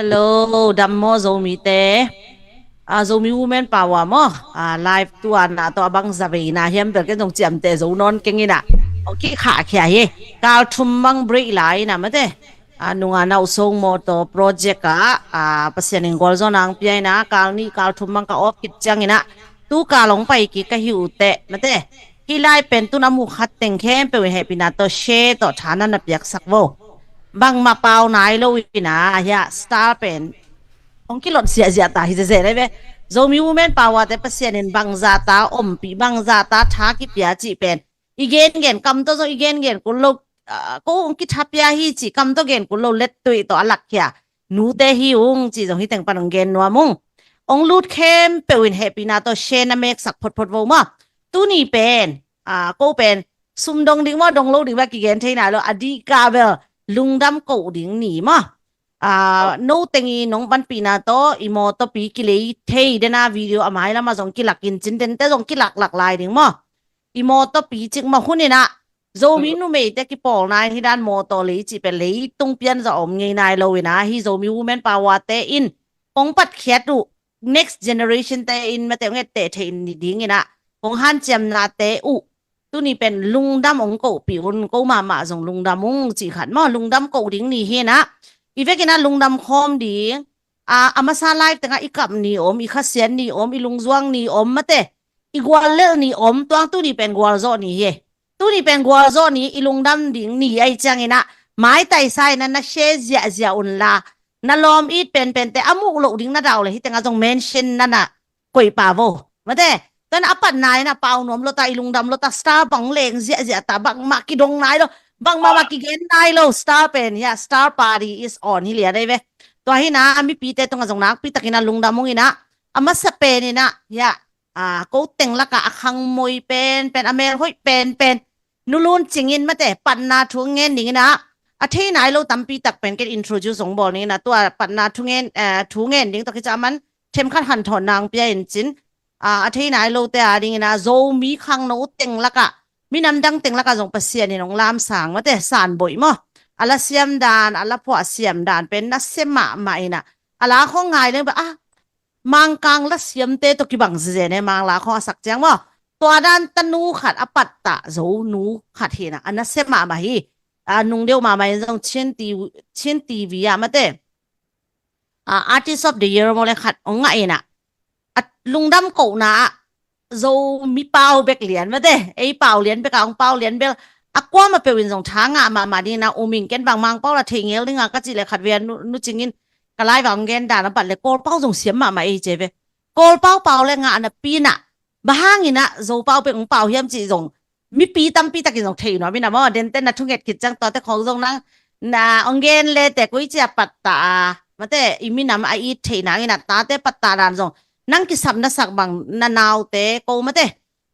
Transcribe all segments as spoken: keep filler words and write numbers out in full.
Hello, dam maw Zomite. A, Zomi Women Power maw. A, live tu a na tawh a bang za vei na hiam bel ken zong ciamteh zo nawn keng ina. Ong kikhah khia hi. Kal thum bang break lai ina mate. A, nunga nau song mawtaw project ah, a, Pasian in gualzawhna ong pia ina, kal nih kal thum bang ka off khit ciang ina. Tu kal ong pai kik ka hi uh teh mate. Hih lai pen tun a mu khat teng khempeuh in hehpihna tawh share tawh tha na na piaksak vo. Bangmah pau nai lo ina, hia star pen ong kilot ziahziah ta hi zeze lai ve. Zomi Women Power te Pasian in bangzah ta ompih, bangzah ta tha kipia cih pen i gengen kam tawh zong i gengen kul lo, a, ko ong kithapia hi cih kam tawh gen kul lo, lettuih tawh a lakkhia nute hi ung cih zong hih teng pan ong gen nuam ung. Ong lut khempeuh in hehpihna tawh share na meksak photphot vo maw. Tuni pen, a, ko pen sum dong ding maw, dong lo ding maw kigen thei nai lo, a dih kah bel lungdam koh ding ni maw. A, no teng i nong panpihna tawh i mawtawpi kilei thei dena video a mailam ah zong kilak in cin, dente zong kilaklak lai ding maw. I mawtawpi cik mah hun ina Zomi numeite kipawlna in hih dan mawtaw lei cih pen leitung pianzah om ngei nai lo ina, hih Zomi Women Power te in kong patkhiat uh next generation te in mate ong etteh theih ni ding ina kong hanciamnate uh tuni pen lungdam ong kohpih un, ko mahmah zong lungdam ung cih khat maw, lungdam koh ding ni hi ina. I vek ina lungdam khawm ding, a, a masa live tengah i kap ni om, i khasiat ni om, i lungzuang ni om mate, i guallelh ni om, tuang tuni pen gualzawh ni hi. Tuni pen gualzawh ni, i lungdam ding ni ahi ciang ina, maitai sa ina na share ziahziah un la, na lawm it penpente a muh loh ding na dau le hih tengah zong mention na na koih pah vo mate. Tuan a patna ina pau nuam lo ta, i lungdam lo ta, star bang leng ziahziah ta, bangmah kidong nai lo, bangmah mah kigen nai lo, star pen hia, star party is on hi lian ahi ve. Tua hi ina a mipite tungah zong nakpi tak ina lungdam ung ina, a masa pen ina hia, a, ko teng lakah a khangmoi penpen, a melhoih penpen, Nu Lun Cing in mate patna thu ngen ding ina, a thei nai lo tampi tak pen ken introduce ong bawl ding ina, tua patna thu ngen, eh, thu ngen ding tawh kici a man themkhat hanthawnna ong pia in cin, a, a thei nai lote a ding ina Zomi khangno teng lakah, minam dang teng lakah zong Pasian in ong lamsang mate, San Boih maw, a la siam dan, a la phuah siam dan pen nasia mahmah ina, a la khong ngai leng bel, a, Mangkang la siamte tawh kibang zezen e, Mangla khong a sak ciang maw. Tua dan tanu khat a pattah Zo nu khat hi ina, a nasia mahmah hi. A, nung deuh mahmah in zong Chin T V, Chin T V ah mate, a, Artist of the Year maw le khat ong ngah ina, a lungdam kohna ah Zomi pau bek lian mate, ei pau lian bek a ong pau lian bel, a kuamah peuh in zong tha ngah mahmah ding ina, um in ken bang Mang pau la thei ngel ding a ka cih le khat ve a Nu, Nu Cing in ka live ah ong gen dan a pat le Kawl pau zong siam mahmah ei ci ve. Kawl pau pau le ngah napi ina, bang hang ina Zo pau bek ong pau hiam cih zong mipi tampi takin zong thei nuam ina maw, dente na thunget khit ciang tuate khong zong nang na ong gen le te koi cia pattah a mate, i minam a it theih nang ina tate pattah dan zong nang kisap na sak bang na naute ko mate,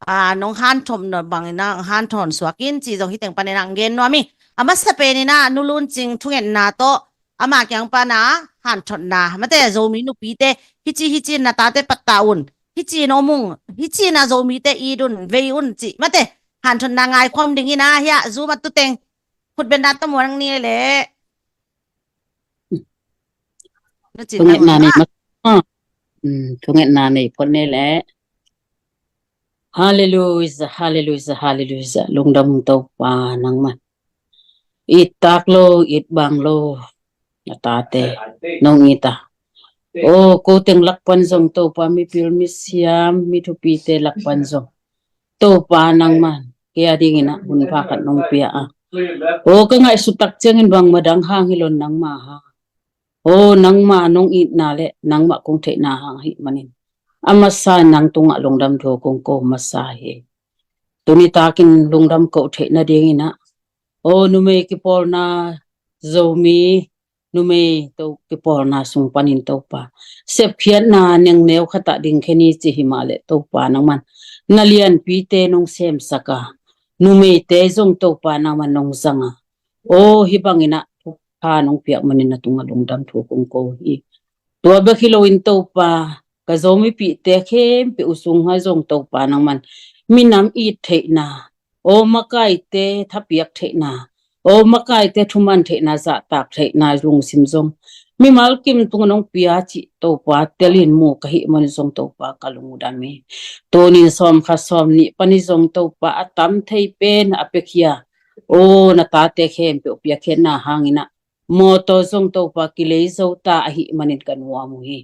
a, nong hanthawn bang ina hanthawn suak in cih zong hih teng pan ina ong gen nuam hi. A masa pen ina Nu Lun Cing thungetna tawh ama kiang pan a hanthawnna mate, Zomi nupite hici hici na tate pattah un, hici in om ung, hici ina Zomite it un, vei un cih mate, hanthawnna ngaikhawm ding ina hia, Zoom a tuteng khut benda tamuang ni le. Thungetna nei mat. Hmm, thungetna nei phot ni le. Halleluijah, halleluijah, halleluijah. Lungdam Topa nangman. It tak lo, it bang lo na tate nong it a. O, ko teng lak pan zong Topa, mipil misiam mi thupite lak pan zong Topa nangman kei a ding ina hun pha khat nong pia a. O, ka ngaihsut tak ciangin bangmah dang hang hi lo nangma hang. O, nangma nong itna le nangma kong theihna hang ahih manin a masa nang tungah lungdam thu kong ko masa hi. Tuni takin lungdam koh theih nading ina, o, numei kipawlna, Zomi numei to kipawlna sung panin Topa, sepkhiatna nengneu khat ah ding khe ni ci hi mah le Topa nangman na lianpite nong semsak a, numeite zong Topa nangman nong zang a, o, hih bang ina thupha nong piak manin na tungah lungdam thu kong ko hi. Tua bek hi loin Topa, ka Zomipihte khempeuh sung ah zong Topa nangman minam it theihna, o, makaite thapiak theihna, o, makaite thuman theihna, zahtak theihna lungsim zong mimal kim tung nong pia cih Topa telin mu ka hih man zong Topa ka lungdam hi. Tunin sawm khat sawm nih panin zong Topa a tam thei pen a piakhia, o na tate khempeuh piakkhiatna hangin ah mawtaw zong Topa kilei zo ta ahih manin ka nuam uh hi.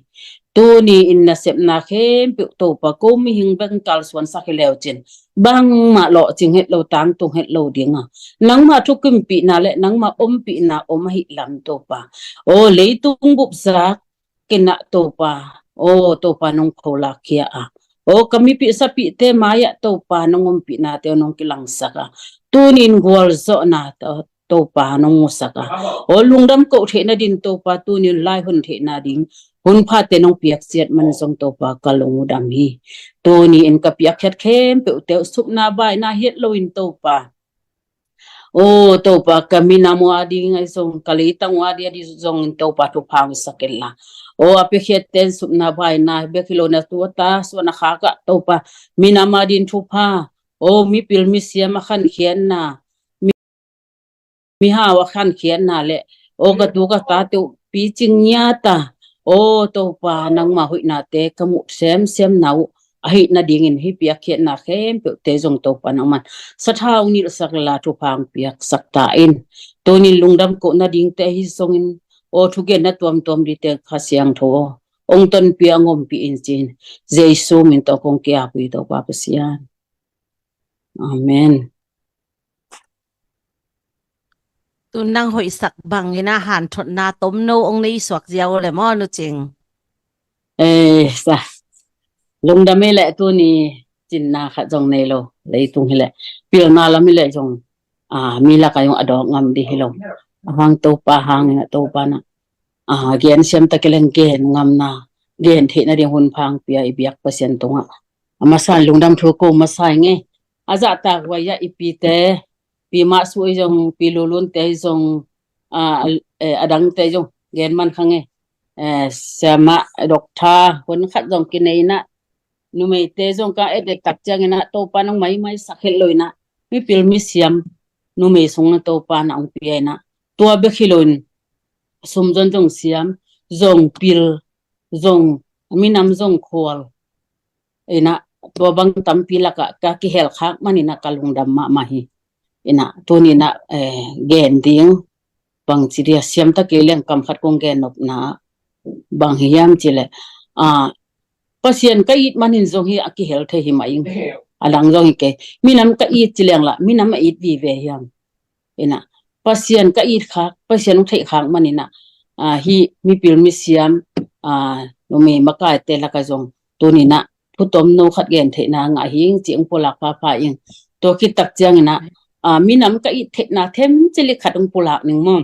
Tuni in nasepna khempeuh Topa ko mihing bek kalsuansak hi leu cin bangmah lawhcing het lo, tangtung het lo ding a, nangmah thukimpihna le nangmah ompihna om ahih lam Topa, o leitung bup zak kinah Topa, o Topa nong kholak khia a, o ka mipih sapihte mai-ah Topa nong ompihnate nong kilangsak a, tunin gualzawhna Topa nong musak a, o lungdam koh theihna din Topa tunin lai hun theihna ding hun phate nong piaksiat man zong Topa ka lungdam hi. Tuni in ka piakkhiat khempeuhte uh supna baina hiat loin Topa, o Topa ka minam uh a ding ahi zong ka leitang uh a ding ahi zong Topa thupha hong sak inla, o a piakkhiatte in supna baina bek hi lo na tua ta suan a khak ah Topa minam a ding thupha, o mipil misiam a khankhiatna, mihau a khankhiatna le o ka tu ka tate uh picing ngiat a, o Topa nangma hoihnate ka muh semsemna uh ahih nadingin hih piakkhiatna khempeuhte zong Topa nangman sathau nilhsak la thupha hong piaksak ta in. Tunin lungdam koh nadingte ahi zongin, o thugenna tuamtuam dingte Kha Siangtho aw hong tonpih hong ompih in ci-in Jesu min tawh kong ki-ap uh hi Topa Pasian. Amen. Tun nang hoihsak bangin a hanthotna tomno hong nei suak ziau le maw Nu Cing? Eh, sa. Lungdam hi leh tuni cinna khat zong nei lo. Leitung hi leh pilna lam hi leh zong, ah, mi lakah zong a dawk ngam ding hi lo. A hang Topa hangin a Topa na, ah, gen siam tak i leng gen ngamna, gen theihna ding hun pha hong pia i biak Pasian tungah a masa in lungdam thu ko masa i ngei. A zahtak huai ah i pite, pi Mah Suh i zong, pi Lulun te i zong, a, eh, a dangte i zong gen man kha ngei. Eh, siamah, doctor hun khat zong kinei na, numeite zong ka et et tak ciangin a Topa nong maimai sak het lo in a, mipil misiam numei sung na Topa na hong pia in a, tua bek hi lo in sum zon zong siam, zong pil, zong minam zong khual in a, tua bang tampi lakah ka kihel khak man in a ka lungdam mahmah hi. In a tuni in a, eh, gen ding bang ci dia siam tak i leng kam khat kong gen nopna bang hi hiam ci leh, ah, Pasian ka it manin zong hi a kihel thei hi mah ing. A dang zong hi kei. Minam ka it ci leng la minam a it vive hiam? In a Pasian ka it khak, Pasian hong theih khak man in a, ah, hih mipil misiam, ah, numei makaite lakah zong tuni in a thu tomno khat gen theihna ngah hi ing ci hong pulak phapha ing. Tua khit tak ciangin a, ah, minam ka it theihna themcik khat hong pulak ning maw.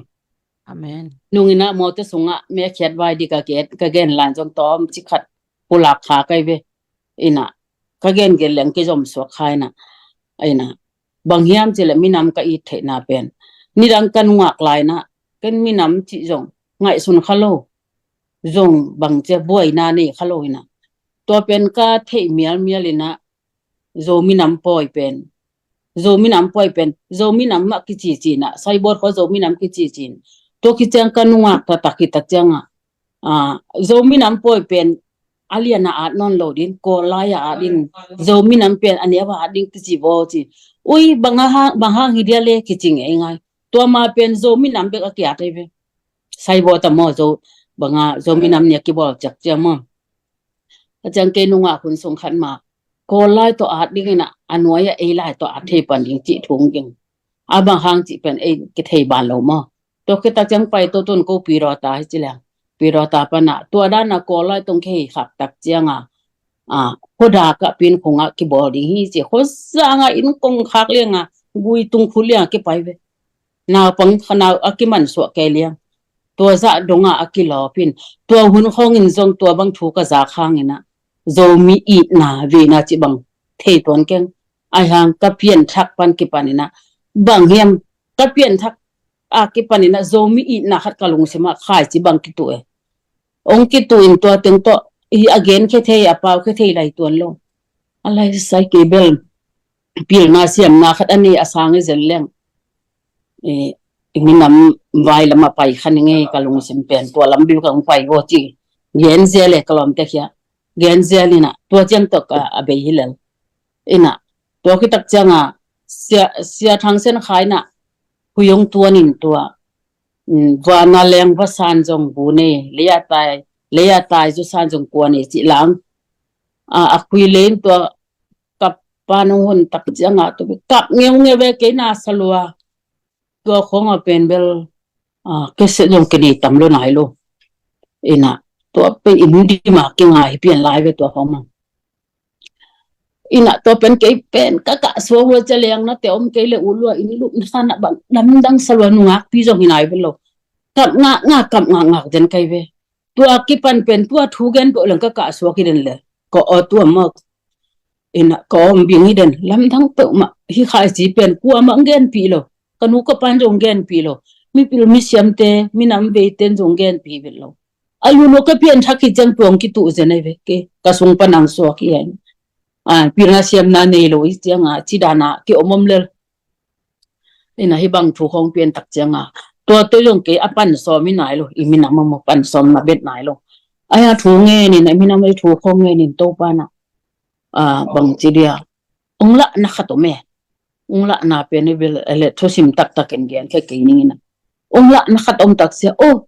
Amen. Nung in a mawtaw sungah mekhiat vai ding ka gen, ka gen lai zong tawmcik khat pulak kha kei ve. In a ka gen gen leng kizom suak kha in a, in a bang hiam ci leh minam ka it theihna pen nidang ka nungak lai in a ken minam cih zong ngaihsun kha lo, zong bang ci a buaina nei kha lo in a, tua pen ka theih mialmial in a Zo minam pawi pen, Zo minam pawi pen, Zo minam mah kici ci in a, Saibawt khua Zo minam kici ci in, tua khit ciang ka nungak taktak hi tak ciang a, ah, Zo minam pawi pen a lian a at nawn lo ding, Kawl lai a at ding, Zo minam pen a neu a at ding kici vaw ci. Ui, bang a hang, bang hang hi dia le kici ngei ngai. Tua ma pen Zo minam bek a kiat hi ve. Saibawt a maw Zo, bang a Zo minam nia kibawl ciak ciang maw. A ciang kei nungak hun sung khat ma Kawl lai tawh at ding in a, a nuai a ei lai tawh at thei pan ding cih thu hong gen. A bang hang cih pen ei kithei ban lo maw. Tua khit tak ciang pai to tun ko Pi Dawta hi ci leng. Pi Dawta pan a tua dan a Kawl lai tawh kihei khak tak ciang a, a, khuadak ah Pi Inn Khung ah kibawl ding hi ci. Khuazang a inn kong khak liang a, gui tung khut liang a kipai ve. Naupang kha nau a kimansuah kei liang. Tua zah dong a a kilawp in, tua hun khawng in zong tua bang thu ka zak hang in a, Zomi itna vena cih bang thei tuan keng. Ahi hang ka pianthak pan kipan in a, bang hiam ka pianthak a kipan in a Zomi itna khat ka lungsim ah khaici bang kituh e. Ong kituh in tua teng tawh i a genkhia thei, a paukhia thei lai tuan lo. A lai sai kei bel pilna siamna khat a nei a sang i zen leng, eh, i minam vai lamah pai kha ning ei, ka lungsim pen tua lam bek ka hong pai aw ci. Gen zel e ka lawmte kiangah. Gen zel inah tua ciang tawh ka a bei hi lel. Inah tua khit tak ciangah Sia, Sia Thang Sen Khai inah hui hong tuan in tua, mm, vana leng va san zong bu nei, lei a tai, lei a tai zu san zong kua nei cih lang. A, a khui lei in tua kap pan hong hun tak ciangah tua kap ngeungeu ve kei na sa lua. Tua khawng a pen bel, a, kese zong kinei tam lo nai lo. Inah tua pen in dima kingai hi pian lai ve tua khawng mang. Inah tua pen kei pen ka kah suak lua, ca leng na te om kei le u lua, in lup na khan a bang lamdang sa lua, nungak pi zong hi nai ve lo. Kap ngak ngak, kap ngak ngak den kai ve. Tua kipan pen tua thu gen peuh leng ka kah suak hi den le ka aw tua mawk. Inah ka om bing hi den, lamdang peuhmah hi khai ci pen kuamah hong genpih lo. Ka nu ka pan zong genpih lo. Mipil misiamte, minam veite zong genpih vet lo. A lulu ka pian thak hi ciang tuang kituh zen ai ve ke. Ka sung pan ang suak hi ai. A, pilna siamna nei lo i cianga, cidana ki om om lel. Inah hi bang thu khawng pian tak cianga tua tua zong kei a pan sawm hi nai lo, i minam a maw pan sawm na bet nai lo. Ai a thu ngen in, a minam ai thu khawng ngen in Topa na, a, bang ci dia. Ong lah na khat om e. Ong lah na pen i bil ele thusim taktak in gen khe kei ning ina. Ong lah na khat om tak sia. Oh,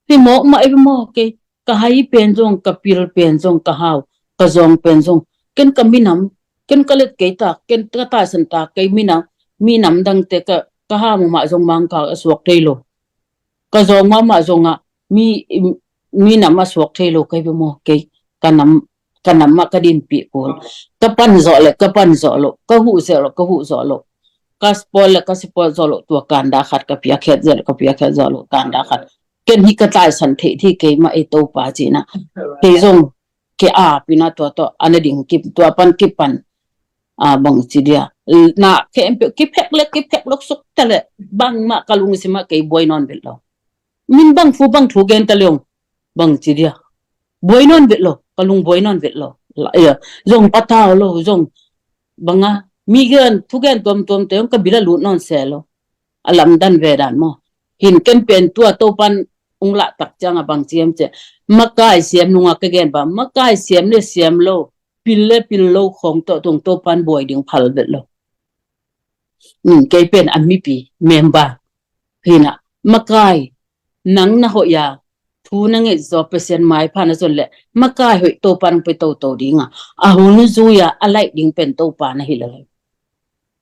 hi mawk mah i maw kei. Ka hai pen zong, ka pil pen zong, ka hau, ka zawng pen zong. Ken ka minam, ken ka let kei ta, ken ka taisan ta, kei minam, minam dangte ka, ka hau mah zong mang ka a suak thei lo. Ka zawng mahmah zongah mi, mi nam a suak thei lo kei ve maw kei. Ka nam, ka nam mah ka dinpih kul. Ka pan zawh le ka pan zawh loh, ka huh zawh loh, ka huh zawh loh. Ka support le ka support zawh loh, tua kanda khat ka piakhiat zawh le ka piakhiat zawh loh, kanda khat. Ken hi ka taisan theih theih kei mah ei Topa cihna. Kei zong ke a pina tua tawh a na ding kip, tua pan kipan. A, bang ci dia. Na khempeuh kiphek le kiphek lok suk ta le bangmah ka lungsim ah kei buai nawn vet lo. Min bang thu bang thu gen ta leong bang ci dia. Buai nawn vet lo, ka lung buai nawn vet lo. Zong patau lo, zong banga mi gen thu gen tuamtuam te ka bil a lut nawn se lo. A lamdan ve dan maw. Hin ken pen tua Topan ung lah tak ciang a bang ciam cia. Makai siam nunga ka gen ba, makai siam le siam lo, pil le pil lo khawng tawh tung Topan buai ding phal vet lo. Kei pen a mipi member hina, makai nang na hoih a, thu na ngeih zaw Pasian maipha na zon le makai hoih Topan pai toto dinga, a hun zui a a laih ding pen Topa na hi lo.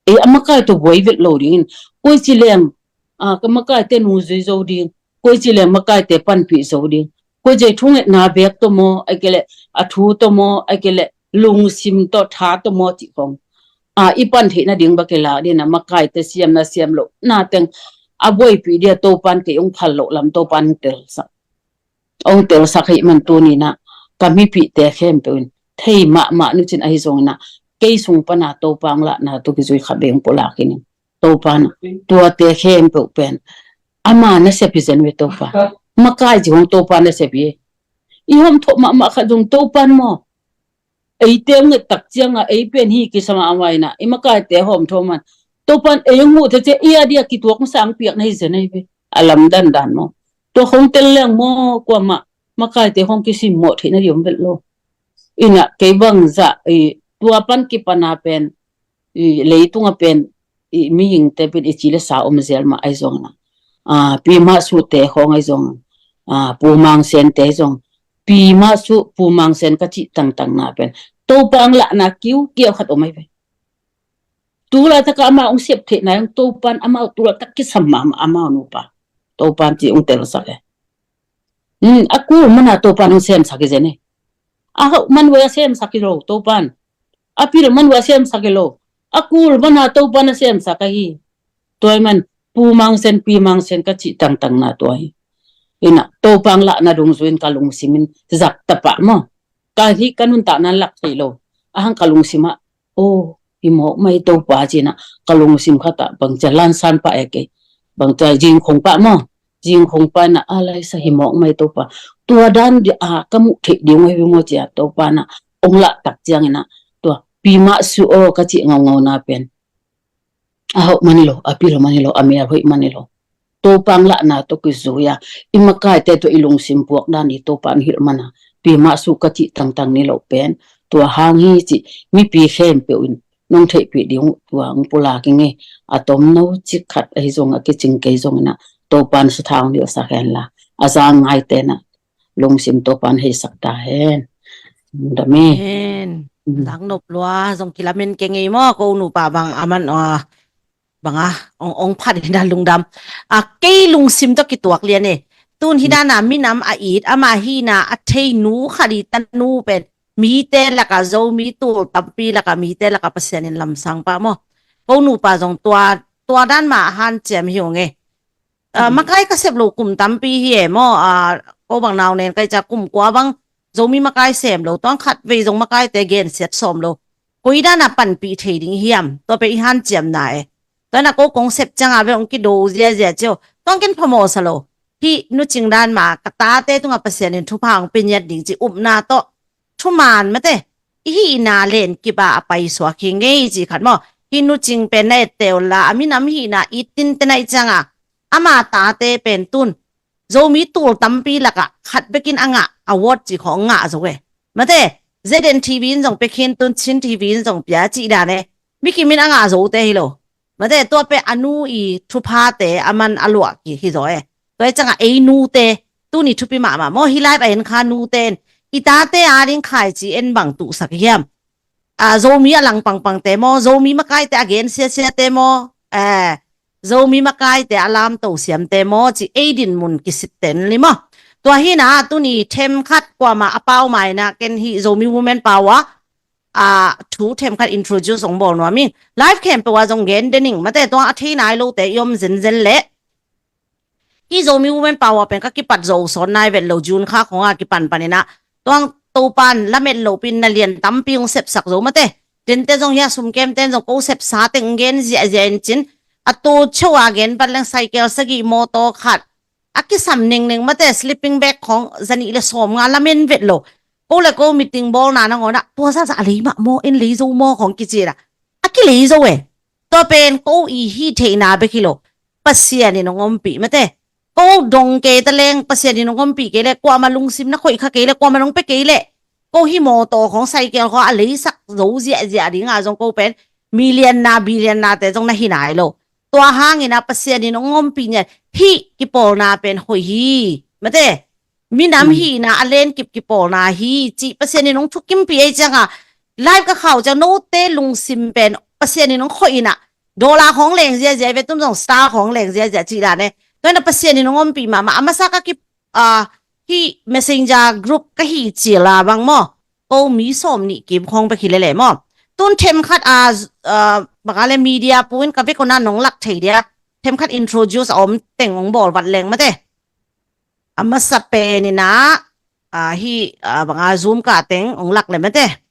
Ei a makai tawh buai vet lo dingin, koi ci leng a, ka makaite nungzui zo ding, koi ci leng makaite panpih zo ding, koi ci thungetna bek tawh maw, ai kei leh a thu tawh maw, ai kei leh lungsim tawh tha tawh maw cih khong. A, i pan theih nading bak i lak dina makaite siam na siam loh na teng a buaipih dia Topan kei ong phal loh lam Topan ong telsak. Ong telsak hih man tunina ka mipihte khempeuh in thei mahmah nucin ahi zongina kei sung pana Topa ong lahna tu kizui kha beng pulak inin Topan tuate khempeuh pen ama nasep hi zen ve Topa. Makai ci hong Topa nasep hi. I hom thawh mahmah khat zong Topan maw? Eite ong nget tak cianga ei pen hi kisa mahmah ina i makaite hom thawh man Topan ei ong muh thei cia i a dia kituak ong sang piak na hi zen ahi ve. A lamdan dan maw? Tua khong tel leng maw kuamah makaite khong kisimmawh theih na di om vet lo. Ina kei bangzah i tua pan kipana pen i leitunga pen i mihingte pen i ci le sa om zel mah ahi zongina, a, Pi Mah Suh te khong ahi zong, a, Pu Mang Sen te ahi zong, Pi Mah Suh, Pu Mang Sen ka cih tangtangna pen Topa ong lahna kiukiau khat om ahi ve. Tulaitak a amau ong siap theihna ong Topan amau tulaitak kisam mahmah amau nupa Topan ci ong telsak e. A kul mana Topan ong semsak hi zen e. A hauh man uh a semsak hi lo Topan. A pil man uh a semsak hi lo. A kul mana Topan a semsak ahi. Tua hi man Pu Mang Sen, Pi Mang Sen ka cih tangtangna tua hi. Ina Topa ong lahna dungzuin ka lungsimin zak tapah maw? Ka hih ka nuntakna lak thei lo. A hang ka lungsimah aw, hi mawk mai Topa cina ka lungsim khatah bangcia lansan pah e kei. Bangcia zingkhong pah maw? Zingkhong pah ina a laisa hi mawk mai Topa. Tua dan dia ka muh theih ding ahi ve maw cia Topa na ong lah tak ciangina tua Pi Mah Suh aw ka cih ngaungauna pen a hauh man hi lo, a pil man hi lo, a mel hoih man hi lo. Topa hong lahna tawh kizui a, i makaite tawh i lungsim puak dan i Topa hong hilh man a, pi mah suh ka cih tangtang ni loh pen tua hang hi cih mipi khempeuh in nong theihpih ding uh tua hong pulak ing ei. A tomno cik khat ahi zong a kicing kei zongin ah Topa in sathau hong hilhsak hen la, a za ngaite in ah lungsim Topa in heisak ta hen. Lungdam ei. Amen. Mm. Sang nop lua zong kilamen keng ei maw, ko nupa bang a man, ah, bang a ong, ong phat in a lungdam. A, kei lungsim tawh kituak lian ei. Tun hi dan a minam a it, ama hihna a thei nu khat i tanu pen mite lak a, Zomi tul tampi lak a, mite lak a Pasian in lamsang pah maw. Ko nupa zong tua, tua dan mah a hanciam hi ung ei. Ah, makai ka sep lo kum tampi hi e maw. Ah, ko bang nau nen ka hih ciang kum kua bang Zomi makai sem lo, tua hang khat vei zong makaite gensiat sawm lo. Koi dan a panpih thei ding hiam, tua pen i hanciamna e. Tua in ah ko kong sep ciang a ve hong kido ziazia ci o. Tua hang ken phamawh sa lo. Hih Nu Cing dan mah ka tate tungah Pasian in thupha hong pia ngiat ding cih upna tawh thuman mate, i hihna lenkip a a paisuak hi ing ei cih khat maw. Hih Nu Cing pen na etteh un la, a minam hihna it tinte na hih ciang a, ama tate pen tun Zomi tul tampi lak a khat bekin a ngah a award cih khawng ngah zo e. Mate, Z N T V in zong pia khin, tun Chin T V in zong pia cih dan e. Mi kim in a ngah zote hi lo. Mate, tua pen a nu i thuphate a man a luah kik hi zaw e. Tua hi ciang a ei nute, tuni thupi mahmah maw, hih live a en kha nute in i tate ading khaici en bang tuhsak hiam? Ah, Zomi a lang pangpangte maw, Zomi makaite a gen siasiate maw, eh, Zomi makaite a lamto siamte maw cih ei dinmun kisittel ni maw. Tua hi in ah tuni themkhat kuamah a pau mai in ah ken hih Zomi Women Power ah thu themkhat introduce hong bawl nuam ing. Live khempeuh ah zong gen den ing, mate, tua a thei nai lote i om zenzen leh hih Zomi Women Power pen ka kipat zo sawn nai vet lo, June kha khawng a kipan pan in ah, tua hang Topa in lamet lopi in na lian tampi hong sepsak zo, mate. Tente zong hi a, sumkemte in zong ko sepsa teng gen ziahziah in cin, a tu cheu a gen vat leng cycle sagih, mawtaw khat, a kisam nengneng, mate, sleeping bag khawng zanih le sawmnga lamen vet lo. Ko le ko meeting bawlna nangawn ah tua zahzah a lei mah maw, en lei zo maw khawng kici in ah, a kilei zo e. Tua pen ko i hih theihna bek hi lo, Pasian in hong ompih, mate. Ko dong kei ta leng, Pasian in hong ompih kei leh, kuamah lungsim na khoih kha kei leh, kuamah nong pia kei leh, ko hih mawtaw khawng, cycle khawng a leisak zo ziahziah ding a zong ko pen million-na, billion-nate zong na hi nai lo. Tua hang in ah Pasian in hong ompih ngiat hih kipawlna pen hoih hi, mate. Minam hihna a lenkip kipawlna hi cih Pasian in hong thukimpih ahih ciang a, live ka khau ciang note lungsim pen Pasian in hong khoih in ah, dollar khawng leng ziahziah ve, tun zong star khawng leng ziahziah cih dan e. Tua in ah Pasian in hong ompih mahmah. A masa ka ki, ah, hih messenger group ka hih cil a bang maw, ko mi sawmnih kim khawng bek hi lel e maw. Tun themkhat a, ah, bang a le media pu in ka vek un ah nong lak thei dia, themkhat introduce a om teng hong bawl vat leng, mate. A masa pen in ah, ah, hih, ah, bang a Zoom ka teng hong lak le, mate.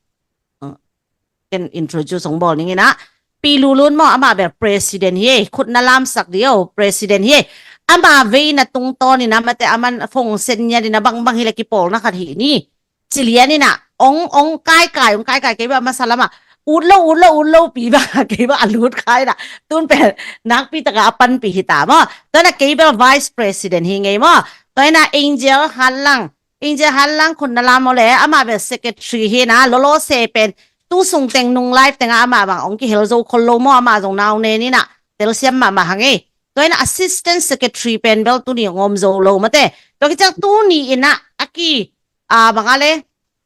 Ken introduce hong bawl ning in ah, Pi Lulun maw, amah bel president hi ei, khut na lamsak dih o, president hi ei. Amah vei na tungtawn in ah, mate, a man phone sen ngiat in ah, bangbang hi leh kipawlna khat hi ni, ci lian in ah, ong, ong kaikai, ong kaikai, kei bel a masa lam ah ut lo, ut lo, ut lo pi bang, kei bel a lut kha in ah, tun pen nakpi tak a a panpih hi ta maw. Tua in ah kei bel vice president hi ing ei maw. Tua in ah Angel Hanlang, Angel Hanlang khut na lam o le, amah bel secretary hi in ah, lolo se pen tu sung teng nung live teng ah amah bang ong kihel zo khol lo maw, amah zong nau nen in ah telsiam mahmah hang ei. Tua in ah assistant secretary pen bel tuni hong om zo lo, mate. Tua khit ciang tuni in ah a ki, ah, bang a le,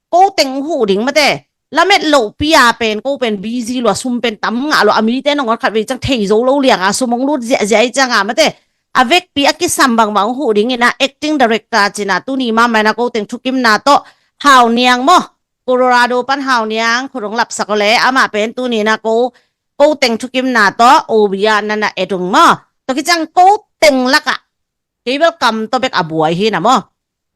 ko teng huh ding, mate. Lamet lohpi a pen ko pen busy lua, sum pen tam ngah lua, a mite nangawn khat vei ciang thei zo lo liang a, sum hong lut ziahziah ahih ciang a, mate. A vekpi a kisam bangbang huh ding in ah, acting director ci in ah, tuni mahmah in ah ko teng thukimna tawh Hau Niang maw, Colorado pan Hau Niang, khut hong lapsak o le, amah pen tuni in ah ko, ko teng thukimna tawh O B ah na na et ung maw. Tua khit ciang ko teng lak ah kei bel kam tawh bek a buai hi in ah maw.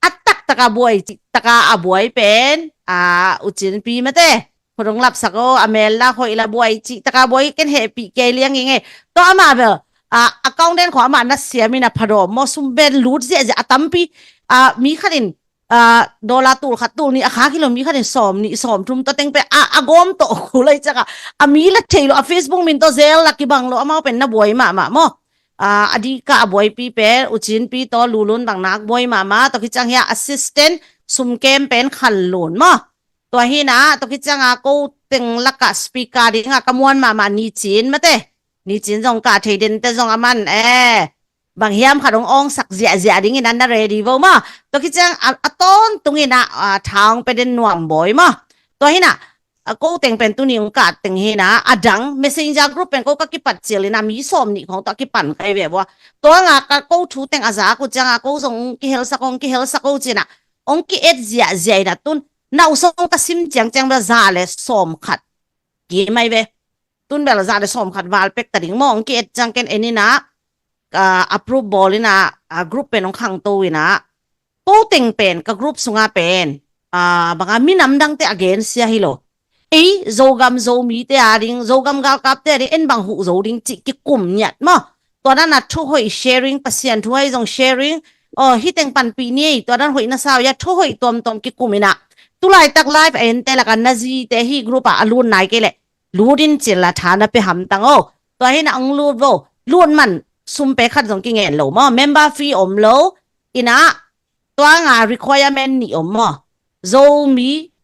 A taktak a buai, cih tak a a buai pen, a, U Cin Pi, mate. Khut hong lapsak o, a mel la hoih la buai, cih tak a buai, ken hehpih kei liang ing ei. Tua amah bel, a, account den khawng amah na siam in ah phadawm maw, sum pen lut ziahziah a tampi, a, mi khat in, a, dollar tul khat tul nih a khak hi lo, mi khat in sawmnih sawmthum, tua teng pen a, a gawm tawh kul ahih ciang a, a mi la thei lo, a Facebook min tawh zel la kibang lo, amau pen na buai mahmah maw. a dika a buaipi pen U Cin Pi tawh Lulun bang nak buai mahmah. Tua khit ciang hi a assistant sumkem pen Khan Lun maw. Tua hi na, tua khit ciang a ko teng lak ah speaker ding a ka muan mahmah Ni Cin mate. Ni Cin zong ka thei den te zong a man e. Bang hiam khat hong awngsak ziahziah ding in a na ready vo maw. Tua khit ciang a tawntung in a tha hong pe den nuam bawi maw. Tua hi na, a ko teng pen tuni hong ka teng hi na, a dang messenger group pen ko ka kipat cil in a mi sawm nih khong tawh a kipan kai ve vua. Tua nga ka ko thu teng a zak uh ciang a ko zong hong kihelsak hong kihelsak uh cin a hong ki-et ziahziah in a tun na usong ka sim ciangciang bel za le sawm khat ki mai ve. Tun bel za le sawm khat val pek ta ding maw, hong ki-et ciang ken en in a approve bawl in a group pen hong khangto in a. Ko teng pen ka group sunga pen banga minam dangte a gensia hi lo. Ei Zogam Zomite a ding, Zogam galkapte a ding en bang huh zo ding cih kikum ngiat maw. Tua dan a thuhoih sharing, Pasian thu ahi zong sharing, aw hi teng panpih ni ei, tua dan hoih na sa uh ia thuhoih tuamtuam kikum in a. Tulaitak live a ente lak a na zite hi group ah a lut nai kei leh lut in cil a tha na pe hamtang o. Tua hi na hong lut vo, lut man sum pe khat zong kingen lo maw, member fee om lo. In a tua nga requirement nih om maw. Zomi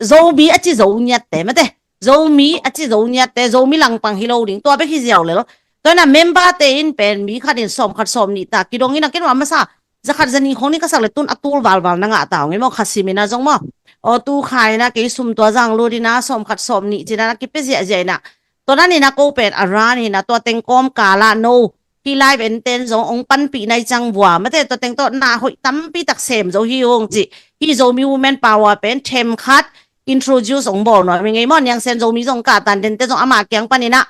Zomi a ci zo ngiatte mate, Zomi a ci zo ngiatte, Zomi langpang hi lo ding, tua bek hi ziau le lo. Tua hi na member te in pen mi khat in sawm khat sawm nih ta kidong in a ken ua masa za khat za nih khong nih ka sak le tun a tul valval na ngah ta hong i maw, kha sim in a zong maw. Aw tu kha in a kei sum tua zang lut in a sawm khat sawm nih cin a na kipe ziahziah in a. Tua dan in a ko pen a ran hi na tua teng kawm kal ah no hi live enten zong hong panpih nai ciang vua mate, tua teng tawh na hoih tampi tak sem zo hi hong ci. Hi Zomi Women Power pen them khat introduce hong bawl nuam hi ngei maw. Niang Sen Zomi zong ka tan dente zong ama kiang pan in a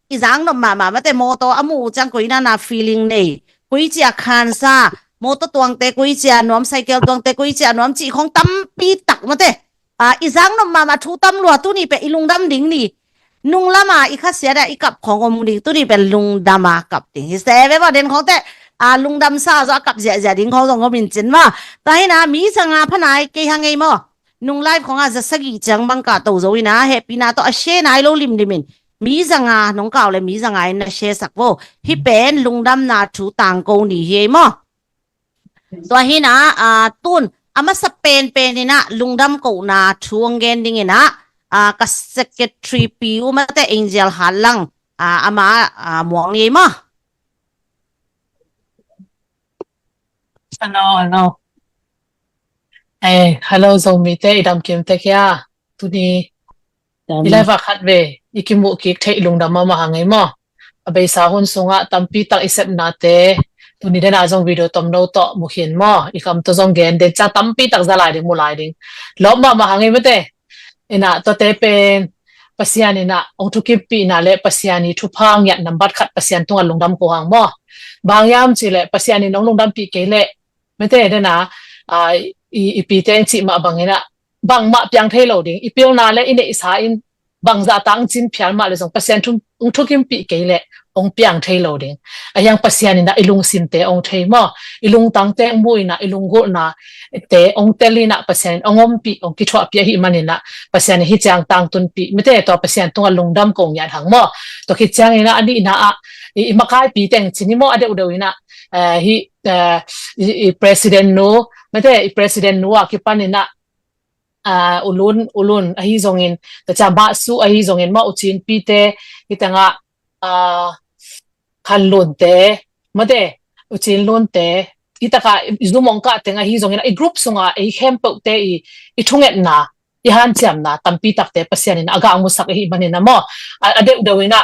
i zang nop mahmah mate, mawtaw a muh uh ciang koi na na feeling nei, koi cia khansa, mawtaw tuangte koi cia nuam, cycle tuangte koi cia nuam cih khong tampi tak mate. I zang nop mahmah thu tam lua, tuni pe i lungdam ding ni. Nunglam a i khasiat a i kap khong om ding, tuni pe lungdam a kap ding hi se ve maw. Den khong te a lungdam sa zaw a kap ziahziah ding khong zong om in cin maw. Tua hi na mi zanga pha nai kei hang ei maw. Nung live khong a za sagih ciang bang ka to zo in a hehpihna tawh a share nai lo limlim in mi zanga nong kau le mi zanga in na share sak vo. Hi pen lungdamna thu tangko ni hi ei maw. Tua hi na tun a masa penpen in a lungdam kohna thu hong gen ding in a ka secretary pi u mate Angel Hat Lang, ama muang ni ei maw. Hello, hello. Eh, hello Zomite, i dam kim tek hia? Tuni i live a khat ve i kimuh kik theih lungdam mahmah hang ei maw. A beisa hun sungah tampi tak i sepnate tuni den a zong video tomno tawh mu khin maw, i kam tawh zong gen den ciang tampi tak za lai ding mu lai ding. Lawp mahmah hang ei mate. In a tuate pen Pasian in a hong thukimpihna le Pasian i thupha ngiat nambat khat Pasian tungah lungdam ko hang maw. Bang hiam cih leh Pasian in hong lungdampih kei leh mate den a i pite in cih mah bang in a bangmah piang thei lo ding. I pilna le i neihsa in bangzah tak hong cin phial mah le zong Pasian thu hong thukimpih kei leh hong piang thei lo ding. A hiang Pasian in a i lungsimte hong thei maw, i lungtangte hong mu in a i lunggulhnate hong tel in a Pasian in hong ompih hong kithuahpih ahih man in a Pasian in hi ciang tangtunpih mate, tua Pasian tungah lungdam ko ngiat hang maw. Tua khit ciang in a a nihna ah i makaipi teng cin hi maw, a deuhdeuh in a hi i president nu mate, i president nu a kipan in a Ulun, Ulun ahi zongin, tacia Mahsuh ahi zongin maw, U Cin Pite hi tengah Khan Lunte mate, U Cin Lunte hi taka i zum hong kah teng ahi zongin i group sunga ei khempeuhte i thungetna i hanciamna tampi takte Pasian in a gah musak ahih manin a maw, a deuhdeuh in a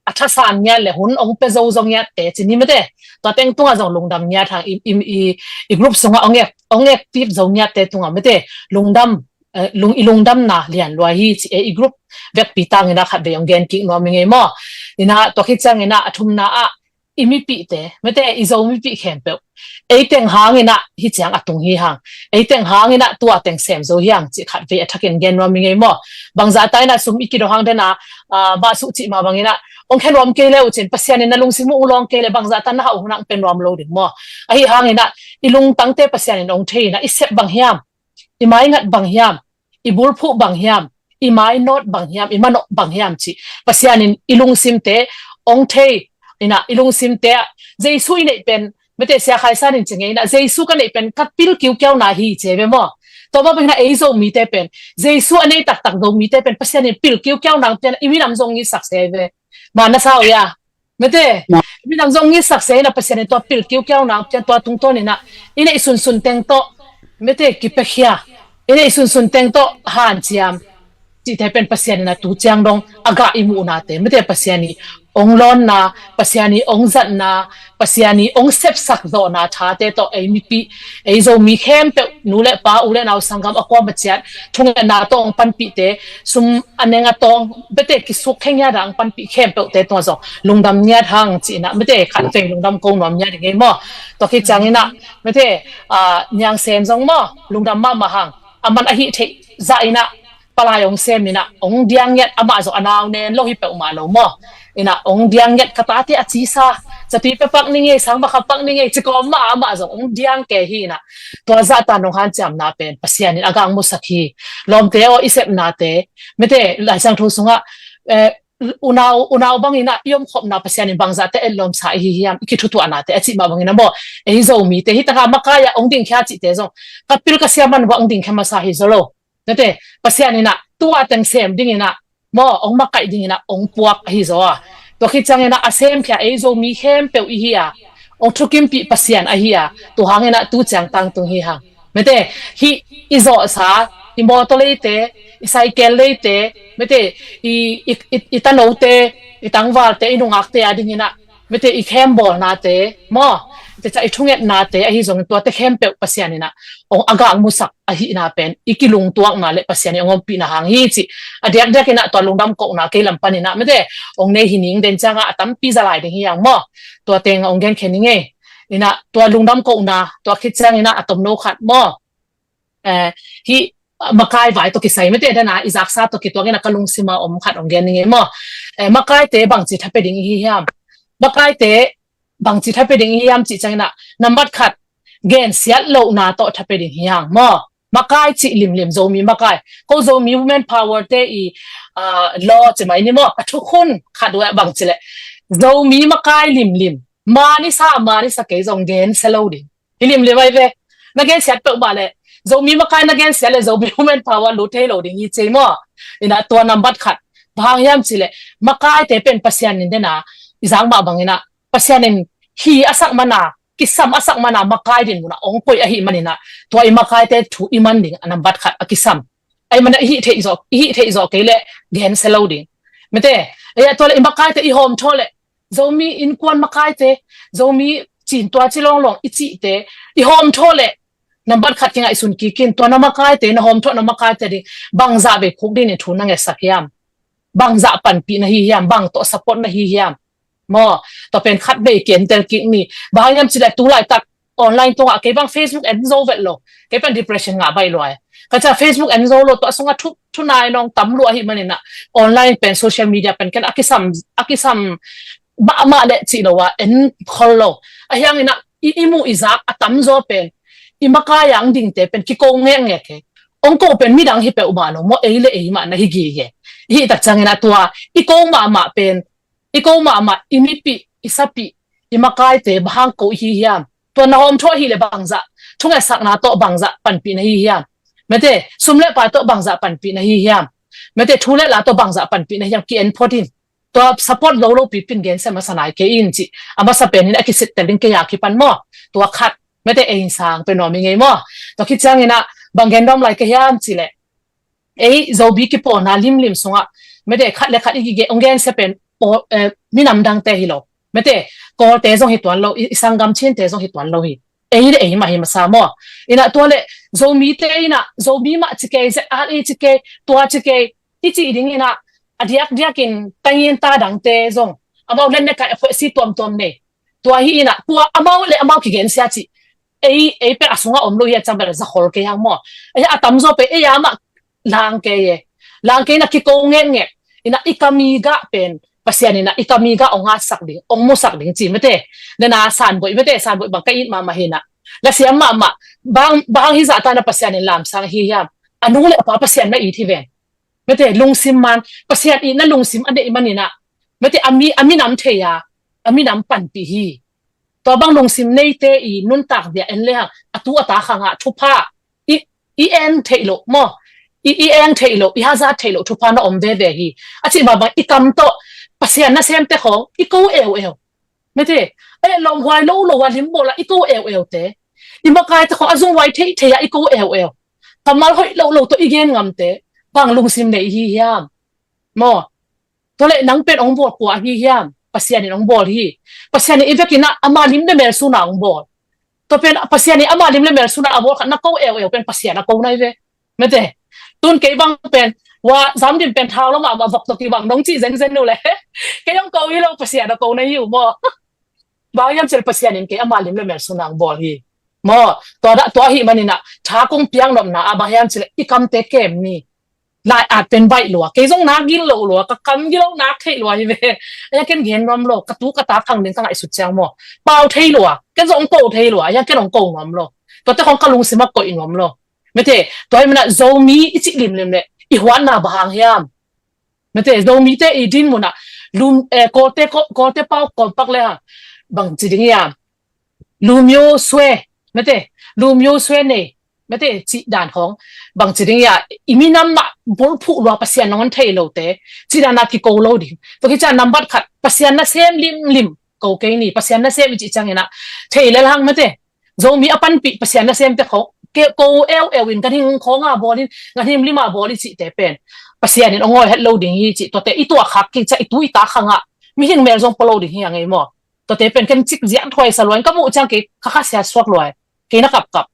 a thasan ngiat le hun hong pia zo zong ngiatte cin hi mate. Tua teng tungah zong lungdam ngiat hang i group sungah hong active zo ngiatte tungah mate lungdam, i lungdamna lian lua hi ci e. I group vekpi tangin a khatvei hong gen kik nuam i ngei maw. Ina tua khit ciangin a thumna ah i mipihte mate, i Zo mipih khempeuh ei teng hangin a hi ciang a tung hi hang, ei teng hangin a tua teng sem zo hi hang cih khatvei a thakin gen nuam i ngei maw. Bangzah ta in a sum i kidong hang den a, Mahsuh cih mah bangin a hong khe nuam kei le uh cin, Pasian in na lungsim uh hong lawng kei le bangzah ta na hauh hun ah hong pe nuam lo ding maw. Ahi hangin a i lungtangte Pasian in hong thei in a i sep bang hiam, i maingat bang hiam, i bulphuh bang hiam, i mainawt bang hiam, i manawh bang hiam cih Pasian in i lungsimte hong thei, Ina, i lungsimte ah, Jesu i neih pen, mete Sia Khai San in ci ngei ina, Jesu ka neih pen ka pil kiukiau na hi ci ve maw. Tua mah bang ina ei Zomite pen, Jesu a nei taktak Zomite pen, Pasian in pil kiukiau na pian, i minam zong ngisak se ve. Ma na sa uh ia. Mete, minam zong ngisak se ina Pasian in tua pil kiukiau na pian tua tungtawn ina, i neih sunsun teng tawh, mete kipekhia, i neih sunsun teng tawh hanciam. Cihte pen Pasian ina tu ciang dong, a gah i muhnate, mete Pasian i ong lawnna, Pasian i ong zatna, Pasian i ong sepsak zawhna thate tawh ei mipi, ei Zomi khempeuh, nu le pa, u le nau, sanggam, a kuama ciat, thungetna tawh ong panpihte, sum a neng a tawng, mete kisuk kheng ngiat a ong panpih khempeuhte tungah zong lungdam ngiat hang ci ina, mete khat vei lungdam ko nuam ngiat i ngei maw. Tua khit ciang ina, mete, ah, Niang Sem zong maw, lungdam mahmah hang. A man a hih theih zah ina, palai ong sem ina, ong diang ngiat, amah zong a nau nen lo hi peuhmah lo maw. Ina, ong diang ngiat, ka tate a cisa, zatui pe pak ni ngei, sang makha pak ni ngei, ci kawm mah amah zong ong diang ke hi ina. Tua zah tan ong hanciamna pen Pasian in a gah musak hi. Lawmte aw, i sepnate, mete Lai Siangtho sungah, eh, unau, unau bang ina i omkhopna Pasian in bangzahte etlawmsa i hi hiam, i kithutuahnate a cih mah bang ina maw. Ei Zomite hi tangah makai ah ong dingkhia cihte zong, ka pil ka sia man bang ong dingkhia masa hi zaw lo. Nate, Pasian ina tua teng sem ding ina, maw, ong makaih ding ina ong puak ahi zaw a. Tua khit ciang ina a semkhia ei Zomi khempeuh i hi a, ong thukimpih Pasian ahi a, tu hang ina tu ciang tangtung hi hang. Mete, hih i zawhsa, i mawtaw leite, i saikel leite, mete, i, i, i, i tanote, i tangvalte, i nungakte a ding ina, mete i khembawlnate maw, mete ca i thungetnate ahi zongin tuate khempeuh Pasian ina ong a gah musak ahihna pen i kilungtuakna le Pasian i ong ompihna hang hi cih a diakdiak ina tua lungdam kohna kei lam pan ina mete ong nei hi ning den cianga a tampi za lai ding hi hang maw. Tua teng ong gen khen ning ei. Ina tua lungdam kohna tua khit ciang ina a tomno khat maw. Eh, hih makai vai tawh kisai mete dana i zaksa tawh kituak ina ka lungsima om khat ong gen ning ei maw. Eh, makaite bangci thape ding i hi hiam? Makaite bangci thape ding i hi hiam cih ciang ina nambat khat gensiat lohna tawh thape ding hi hang maw. Makai cih limlim Zomi makai. Ko Zomi Women Power te i, ah, law ci mai ni maw. Ka thukhun khat uh bangci le Zomi makai limlim. Mani sa, mani sa kei zong gensia lo ding. Hi limlim ai ve. Na gensiat peuhmah le Zomi makai na gensiat le Zomi Women Power lut thei lo ding hi cei maw. Ina tua nambat khat. Bang hang hiam ci le makaite pen Pasian in dena i zang mah bang ina Pasian in hi a sak mana, kisam a sak mana makai din muna ong koih ahih man ina tua i makaite thu i man ding a nambat khat a kisam. Ai mana i hih theih zawh, i hih theih zawh kei le gensia lo ding. Mete, ai tua le i makaite i hawmthawh le Zomi innkuan makaite, Zomi cin tua ci lawnglawng i cihte i hawmthawh le nambat khat kingaihsun kikin tua na makaite, na hawmthawh na makaite ding bangzah vei khuk ding in thu na ngetsak hiam? Bangzah panpih na hi hiam? Bang tawh support na hi hiam? Maw, tua pen khat vei kientel kik ni. Bang hang hiam ci le tu laitak online tungah kei bang Facebook en zo vet lo. Kei pen depression ngah baih lua e. Ka ca Facebook en zo lo tua sungah thu, thu nai nong tam lua ahih man ina online pen social media pen ken a kisam, a kisam mahmah le cih lo a en khol lo. A hiang ina i, i muh i zak a tam zaw pen i makai ang dingte pen kiko ngekngek e. Ong ko pen midang hi peuhmah lo maw, ei le ei mah na hi gige. Hih tak ciang ina tua i ko mahmah pen i ko mahmah, i mipih, i sapih, i makaite bang hang ko i hi hiam? Tua na hawmthawh ahih le bangzah thungetsakna tawh bangzah panpih na hi hiam? Mete sum le pai tawh bangzah panpih na hi hiam? Mete thu le la tawh bangzah panpih na hi hiam? Ki-en phot in. Tua support lo lo pipin gensia masa nai kei in ci. A masa pen in a kisittel ding kei a kipan maw. Tua khat mete ei in sang pe nuam i ngei maw. Tua khit ciang ina bang gen dawm lai kei hiam ci le ei Zomi kipawlna limlim sungah mete khat le khat i gige ong gensia pen minam dangte hi lo. Mete Kawlte zong hi tuan lo, i sanggam Chinte zong hi tuan lo hi. Ei le ei mah hi masa maw. Ina tua le Zomite ina Zomi mah ci kei, Z R A ci kei, tua ci kei i cih ding ina a diakdiakin tangin ta dangte zong amau len ne kai a phuaisi tuamtuam nei. Tua hi ina tua amau le amau kigensia cih ei, ei pen a sungah om lo hi a ciang bel a za khol kei hang maw. Ei a tamzaw pen ei a mah lang kei e. Lang kei ina kiko ngekngek ina i kami gah pen Pasian ina i kami gah ong hatsak ding, ong musak ding ci mete. Dena sanboih mete, sanboih bang ka it mahmah hi ina. La siam mahmah bang, bang hi zahta na Pasian in lamsang hi hiam? A nu le a pa Pasian na it hi ven. Mete lungsim man Pasian itna lungsim a neih man ina mete a mi, a minam thei a a minam panpih hi. Tua bang lungsim neite i nuntak dia en lehang a tu a ta khangah thupha i, i eng theih loh maw, i, i eng theih loh, i hazat theih loh thupha na om veve hi. A cih bangbang i kam tawh Pasian nasemte khawng i ko eueu, mete, eh, lawmhuai lo lo a limbawl a i ko eueu te, i makaite khawng a zunghuai theihtheih a i ko eueu, kammal hoih lo lo tawh i gen ngamte bang lungsim nei hi hiam? Maw, tua leh nang pen hong bawl kua ahi hiam? Pasian in hong bawl hi. Pasian in i vekin ah ama lim le mel suna hong bawl. Tua pen Pasian in ama lim le mel suna a bawl khat na ko eueu pen Pasian a ko nai ve. Mete, tun kei bang pen wa zam dim pen thau lo mahmah vok tawh kibang nong cih zenzen uh le kei hong ko hi lo, Pasian a ko nai hi uh maw. Bang hiam cih leh Pasian in kei ama lim le mel suna hong bawl hi. Maw, tua dah, tua ahih manin ah tha kong piak nopna ah bang hiam cih leh i kamte kem ni. Lai-at pen baih lua, kei zong nak gilo lua, ka kam gilo nak theih lua hi ve. A hiang ken gen nuam lo, ka tu ka ta khang ding ka ngaihsut ciang maw, pau thei lua, ken zong hong ko thei lua, a hiang ken hong ko nuam lo. Tuate khawng ka lungsim ah koih nuam lo. Mete, tua ahih manin ah Zomi i cih limlim leh i huatna bang hang hiam? Mete, Zomite i din mun ah lum, eh, Kawlte, Kaw-, Kawlte pau kawmpak lehang bang ci ding hiam? Lumyo swe, mete, lumyo swe nei, mete, cih dan khawng bang ci ding hiam? I minam mah bulphuh lua, Pasian nangawn thei lote cih dan a kiko lo ding. Tua khit ciang nambat khat Pasian nasem limlim ko kei ni, Pasian nasem i cih ciangin ah thei lel hang, mete, Zomi a panpih Pasian nasemte khawng ke ko eueu in, ganhing khawng a bawl in, ganhing lim a bawl i cihte pen Pasian in hong awi het lo ding hi cih, tuate i tuah khak kik ciang i tu i ta khangah mihing mel zong pua lo ding hi a ngei maw. Tuate pen ken cik ziah thuai sa lua in, ka muh ciang kei ka khasiat suak lua hi. Kei na kapkap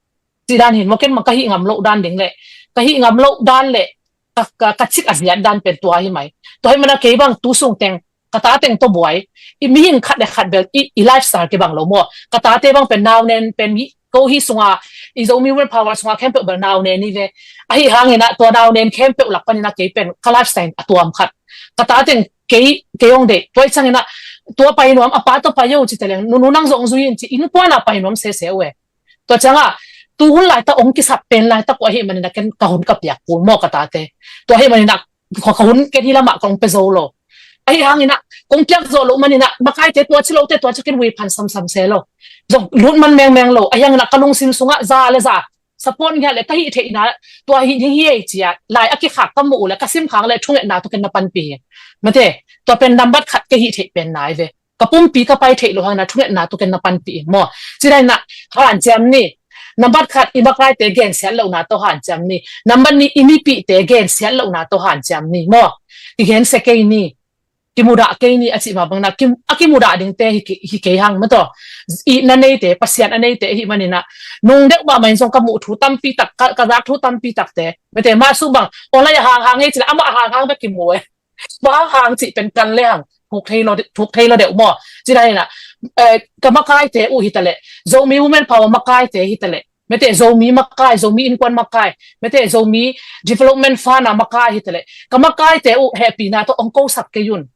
cih dan hin maw, ken bang ka hih ngam loh dan ding leh, ka hih ngam loh dan leh ka, ka, ka cik a ziat dan pen tua hi mai. Tua ahih manin ah kei bang tu sung teng ka ta teng tawh buai, i mihing khat le khat bel i, i lifestyle kibang lo maw. Ka tate bang pen nau nen pen hi, ko hi sunga, i Zomi Women Power sunga khempeuh bel nau nen hi ve. Ahih hangin ah tua nau nen khempeuh lak panin ah kei pen ka lifestyle a tuam khat. Ka ta teng kei, kei hong deih, tua ahih ciangin ah tua pai nuam, a pa tawh pai o ci ta leng, nunu nang zong zui in ci, innkuan a pai nuam sese uh e. Tua ciangah tu hun laitak hong kisap pen laitak uh ahih manin ah ken ka hun ka piak kul maw ka tate. Tua ahih manin ah ka, ka hun ken hih lamah kong pia zo lo. Ahih hangin ah kong piak zo loh manin ah makaite tua ci lote tua ci, ken ui phan samsam se lo. Zong lut man mengmeng lo. Ahih hangin ah ka lungsim sungah za le za, support ngiat le ka hih theihna tua hih ding hi ei ci-a lai a kikhak ka muh uh le ka sim khak le thungetna tawh ken na panpih hi. Mete, tua pen nambat khat ka hih theih pen nai ve. Ka pumpi ka pai theih loh hangin ah thungetna tawh ken na panpih in maw. Ci dan in ah hanciam ni. Nambat khat i makaite gensiat lohna tawh hanciam ni. Nambat nih i mipihte gensiat lohna tawh hanciam ni maw. I gensia kei ni. Kimudah kei ni a cih mah bangin ah ki, a kimudah dingte hi kei, hi kei hang, mete. Itna neite, Pasian a neite ahih manin ah nung deuh mahmah in zong ka muh thu tampi tak, ka, ka zak thu tampi takte, mete, mah sung bang online a hanghang ei ci leh amah a hanghang bek kimu e. Bang hang cih pen kan le hang thuk thei lo, thuk thei lo deuh maw. Ci dan in ah, eh, ka makaite uh hi ta leh, Zomi Women Power makaite hi ta leh, mete, Zomi makai, Zomi innkuan makai, mete, Zomi Development Fund a makai hi ta leh, ka makaite uh hehpihna tawh hong kosak kei un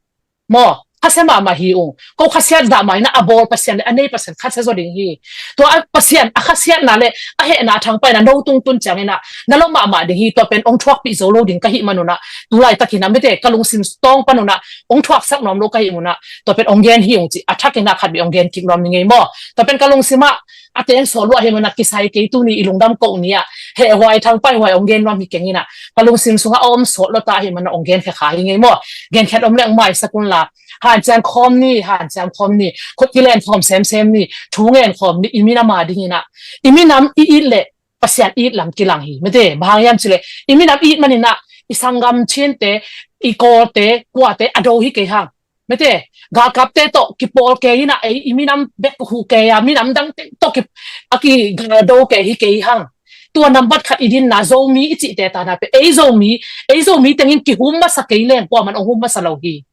maw. Khasia mahmah hi ung. Ko khasiat dah mah in ah a bawl Pasian le a nei Pasian khasia zaw ding hi. Tua a Pasian a khasiatna le a hehna a thangpaihna no tung tun ciangin ah na lawm mahmah ding hi. Tua pen hong thuakpih zo lo ding ka hih manun ah tu laitakin ah, mete, ka lungsim tawng panun ah hong thuaksak nuam lo ka hih mun ah tua pen hong gen hi ung ci, a thakin ah khat beh hong gen kik nuam ni ngei maw. Tua pen ka lungsim ah a teng sawt lua hi mun ah kisai kei, tuni i lungdam koh ni ah hehhuai thangpaihhuai hong gen nuam hi keng in ah, ka lungsim sungah a om sawt lua ta hi mun ah hong gen khia kha hi ngei maw. Gen khiat om le hong maisak un la. Hanciam khawm ni, hanciam khawm ni, khut kilen khawm semsem ni, thu ngen khawm ni, i minam a dingin ah. I minam i it leh Pasian it lam kilang hi, mete, bang hang hiam cih leh i minam i it manin ah i sanggam Chinte, i Kawlte, kuate a do hi kei hang. Mete, galkapte tawh kipawl kei in ah ei i minam bek hu kei a, minam dangte tawh ki, a kigal do kei hi kei hang. Tua nambat khat i dinna Zomi i cihte tana pen ei Zomi, ei Zomi tengin kihum masa kei leng kuaman hong hum masa lo hi.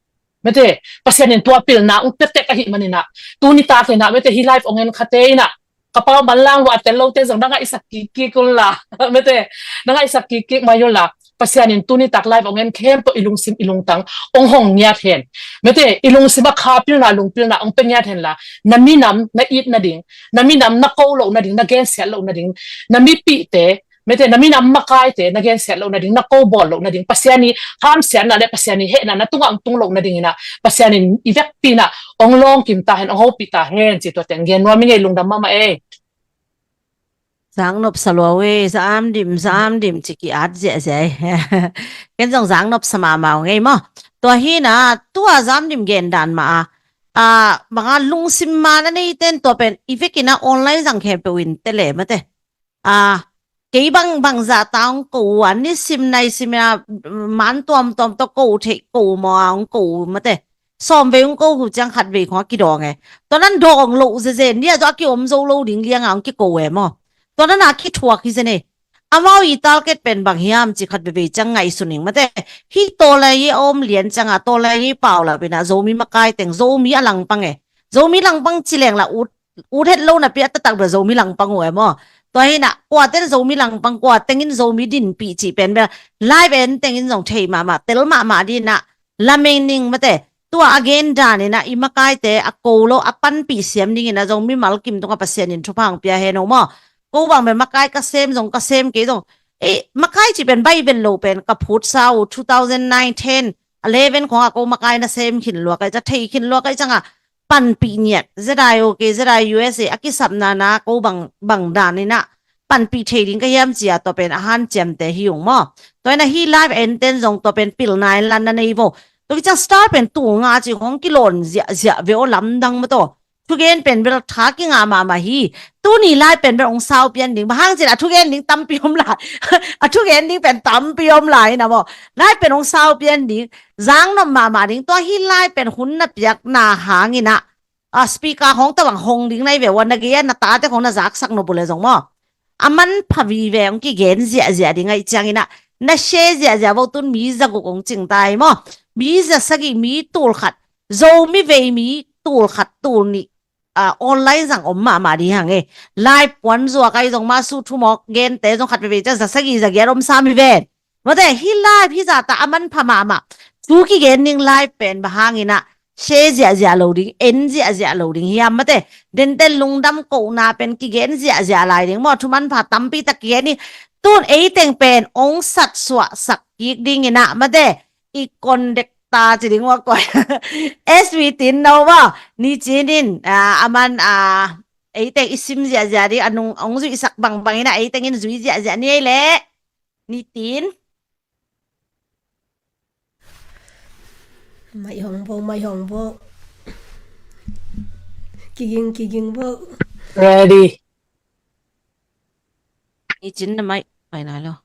Mete, Pasian in tua pilna hong pia tek ahih manin ah, tuni takin ah, mete, hih live hong en khate in ah, ka pau manlang lua a tel lote zong na ngaihsak kikkik un la. Mete, na ngaihsak kikkik mai un la. Pasian in tuni tak live hong en khempeuh i lungsim i lungtang hong hong ngiat hen. Mete, i lungsim ah kha pilna, lung pilna hong pia ngiat hen la, na minam na it nading, na minam na ko loh nading, na gensiat loh nading, na mipihte, Mate, na minam makaite na gensiat loh nading, na ko bawl loh nading, Pasian i hamsiatna le Pasian i hehna na tungah hong tung loh nading in ah, Pasian in i vekpi in ah hong lawngkim ta hen, hong hopih ta hen ci, tua teng gen nuam ing ei, lungdam mahmah ei. Zaknop sa lua ei, za am dim, za am dim ci ki-at ziahziah ei. Ken zong zaknop sa mahmah ung ei maw. Tua hi in ah, tua za am dim gen dan mah a, a, bang a lungsim man a neite in tua pen i vek in ah online zang khempeuh in te le mate. A, kei bang bangzah ta hong ko uh a, nisim naisim in ah, man tuamtuam tawh ko uh theih, ko uh maw a, hong ko uh mate. Sawm vei hong ko uh ciang khat vei khong a kidawng e. Tua nan dawng loh zezen ni a, tua a ki-om zo lo ding liang a hong kiko e maw. Tua nan a kithuak hi zen e. Amau i target pen bang hiam ci khat veivei ciang ngaihsun ing mate. Hih tawlai i a om lian ciang a, tawlai i paulap in ah Zomi makai teng, Zomi a langpang e. Zomi langpang ci leng lah ut ut het lo napi a taktak bel Zomi langpang uh e maw. Tua hi in ah, kuate in Zomi langpang, kua teng in Zomi dinpih cih pen bel live en teng in zong thei mahmah, tel mahmah ding in ah, lamen ning mate. Tua a gen dan in ah, i makaite a ko lo, a panpih siam ding in ah, zong mimal kim tungah Pasian in thupha hong pia hen o maw. Ko bang bel makai ka sem zong, ka sem kei zong. E, makai cih pen Baibel lo pen ka phutsa uh, two thousand nine, ten, eleven khong a ko makai na sem khin lua ka hih ciang, thei khin lua ka hih ciang a, panpih ngiat, Z I O K, Z I U S A a kisapna na ko bang, bang dan in ah panpih thei ding ka hiam ci a, tua pen a hanciamte hi ung maw. Tua in ah hih live en ten zong tua pen pilna in la na nei vo. Tua ki ciang star pen tul nga ci hong kilawn ziahziah ve aw, lamdang maw tua. Thugen pen bel tha kingah mahmah hi. Tuni live pen bel hong sau pian ding, bang hang cin a thugen ding tampi om lai. A thugen ding pen tampi om lai in ah maw. Live pen hong sau pian ding. Zaknop mahmah ding, tua hih live pen hun na piakna hang in ah, a, speaker khong tawh bang hong ding na hi ve ua, na gei a na tate khong na zaksak nop uh leh zong maw, a manpha vive hong kigen ziahziah ding ahih ciang in ah, na share ziahziah vo, tun mi za guk hong cing ta hi maw. Mi za sagih, mi tul khat, Zomi vei mi tul khat, tul nih, a, online zang om mahmah ding hi hang e. Live puan zuak ahi zong mah, suh thumawk gente zong khat veivei ciang za sagih za giat om sam hi ven. Mate, hih live hih zah ta a manpha mahmah. Thu kigen ding live pen bang hang in ah share ziahziah lo ding, en ziahziah lo ding hiam mate. Denten lungdam kohna pen kigen ziahziah lai ding maw, thu manpha tampi tak kigen hi. Tun ei teng pen hong satsuahsak kik ding in ah mate, i conductor ci ding ua koi. S V tin no maw, ni cin in, a, a man, a, ei teng i sim ziahziah ding, a nung hong zuihsak bangbang in ah ei teng in zui ziahziah ni ei leh. Nitin. Mai hong vo, mai hong vo. Kiging, kiging vo. Ready. Nitin na mai, mai nai lo.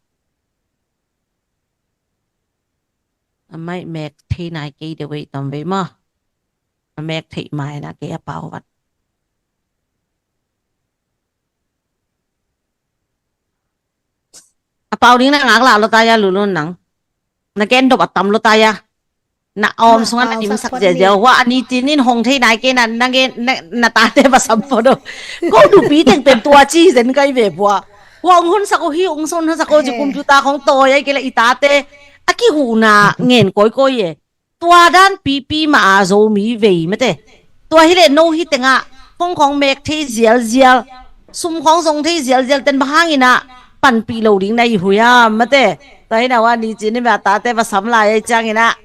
A mai mek thei nai kei de wei tam wei maw. A mek thei mai na kei a pau vat. A pau ding na ngak lah lo ta ya, lulun nang. Na ken dop a tam lo ta ya. Na om sunga na dimsak ziazia. Hua a Nitin in hong thei nai kei na, na gen, na, na tate va sam pho do. Ko dupi teng pen tua ci zen kai ve bua. Hua hong hon sak o hi, hong son hon sak o ci, computer khong tawi ai kei la i tate. A kihuna ngen koi koi e. Tua dan pipi mah a Zomi vei mate. Tua hi leh no hi tengah khong khong mek thei zialzial, sum khong zong thei zialzial ten bang hang in ah panpih lo ding na i hui a mate. Tua hi na ua Nitin in mah tate va sam lai ai ciang in ah.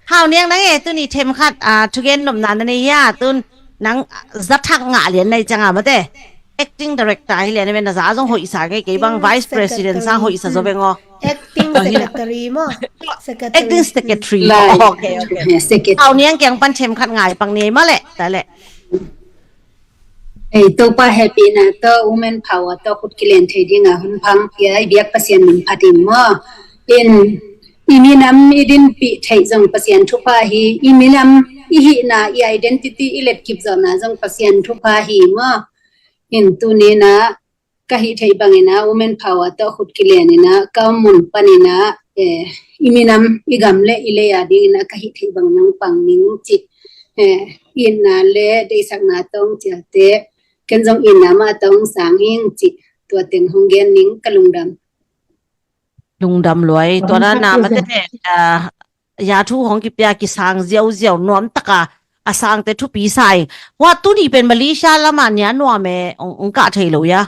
Hau Niang nang e, tuni themkhat, a, thugen nopna na nei hia, tun nang za thak ngah lian na hi ciang a mate. Acting director hi lian a, na za zong hoihsa ngei, kei bang vice president sang hoihsa zo veng aw. Acting secretary maw? Acting secretary. Okay, okay. Hau Niang kiang pan themkhat ngai pang ni maw leh, ta leh. Ei, Topa hehpihna tawh, women power tawh khut kilen thei dinga hun pha hong pia i biak Pasian min phat in maw. In, i minam i dinpih theih zong Pasian thupha hi, i minam i hihna, i identity i letkip zawhna zong Pasian thupha hi maw. In, tuni in ah ka hih theih bangin ah women power tawh khut kilen in ah ka om mun panin ah, eh, i minam i gam le i lei a dingin ah ka hih theih bangin hong pang ning cih, eh, itna le deihsakna tawh hong cialte, ken zong itna mah tawh hong sang hing cih tua teng hong gen ning, ka lungdam. Lungdam luai. Tua na na mate, ah, ya thu hong kipia kisang ziauziau nuam taka a sangte thupi sa ing. Hua tuni pen Malaysia lama nia nuam e, hong, hong kah thei lo ya.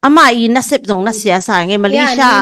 Amah i nasep zong na sia sa nge, Malaysia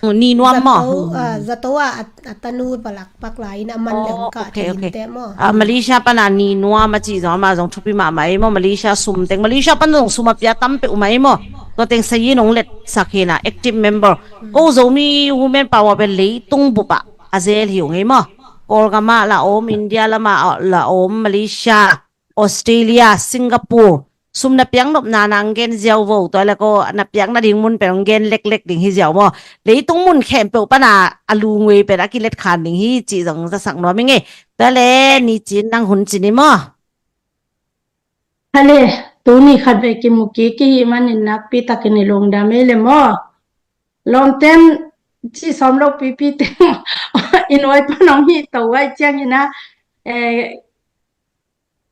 ni nuam maw? Zato, ah, zato ah a, a tanu palak pak lai in a man leng ka te maw? Ah, Malaysia pana ni nuam a cih zong amah zong thupi mahmah ei maw? Malaysia sum teng, Malaysia pan zong sum a pia tam peuh mah ei maw? Tua teng sayin hong letsak hi na, active member. Ko Zomi Women Power pen leitung bup ah a zel hi ung ei maw? Kawlgam ah la om, India lamah la om, Malaysia, Australia, Singapore, sum na piak nopna na ang gen ziau vo, tua le ko na piak nading mun pen ang gen leklek ding hi ziau maw? Leitung mun khempeuh pana a lungwei pen a kilet khan ding hi cih zong zasak nuam i nge. Tua le ni cin nang hun cin i maw? Hale, tuni khat ve kimu kik i hih manin nakpi takin i lungdam ei le maw? Lawmten ci sawm lo pipi teng i nuai pan hong hih to ai ciangin a, eh,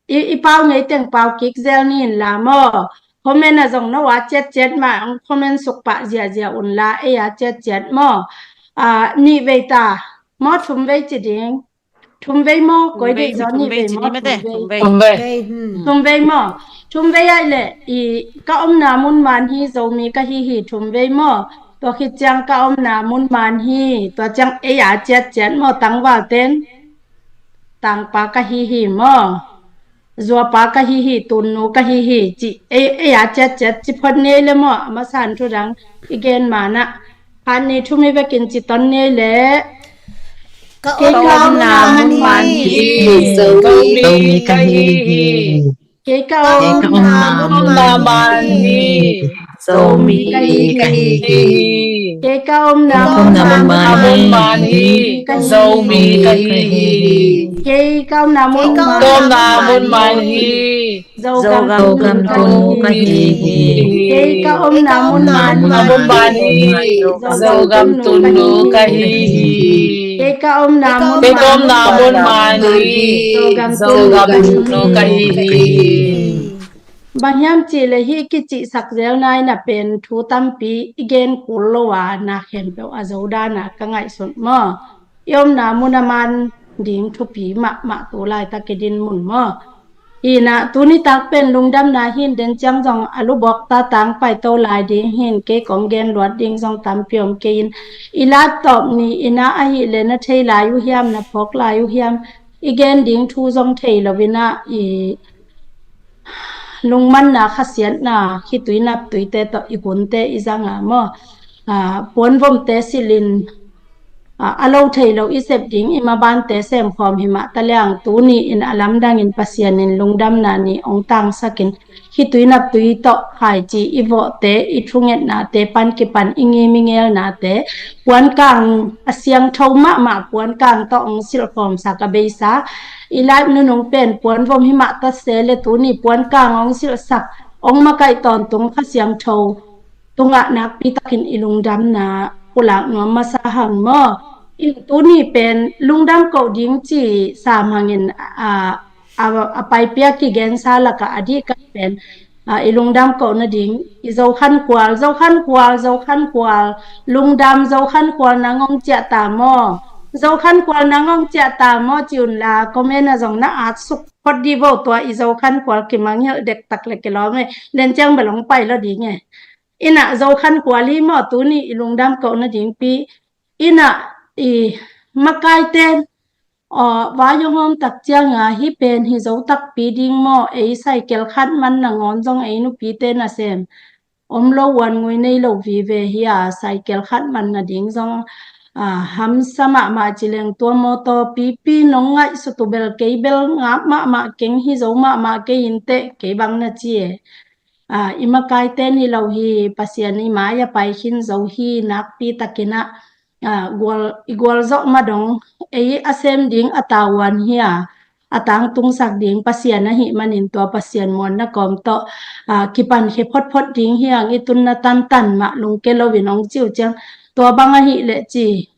i, i pau ngei teng pau kik zel ni in la maw? Comment a zong no a ciatciat mah, hong comment suk pah ziahziah un la, ei a ciatciat maw? Ah, nih vei ta maw, thum vei ci ding? Thum vei maw? Koi dei zaw nih vei maw? Thum vei. Thum vei. Thum vei maw? Thum vei ai le i ka omna mun man hi, Zomi ka hi hi, thum vei maw? Tua khit ciang ka omna mun man hi, tua ciang ei a ciatciat maw, tangval ten? Tangpa ka hi hi maw? Zuapa ka hi hi, tunnu ka hi hi, ci ei, ei a ciatciat ci phot ni ei le maw? A masa in thu dang i gen manah khat nih thum i vekin ci ton ni ei le. Ka omna mun man hi. Zomi ka hi hi. Kei ka omna mun man hi. Zomi ka hi hi. Kei ka omna mun man hi. Zomi ka hi hi. Kei ka omna mun man hi. Zogam tunu ka hi hi. Kei ka omna mun man hi. Zogam tunu ka hi hi. Kei ka omna mun man hi. Zogam tunu ka hi hi. Bang hiam cih leh hih kicihsak zelna in a pen thu tampi i gen kul lo a, na khempeuh a zo dan a ka ngaihsut maw? I omna mun a man ding thupi mahmah tu laitak i din mun maw? Hi na, tuni tak pen lungdamna hi in, den ciang zong a lubawk ta tang paito lai ding hi in, kei kong gen luat ding zong tampi om kei in, i laptop ni in a, ahih leh na thei lai uh hiam, na phawk lai uh hiam, i gen ding thu zong thei lo in a, i lungmanna, khasiatna, khitui naptuite tawh i hunte i zang a maw? Ah, puanvomte silh in, ah, a lo thei lo i sep ding i mabante semkhawm hi mah ta liang, tuni in a lamdangin Pasian in lungdamna ni ong tangsakin, khitui naptui tawh khaici i vawhte, i thungetnate pan kipan i ngim i ngelnate, puankang a siangtho mahmah puankang tawh ong silhkhawmsak a beisa, i live nunung pen puanvom hi mah ta se le tuni puankang ong silhsak, ong makaih tawntung Kha Siangtho tungah nakpi takin i lungdamna pulak nuam masa hang maw? In tuni pen lungdam koh ding ci sam hangin, a, a, a paipia kigensa lakah a dihkan pen, a, i lungdam koh nading, i Zokhankhual, Zokhankhual, Zokhankhual, lungdam Zokhankhual nang ong ciah ta maw? Zokhankhual nang ong ciah ta maw ci un la, comment a zong na at suk phot di vo, tua i Zokhankhual kimangngilh dektak le kilawm e, den ciang bel ong pai lo ding e. Inah Zokhankhual hi maw, tuni i lungdam koh nading pi. Inah i makaite, aw, vai hong hawm tak cianga hih pen hi zo takpi ding maw, ei cycle khat man nangawn zong ei nupite nasem om lo, uan ngui nei lo vive hi a, cycle khat man nading zong, a, hamsa mahmah ci leng tua mawtaw pipi nong ngaihsut uh bel kei bel ngap mahmah keng, hi zo mahmah kei inteh kei bang na ci e. A, i makaite ni lo hi, Pasian i mai a pai khin zo hi, nakpi takin ah, a, gual, i gualzawh ma dong, ei a sem ding a tavuan hi a, a tangtungsak ding Pasian ahih manin tua Pasian muanna kawm tawh, a, kipankhia photphot ding hi ang, i tunna tantan mah lungke loin ong ci uh ciang, tua bang ahih leh ci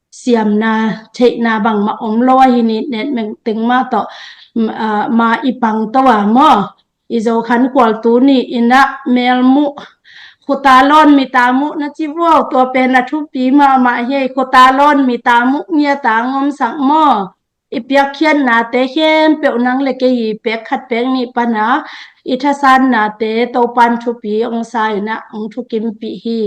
siamna, theihna bangmah om lo ahi, nitnet mengteng mah tawh, m-, a, ma i pang to a maw? I Zokhankhual tuni inah melmuh, khuta lawn mita muh na ci vuau, tua pen a thupi mahmah hi. Khuta lawn mita muh ngiat a ngomsak maw? I piakkhiatnate khempeuh nang le kei i pek khat pek nih pana i thasannate Topan thupi hong sa in ah hong thukimpih hi.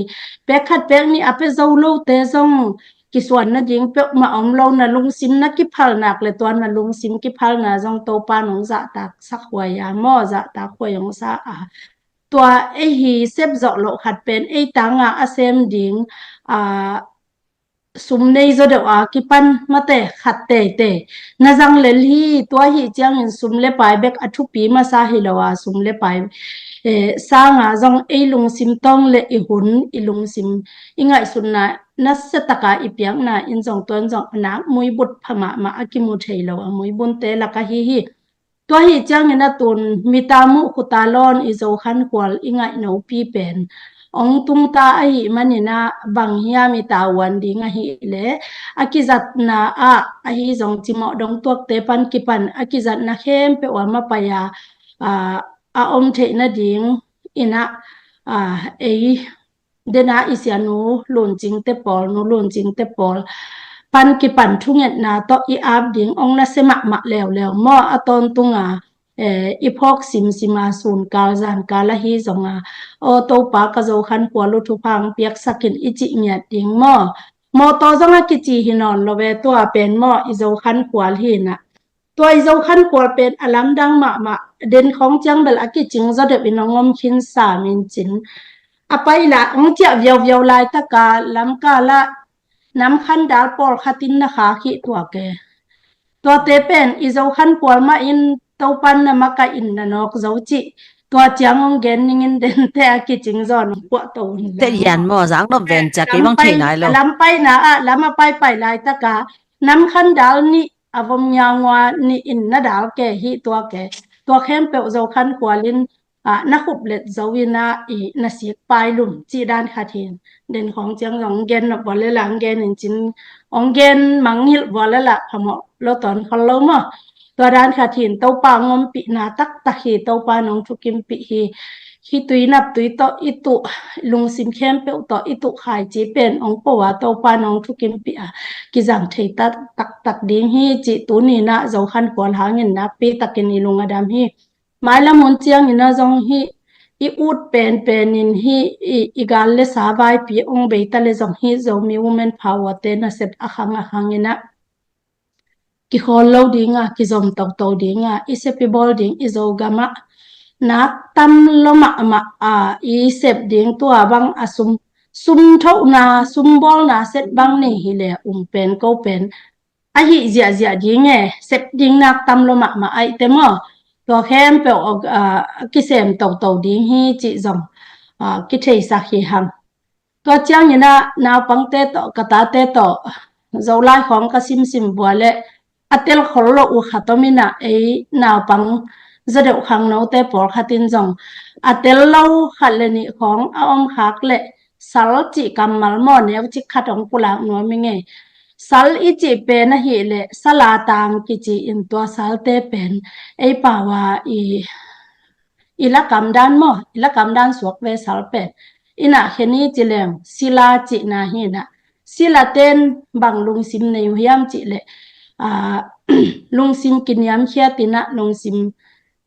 Pek khat pek nih a pia zo lote zong kisuan nading peuhmah om lo, na lungsim na kiphal nak le tua na lungsim kiphalna zong Topan hong zahtak sak huai a maw, zahtak huai hong sa a. Tua ei hi sep zawh loh khat pen ei tanga a sem ding, a, sum nei zaw deuh a kipan mate khat teitei na zang lel hi. Tua hi ciangin sum le pai bek a thupi masa hi lo a, sum le pai, eh, sanga zong ei lungsim tawng le i hun, i lungsim, i ngaihsutna nasia taka i piakna in zong tuan zong a nak muibut pha mahmah a kimu thei lo a muibunte lak ahi hi. Tua hi ciangin a tun mita muh khuta lawn i Zokhankhual i ngaihnopi pen hong tungta ahih manin ah bang hiam i tavuan ding ahih leh a kizatna ah ahi zong cimawh dongtuakte pan kipan a kizatna khempeuh ah mapai a, a, a om theih nading in ah, a, ei dena i sia Nu Luncingte pawl, Nu Luncingte pawl pan kipan thungetna tawh i ap ding hong nasia mahmah leuleu maw. A tawntunga, eh, i phawk simsima sunkal zankal ahi zonga, aw Topa, ka Zokhankhual uh thupha hong piaksak in i cih ngiat ding maw. Mawtaw zong a kici hi nawn lo ve, tua pen maw i Zokhankhual hi in ah. Tua i Zokhankhual pen a lamdang mahmah, den khawng ciang bel a kicing zaw deuh in hong om khin sam in cin. A pai la hong ciah viauviau laitaka lamkal ah namkhan dal pawlkhat in na khak hi tuak e. Tuate pen i Zokhankhual mah in Topan na makaih in na nawk zo cih tua ciang hong gen ningin dente a kicing zaw in hong puahto un. Te hian maw, zang nop ven cia kei bang thei nai lo. A lam paina ah lam a paipai laitaka namkhan dal nih a vom ngiaungua nih in na dal ke hi tuak e. Tua khempeuh Zokhankhual in, ah, na khup let zo in ah i na sik pai lum cih dan khat hi in. Den khawng ciang zong hong gen nop vua le la hong gen in cin, hong gen mangngilh vua le la phamawh lo tawn khol lo maw. Tua dan khat hi in Topa hong ompihna taktak hi, Topa in hong thukimpih hi. Hih tui nap tui tawh i tuh, lungsim khempeuh tawh i tuh khaici pen hong po a Topa in hong thukimpih a kizang thei taktak ding hi cih tuni in ah Zokhankhual hangin nakpi takin i lung a dam hi. Mailam hun ciangin ah zong hih i ut penpen in hih i, i gal le sa vaipi hong bei ta le zong hih Zomi Women Power te nasep a khang a khang in ah kikhawl lo ding a, kizom toto ding a, i sep i bawl ding i Zogam ah nak tam lo mahmah a, i sep ding tua bang a sum, sum thohna, sum bawlna set bang nei hi le um pen ko pen ahi ziahziah ding e, sep ding nak tam lo mahmah aihte maw. Tua khempeuh, a, kisem toto ding hi cih zong, a, kitheisak hi hang. Tua ciangin ah naupangte tawh, ka tate tawh, Zolai khawng ka simsim vua le a tel khol lo uh khat om in ah ei naupang zaw deuh khangnote pawlkhat in zong a tel lo khat le nih khawng a om khak le sal cih kammal maw, neu cik khat hong pulak nuam i ngei. Sal i cih pen ahih leh sal a tang kici in tua salte pen ei pau a i, i lakam dan maw, i lakam dan suak ve sal pen. Inah khen i ci leng sila cihna hi inah. Sila ten bang lungsim nei uh hiam cih leh, aa, lungsim kiniamkhiat inah, lungsim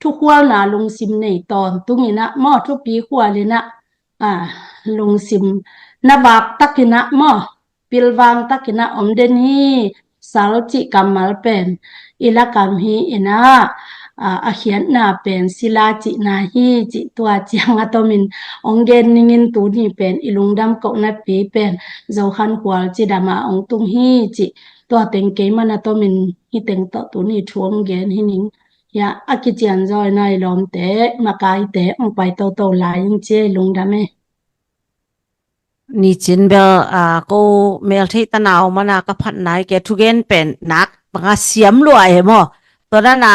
thukhualna lungsim nei tawntung inah maw, thupi khual inah, aa, lungsim na vak tak inah maw, pilvang tak inah om den hi. Sal cih kammal pen i lakam hi inah, a, a khiatna pen sila cihna hi cih tua ciang a tomin hong gen ningin tuni pen i lungdam kohna pi pen Zokhankhual cidam a hong tung hi cih tua teng keiman a tomin hi teng tawh tuni thu hong gen hi ning. Hiah a kician zaw inah i lawmte, makaite hong pai toto lai in ci ei, lungdam e. Nicin bel, a, ko meltheih tana om ana ka phat nai ke, thugen pen nak banga siam lua e maw. Tua dana,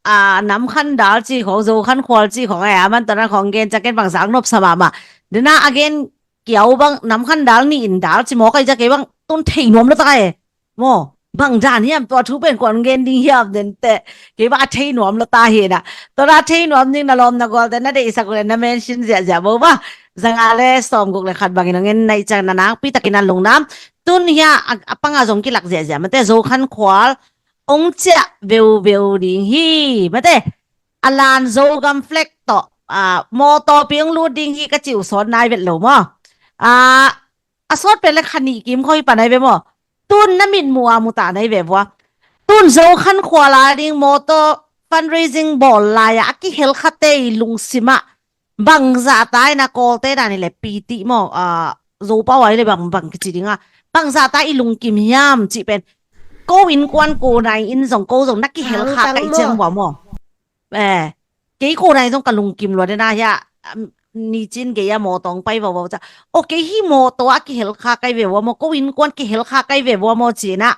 a, namkhan dal ci khong, Zokhankhual ci khong e, aman tua dana khong gen ciang ken bang zak nop sa mahmah. Dena a gen kiau bang namkhan dal ni in dal ci maw kai ciang kei bang tun thei nuam lo ta e. Maw, bang dan hiam tua thu pen kuan gen ding hiam den teh. Kei bang a thei nuam lo ta hi na. Tua na thei nuam ding na lawm na gual te na deihsak le na mention ziahziah bo ba. Zanga le sawmguk le khat bangin hong en naih ciang na nakpi takin a lungdam. Tun hia a, a panga zong kilak ziahziah mate, Zokhankhual hong ciah veuveu ding hi mate. a lan Zogam flag tawh, ah, mawtaw ping lut ding hi ka ci uh sawt nai vet lo maw? Ah, a sawt pen le kha nih kim khawng hi pan ai ve maw? Tun na mitmuh a mu ta nai ve vua. Tun Zokhankhual a ding mawtaw fundraising bawl lai-a a kihel khate i lungsim ah bangzah ta in a Kawlte dan hi le piti maw, ah, Zopau a hi le bang, bang kici ding a, bangzah ta i lungkim hiam cih pen ko innkuan ko nai in zong ko zong na kihel kha ka i ciang vua maw? Eh, kei ko nai zong ka lungkim lua den a hia, um, nicin gei a mawtaw ong pai vau vau ca. O kei hi mawtaw a kihel kha kai ve vua maw, ko innkuan kihel kha kai ve vua maw ci-in a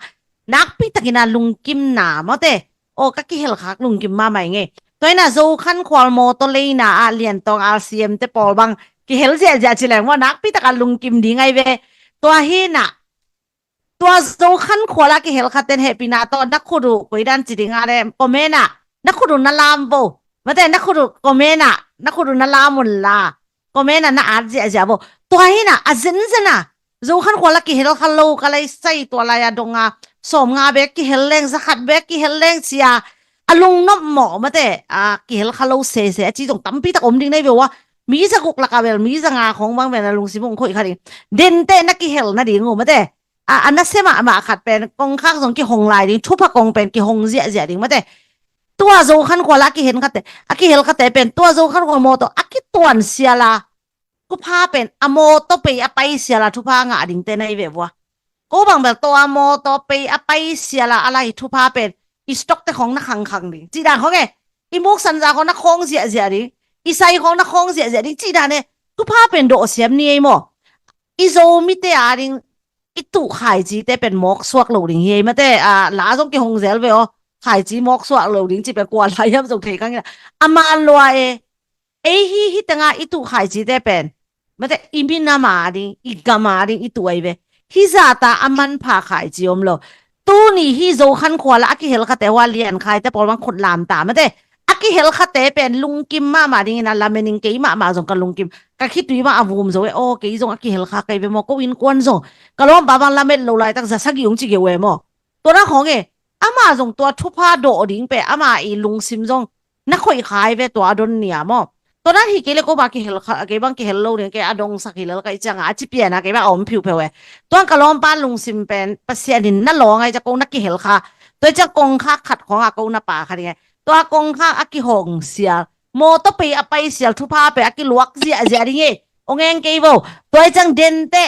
nakpi takin a lungkim na maw te. O ka kihel khak lungkim mahmah i ngei. Tua hi na Zokhankhual mawtaw leina ah Liantawng R C M te pawl bang kihel ziahziah ci leng maw nakpi taka lungkim ding ai ve. Tua hi na tua Zokhankhual a kihel khaten hehpihna tawh na khut uh koi dan ci ding a le comment ah na khut uh na lam vo. Mate na khut uh comment ah na khut uh na lam un la. Comment ah na at ziahziah vo. Tua hi na a zenzen a Zokhankhual a kihel kha lo ka lai sai tua lai a dong a sawm nga bek kihel leng za khat bek kihel leng cia a lungnop mawh mate a kihel kha lo sese a ci zong tampi tak om ding nai ve ua. Mi za guk laka vel mi za nga khong bang vel na lungsim ung khoih kha ding. Dente na kihel na ding uh mate. A, a nasia mahmah khat pen kongkhak zong kihong lai ding, thupha kong pen kihong ziahziah ding mate. Tua Zokhankhual a kihen khate, a kihel khate pen tua Zokhankhual mawtaw a kituan siala thupha pen a mawtaw pei a pai siala thupha ngah dingte na hi ve vua. Ko bang bel tua mawtaw pei a pai siala a lai thupha pen i stock te khong na khangkhang ding cih dan khong e. I muk sanza khong na khong ziahziah ding, i sai khong na khong ziahziah ding cih dan e. Thupha pen dawh siam ni ei maw? I Zomite a ding i tuh khaicite pen mawk suak lo ding hi ei mate, a, la zong kihong zel ve aw. Khaici mawk suak lo ding ci pen kua lai hiam zong thei kang ina. A man lua e, ei hi hi tenga i tuh khaicite pen mate i minam a ding, i gam a ding i tuh ai ve. Hi zata a manpha khaici om lo. Tuni hi Zokhankhual a kihel khate hua Liankhaite pawl bang khut lam ta mate. A kihel khate pen lungkim mahmah dingin a lamening kei mahmah zong ka lungkim. Ka khitui mah a vum zo e, aw kei zong a kihel kha kai ve maw, ko innkuan zong ka lawmpa bang lamet lo laitak za sagih ung ci geu e maw. Tua na khawng e, ama zong tua thupha dawh ding pe ama i lungsim zong na khoih khai ve tua a don nia maw. Tua na hi kei le ko ba kihel kha, kei bang kihel lo ding kei a dongsak hi lel kai cianga a ci piana kei ba a om phiupheu e. Tuang ka lawmpa lungsim pen Pasian in na lawng ai ca ko na kihel kha. Tua ciang kongkhak khat khawng a ko na pa kha ding e. Tua kongkhak a kihong sial, mawtaw pei a pai sial thupha pe a kiluak ziahziah ding e. Ong eng kei vo. Tua ciang dente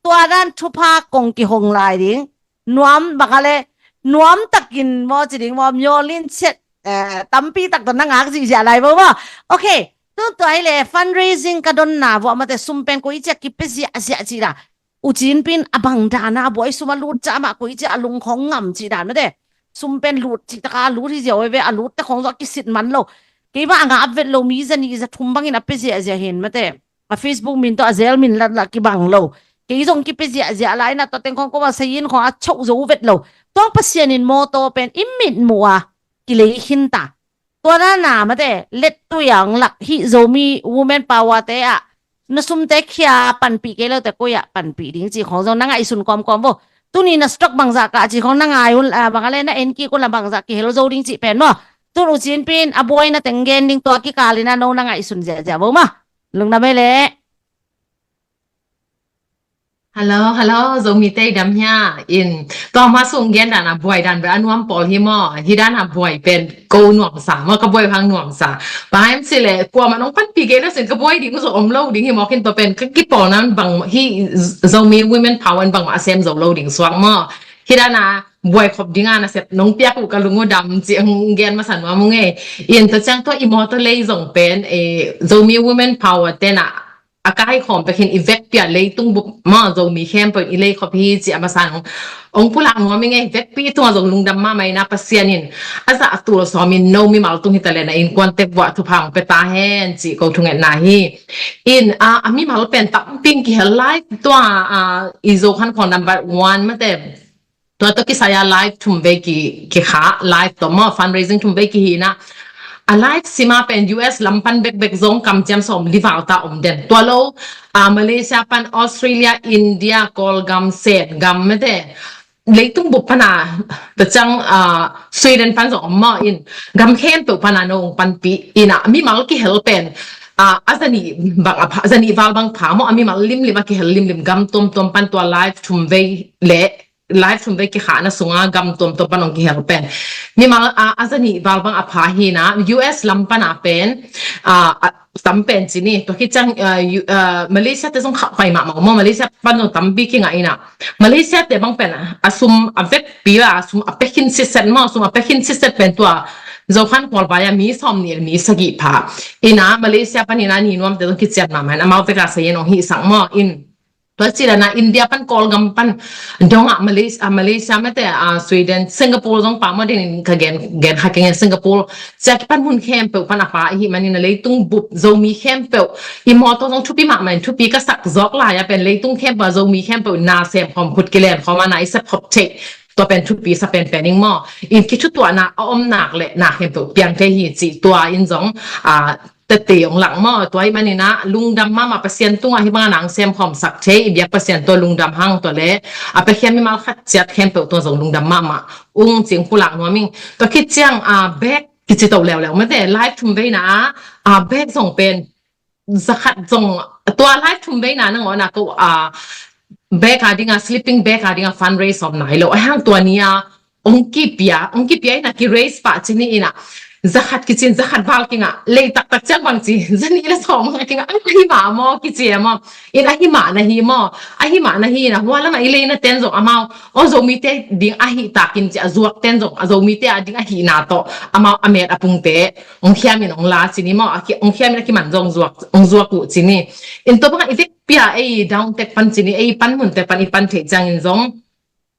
tua dan thupha kong kihong lai ding. Nuam baka le nuam takin maw ci ding maw, miawlin set, eh, tampi tak tawh na ngak zihziah lai bo maw. Ok, tun tua hi le fundraising ka donna vuah mate sum pen koi ciah kipia ziahziah ci la. U Cin Pin a bang dana a buai sum a lut ciah amah koi ciah a lungkhong ngam ci dan mate. Sum pen lut ci taka lut hi ziau ve, a lut te khong zo a kisit man lo. Kei mah a ngap vet lo, mi za nih za thum bangin a pia ziahziah hin mate. A Facebook min tawh a zel min latlah kibang lo. Kei zong kipia ziahziah lai na tua teng khong ko a sayin khong a choh zo vet lo. Tuang Pasian in mawtaw pen i mitmuh a kilei khin ta. Tua na na mate lettui ang lak hi Zomi Women Power te ah na sumte khia panpih kei lo te koi ah panpih ding ci khong zong na ngaihsun kawmkawm vo. Tuni na stock bangzah kah ci khong na ngai un, ah, bang a le na en kik un la bangzah kihel zo ding ci pen maw. Tun U Cin Pin a buaina teng gen ding tua kikal in a no na ngaihsun ziahziah vo maw. Lungdam e le. Hello, hello, Zomi te i dam hia? In, tua ma sung gen dan a buai dan bel a nuam pawl hi maw? Hi dan a buai pen ko nuam sa maw, ka buai hang nuam sa. Bang em si le, kua ma nong panpih kei na sin ka buai ding zo om lo ding hi maw, kin tua pen ka kipawl nan bang hi Zomi Women Power in bang ma a sem zo lo ding suak maw? Hi dan a buai khop ding a na sep nong piak uh ka lung uh dam ci ang gen masa nuam ung e. In tua ciang tua i mawtaw lei zong pen, eh, Zomi Women Power te na a kai khawm pek hin i vekpi a leitung bup maw Zomi khempeuh in i lei khop hi ci a masa nong ong pulak nuam i ngei vekpi tungah zong lungdam mahmah ina Pasian in a zah a tul sawm in no mimal tung hi ta le na innkuan tek vuah thupha ong pe ta hen ci ko thungetna hi. In, ah, a mimal pen tamping kihel lai tua, ah, i Zokhankhual number one mate. Tua tawh kisai a live thum vei ki, kikha, live tawh maw, fundraising thum vei kihi na. A live sima pen U S lam pan bekbek zong kamciam sawm li val ta om den. Tua lo, a Malaysia pan Australia, India, Kawlgam, Setgam mate. leitung bup pana, ta ciang, ah, Sweden pan zong om maw in, gam khempeuh pana no ong panpih ina, mimal kihel pen, ah, a zanih bang a pha, zanih val bang pha maw, a mimal limlim a kihel limlim gam tuamtuam pan tua live thum vei le live thum vei kikhahna sunga gam tuamtuam pan ong kihel pen mimal, ah, a zanih val bang a pha hina, U S lam pana pen, ah, a tam pen ci ni, tua khit ciang, ah, U-, ah, Malaysia te zong khah pai mahmah maw, Malaysia pan zong tampi kingah ina. Malaysia te bang pen a sum a vekpi a, a sum a pekhin siset maw, sum a pekhin siset pen tua Zo khan khual vai a mi sawm nih mi sagih pha ina, Malaysia pan ina ni nuam te zong kician mahmah in, amau vek a sa yen ong hih sang maw in. Tua ci dana India pan Kawlgam pan dongah Malaysia, ah, Malaysia mate, ah, Sweden, Singapore zong pah maw dingin ka gen, gen kha keng in Singapore. Cia kipan hun khempeuh pan a pha ihi manin a leitung bup Zomi khempeuh i mawtaw zong thupi mahmah in, thupi ka sak zawk lai a pen leitung khempeuh a Zomi khempeuh na sem khawm, khut kilen khawm a na i sep khop theih, tua pen thupi sa penpen ing maw. In kithutuahna a om nak le na khempeuh piang thei hi cih tua in zong, ah, tete ong lak maw. Tua hi manin a lungdam mahmah Pasian tungah hi bangin a ong sem khawm sak thei i biak Pasian tua lungdam hang, tua le a piakhia mimal khat ciat khempeuh tua zong lungdam mahmah ung ci ong pulak nuam ing. Tua khit ciang, ah, bag kici to leuleu mate, live thum veina ah, ah, bag zong pen zakhat zong, tua live thum veina nangawn a ko, ah, bag a dinga, sleeping bag a dinga fundraise om nai lo. A hang tua ni a ong kipia, ong kipia ina ki raise pah ci ni ina. Zakhat kicin, zakhat val kingah, lei taktak ciang bang ci, zanih le sawm kingah, a hi mah maw kici a maw. In a hi mah na hi maw, a hi mah na hi ina, hua lamah i leina ten zong amau, o Zomite ding ahi takin ci a zuak ten zong, a Zomite a ding ahihna tawh, amau a met a pungte ong khiamin ong la ci ni maw, a ki, ong khiamin a kiman zong zuak, ong zuak uh ci ni. In tua bangah i vekpi a ei down tek pan ci ni, ei pan mun tek pan i pan theih ciangin zong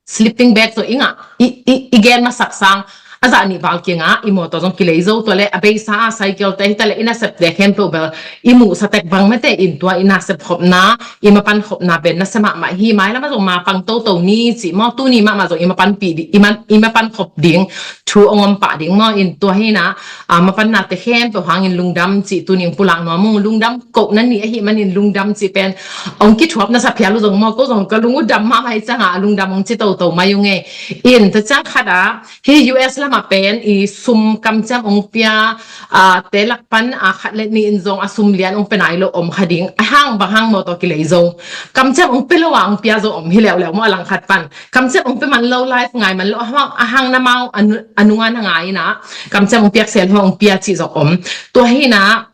sleeping bag zong i ngah, i, i, i gen masak sang, a zah nih val kingah i mawtaw zong kilei zo, tua le a beisa a cycle te hi ta le i nasep te khempeuh bel i muhsa tek bang mate in tua i nasep khopna, i mapan khopna pen nasia mahmah hi, mailam ah zong mapang toto ni ci maw, tuni mahmah zong i mapanpih ding, i man, i mapan khop ding thu ong om pah ding maw. In tua hi ina, ah, mapanna te khempeuh hangin lungdam ci tuni ong pulak nuam ung. Lungdam kohna ni ahi manin lungdam ci pen ong kithuap nasa phial uh zong maw, ko zong ka lung uh dam mahmah hi ciangah lungdam ong ci toto mai ung e. In tua ciang khat ah, hi U S lamah pen i sum kamciam ong pia, ah, te lak pan, ah, khat le nih in zong a sum lian ong pia nai lo om kha ding. A hang bang hang mawtaw kilei zo. Kamciam ong pia lo a ong pia zo om hi leuleu maw a langkhat pan. Kamciam ong pia man lo, live ngai man lo, a hang, a hang na mau a nu-, a nunga na ngai ina. Kamciam ong piak sel hua ong pia ci zong om. Tua hi ina,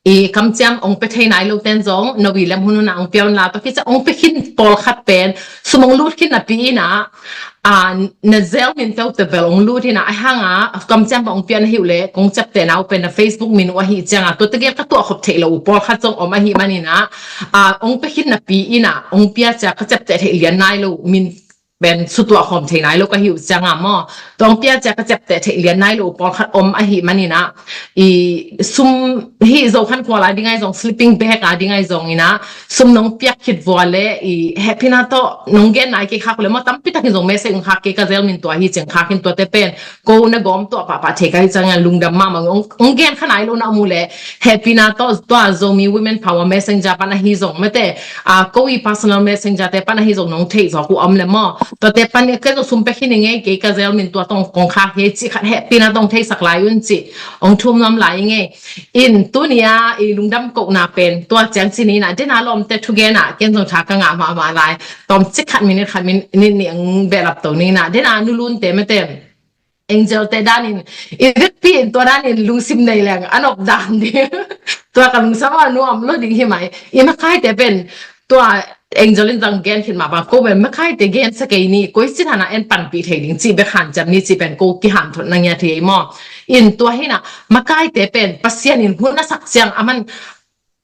i kamciam ong pia thei nai lo ten zong, no i lem hun hun a ong pia un la, tua khit ciang ong pia khin pawlkhat pen, sum ong lut khin napi ina, a, na zel min peuh te bel ong lut ina, a hang a, kamciam bang ong pia na hi uh le, kong ciaptehna uh pen na Facebook min uh ahi ciangah, tua tegel ka tuah khop theih lo uh pawlkhat zong om ahi man ina, a, ong pia khin napi ina, ong pia cia ka ciapteh theih lian nai lo, min pen sutuah khawm thei nai lo ka hi uh ciangah maw. Tua ong pia cia ka ciapteh theih lian nai lo uh pawlkhat om ahi man ina, i sum hi Zo khan khual a ding ahi zong, sleeping bag a ding ahi zong ina, sum nong piak khit vua le i hehpihna tawh nong gen nai kei khak uh le maw, tampi takin zong message ong khak kei, ka zel min tua hi ci ong khak in, tuate pen ko na gawm tuah pahpah thei ka hi ciangah lungdam mahmah ung. Ong, ong gen kha nai lo na om uh le hehpihna tawh tua Zomi Women Power Messenger pan ahi zong mate, a, ko i personal messenger te pan ahi zong nong theih zawk uh om le maw. Tuate pan i ken zong sum pia khin i ngei kei, ka zel min tua tawh kong khak hi ci khat hehpihna tawh theisak lai un ci ong thum nuam lai i ngei. In tuni a i lungdam kohna pen tua ciang ci ni ina, dena lawmte thugen ah ken zong tha ka ngah mahmah lai. Tawm cik khat minute, khat minute nih ong behlap to ni ina, dena nulunte mate, Angel te danin, i vekpi in tua danin lungsim nei leng a nop dan ding. Tua ka lungsim a nuam lo ding hi mai. I makaite pen tua Angel in zong gen khit mah bang, ko pen makaite gensa kei ni, koici hana en panpih thei ding cih bek hanciam ni cih pen ko kihanthawn na ngiat hi ei maw. In tua hi ina, makaite pen Pasian in hun a sak ciang aman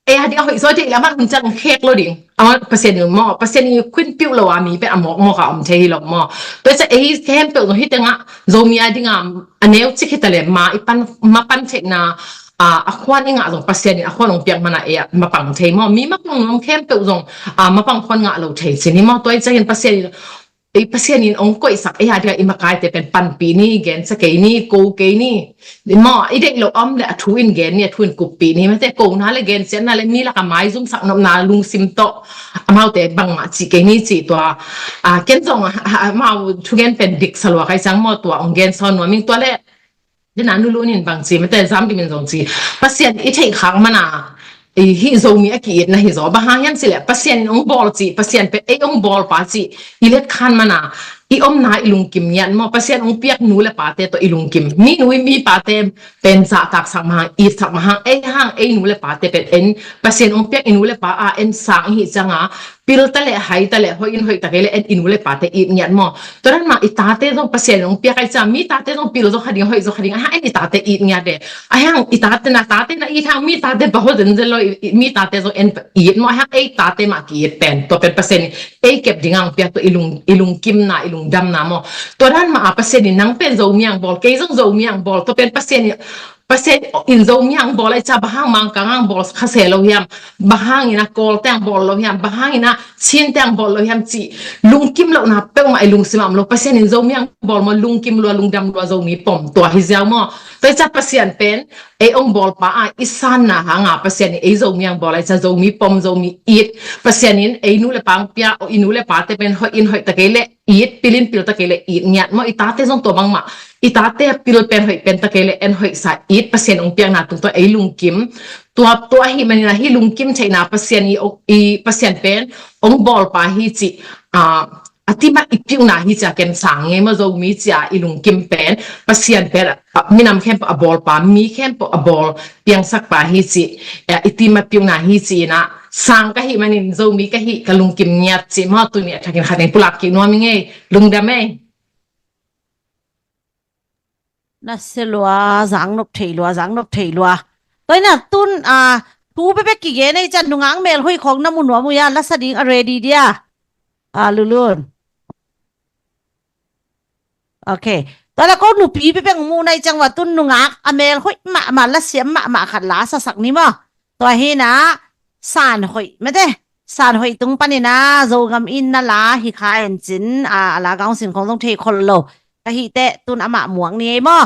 ei a ding a hoih zaw ding le aman hun ciang khek lo ding. Aman Pasian in maw, Pasian in khuin piuh lo a mi pen a mawkmawk a om thei hi lo maw. Tua ciang ei khempeuh zong hi tengah Zomi a ding a, a neu cik hi ta le ma i pan, ma pan theihna, a, a khuan i ngah zong Pasian in a khuan ong piak mana ei a mapang thei maw. Mi mapang nuam khempeuh zong, a, mapang khuan ngah lo thei ci ni maw. Tua i ciangin Pasian in ei Pasian in ong koihsak ei a dingah i makaite pen panpih ni, gensia kei ni, ko kei ni. Maw, i deih loh om le a thu in gen ni, a thu in kuppih ni. Mate, kona le gensiatna le mi lakah maizumsak nopna lungsim tawh amaute bangmah cih kei ni cih tua. A, ken zong a, a, amau thugen pen diksa lua kai ciang maw, tua ong gen sawn nuam ing. Tua le dena Nu Lun in bang ci, mate, Zam Kim in zong ci, Pasian i theih khak mana, i hih Zomi a ki-itna hi zaw. Bang hang hiam cih leh Pasian in ong bawl cih, Pasian pen ei ong bawl pa cih i letkhan mana, i omna i lungkim ngiat maw. Pasian ong piak nu le pate tawh i lungkim. Mi nu mi pate pen zahtaksak mahang, itsak mahang, ei hang ei nu le pate pen en Pasian ong piak i nu le pa a en sang i hih cianga, pil ta leh, hai ta leh, hoih in hoih ta kei leh en i nu le pate it ngiat maw. Tua dan mah i tate zong Pasian in ong piak ai ciang, mi tate zong pil zaw kha ding, hoih zaw kha ding, a hang en i tate it ngiat e. A hang i tate na, tate na it hang mi tate baho zenzen lo, i, i, mi tate zong en it maw, a hang ei tate mah ki-it pen. Tua pen Pasian in ei kep ding ang piak tua i lung, i lungkimna, i lungdamna maw. Tua dan mah a Pasian in nang pen Zomi ang bawl, kei zong Zomi ang bawl, tua pen Pasian in Pasian in Zomi ang bawl ai ciang bang hang Mangkang ang bawl kha se lo hiam, bang hang ina Kawlte ang bawl lo hiam, bang hang ina Chinte ang bawl lo hiam cih lungkim lohna peuhmah i lungsim ah om lo. Pasian in Zomi ang bawl maw, lungkim lua, lungdam lua, Zomi pom tua hi ziau maw. Tua ai ciang Pasian pen ei ong bawl pa a i sanna hanga Pasian in ei Zomi ang bawl ai ciang Zomi pom, Zomi it. Pasian in ei nu le pa ang pia, i nu le pate pen hoih in hoih ta kei leh it, pil in pil ta kei leh it ngiat maw. I tate zong tua bangmah, i tate pil pen hoih pen ta kei leh en hoih sa, it Pasian ong piakna tungtawn ei lungkim. Tua, tua ahih manin a hih lungkim theihna Pasian i, i Pasian pen ong bawl pa hi cih, a, a timah i piuhna hi cia ken sang ngei maw. Zomi cia i lungkim pen Pasian pen, a, minam khempeuh a bawl pa, mi khempeuh a bawl piangsak pa hi cih, eh, i timah piuhna hi cih ina sang ka hih manin Zomi ka hih ka lungkim ngiat cih maw. Tuni a thakin khat in pulak kik nuam i ngei. Lungdam ei. Na se lua, zang nop thei lua, zang nop thei lua. Tua ina tun, a, thu bekbek kigen ei ciang nungak mel hoih khawng na mu nuam uh ia, la sa ding a ready dia. A, Lulun. Ok. Tua la ko nupi bekbek mu nai ciang ua tun nungak a mel hoih mahmah, la siam mahmah khat la sasak ni maw. Tua hi ina san hoih mate. San hoih tung panin a Zogam in na la hi kha en cin, a, a la gaung sin khong zong thei khol lo. Ka hih teh tun amah muak ni ei maw.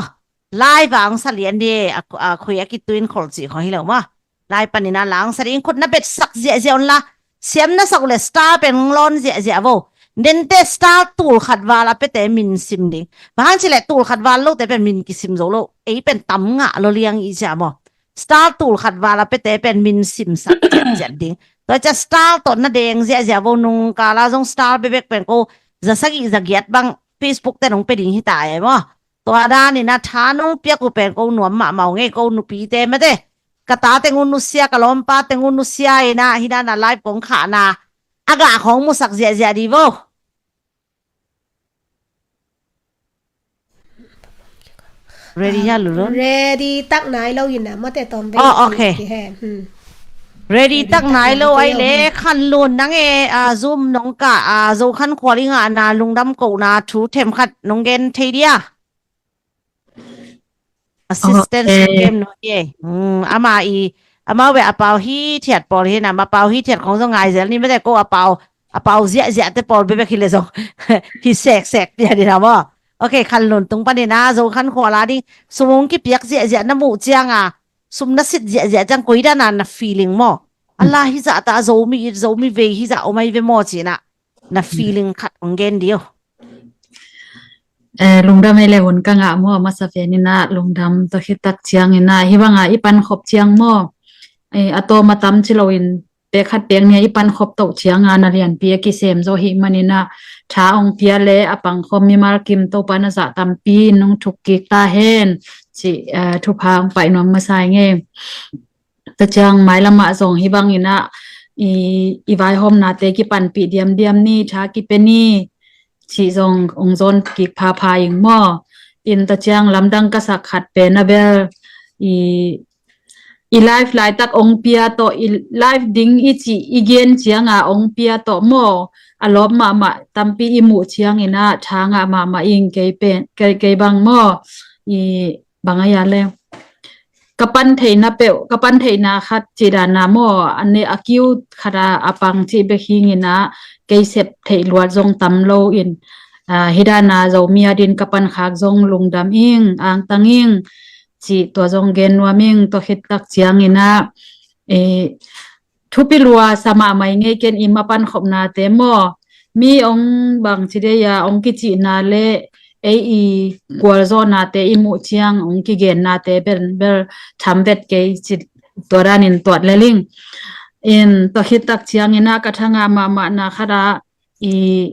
Live a ong sa lian ni ei, a, a, khui a kituin khol cih khong hi lo maw. Live panin a la ong sa ding, khut na betsak ziahziah un la. Siam na sak uh le star pen ong lawn ziahziah vo. Nente star tul khat val a piate min sim ding. Bang hang cih leh tul khat val lote pen min kisim zo lo. Ei pen tam ngah lo liang i cia maw. Star tul khat val a piate pen min simsak ziahziah ding. Tua cia star tawh na deng ziahziah vo. Nung kala zong star bekbek pen ko za sagih za giat bang Facebook te nong pe ding hi ta ei maw. Tua dan ina tha nong piak uh pen ko nuam mahmah uh ngei, ko nupite mate. Ka ta teng uh nusia, ka lawmpa teng uh nusia ina hi dan a live kong khahna a gah khawng musak ziahziah di vo. Ready hia, Lulun? Ready tak nai lo ina mate tawm ve. Oh, ok. Ready tak nai lo ai le, Khanlun nang e, a, Zoom nong kah, a, Zokhankhual i ngahna lungdam kohna thu themkhat nong gen thei dia? Assistance kem no ye. Ama i, ama ve a pau hi thiat pawl hi na, ma pau hi thiat khong zong ngai zel ni mate ko a pau, a pau ziahziah te pawl bebek hi le zong hi seksek pia di na maw. Ok, Khanlun tung panin a Zokhankhual a ding sum hong kipiak ziahziah na muh ciang a, sum na sit ziahziah ciang koi dan a na feeling maw? A la hi zah ta a Zomi it, Zomi vei hi zah om ai ve maw ci na, na feeling khat hong gen di o. Eh, lungdam ei le hun ka ngah maw, masa pen ina lungdam tawh khit tak ciang ina hi bang a i pan khop ciang maw. Eh, a tawm a tam ci lo in pek khat pek nih a i pan khop toh ciang a na lianpi a kisem zaw hi man ina tha hong pia le a pang khop mimal kim Topa na zah tampi in nong thuk kik ta hen ci, eh, thupha hong pai nuam masa i ngei. Tua ciang mailam ah zong hi bang ina i, i vaihawmnate kipanpih diamdiam ni, tha kipia ni cih zong hong zawn kik phapha ing maw. In tua ciang lamdang ka sak khat pen a bel i, i live laitak hong pia tawh, i live ding i cih i gen ciang a hong pia tawh maw, a lawp mahmah tampi i muh ciang ina tha ngah mahmah ing kei pen, kei, kei bang maw. I bang a ia le ka pan theihna peuh, ka pan theihna khat cih dan a maw, a ne a kiu khat a, a pang cih bek hi ing ina kei sep theih luat zong tam lo in, aa, hih dana Zomi adin ka pankhak zong lungdam ing, angtang ing, cih tua zong gen nuam ing. Tua khit tak ciangin ah, eh, thupi lua sa mahmah ing ei, ken i mapan khopnate maw, mi ong bang ci dei a, ong kicihna le ei i gualzawhnate i muh ciang ong kigennate bel, bel tham vet kei ci, tua danin tuat lel ing. In tua khit tak ciangin ah ka thanga mahmahna khat ah i,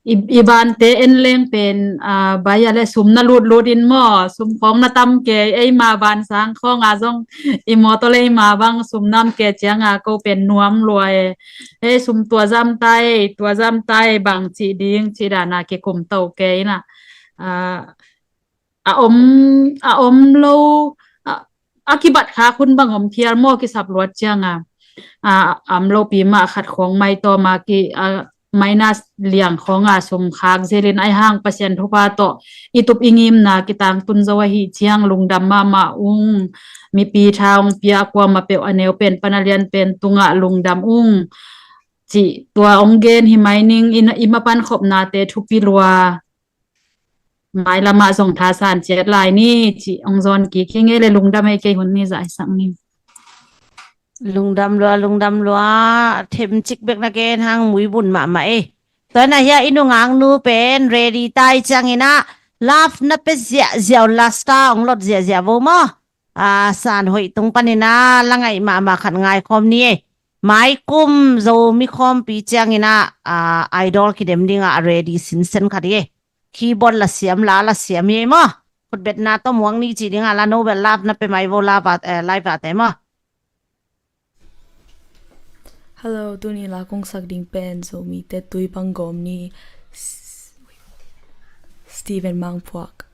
i, i vante en leng pen, aa, bai a le sum na lutlut in maw, sum khawng na tam kei, eima van sang khawng a zong i mawtaw le eima bang sum nam kei cianga ko pen nuam lua e. Hei sum tua zam ta ei, tua zam ta ei, bang cih ding cih dana kikum to kei ina. Aa, a om, a om lo, a, a kibat khak hun bang om phial maw, kisap luat cianga, a, a om lopi mah khat khawng mai tawm a ki, a, minus liang khawnga sum khak zelin, ahi hang Pasian thupha tawh i tup i ngimna kitangtun zo ahih ciang lungdam mahmah ung. Mipi tha ong pia kuamah peuh, a neu pen pan a lian pen tungah lungdam ung, cih tua ong gen hi mai ning. I, i mapan khopnate thupi lua, mailamah zong thasan ciat lai ni, cih ong zawn kik hi ing ei le, lungdam ei, kei hun ni zahsak ni. Lungdam lua, lungdam lua, themcik bek na gen hang, muibun mahmah ei. Tua na hia i nungaknu pen ready ta i ciangin ah, love na pe ziahziah un, lasta ong lot ziahziah vo maw. A, san hoih tung panin ah la ngaih mahmah khat ngai khawm ni ei. Maikum Zomi khawmpi ciangin ah, a, idol kidem dingah a ready sinsen khat hi ei. Keyboard la siam, la la siam hi ei maw. Khutbetna tawh muang ni cih dingah la no bel love na pe mai vo, la va, eh, live vate maw. Hello, tuni la kong sak ding pen Zomite tui bang gawm ni, S-, Steven Mangphuak.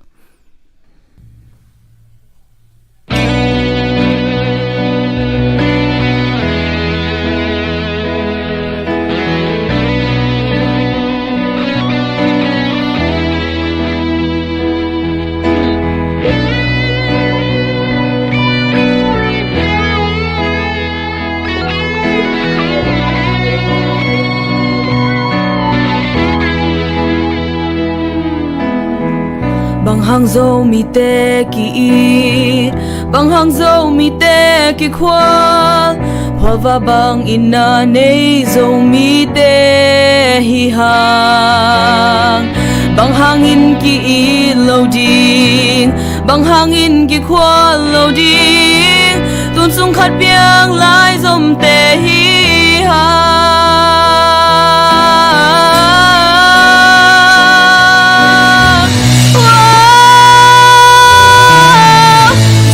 Bang hang Zomite ki-it, bang hang Zomite kikhual, phualva bangin na nei Zomite hi hang. Bang hangin ki-it lo ding, bang hangin kikhual lo ding, tun sung khat piang lai Zomte hi hang.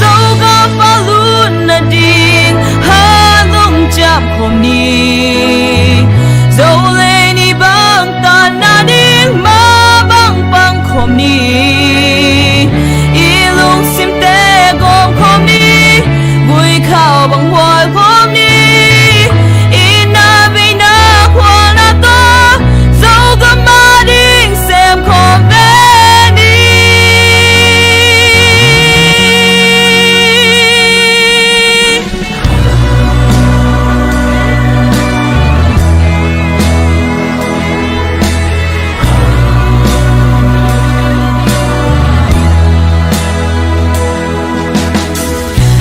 Zogam a lut nading han zong ciam khawm ni. Zo le ni bang tan nading ma bang pang khawm ni. I lungsimte gawm khawm ni. Gui khau bang hual khawm ni. I na bei na khual na tawh Zogam a ding sem khawm ve ni.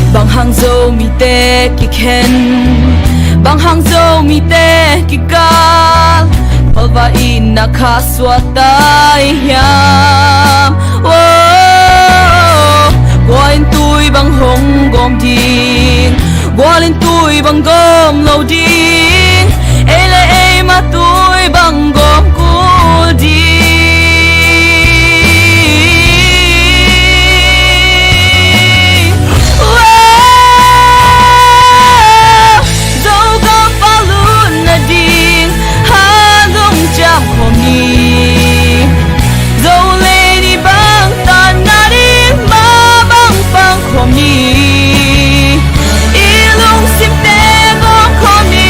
Bang hang Zomite kikhen, bang hang Zomite kikal, phualva in na kha suat ta hiam? Oh, gual in tui bang hong gawm ding, gual in tui bang gawm lo ding, ei le ei ma tui bang gawm kul ding. Zogam a lut nading han zong ciam khawm ni. Zo le ni bang tan nading ma bang pang khawm ni. I lungsimte gawm khawm ni.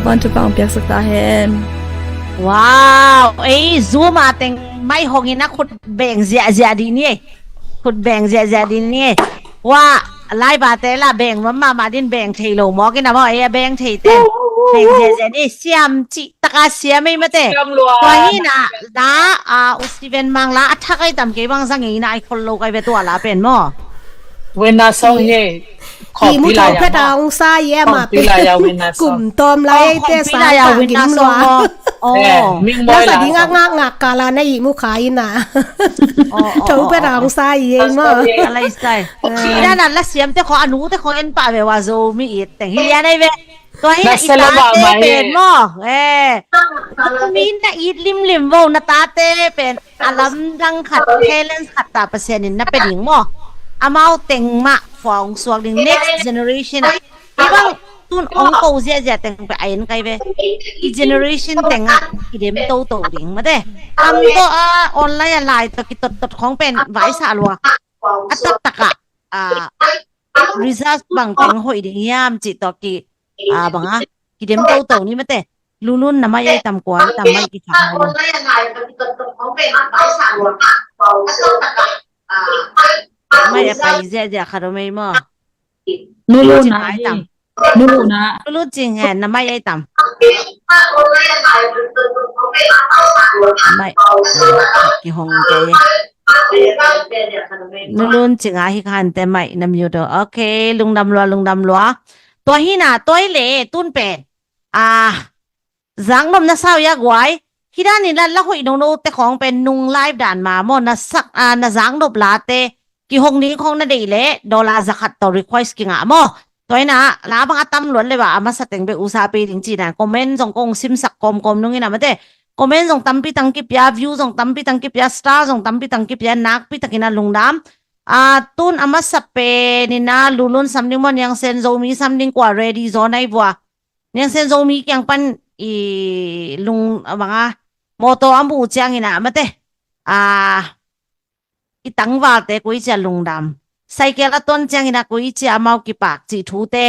Van thupha hong piaksak ta hen. Wow, ei, Zoom a teng mai hong in a khut beng ziahziah dih ni ei. Khut beng ziahziah dih ni ei. Wa, live a te la beng mam mahmah din beng thei lo mawk in a maw, ei a beng thei ten. Beng ziahziah ni, siam cih taka siam ei mate. Siam lua. Tua hi na, da, a, U Steven Mang la a thak ai tam kei bang zang ei na ai khol lo kai ve tua la pen maw. Wena song ye. Ki mu thong phet a ong sa ye ma pi. Kum tom lai te sa ta gim lua. Na sa ding a ngak ngak ka la na i mu khai na. Thong phet a ong sa ye ma. Alai sai. Ina na la siam te kho anu te kho en pa ve wa Zomi it teng hi ya nai ve. Tua hi na i tate pen maw. Eh. Zomi na it limlim vo na tate pen. A lamdang khat, talents khat ta Pasian in na pe ding maw. Amau teng mah khua hong suak ding, next generation ah. Kei bang tun hong ko ziahziah teng pe a en kai ve. I generation teng ah kidem toto ding mate. Kam to a online a lai to kitottot khong pen vaisa lua. A taktak ah, a results bang teng hoih ding hiam cih tawh ki, a, bang a, kidem toto ni mate. Lulun na mai ai tam kua ai tam mai kikha mai lo. Mai a pai ziahziah khat om ei maw. Lulun na ai tam. Lulun na. Lulun cing hen na mai ai tam. Mai, kihong kei. Nulun cing a hi khan te mai na mute o. Ok, lungdam lua, lungdam lua. Tua hi na, tua hi le, tun pen. Ah, zang nom na sau ya guai. Hi dan in la, la hoih nono te khong pen nung live dan ma maw, na sak, ah, na zang nop la te. Kihong ding khong na deih leh dollar za khat tawh request kingah maw. Tua hi na la bang a tam luat le ba a masa teng bek usa pei ding ci na comment zong kong simsak kawmkawm nung hi na mate. Comment zong tampi tang kipia, view zong tampi tang kipia, star zong tampi tang kipia, nakpi takin a lungdam. A, tun a masa pen in a Lulun sam ding maw, Niang Sen Zomi sam ding kua ready zaw nai vua. Niang Sen Zomi kiang pan i lung a bang a mawtaw a mu ciangin a mate. A, i tangvalte koi cia lungdam. Saikel a ton ciangin a koi cia amau kipak cih thute.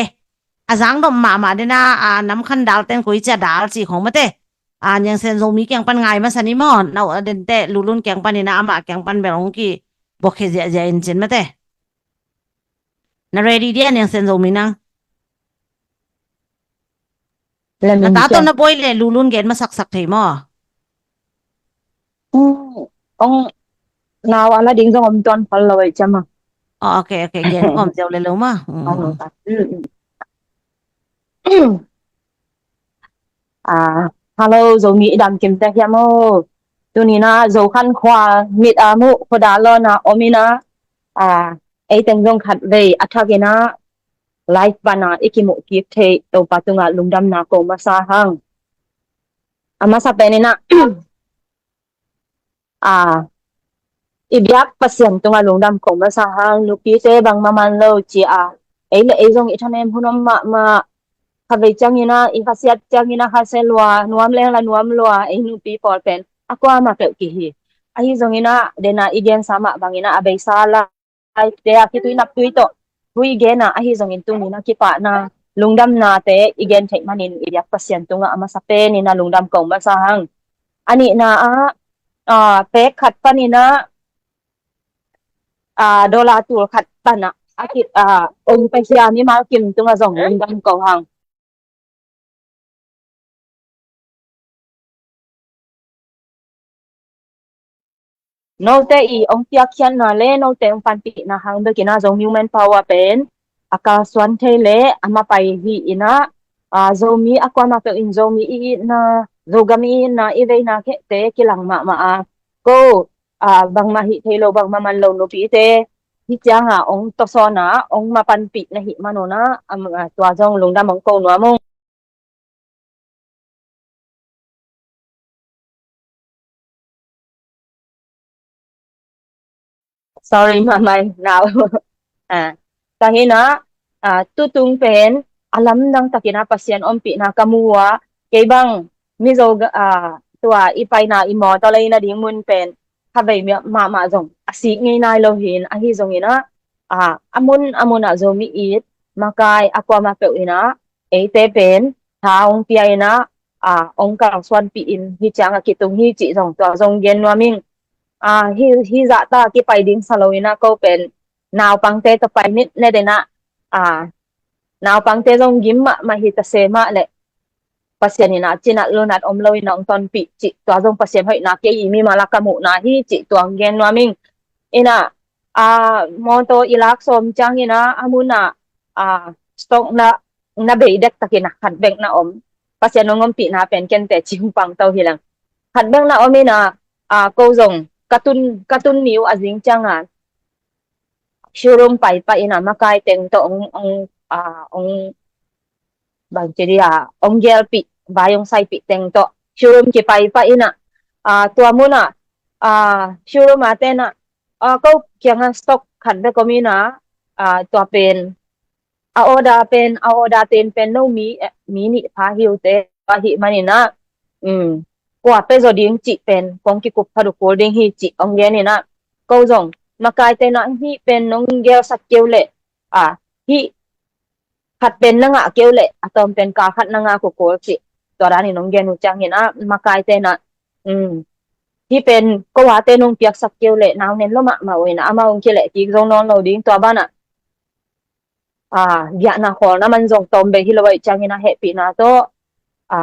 A zang dom mahmah dena, a, namkhan dalten koi cia dal cih khong mate. A, Niang Sen Zomi kiang pan ngai masa ni maw, nau a dente Lulun kiang pan ina amah kiang pan bel hong ki bokhe ziahziah in cin mate. Na ready dia Niang Sen Zomi nang? Na ta tawh na buai le Lulun gen masaksak thei maw? Ong nau a la ding zong om tuan phal lo ei ciama. Oh, ok, ok, gen om ziau le lo ma. Ah, hello, Zomi i dam kim te hiam o. Tuni na Zo khan khua mit a mu khoda lo na om ina. Ah, ei teng zong khat vei a thak ina live bana i kimuh kik thei Topa tunga lungdamna ko masa hang. A masa pen ina, a, i biak Pasian tunga lungdam ko masa hang, nupite bang maman lo ci a, ei le ei zong i thanem hun om mahmah, khavei ciangina, i khasiat ciangina, khase lua, nuam leng la nuam lua, ei nupi pawl pen a kuama peuh kihi. Ahi zongina, dena i gensa mah bangina, a beisa la, te a khitui naptui tawh thu i gen a, ahi zongin tuni na kipahna lungdamnate i gen theih manin i biak Pasian tungah a masa pen ina lungdam ko masa hang. A nihna ah, ah, pek khat paninah, ah, dollar tul khat panah a kip, ah, ong Pasian i malkim tungah zong lungdam ko hang. Note i ong piakkhiatna le note ong panpihna hang bekina Zomi Women Power pen a kalsuan thei le a mapai hi inah, a, Zomi a kuama peuh in Zomi i itna, Zogam i itna, i veina khehte kilang mahmah a. Ko, a, bangmah hih thei lo, bangmah man lo nupite hih cianga ong tawsawn a ong mapanpih na hih manunah, a, tua zong lungdam ong ko nuam ung. Sorry, mamai, nau. A, ka hinah, a, tutung pen a lamdang takinah Pasian ompihna ka mu a, kei bang Mizo, a, tua i paina i mawtaw lei nading mun pen khavei mahmah zong a sik ngei nai lo hin, ahi zonginah, a, a mun a munah Zomi it makai a kuama peuh inah eite pen tha hong pia in ah, a, hong kalsuanpih in hih ciang a kitung hi cih zong tua zong gen nuam ing. A, hih, hih zahta kipai ding sa lo in ah ko pen naupangte tawh pai nitnet in ah, a, naupangte zong gim mahmah hi ta se mah leh Pasian in ah cinat lunat om lo in ah hong tonpih cih tua zong Pasian hoihna kei i mimal ah ka muhna hi cih tua hong gen nuam ing. In ah, a, mawtaw i lak sawm ciang in ah a mun ah, a, stock na, na bei dektak in ah khat bek na om. Pasian hong ompihna pen kente cing pang to hi leng. Khat bek na om in ah, a, ko zong ka tun, ka tun ni uh a zing ciang a showroom pai pah in ah makai teng tawh hong, hong, a, hong bang ci dia, hong gelpih, vai hong saipih teng tawh showroom kipai pah in ah, a, tua mun ah, a, showroom a ten ah, a, ko kiang ah stock khat bek om in ah, a, tua pen a order pen, a order ten pen no mi, eh, mi nih pha hi uh teh, ahih man in ah, um, kua pia zaw ding cih pen kong kikup phaduk kul ding hi cih hong gen in ah, ko zong makaite in ah hih pen nong gelsak kei uh leh, a, hih khat pen na ngah kei uh leh a tawm pen kal khat na ngah kul kul cih tua dan in hong gen uh ciang in ah makaite in ah, um, hih pen ko ate nong piaksak kei uh leh nau nen lo mahmah uh in ah amau hong kileh kik zo nawn lo ding tua ban ah, a, giahna khawlna man zong tawm bei hi lo ahih ciang in ah hehpihna tawh, a,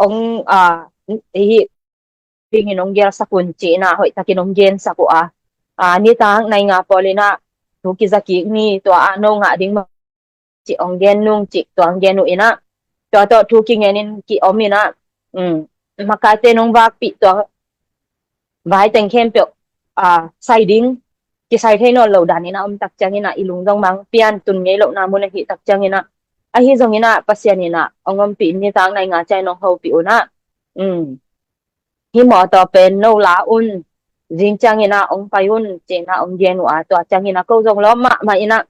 hong, a, hih ding in hong gelsak un cih in ah hoihtak in hong gensak uh a, a, nitak nai nga pawl in ah thu kiza kik ni, tua ah no ngah ding mah cih hong gen nung cih tua hong gen uh in ah, tua tawh thu kingen in ki om in ah, um, makaite nong vakpih tua vai teng khempeuh, a, sai ding, kisai thei nawn lo dan in ah om tak ciang in ah i lung zong mang pian tun ngei lohna mun ahih tak ciang in ah, ahi zong in ah Pasian in ah hong ompih nitak nai nga ciang in hong hopih un ah, um, hih mawtaw pen no la un, zing ciang in ah hong pai un cih in ah hong gen uh a, tua ciang in ah ko zong lawm mahmah in ah,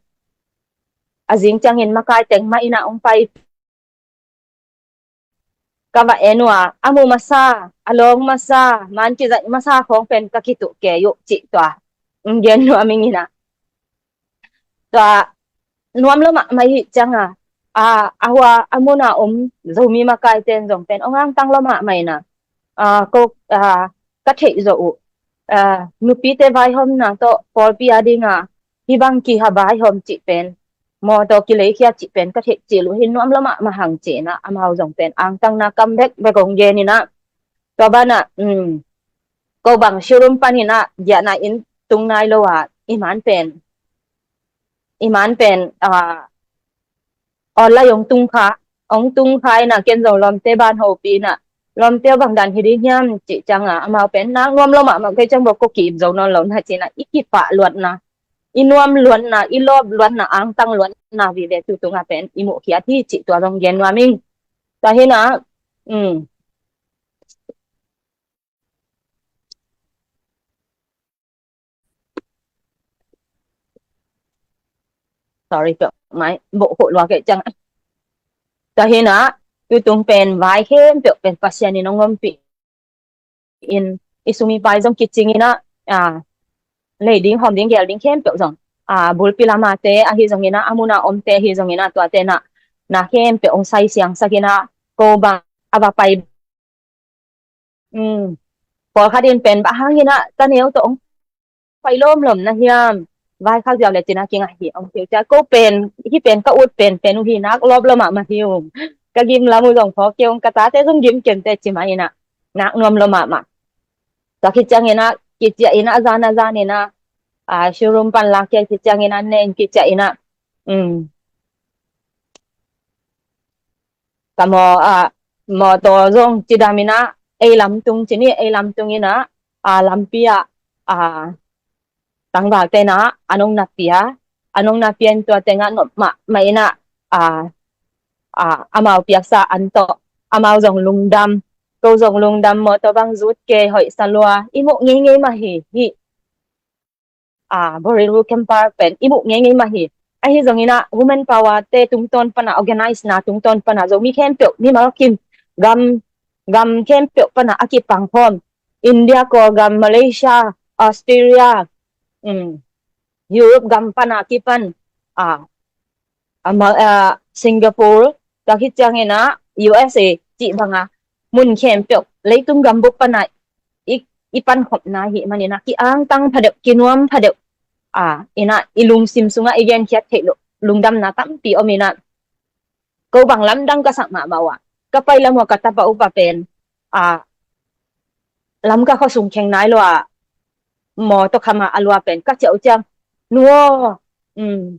a zing ciang in makai teng mah in ah hong pai ka va en uh a, a mu masa, a lawng masa, man kizaih masa khawng pen ka kituh kei uh cih tua hong gen nuam ing in ah, tua nuam lo mahmah ahih ciang a, a, a hua a mun a om Zomi makaite in zong pen hong angtang lo mahmah in ah, a, ko, a, ka theih zawh uh, a, nupite vaihawmna tawh pawlpi a ding a hih bang kiha vaihawm cih pen, mawtaw kileikhia cih pen ka theih cil uh hi, nuam lo mahmah hang cih in ah amau zong pen angtangna kam bekbek hong gen in ah, tua ban ah, um, ko bang showroom pan in ah giahna inn tung nai lo a, i man pen, i man pen, a, online hong tung kha, hong tung kha in ah ken zong lawmte ban hopih in ah, lawmte bang dan hi ding hiam cih ciang a, amau pen nak nuam lo mahmah kei ciang bawk ko ki-ip zo nawn lo na cih in ah i kipah luatna, i nuam luatna, i lawp luatna, angtang luatna vive tu tung a pen i muh khiat hi cih tua zong gen nuam ing. Tua hi in ah, um, sorry, peuh mai, boh hoh lua kei ciang. Tua hi in ah, tu tung pen vai khempeuh pen Pasian in hong ompih in, i sum i pai zong kicing in ah, a, lei ding, hawm ding, gel ding khempeuh zong, a, bulpi lam a te ahi zong in ah, a mun a om te ahi zong in ah, tua te in ah na khempeuh hong sai siangsak in ah, ko bang a va pai Um, pawlkhat in pen bang hangin ah ta neu tawh hong pai lawmlawm na hiam? Vaikhak ziau le cin a kingah hi hong ci uh ciang, ko pen, hih pen ka ut pen pen uh hi, nak lawp lo mahmah hi ung. Ka gim lam uh zong phawk kei ung, ka tate zong gim kei un teh ci mah in ah, nak nuam lo mahmah. Tua khit ciangin ah kiciah in ah, a zan a zan in ah, a, showroom pan lak kei khit ciangin ah, nen kiciah in ah, um, ka maw, a, mawtaw zong cidam in ah, ei lamtung ci ni, ei lamtung in ah, a, lampi ah, a, tangvalte in ah an hong na pia, an hong na pia in tua teng ah nop mahmah in ah, a, a, amau piaksa an tawh amau zong lungdam, ko zong lungdam, mawtaw bang zut kei, hoih sa lua, i muh ngeingei mah hi, hih a, Boril Ru Kemper pen i muh ngeingei mah hi. Ahi zongin ah women power te tungtawn pan ah, organize na tungtawn pan ah Zomi khempeuh, mimal kim, gam, gam khempeuh pan ah a kipang khawm, India, Kawlgam, Malaysia, Australia, um, Europe gam pan ah kipan, a, a, ma-, a, Singapore, tua khit ciangin ah U S A cih banga mun khempeuh leitung gambup pana i, i pankhopna ahih manin ah ki-angtang phadeuh, kinuam phadeuh, a, in ah i lungsim sungah i genkhiat theih loh lungdamna tampi om in ah, ko bang lamdang ka sak mahmah uh ah, ka pai lam uh ah ka tapa upa pen, a, Lamka khuasung kheng nai lo ah, mawtaw kham ah a lua pen ka ciah uh ciang, nu aw, um,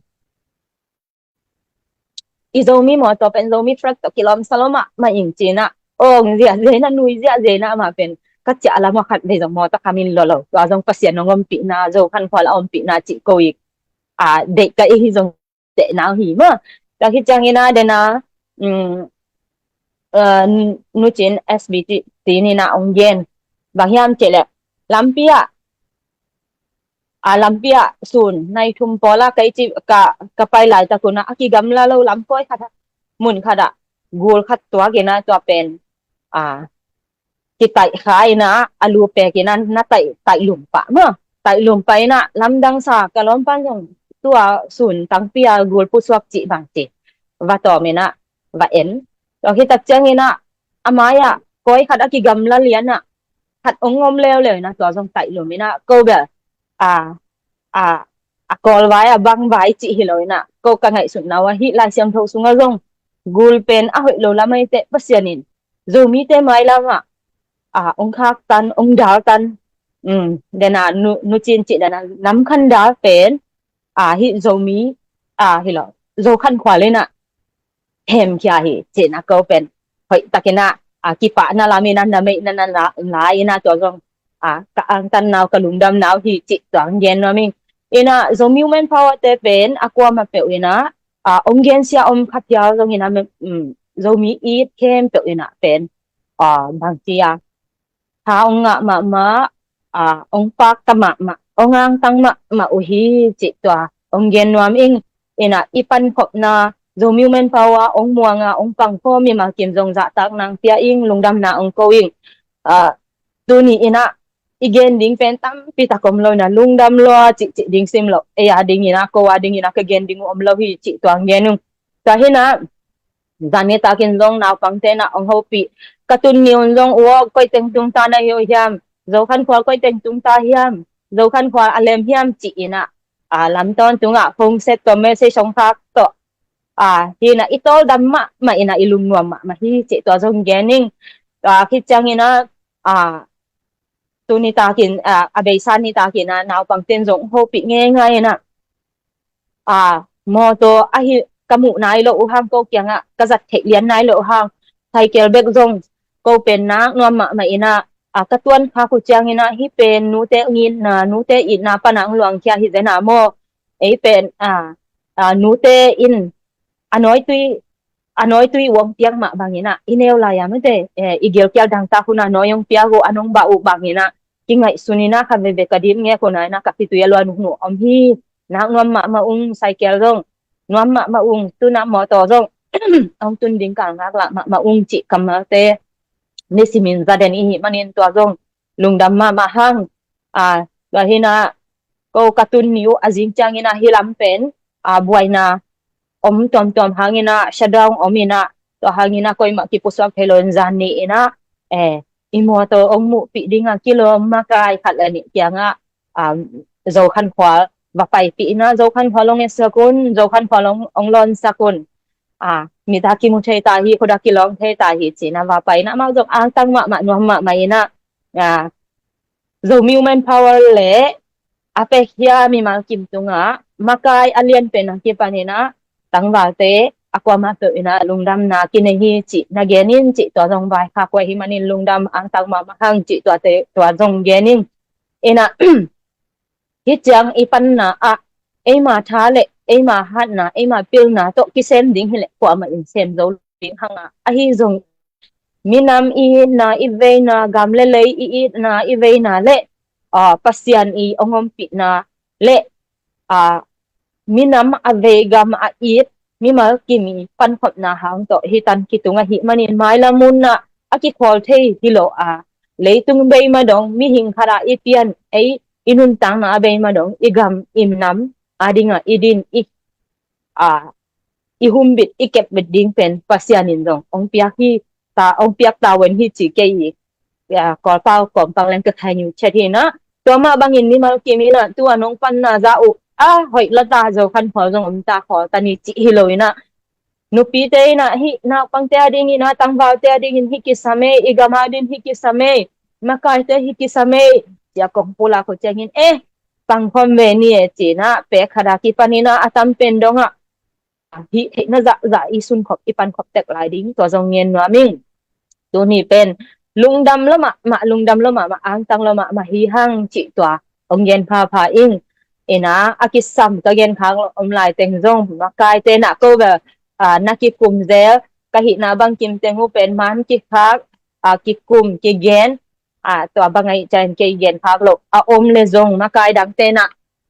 i Zomi mawtaw pen Zomi truck tawh kilawm salawm ah mah ing ci-in ah, ong ziahziah in ah, nui ziahziah in ah, amah pen ka ciah lam ah khat vei zong mawtaw kham in lua lo. Tua zong Pasian hong ompihna, Zo Khan Khual a ompihna cih ko i, a, deih ka i hi zong tehna uh hi maw. Tua khit ciangin ah den ah, um, uh, Nu Cin S B T in ah ong gen, bang hiam cih leh, lampi ah, a, lampi ah sun nai thum pawl ah ka i ci, ka, ka pai laitak un ah a kigamla lo lam koi khat ah, mun khat ah gul khat tuak in ah, tua pen, a, kitaih kha in ah, a lu pek in ah na taih, taih lum pah maw. Taih lum pah in ah lamdang sa, ka lawmpan zong tua sun tangpi a gul pusuak cih bang ci, va tawm in ah va en. Tua khit tak ciangin ah a mai ah koi khat a kigamla lian ah khat ong om leuleu in ah, tua zong taih lum in ah, ko bel, a, a, a Kawl vai, a Bang vai cih hi lo in ah, ko ka ngaihsutna uh ah hih Lai Siangtho sungah zong gul pen a hoih lo lam ahih teh Pasian in Zomite mailam ah, a, ong khaktan, ong daltan, um, den ah Nu, Nu Cin cih den ah nam khan dal pen, a, hih Zomi, a, hi lo, Zo Khan Khual in ah hemkhia hi, ci-in ah ko pen hoih takin ah, a, kipahna lam in ah na meihna na la, la in ah, tua zong, a, ka angtanna uh, ka lungdamna uh hi cih tua ong gen nuam ing. In ah Zomi Women Power te pen a kuamah peuh in ah, a, ong gensia om kha phial zongin ah, um, Zomi it khempeuh in ah pen, a, bangci a, tha ong ngah mahmah, a, ong pakta mahmah, ong angtang mahmah uh hi cih tua ong gen nuam ing. In ah i pankhopna Zomi Women Power ong muang a, ong pangkhawm mimal kim zong zahtak nang pia ing, lungdamna ong ko ing. A, tuni in ah i gen ding pen tampi tak om lo in ah, lungdam lua cihcih ding sim lo, ei a ding in ah, ko a ding in ah ka gen ding uh om lo hi cih tua ong gen ung. Tua hi in ah, zan nitakin zong naupangte in ah ong hopih. Ka tun ni un zong, ua, koi teng tung ta na hi uh hiam, Zo Khan Khual koi teng tung ta hiam, Zo Khan Khual a lem hiam ci-in ah, a, lam tawntung ah phone set tawh, message hong khak tawh, a, hi in ah i tawldam mahmah in ah, i lungnuam mahmah hi cih tua zong gen ing. Tua khit ciangin ah, a, tuni takin, a, a beisa nitakin ah naupangte in zong hopih ngeingai in ah, a, mawtaw ahi ka muh nai loh uh hang, ko kiangah ka zat theih lian nai loh uh hang, cycle bek zong ko pen nak nuam mahmah in ah, a, ka tuan khak uh ciangin ah hih pen nute itna, nute itna pana ong luangkhia hi zen a maw. Ei pen, a, a, nute in a nawitui, a nawitui uang piak mah bangin ah i neu lai a mite, eh, i gilkial dangtak hun ah nawi ong piak uh, a nong bah uh bangin ah kingaihsun in ah, khat veve ka dip ngek hun ah in ah ka khitui a lua nuhnuh om hi. Nak nuam mahmah ung, cycle zong nuam mahmah ung, tun ah mawtaw zong ong tun ding kal ngaklah mahmah ung cih kammalte nisimin za den i hih manin tua zong lungdam mahmah hang. A, tua hi in ah ko ka tun ni uh a zing ciangin ah hih lam pen, a, buaina om tuamtuam hangin ah shutdown om in ah, tua hangin ah koimah kipusuak thei lo in zan ni in ah, eh, i mawtaw ong muhpih ding a kilawm makai khat le nih kiangah, um, Zo Khan Khual va paipih in ah, Zo Khan Khual ong etsak un, Zo Khan Khual ong, ong lawnsak un. A, mit ah kimu thei ta hi, khut ah kilawng thei ta hi ci-in ah va pai in ah, amau zong angtang mahmah, nuam mahmah in ah, a, Zomi Women Power le a pekkhia mimal kim tungah makai a lianpen a kipan in ah tangvalte a kuamah peuh in ah lungdamna kinei hi cih na gen in, cih tua zong vaikhak uh ahih manin lungdam angtang mahmah hang cih tuate tua zong gen in. In ah, hih ciang i panna ah eima tha le eima hatna, eima pilna tawh kisem ding hi leh kuamah in sem zo lo ding hang a, ahi zong minam i itna, i veina, gam le lei i itna, i veina le, a, Pasian i ong ompihna le, a, minam a vei, gam a it mimal kim i pankhopna hang tawh hih tan kitung ahih manin mailam hun ah a kikhawl thei hi lo a, leitung bei mah dong, mihing khat ah i pian, ei i nuntakna a bei mah dong, i gam i nam a dingah i din, i, a, i humbit, i kepbit ding pen Pasian in zong ong piak hi, ta, ong piak ta ven hi ci kei i, ya, Kawlpau kawmpang leng ka thai niu chet hi na. Tua mah bangin mimal kim in a, tua nong panna za uh a, hoih la ta, zo khan khawl zong om ta, khawl ta ni ci hi lo in a. Nupite in a, hih naupangte a dingin a, tangvalte a dingin hih kisam ei, i gam a dingin hih kisam ei, makaite hih kisam ei, cia kong pulak uh ciangin, eh, pangkhawm ve ni e ci in a, pek khat a kipan in a, a tam pen dong a, hih theihna zahzah i sunkhop, i pankhop tek lai ding, tua zong ngen nuam ing. Tuni pen lungdam lo mahmah, lungdam lo mahmah, angtang lo mahmah hi hang cih tua ong gen phapha ing. Ina, a kisam ka gen khak lo om lai teng zong, makaite na ko bel, ah, na kikum zel, ka hihna bang kim teng uh pen man kikhak, ah, kikum, kigen, ah, tua bang ahi ciangin kei gen khak lo a om le zong, makai dangte na,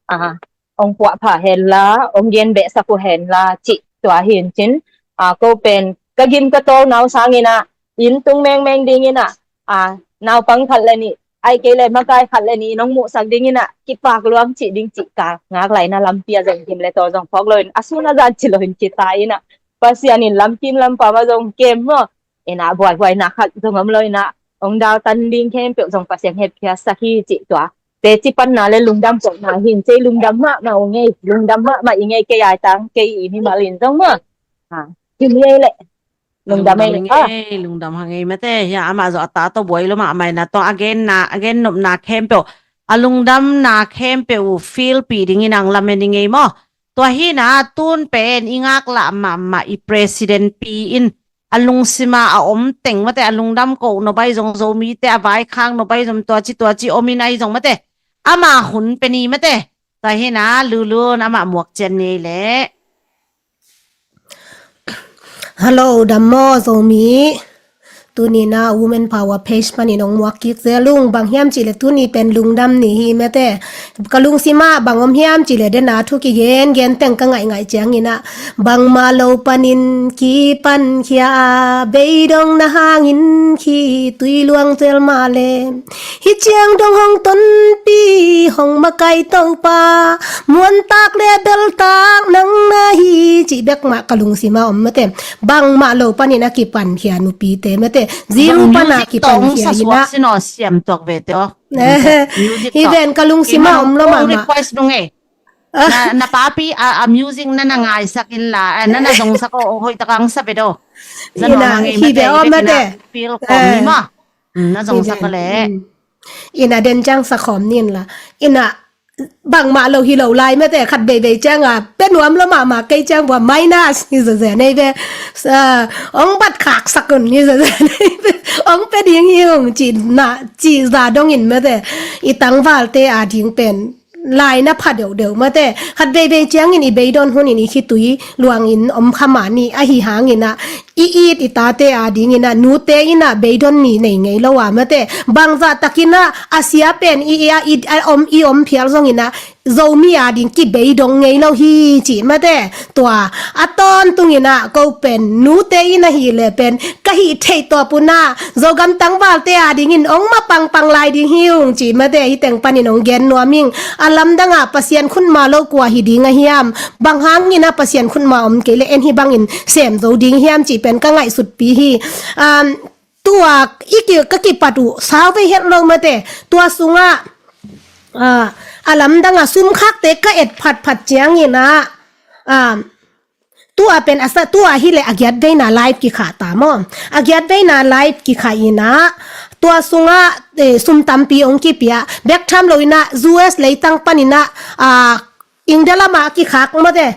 ah, ong puah pha hen la, ong gen behsak uh hen la cih tua hi in cin, ah, ko pen ka gim ka tawl nau sangin a, inn tung mengmeng dingin a, ah, naupang khat le nih, ai kei le makai khat le nih in ong muhsak dingin a, kipak luang cih ding cih ka ngak lai na lampi a zong gim le tawl zong phawk lo in, a sun a zan ci lo in kita in a, Pasian in lamkim lampam a zong kem maw, ina buaibuaina khat zong om lo ina, ong dau tan ding khempeuh zong Pasian hepkhiatsak hi cih tua. Teci panna le lungdam kohna hi in, cei lungdam mahmah uh ngei, lungdam mahmah i ngei kei ai tang, kei i mimal in zong maw. Ha, kim ngei le. Lungdam ei le. Lungdam hang ei, lungdam hang ei mate, hia amah zong a ta tawh buai lo mahmah ina, tua a genna, a gen nopna khempeuh, a lungdamna khempeuh uh feel pi dingin ang lamen i ngei maw. Tua hi na, tun pen i ngaklah mahmah i president pi in, a lungsima a om teng mate, a lungdam ko nop ai zong, Zomite a vaikhak nop ai zong, tua ci tua ci om in ai zong mate, ama hun pen i mate. Tua hi na, Lulun ama muak cian ni le. Hello, dam maw Zomi. Tuni na Women Power page panin ong muak kik zel ung, bang hiam cih le tuni pen lungdam ni hi mate. Ka lungsima bang om hiam cih le dena thu kigen gen teng ka ngaih ngaih ciangin a, bangmah lo panin kipan khia a, beidong na hangin khitui luang zel mah le, hih ciang dong hong tonpi hong makai Topa, muantak le beltak nang na hi cih bek mah ka lungsima om mate. Bangmah lo panin a kipan khia nupite mate, zero pan a kipan khia ina. Siam tuak ve te aw. Hi ven ka lungsima om lo mahmah. Request nung e. Na, na papi a, a music na na ngaisak in la, eh, na na zongsak o, hoih tak ang sa ve do. Ina, hi ve om mate. Feel kom ni maw. Na zongsak le. Ina den ciang sa khawm nin la. Ina bangmah lo hi lo lai mate, khat veivei ciang a pe nuam lo mahmah kei ciang bua minus hi zazen ei ve. Ong bat khak sak un hi zazen ei ve. Ong pe ding hi ung ci na, ci za dongin mate. I tangvalte a ding pen lai na pha deuhdeuh mate. Khat veivei ciangin i beidon hunin i khitui luangin om kha mah ni, ahi hangin a, i it i tate a dingin a, nute in a beidon ni nei ngei lo a mate. Bangzah takin a, a sia pen i, i, a, i, a om, i om phial zongin a, Zomi a ding kibeidong ngei lo hi cih mate. Tua a tawntungin a, ko pen nute in a hi le pen ka hih theih tawp un a, Zogam tangvalte a dingin ong mapangpang lai ding hi ung cih mate, hih teng panin ong gen nuam ing. A lamdang a Pasian khutma lo kua hi ding a hiam? Bang hangin a Pasian khutma om kei le en hih bangin sem zo ding hiam cih pen ka ngaihsutpi hi. Um, tua i ki, ka kipat uh sau vei het lo mate. Tua sungah, ah, a lamdang a sumkhakte ka et phatphat ciangin a, um, tua pen a sa, tua hi le a giat veina live kikhah ta maw. A giat veina live kikhah in a, tua sungah, eh, sum tampi ong kipia. Bek tham lo in a U S leitang panin a, ah, India lama kikhak mate.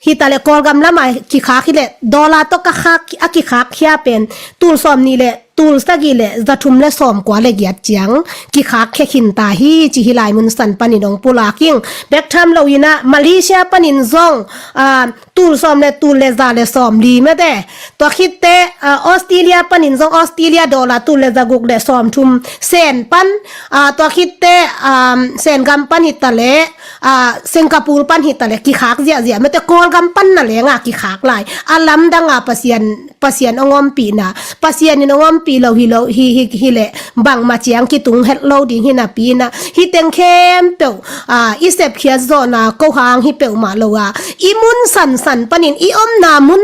Hi ta le Kawlgam lama kikhak hi le dollar tawh ka khak, a kikhak khia pen tul sawm nih le tul sagih le za thum le sawm kua le giat ciang kikhak khia khin ta hi ci hi lai mun san panin ong pulak ing. Bek tham lo in a Malaysia panin zong, ah, tul sawm le tul le za le sawm li mate. Tua khitte, ah, Australia panin zong Australia dollar tul le za guk le sawm thum sen pan, ah, tua khitte, um, Sengam pan hi ta le, ah, Singapore pan hi ta le kikhak ziahziah mate, Kawlgam pan na leng a kikhak lai. A lamdang a Pasian Pasian hong ompihna, Pasian in hong ompih lo hi lo hi, hi, hi leh bangmah ciang kitung het lo ding hi napi in ah, hih teng khempeuh, ah, i sepkhiat zawhna ko hang hi peuhmah lo a, i mun sansan panin, i omna mun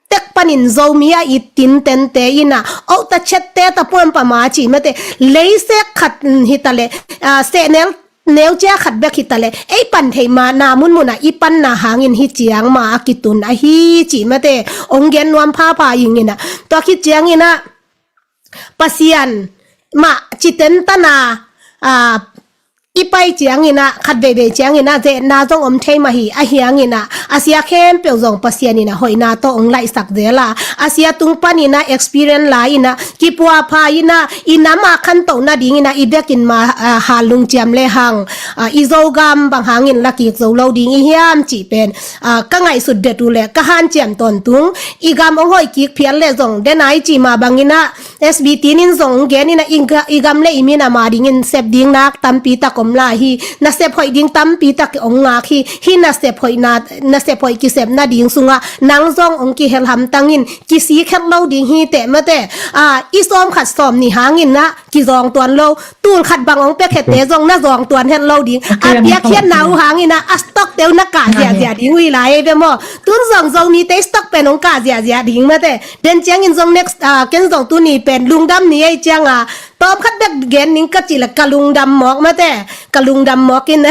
tek panin Zomi a i tintente in ah, oh, ta chette ta puampama cih mate, leisek khat, mm, hi ta leh, ah, sehnel neucia khat bek hi ta leh, ei pan theih mah na munmun ah i panna hangin hih ciang mah a kitun ahi cih mate, hong gen nuam phapha ing in ah. Tua khit ciangin ah, Pasian mah citen tana, ah, i pai ciangin ah, khat veivei ciangin ah, zetna zong om thei mah hi, ahi hangin ah, a sia khempeuh zong Pasian in ah hoihna tawh hong laihsak zel a, a sia tung panin ah experience la in ah, kipuapha in ah, i nam a khantoh nadingin ah, i biakinn mah, ah, hal lungciam lehang, ah, i Zogam bang hangin la kik zo lo ding i hiam cih pen, ah, ka ngaihsut det uh leh ka hanciam tawntung, i gam hong hoih kik phial leh zong, den a i cih mah bangin ah, S B T in zong gen in ah, i ga-, i gam leh i minam a dingin sep ding nak tampi tak om lai hi, na sep hoih ding tampi tak hong ngak hi, hih na sep hoihna, na sep hoih kisepna ding sungah nang zong hong kihel hamtang in, kisik het lo ding hi teh mate. Ah, i sawm khat sawm nih hangin ah kizawng tuan lo, tul khat bang hong pia khette zong na zawng tuan het lo ding. A piakkhiatna uh hangin ah, a stock te uh na kah ziahziah ding uh hi lai ei ve maw. Tun zong Zomite stock pen hong kah ziahziah ding mate. Den ciangin zong next, ah, ken zong tuni pen lungdam ni ei ciang a, tawm khat bek gen ning ka cih leh ka lungdam mawk mate. Ka lungdam mawk in,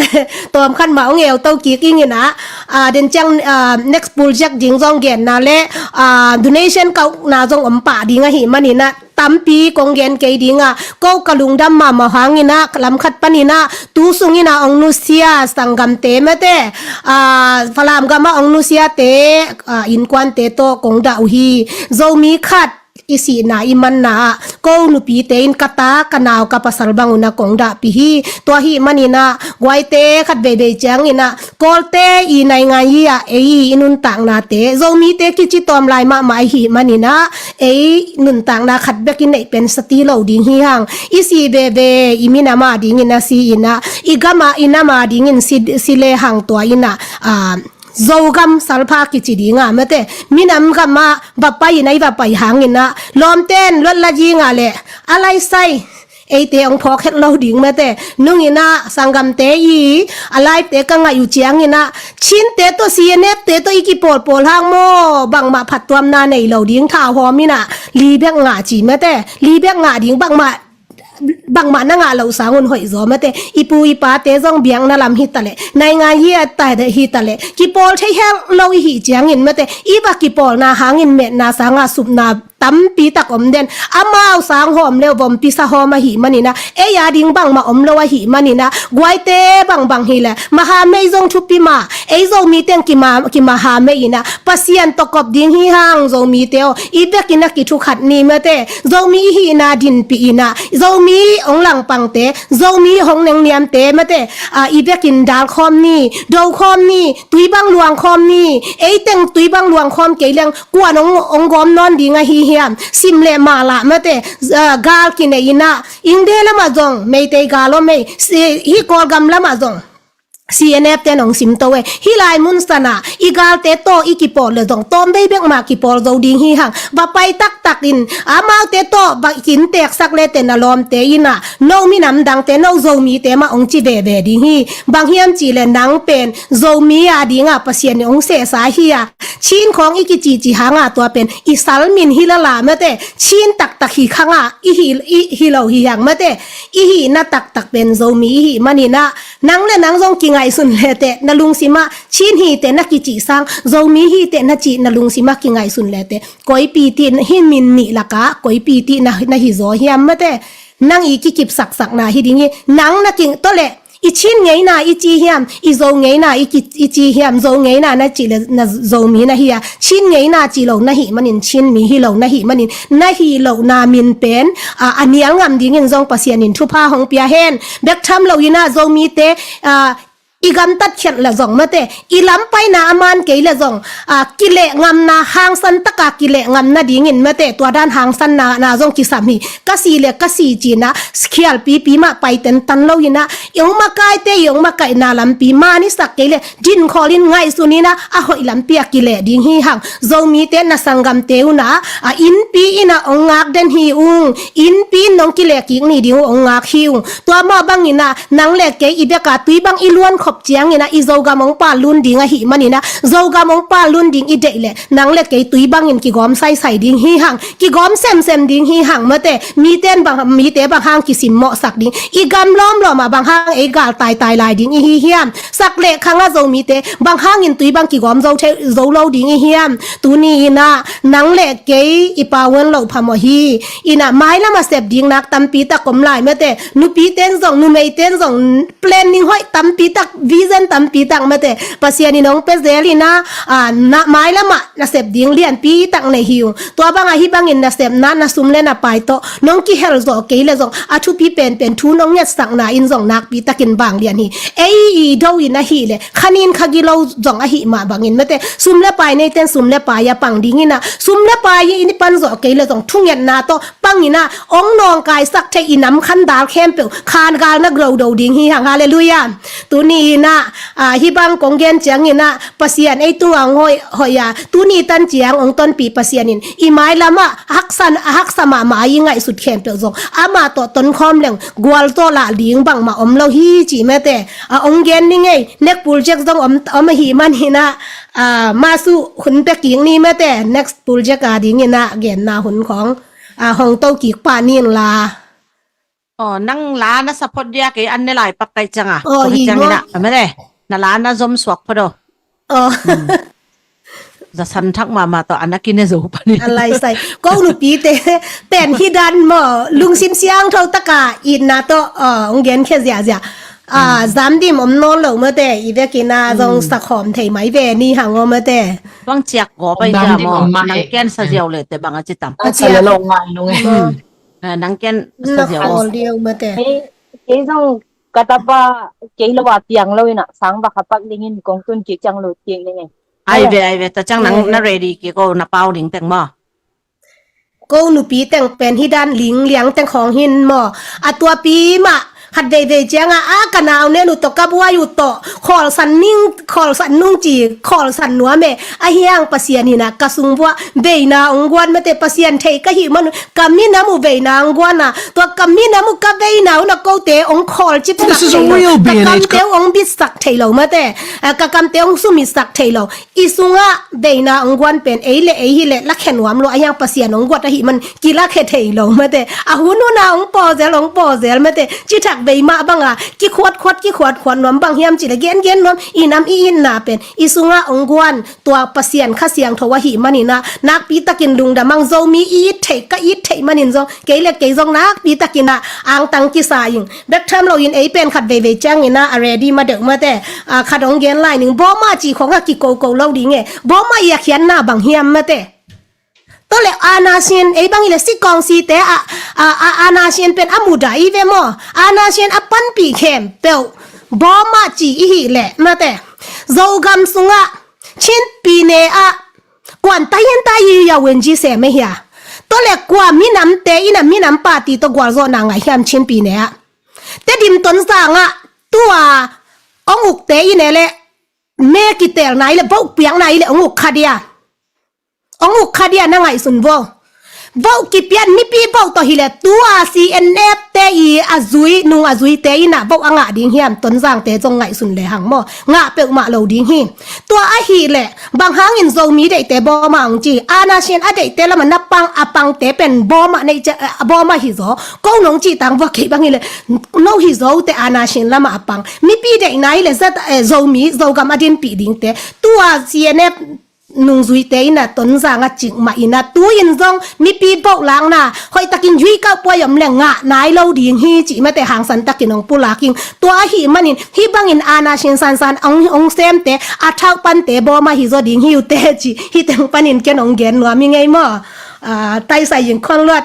tawm khat mah hong eu to kik ing in ah, ah, den ciang, ah, next project ding zong genna leh, ah, donation ka ukna zong om pah ding ahih manin ah, tampi kong gen kei ding a, ko ka lungdam mahmah hangin ah, lam khat panin ah, tu sungin ah hong nusia sanggamte mate, ah, Falam gam ah hong nusiate, ah, innkuante tawh kong dah uh hi. Zomi khat i sihna i manna ah, ko nupite in ka ta, ka nau, ka pasal bang un ah kong dahpih hi. Tua ahih manin ah, guaite khat veivei ciangin ah, Kawlte i naingan yi ah ei i nuntaknate, Zomite kici tawm lai mahmah ahih manin ah, ei nuntakna khat bek i neih pen sati lo ding hi hang. I sih veve, i minam a dingin a si in ah, i gam a, i nam a dingin si, si lehang tua in ah, ah, Zogam salpha kici ding a mate, minam gam ah va pai in ah, i va pai hangin ah, lawmte in luat la ding a leh, a laisai eite hong phawk het lo ding mate. Nung in ah, sanggamte i, a live te ka ngaih uh ciangin ah, Chinte tawh C N F te tawh i kipawlpawl hang maw, bangmah phattuamna nei lo ding, thau hawm in ah, li bek ngah ci mate. Li bek ngah ding, bangmah, bangmah na ngah loh sang un hoih zaw mate. I pu i pate zong biakna lam hi ta leh, naingan yi a ta hi ta leh, kipawl thei het lo i hih ciangin mate, i va kipawlna hangin metna sangah supna tampi tak om den. Amau sang hawm leh vompi sa hawm ahih manin ah, ei a ding bangmah om lo ahih manin ah, guaite bangbang hi leh, mahamei zong thupi mah, ei Zomi teng kima, kimahamei in ah, Pasian tawh kop ding hi hang Zomite aw, i bek in ah kithukhat ni mate, Zomi i hihna dinpih in ah, Zomi hong langpangte, Zomi hong nengniamte mate, ah, i bek in dal khawm ni, do khawm ni, tui bang luang khawm ni, ei teng tui bang luang khawm kei leng, kuan hong, hong gawm nawn ding ahi hiam, sim leh mah lah mate, ah, gal kinei in ah, India lamah zong, Meitei gal om ei, si, hih Kawlgam lamah zong, C N F ten hong sim to ei, hih lai mun san ah, i galte tawh i kipawl leh zong, tawm vei bek mah kipawl zo ding hi hang, va pai taktak in, amaute tawh, va kinteksak leh te na lawmte in ah, no minam dangte, no Zomite mah hong ci veve ding hi, bang hiam cih leh nang pen, Zomi a ding ah Pasian in hong sehsa hi a, Chin khawng i kicihcih hang a tua pen, i sal min hi lala mate, Chin taktak hi khang a, i hi, i hi lo hi hang mate, i hihna taktak pen Zomi i hih manin ah, nang leh nang zong kingaihsun leh te, na lungsim ah, Chin hi te na kicih sang, Zomi hi te na cih, na lungsim ah kingaihsun leh te, koipi tih, hih min nih lak ah, koipi tih na, na hi zaw hiam mate, nang i kikipsaksakna hi ding hi, nang na king, tua leh, i Chin ngeina i ci hiam, i Zo ngeina i ki, i ci hiam, Zo ngeina na cih leh na Zomi na hi a, Chin ngeina cih lo na hih manin Chin mi hi lo na hih manin, na hih lohna min pen, a, a nial ngam dingin zong Pasian in thupha hong pia hen, bek tham lo in ah Zomite, a, i gamtat khiat le zong mate, i lam paina a man kei le zong, a, kileh ngamna, hangsan taka kileh ngamna dingin mate, tua dan hangsanna, na zong kisam hi. Ka si le ka si cina, khialpipi mah paiten tan lo ina, i ong makaite, i ong makaina lampi man i sak kei le, dinkholin ngaihsun ina, a hoih lampi a kileh ding hi hang. Zomite na sanggamte una, a, innpi ina ong ngak den hi ung, innpi in nong kileh kik ni ding uh ong ngak hi ung. Tua mah bang ina, nang le kei i beka tui bang i luan khop ciang ina, i Zogam ong pal lun ding ahi man ina, Zogam ong pal lun ding i deih le, nang le kei tui bangin kigawm saisai ding hi hang, kigawm semsem ding hi hang mate, miten bang, mite bang hang kisimmawhsak ding, i gam lawmlawm ah bang hang ei gal taitai lai ding i hi hiam, sak le khang a Zomite bang hangin tui bang kigawm zo thei, zo lo ding i hiam, tuni ina, nang le kei i pau hon loh phamawh hi, ina mailam a sep ding nak tampi tak om lai mate, nupiten zong, numeiten zong, planning hoih tampi tak, vision tampi tak mate, Pasian in ong pe zel ina, a, na, mailam ah na sep ding lianpi tak nei hi ung. Tua bang ahi bangin na sepna, na sum le na pai tawh, nong kihel zawh kei le zong, a thupi penpen thu nong ngetsakna in zong nakpi takin bang lian hi. Ei i do in ahi le, khanin khagilo zong ahi mah bangin mate, sum le pai neiten sum le pai a pang ding ina, sum le pai i ni pan zawh kei le zong, thungetna tawh, pang ina, ong nawngkaisak thei i nam khan dal khempeuh, khan gal na grodo ding hi hang, halleluiah. Tuni ina, a, hi bang kong gen ciang ina, Pasian ei tunga ong hoih, hoih a, tuni tan ciang ong tonpi Pasian in, i mailam ah, haksan, haksa mahmah i ngaihsut khempeuh zong, ama tawh tonkhawm leng, gualzawh lah ding bangmah om lo hi ci mate, a, ong gen ni ngei, nek pul ciak zong om, om ahi man ina, a, masu hun pe kik ni mate, next pul ciak a ding ina, genna hun khong, a, hong to kik pah ning la. Aw, nang la na sa phot dia kei an ne lai pak kai ciang a. Aw, hi maw? Amale, na la na zom suak phot aw. Aw. Za san thak mahmah tawh a na kine zo panin. A lai sai. Ko nupite pen hi dan maw, lungsim siangtho taka itna tawh, aw, ong gen khia ziahziah. A, zam dim om nawn lo mate, i vekin a zong sakhawm thei mai ve ni hang aw mate. Bang ciak gaw pai zam dim maw, om mah nang e. Ken sa ziau le te bang a ci tam. A ciak. Sa le lo ngai nung e. Aw. A, nang ken sa ziau. Awl diau mate. Kei, kei zong ka tapa kei lo a piang lo ina sang va kha pak dingin kong tun kik ciang lut kik ding e. Ai ve, ai ve, ta ciang nang na ready kik o, na pau ding teng maw. Ko nupi teng pen hi dan ling liang teng khawng hin maw. A tuapi mah khat veivei cianga, a ka nau nen uh tawh, ka buai uh tawh, khawlsan ning, khawlsan nung ci, khawlsan nuam e. Ahi hang Pasian ina ka sung vuah veina ong guan mate, Pasian thei ka hih man uh, ka minam uh veina ong guan a, tua ka minam uh ka veina uh na kote ong khawlcip sak thei lo, ka kamte uh ong bitsak thei lo mate, a, ka kamte ong sumitsak thei lo. I sungah veina ong guan pen ei le ei hi le lakhe nuam lo, ahi hang Pasian ong guat ahi man kilakhe thei lo mate. A hun huna ong pawzel, ong pawzel mate. Cithak vei mah banga kikhuat khuat, kikhuat khuat nuam bang hiam ci le gen gen nuam, i nam i itna pen i sungah ong guan tua Pasian Kha Siangtho ahi man ina, nakpi takin lungdam ang. Zomi i it theih, ka it theih manin zong, kei le kei zong nakpi takin a angtang kisa ing. Bek tham loin ei pen khat veivei ciangin a, a ready ma deuh mate. A, khat ong gen lai ning, bawma ci khong a kikoko lo ding e. Bawma i a khiatna bang hiam mate. Tua le ana sin, ei bang i le sikawng site a, a, a, ana sin pen a muda i ve maw. Ana sin a panpih khempeuh bawma ci i hih le mate. Zogam sungah Chin pyine ah kuan ta hian ta i ya wen ji se me hia. Tua le kua minamte ina minam party tawh gualzawhna ngah hiam Chin pyine ah. Tedim Tonzang ah tua ong ukte ine le me kitelna i le vote piakna i le ong uk kha dia. Ong uk kha dia na ngaihsun vo. Vote kipian mipi vote tawh hi le tua C N F te i a zui, nung a zuite ina vote a ngah ding hiam Tonzangte zong ngaihsun le hang maw. Ngah peuhmah lo ding hi. Tua ahi le bang hangin Zomi deihte bawma ong ci. Ana sin a deihte lama na pang, a pangte pen bawma nei ce, bawma hi zaw. Ko nong ci tang vua kei bang hi le no hi zaw te ana sin lama a pang. Mipi deihna hi le zat, eh, Zomi, Zogam a dinpih dingte. Tua C N F nungzuite ina Tonzang a cikmah ina tu-in zong mipi vote lakna hoihtakin yuikauh puai om le ngah nai lo ding hi cih mate hangsan takin ong pulak ing. Tua ahi manin hih bangin ana sin sansan ong, ong semte a thauh pante bawma hi zaw ding hi ute cih hih teng panin ken ong gen nuam hi ngei maw. Ah, taisai ing khon luat.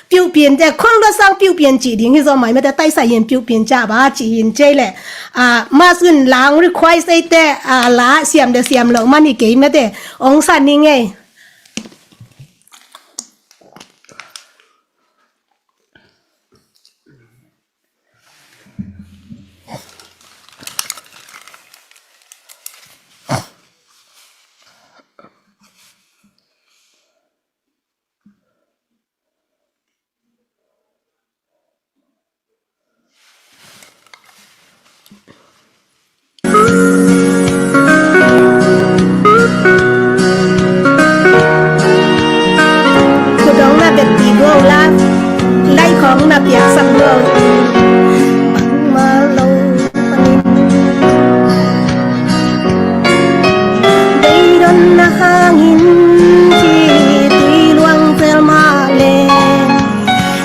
Piuhpian te, khol lua sang piuhpian cih ding hi zaw mai mate, taisai in piuhpian ca ba cih hin cei le. Ah, Mas un lang request ei te, ah, la siam de siam lo man hi kei mate, ong san ni ngei. Kudong na bet ti go la, lai khong na piak sak go. Bangmah lo panin, beidonna hangin ci tui luang zel mah le,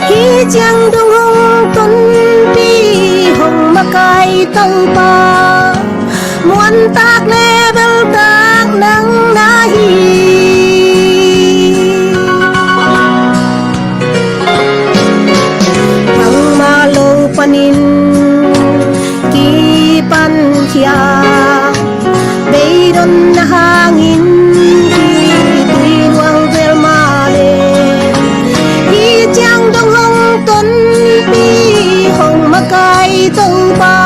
hi ciang dong hong tonpi hong makai Topa, muantak le beltak nang na hi. Bangmah lo panin kipan khia, beidonna hangin kitui luang zel mah le, hi ciang dong hong tonpi hong makai Topa,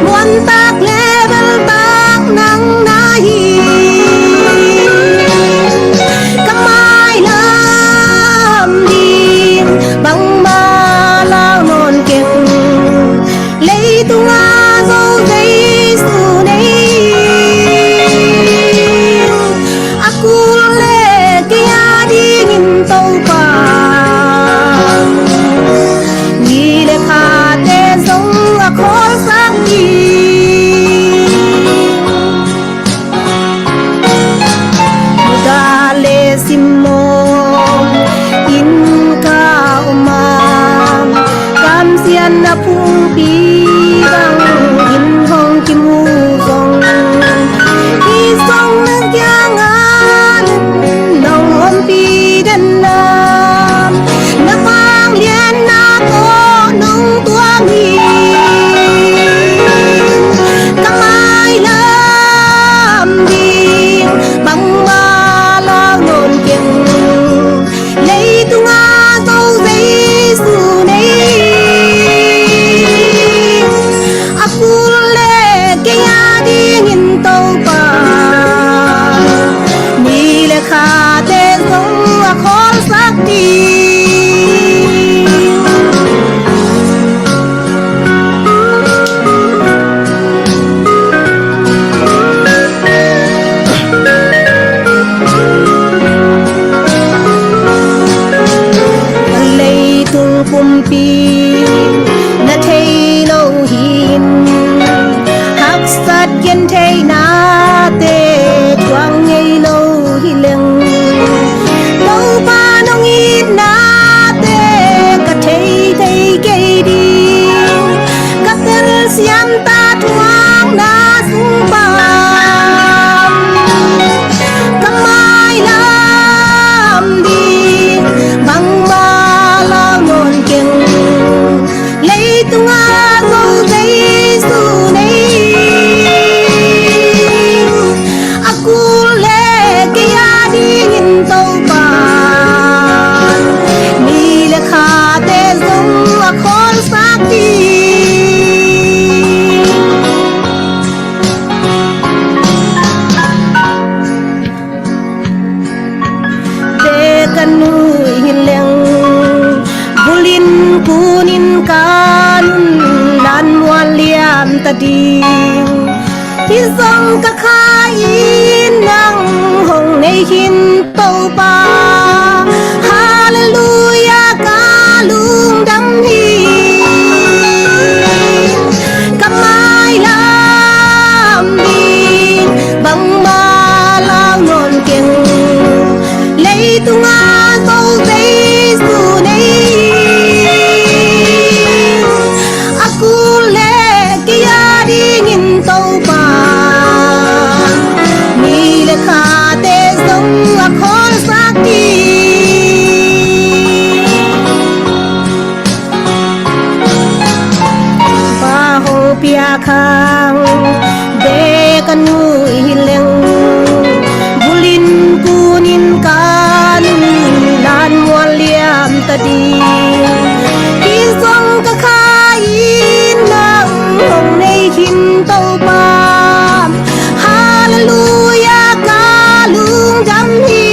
muantak le beltak nang na hi. Ka mailam ding bangmah lau nawn keng, leitungah Zo Jesu nei. A kul le kei a dingin Topa, ni le khate zong a khawlsak ding. Buddha le simmawh in ka om a, kamsiatna phungpi bangin hong kimu zong, hi song na kiangah nong ompih den a, na vanglianna tawh nong tuam hi. Ka mailam ding bangmah lau nawn keng, leitungah Zo Jesu nei. A kul le kei a dingin Topa, ni le khate zong a khawlsak ding. Leitung pumpi na thei lo hi-in, haksat gentheihnate thuak ngei lo hi leng, Topa nong itnate ka thei thei kei ding, ka telsiam ta thuakna sung pan. Ka mailam ding bangmah lau nawn keng, leitungah Zo Jesu nei. A kul le kei a dingin Topa, ni le khate zong a khawlsak ding. Bek ka nuih hi leng, bulin kunin ka nunnan mual liam ta ding. Hi zong ka kha in nang hong nei khin Topa, halleluia ka lungdam hi. Ka mailam ding bangmah lau nawn keng, leitungah Zo Jesu nei. A kul le kei a dingin Topa, ni le khate zong a khawlsak Khang bek a nuih leng, bulin kunin ka lunglan mual liam ta ding. Hi zong ka kha in nang hong nei khin Topa. Halleluia ka lungdam hi.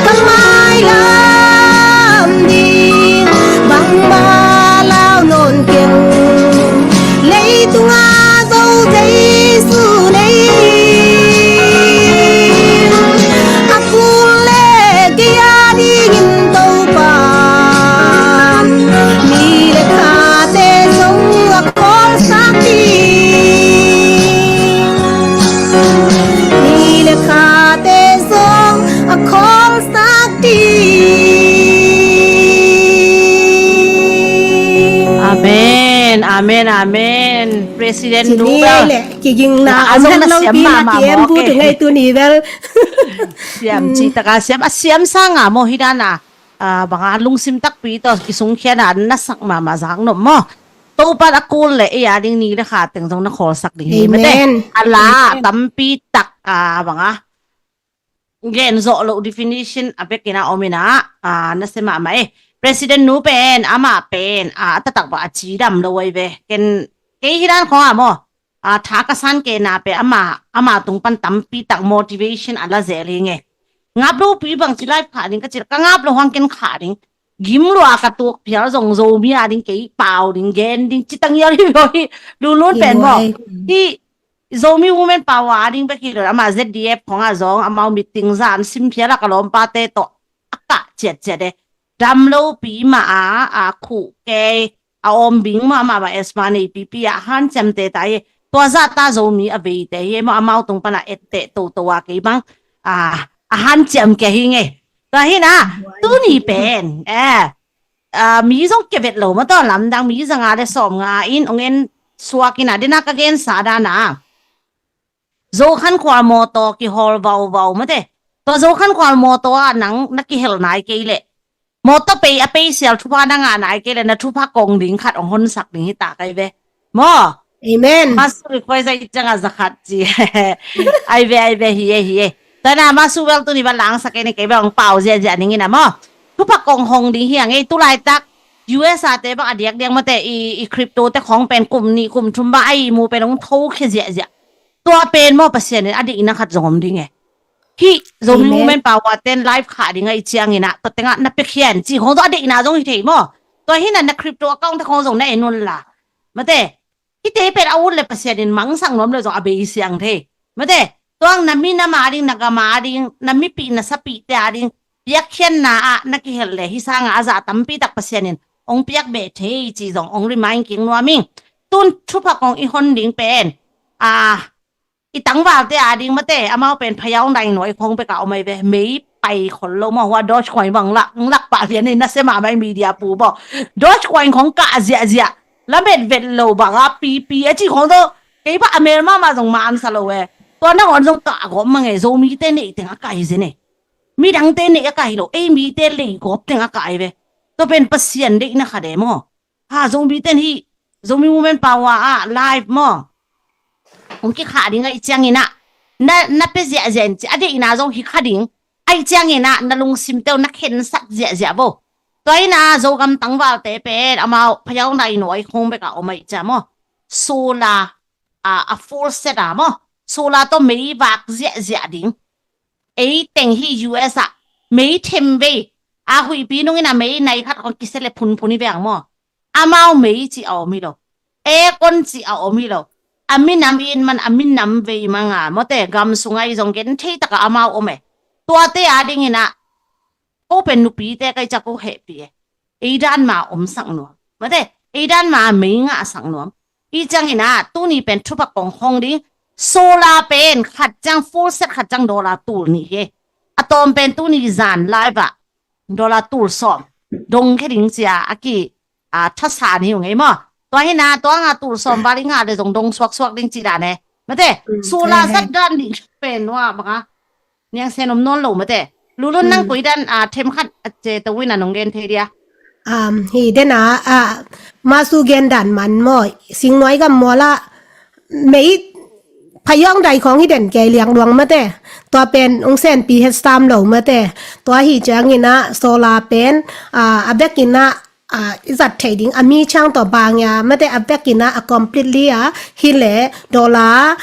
Ka mailam ding bangmah lau nawn keng. Leitungah Zo Jesu nei in, a kul le kei a dingin Topan mi le khate zong a khawlsak ding. Mi le khate zong a khawlsak ding. Amen, amen, amen. President Nubel. Kigingna a zong na siam mahmah maw, okay. Siam cih taka siam, a siam sanga maw hi dana. Banga lungsim takpi tawh kisungkhiana na sak mahmah zak nop maw. Topan a kul le ei a ding ni le kha teng zong na khawlsak ding hi mate. A la tampi tak a banga gen zawh loh definition a bekin a om ina, a, na sia mahmah e. President nu pen, amah pen, a, a taktak bang a cidam lo ai ve. Ken, kei hi dan khong a maw, a, tha ka san kei na pen, ama, ama tung pan tampi tak motivation a la zel hi nge. Ngap lo pi bang ci live khah ding ka ci, ka ngap lo hang ken khah ding. Gim lua ka tuak phial zong Zomi a ding kei pau ding, gen ding, ci tangial hi lo hi, lunlun pen maw. Hi, Zomi Women Power a ding bek hi lo, ama Z D F khong a zong, amau meeting zan sim phial a ka lawmpate tawh a kah ciatciat e. Dam lo pi mah a, a khuh kei, a awm bing mah, mah, mah asthma nei pipi a hanciamte ta hi. Tua zahta Zomi a veite hi, mah amau tung pan a etteh toto a kei bang, a, a hanciam kei hi nge. Tua hi na, tuni pen, eh, a, mi zong kevet lo mah tawh lamdang mi zanga le sawm nga in ong en suak ina dena ka gensa dana. Zokhankhual mawtaw kihawl vauvau mate. Tua Zokhankhual mawtaw ah nang na kihel nai kei leh, mawtaw pei a pei sial thupha na ngah nai kei leh, na thupha kong ding khat ong honsak ding hi ta kai ve. Maw? Amen. Masu request a i cianga zakhat ci. Ai ve, ai ve, hi e, hi e. Tana masu bel tuni ba langsak e ni kei bel ong pau ziazia ning ina maw. Thupha kong hong ding hi a ngei tulaitak. U S A te bang a diakdiak mate i, i crypto te khong pen kum nih kum thum ba a i mu pen ong tho khia ziazia. Tua pen maw Pasian in a deihna khat zong om ding e. Hih Zomi Women Power ten live khah ding a i ciangin ah tua tengah na pia khian ci khong zong a deihna zong hi thei maw. Tua hi na na crypto account te khong zong na en un la. Mate, hihte pen a ut le Pasian in mangsak nuam le zong a bei siang thei. Mate, tuang na minam a ding, na gam a ding, na mipih na sapihte a ding piakkhiatna ah na kihel le hih sanga a zah tampi tak Pasian in ong piak beh thei ci zong ong remind kik nuam ing. Tun thupha kong i hon ding pen, a, i tangvalte a ding mate, amau pen phayau nai nuai khong bek a om ai ve, mei pai khol lo maw, hua Dogecoin bang lak, lak pah lian in na sia mahmah i media pu maw. Dogecoin khong kah ziahziah, lamet vet lo bang a pipi a ci khong tawh, kei bah a mel mahmah zong ma an sa lo e. Tua nangawn zong kah gawp mang e, Zomite neih teng a kah hi zen e. Midangte neih a kah hi lo, ei mite lei gawp teng a kah ai ve. Tua pen Pasian deihna khat e maw. Ha, Zomi ten hi, Zomi Women Power ah live maw. Hong kikhah ding a i ciangin ah na, na pia ziahziah in ci a deihna zong hi kha ding. A i ciangin ah na lungsim teu na khensak ziahziah vo. Tua in ah Zogam tangvalte pen amau phayau nai nuai khong bek a om a i cia maw. Solar, a, a full set a maw. Solar tawh mei vak ziahziah ding. Ei teng hi U S ah mei them vei. A huihpi nungin a mei nai khat khong kisia le phunphun hi veng maw. Amau mei ci a om hi lo. Aircon ci a om hi lo. A minam in man a minam vei manga mawte gam sunga i zong gen thei taka amau om e. Tuate a dingin ah ko pen nupite kai ca ko hehpih e. Ei dan ma omsak nuam. Mate, ei dan ma mei ngahsak nuam. I ciangin ah tuni pen thupha kong hong ding. Solar pen khat ciang full set khat ciang dollar tul nih hi. A tawm pen tuni zan live ah dollar tul sawm dong khe ding cia a ki, a, thasa ni uh ngei maw. Tua hi na tua nga tul sawm bali nga le zong dong suaksuak ding ci dan e. Mate, solar set dan nih pen nua banga. Niang sen om nawn lo mate. Lulun nang koi dan, a, them khat a ce to win a nong gen thei dia. Um, hi dena, ah, masu gen dan man maw, singnuai gam muala, mei phayawng dai khawng hi den kei liang luang mate. Tua pen ung sen pi het sam lo mate. Tua hi ciangin ah, solar pen, ah, a bekin ah, ah, i zat thei ding, a mi chang tua bang ya mate, a bekin ah, a completely ah, hi le dollar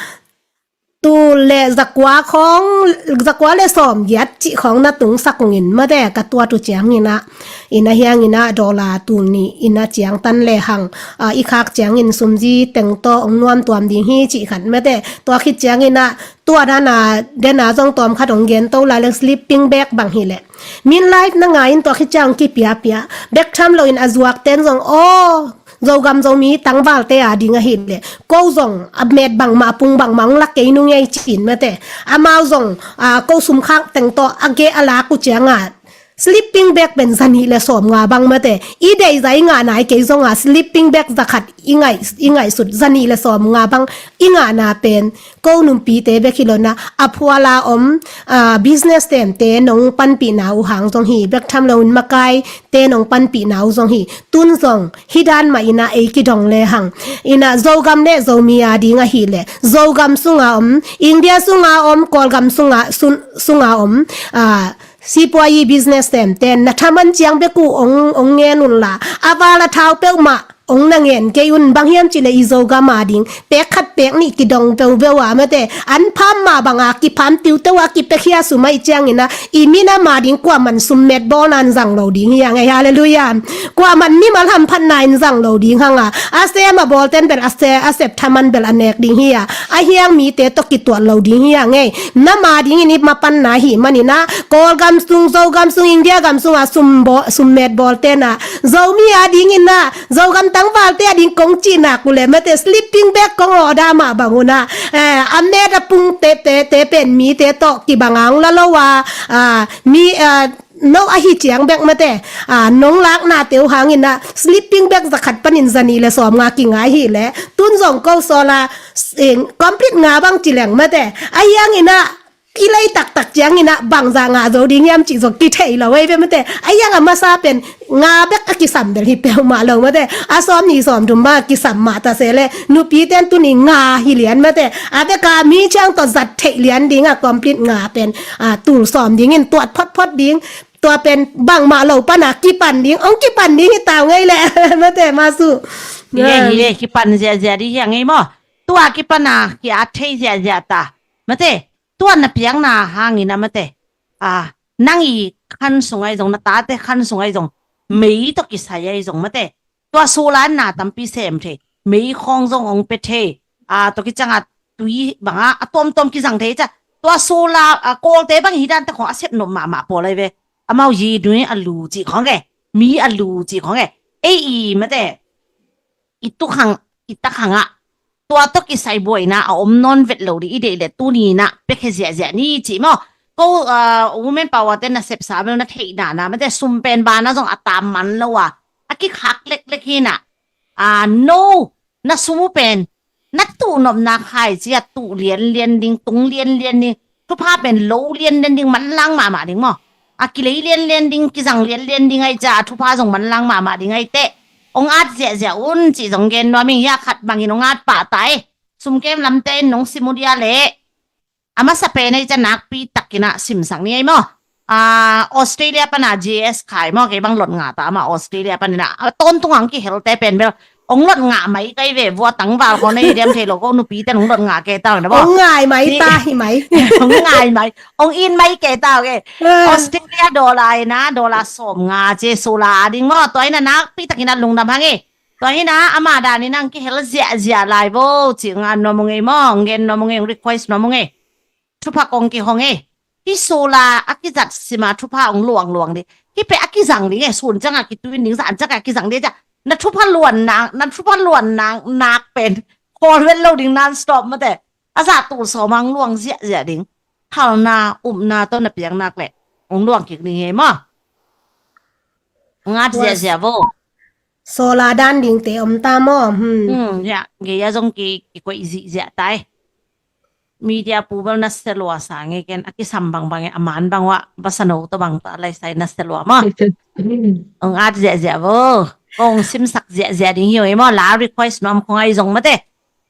tul le zakua khawng, zakua le sawm giat cih khawng na tung sak ungin mate, ka tuat uh ciangin ah, ina hiangin ah dollar tul nih ina ciang tan le hang, ah, i khak ciangin sumzi teng tawh ong nuam tuam ding hi cih khat mate. Tua khit ciangin ah, tua dana dena zong tawm khat ong gen to lai leng sleeping bag bang hi leh. Min life na ngai in tua khit ciang kipiapia. Bek tham loin a zuak ten zong aw, Zogam Zomi tangvalte a ding ahi leh, ko zong a met bangmah a pung bangmah ong lak kei nung ei cin mate. Amau zong, ah, ko sumkhak teng tawh a geh a lak uh cianga sleeping bag pen zanih le sawm nga bang mate. I deih za i ngah nai kei zonga sleeping bag zakhat i ngaih, i ngaihsut zanih le sawm nga bang i ngahna pen ko numpite bek hi lo na, a phuala om, ah, business temte nong panpihna uh hang zong hi, bek tham loin makai te nong panpihna uh zong hi, tun zong hi dan mah ina ei kidong le hang. Ina Zogam le Zomi a ding ahi leh, Zogam sunga om, India sunga om, Kawlgam sunga, sun, sunga om, ah, sipuayi business temten na thaman ciang bek uh ong, ong ngen unla, a val a thau peuhmah ong na ngen kei un, bang hiam cih leh i Zogam a ding pek khat pek nih kidong peuhpeuh a mate, an pham mah banga kipham tiuteu a kipekhia sum ahih ciangin ah, i minam a ding kuaman summet bawlna in zang lo ding hi a ngei, halleluiah. Kuaman mimal hamphatna in zang lo ding hanga, a sem a bawlten bel a se, a sep thaman bel a nek ding hi a, a hiang mite tawh kituat lo ding hi a ngei. Nam a dingin i mapanna hi manin ah, Kawlgam sung, Zogam sung, India gam sunga sum bawl, summet bawlten ah, Zomi a dingin ah, Zogam tangvalte a ding kong cih nak uh leh mate, sleeping bag kong order mah bang un ah, eh, a met a pung te, te, te pen mite tawh kibanga ong la lo a, ah, mi, ah, no ahi ciang bek mate, ah, nong laknate uh hangin ah sleeping bag zakhat panin zanih le sawm nga kingai hi leh, tun zong ko solar, eh, complete nga bang ci leng mate. A hiangin ah i lei taktak ciangin ah bangza ngah zo ding hiam cih zong kithei lo ei ve mate. A hiang a masa pen nga bek a kisam bel hi peuhmah lo mate. A sawm nih sawm thum bang a kisam mah ta se leh, nupiten tuni nga hi lian mate. A beka mi ciang tawh zat theih lian ding a complete nga pen, ah, tul sawm dingin tuat photphot ding. Tua pen bangmah lo pana kipan ding, ong kipan ding hi tau ngei leh mate, masu. Hi le, hi le, kipan ziahziah ding hi a ngei maw. Tua kipana ki-at thei ziahziah ta mate. Tua na piakna hangin ah mate, ah, nang i khan sung ahi zong, na tate khan sung ahi zong, mei tawh kisai ahi zong mate, tua solar in na tampi sem thei, mei khawng zong ong pe thei, ah, tua kicianga tui banga a tuamtuam kizang thei cia. Tua solar, ah, Kawlte bang hi dan te khawng a sep nop mahmah pawl ahi ve. Amau yi nui a lu cih khawng e, mi a lu cih khawng e. Ei i mate, i tukhang, i takhang ah tua tawh kisai buaina a om nawn vet lo ding i deih leh tuni in ah pekhe ziahziah ni cih maw. Ko, ah, women power te na sepsa bel na theihna na mate, sum pen bana zong a tam man lo a, a kikhak leklek hi in ah, ah, no, na sum uh pen na tuh nopna khai cia tuh lianlian ding, tung lianlian ding, thupha pen lo lianlian ding, manlang mahmah ding maw. A kilei lianlian ding, kizang lianlian ding ahi cia, a thupha zong manlang mahmah ding ahi teh, ong at ziahziah un cih zong gen nuam ing. Hia khat bangin ong at pah ta e. Sumkem lamte in nong sim uh dia leh, a masa pen ahi cia nakpi takin ah simsak ni ei maw. Ah, Australia pana J S Khai maw, kei bang lot ngah ta, ama Australia panin ah, a tawntung ang kihelte pen bel ong lot ngah mai kai ve, vua tangval khaw na hi diam thei lo, ko nupiten ong lot ngah kei ta na maw. Ong ngai mai ta hi mai. Ong ngai mai, ong in mai kei ta ke. Ah. Australia dollar in ah, dollar sawm nga ci, solar a ding maw. Tua in ah nakpi takin ah lungdam hang e. Tua hi in ah, ama danin ang kihel ziahziah lai vo, ci nga nuam ung ei maw, ong gen nuam ung ei, ong request nuam ung ei. Thupha kong kihong ei. Hih solar a kizat sima thupha ong luangluang ding. Hih pen a kizang ding e, sun cianga kituin ding, zan cianga kizang ding cia. Na thupha luan nak, na thupha luan nak, nak pen khawl vet lo ding non-stop mate. A zah tul sawm ang luang ziahziah ding. Halna, upna tawh na piak nak leh ong luang kik ding hi ei maw. Ngat ziahziah vo. Solar dan dingte om ta maw? Hmm. Hmm, ya, gei a zong ki, kikoih zihziah ta e. media pu bel na selua sa ngei ken a kisam bangbang e, a man bang wah basano tawh bang tawh a laisai na selua maw. Ong at ziahziah vo. Kong simsak ziahziah ding hi ong e maw, la request nuam khong ai zong mate.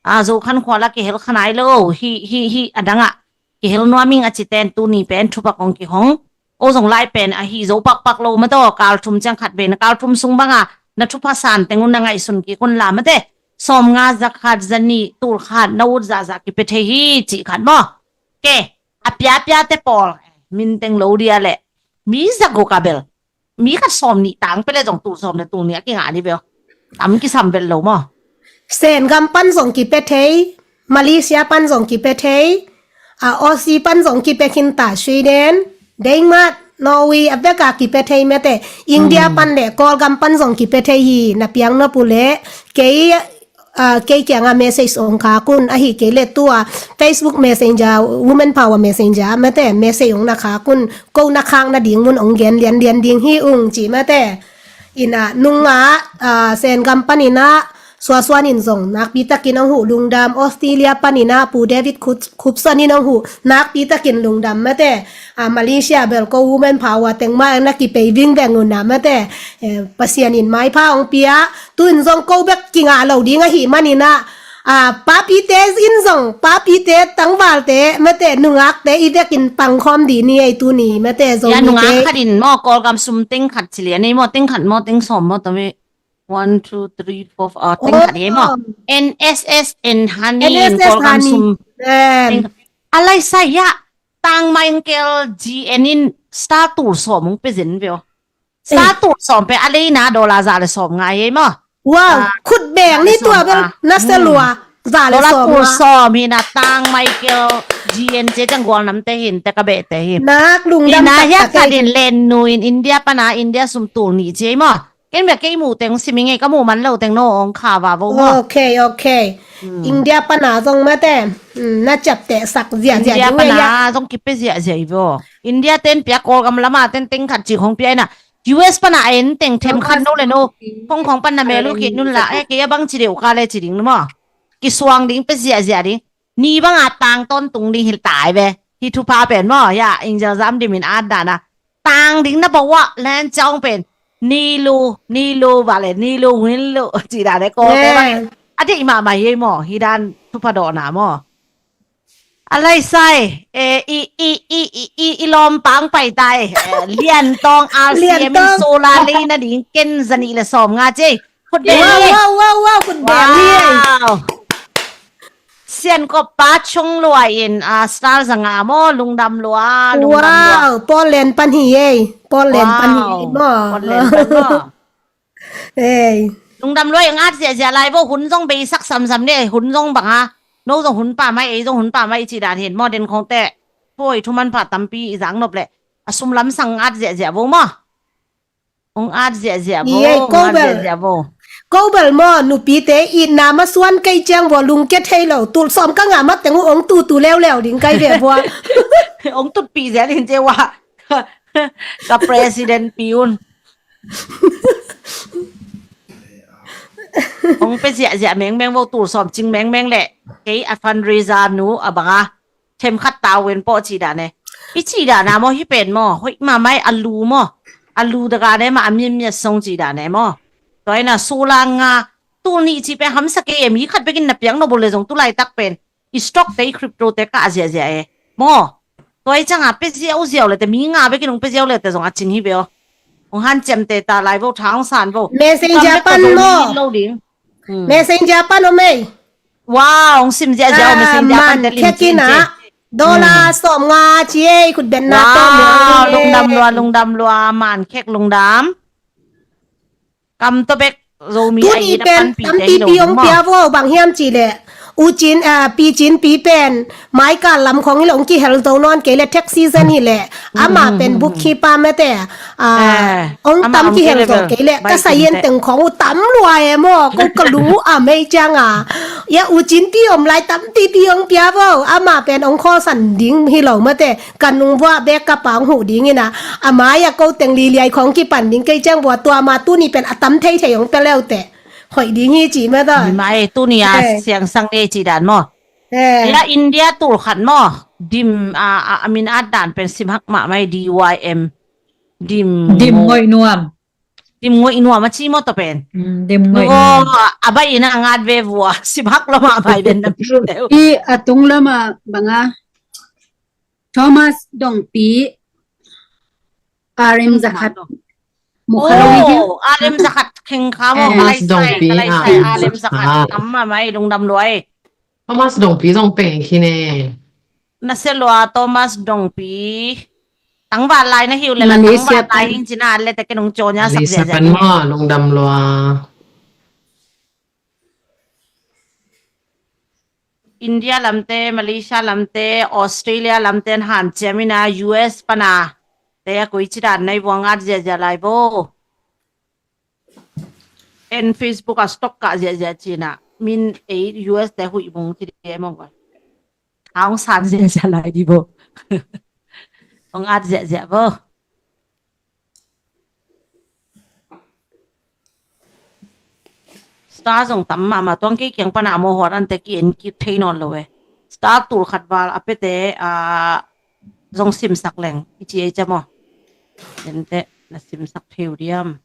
A zo khan khua la kihel khan ai lo hi hi hi a dangah kihel nuam ing a citen tuni pen thupak ong kihong. O zong lai pen ahi zo pakpak lo mate, kal thum ciang khat ven, kal thum sung banga na thupha san teng un na ngaihsun kik un la mate. Sawm nga za khat za nih tul khat na ut zahzah kipia thei hi cih khat maw. Ke, a piapia te pawl min teng lo dia le mi za guk a bel mi khat sawm nih tang pe le zong tul sawm le tul nih a kingah ni bel tam kisam vel lo maw. Sen gam pan zong kipia thei, Malaysia pan zong kipia thei, a Aussie pan zong kipia khin ta, Sweden, Denmark, Norway a veka kipia thei mate. India pan le Kawlgam pan zong kipia thei hi. Na piang nop uh le kei, a, kei kianga message ong khak un, ahi kei le tua Facebook Messenger, Women Power Messenger mate, message ong na khak un, ko na khak nading mun ong gen lianlian ding hi ung ci mate. Ina nunga, a, Sen gam pan ina Suasuan in zong nakpi takin ong huh lungdam, Australia pan ina Pu David Khupson in ong huh nakpi takin lungdam mate. A, Malaysia bel ko Women Power teng mah na kipei vingveng un a mate. E, Pasian in maipha ong pia, tu in zong ko bek kingah lo ding ahi man ina, a, papite in zong, papite tangvalte mate, nungakte i vekin pangkhawm di ni ei tuni mate, Zomi nungak khat in maw, Kawlgam sum teng khat ci lian ei maw, teng khat maw, teng sawm maw, tami one, two, three, four, five, teng khat hi maw. N S S N hani in Kawlgam sum. A laisai ah Tang Michael G N in star tul sawm ong pe zen ve aw. Star tul sawm pe a leina dollar za le sawm ngai hi maw. Wow, khut beng ni tua bel na selua. Za le sawm ngai. Dollar tul sawm hi na Tang Michael G N ce tang gual namte hin te ka behte hi. Nak lungdam tak tak hi. Ina hiak khat in len nu in India pana India sum tul nih ci hi maw. Ken bia kei muh teng sim i ngei, ka muh man lo teng no ong kha va vo maw. Ok, ok. India pana zong mate, na ciapteh sak ziahziah ding ve ia. India pana zong kipia ziahziah i vo. India ten pia Kawlgam lama ten teng khat ci khong pia ina. U S pana a en teng them khat no le no. Khong khong pan na mel uh kit nun la, e kei a bang ci deuh ka le ci ding nu maw. Kisuang ding pia ziahziah ding. Ni banga tang tawntung ding hi tai ve. Hi thupha pen maw, ya, Angel Zam Dim in at dana. Tang ding na bawah len ciang pen. Ni lu, ni lu, va le, ni lu, win lu. Ci dane ko, ko va. A deih mahmah hi maw, hi dan thupha dawhna maw. A laisai, e, i, i, i, i, i, i lawm pang pai tai. E, Lian Tawng R C M in solar lei na ding ken za nih le sawm nga ci. Khut beng ni. Wow, wow, wow, wow, khut beng ni. Wow. Sian kop pa chung lua in, a, star za nga maw, lungdam lua, lungdam lua. Wow, Portland pan hi ei. Portland pan hi ei maw. Portland pan maw. Ei. Lungdam lua i ngat ziahziah lai vo, hun zong beisak samsam ni, hun zong bang a. No zong hun pa mai, ei zong hun pa mai ci dan hin maw, den khong te. Poi thu manpha tampi i zang nop le. A sum lam sang ngat ziahziah vo maw. Ong at ziahziah vo, ong at ziahziah vo. Ko bel maw, nupite itna masuan kei ciang vua lungkia thei lo, tul sawm ka ngah mat teng uh ong tutu leuleu ding kai ve vua. Ong tutpih ziah ding cia vua. Ka president pi un. Ong pe ziahziah mengmeng vo, tul sawm cing mengmeng leh. Kei a fundraiser nu a bang a. Themkhat tau ven pawh cih dan e. I cih dan a maw, hih pen maw, hoih mahmah e, a lu maw. A lu daga ne mah, a miamiat song cih dan e maw. Tua ina sula nga, tul nih cih pen hamsa kei e, mi khat bekin na piak nop uh le zong tu laitak pen i stock te, i crypto te kah ziahziah e maw. Tua i ciang a pe ziauziau le te, mi nga bekin hong pe ziau le te zong a cing hi ve aw. Hong hanciam te ta lai vo, tha hong san vo. Messenger pan maw. Messenger pan om ei. Wow, hong sim ziahziah, hong sim ziah pan te lim cin ci. Dollar sawm nga ci ei, khut beng na tawm. Wow, lungdam lua, lungdam lua, man khek lungdam. Kam to bek Zomi ai na pan pi te hi lo. Tampi pi hong pia vo, bang hiam ci le. U Cin, a, Pi Cin Pi pen mai kal lam khong hi lo, hong kihel zo nawn kei le, tax season hi le. Ama pen bookkeeper mete. A, ong tam kihel zo kei le, ka sayen teng khong uh tam lua e maw, ko ka lung uh a mei ciang a. Ia U Cin Pi om lai, tampi pi ong pia vo, ama pen ong khawlsan ding hi lo mate, ka nung vua bek ka pang huh ding ina, a mai a ko teng liliai khong kipan ding kei ciang vua, tua ma tuni pen a tam theithei ong pia leute. Hoih ding hi ci mate. Mai tuni a siangsang ne ci dan maw. Eh. Ia India tul khat maw. Dim, a, a, a min at dan pen simhak mahmah hi, D Y M. Dim Dim ngoh. Ngoih nuam. Dim ngoih nuam a ci maw tawh pen. Mm, dim ngoih nuam. Nuvo, a bai ina ngat ve vua. Simhak lo mahmah hi den na pi teu. I a tung lama banga. Thomas Dongpi. R M Zakhat. Mukha lo hi. Oh, R M Zakhat kheng kha maw. Eh. Thomas Dongpi, ka lai sai, ka lai sai, R M Zakhat. Tam mahmah hi, lungdam lua hi. Thomas Dongpi zong peng khin e. Na sia lua Thomas Dongpi. Tangval lai na hi uh le la, Malaysia tangval lai pan. Hing cina le te ke nong cawnya sak Malaysia ziazia pan hi. Maw, lungdam lua. India lamte, Malaysia lamte, Australia lamte an hanciam ina, U S pana te a koi ci dan na hi vua, ngat ziazia lai vo. En Facebook a stock kah ziahziah cina. Min ei U S te huih bung ci dih e mong ua. Hong san ziahziah lai dih bo. Hong at ziahziah bo. Star zong tam mahmah tuang, kei kiang pana mo huat ante ki en kik thei nawn lo e. Star tul khat val a pete a zong simsak leng i ci ei ca maw. Ente na simsak thei uh diam.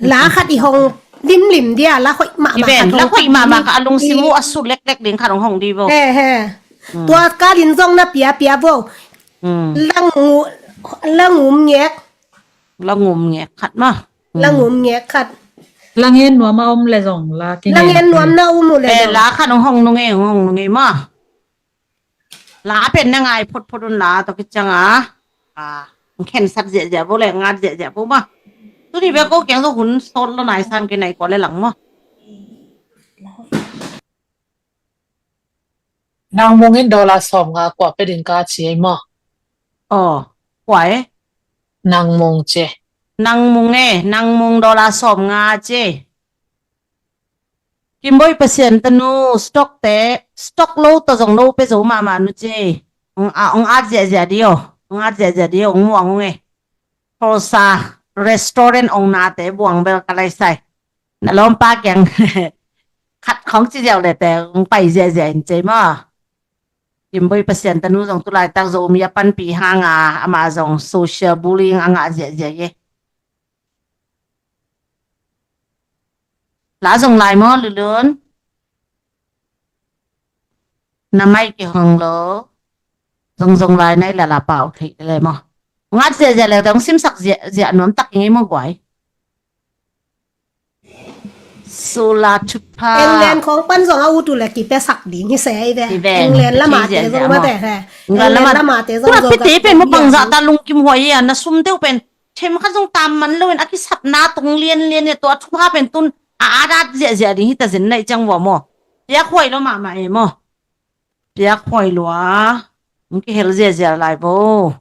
La khat i hong limlim dia, la hoih mahmah khat hong, la hoih mahmah khat a lungsim uh a su leklek ding khat hong hong di vo. He, he. Hmm. Tua kalin zong na piapia vo. Hmm. La ngu, la ngum ngek. La ngum ngek khat ma. Hmm. La ngum ngek khat. La ngen nuam a om le zong la ki ngen. La ngen nuam na um uh le zong. Eh, la khat hong hong nung e, hong hong nung e ma. La pen na ngai photphot un la tawh kiciang a. A, khensat ziahziah bo le ngat ziahziah bo ma. Tuni bek ko kiang zo hun sawt lo nai san ke nai kua le lang ma. Nang Mung in dollar sawm nga kua pe ding ka ci ei ma. Aw, kua e? Nang Mung ce. Nang Mung e, Nang Mung dollar sawm nga ce. Kimboi Pasian tanu, stock te, stock lo tawh zong lo pe zo mahmah nu ci. Ong a, ong at ziahziah di aw, ong at ziahziah di aw, ong muang ong e. Tulsa restaurant ong nate buang bel ka lai sai. Na lawmpa kiang khat khong ci ziau le te ong pai ziahziah in ci maw. Kimboi Pasian tanu zong tulaitak Zomi a panpih hanga ama zong social bullying a ngah ziahziah e. La zong lai maw, Lulun? Na mai kihong lo. Zong zong lai nai la la pau thei le maw. Ngat ziahziah le dong simsak ziah, ziah nuam tak i ngei maw guai. Sula thupa. England khong pan zong a utu le kipe sak ding hi se ai ve. England lama te zong ma te he. England lama te zong zong pite pen maw bangzah ta lungkim huai ia, na sum deuh pen them khat zong tam man lo in a kisapna tung lianlian e, tua thupha pen tun a adat ziahziah ding hi ta zen nai ciang vua maw. Piakhuai lo mahmah e maw. Piakhuai lua. Ong kihel ziahziah lai bo.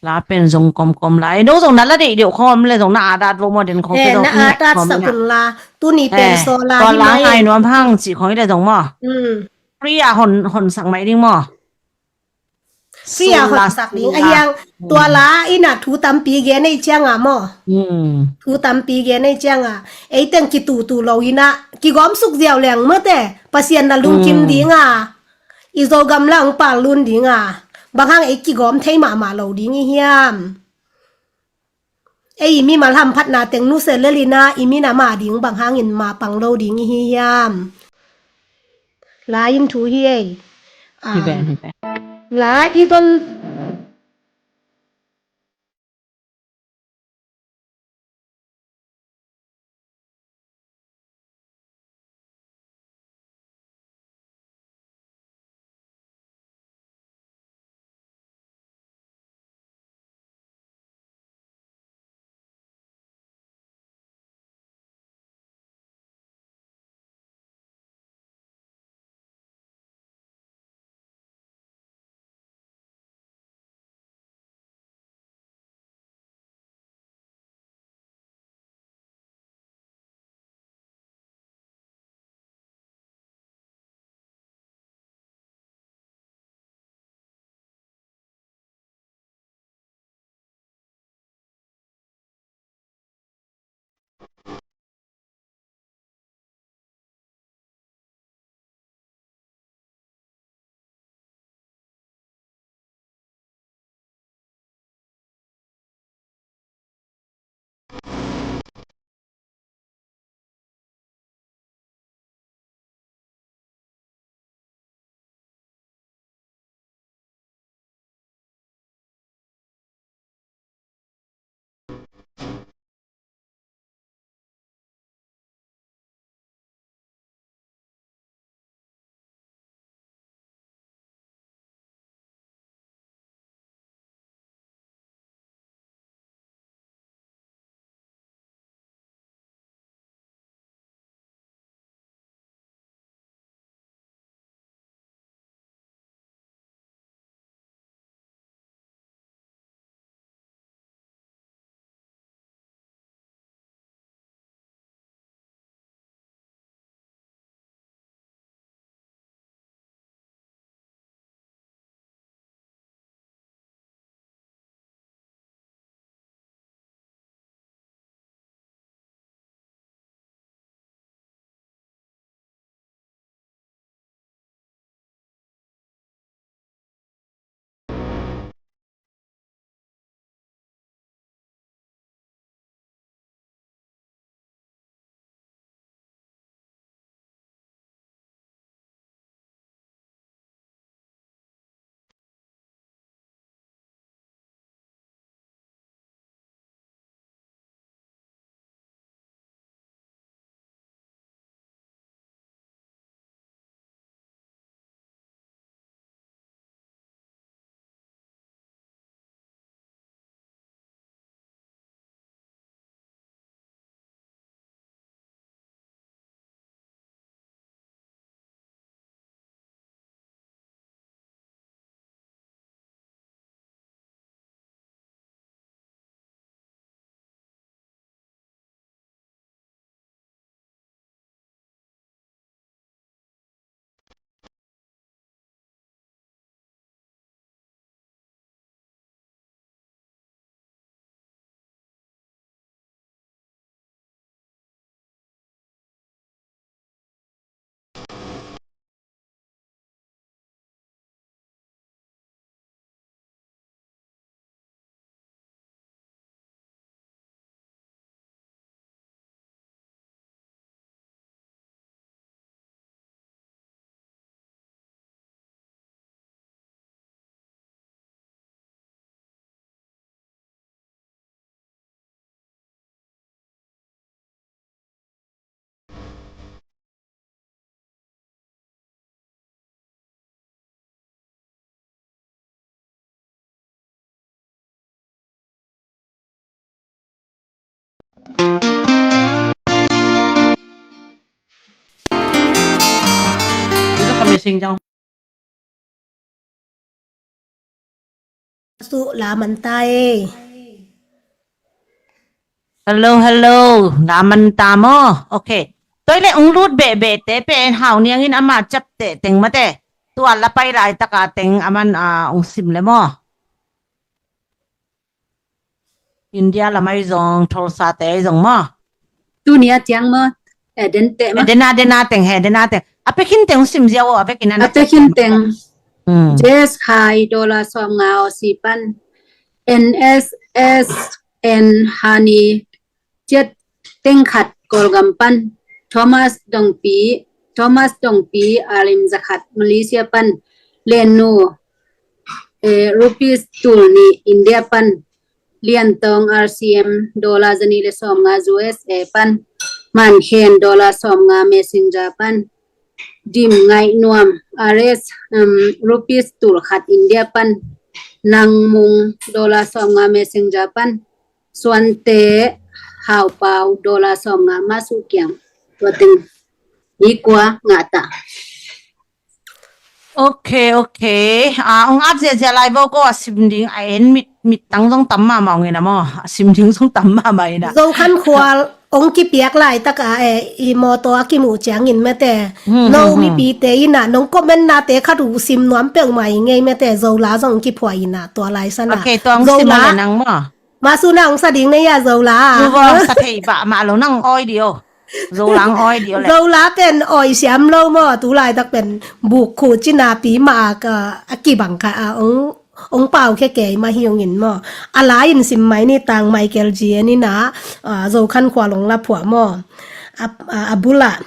La pen zong komkom lai. No zong na la deih deuh khawm le zong na adat bo maw den khawm. Eh, na adat sak un la. Tuni pen so la. Tua la ngai nuam hang cih khawng i le zong maw. Free a hon, hon sak mai ding maw. Sia hon sak ding a hiang tua la ina thu tampi gen ei cianga maw. Thu tampi gen ei cianga ei teng kitutu lo ina kigawm suk ziau leng mate Pasian na lungkim dinga i Zogam lang pal lun dinga bang hang ei kigawm thei mahmah lo ding i hiam. Ei i mimal hamphatna teng nusia lelina i min ama ding bang hangin mapang lo ding i hi hiam? Lai in thu hi ei. Hi ve, hi ve. Lai i don. Ito ka message ang Su la man ta e. Hello, hello. La man ta maw? Ok. Tua i le ong lut behbeh te pen Hau Niang in ama ciapteh teng mate. Tua la pai laitaka teng aman a ong sim le maw? India lam ahi zong, Tulsa te ahi zong maw? Tuni a ciang maw? Eh, den teh maw? Eh, dena, dena teng he, dena teng. A pia khin teng ong sim ziau aw, a pia khin a na A pia khin teng. Hmm. Jess Hai dollar sawmnga Aussie pan. N S S N Hani ciat teng khat Kawlgam pan. Thomas Dongpi, Thomas Dongpi, alim zakhat Malaysia pan. Lennu, eh, rupees tul nih India pan. Liantong R C M dollar zani le sawmnga U S A pan. Mankhen dollar sawmnga Messenger pan. Dim Ngaih Nuam, R S, um, rupees tul khat India pan. Nang Mung dollar sawmnga Messenger pan. Suante Hau Pau dollar sawmnga Masu Kiang. Tua teng mi kua ngah ta. Ok, ok. Ah, ong at ziahziah lai vo ko, a sim ding a en mit, mittang zong tam mahmah ong ina maw. A sim ding zong tam mahmah ina. Zo Khan Khual ong kipiak laitaka e, i mawtaw a kimuh ciangin mate. Hmm, no hmm, hmm. Mipite ina nong comment nate khat uh sim nuam peuhmah i ngei mate, Zola zong kiphuah ina tua lai sana. Ok, tua ong sim Zola le nang maw. Masu na ong sa ding nei a Zola. Nuvo ong sa thei bah mah lo nang oi dio. Zola ong oi dio le. Zola pen oi siam lo maw, tu laitak pen buk khu cina pi mah a ka, a kibang kha a ong, ong pau khe kei mah hi ong in maw. A la in sim mai ni tang Michael G N ina, a, Zo Khan Khual ong la phuah maw. A, a, a bula.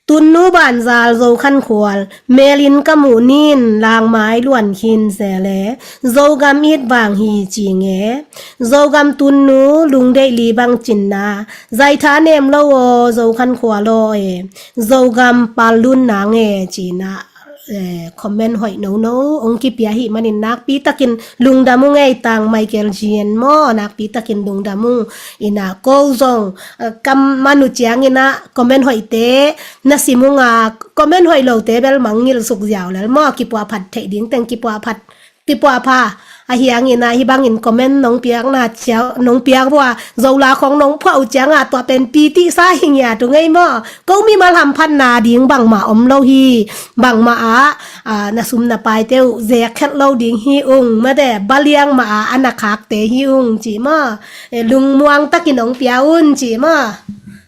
Tunnu Banzal Zo Khan Khual, melin ka muh nin langmai luan khin se le, Zogam it vang hi ci nge, Zogam tunnu lungdeih li bang cinna, zaitha nem lo aw, Zo Khan Khual aw e, Zogam pal lun nang e, cina, eh, comment hoih nono, ong kipia hi manin nakpi takin lungdam ung ei tang Michael G N maw, nakpi takin lungdam ung ina ko zong, eh, kam manu ciang ina comment hoihte na sim unga, comment hoih lote bel mangngilh suk ziau lel maw, kipuahphat theih ding teng kipuahphat, kipuahpha, ahi hangin ah, hih bangin comment nong piakna ciau, nong piak vua, Zola khong nong phuah uh cianga, tua pen pitihsa hi ngiat uh ngei maw. Ko mimal hamphatna ding bangmah om lo hi, bangmah ah, ah, na sum na paite uh, zek khelh lo ding hi ung, mate, baliang mah ah, a na khakte hi ung, ci maw. Eh, lungmuang takin ong pia un, ci maw.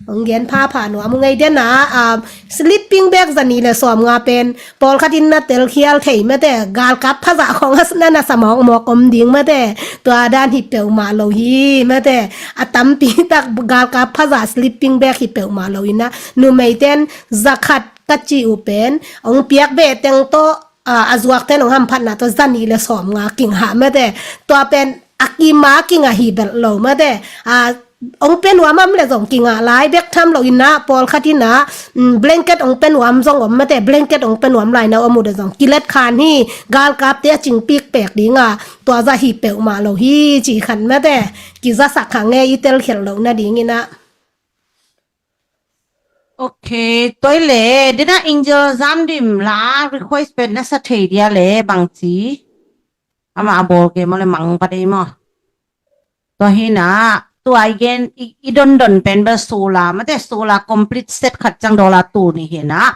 Ong gen phapha nuam ung ei dena, ah, sleeping bag zani le sawmnga pen, pawlkhat in na telkhial thei mate, galkap phazah khong a na na sa mawkmawk om ding mate, tua dan hi peuhmah lo hi mate, a tampi tak galkap phazah sleeping bag hi peuhmah lo ina, numeiten zakhat ka ci uh pen, ong piak beh teng tawh, a, a zuakten ong hamphatna tawh zani le sawmnga kingah mate, tua pen a kima kingah hi belh lo mate, a, ong pia nuam am le zong kingah lai bek tham lo ina, pawlkhat ina, mm, blanket ong pia nuam zong om mate, blanket ong pia nuam lai na om uh de zong kilet khan hi, galkapte a cingpik pek dinga, tua zah hi peuhmah lo hi ci khan mate, kizasak kha nge i telkhial loh nading ina. Ok, tua i le, dena Angel Zamdim la request pen na sa thei dia le bang ci. Ama a bawl ke maw le mang pa dei maw. Tua hi na, tua i gen, i, i dondon pen bel solar, mate solar complete set khat ciang dollar tul nih hi na.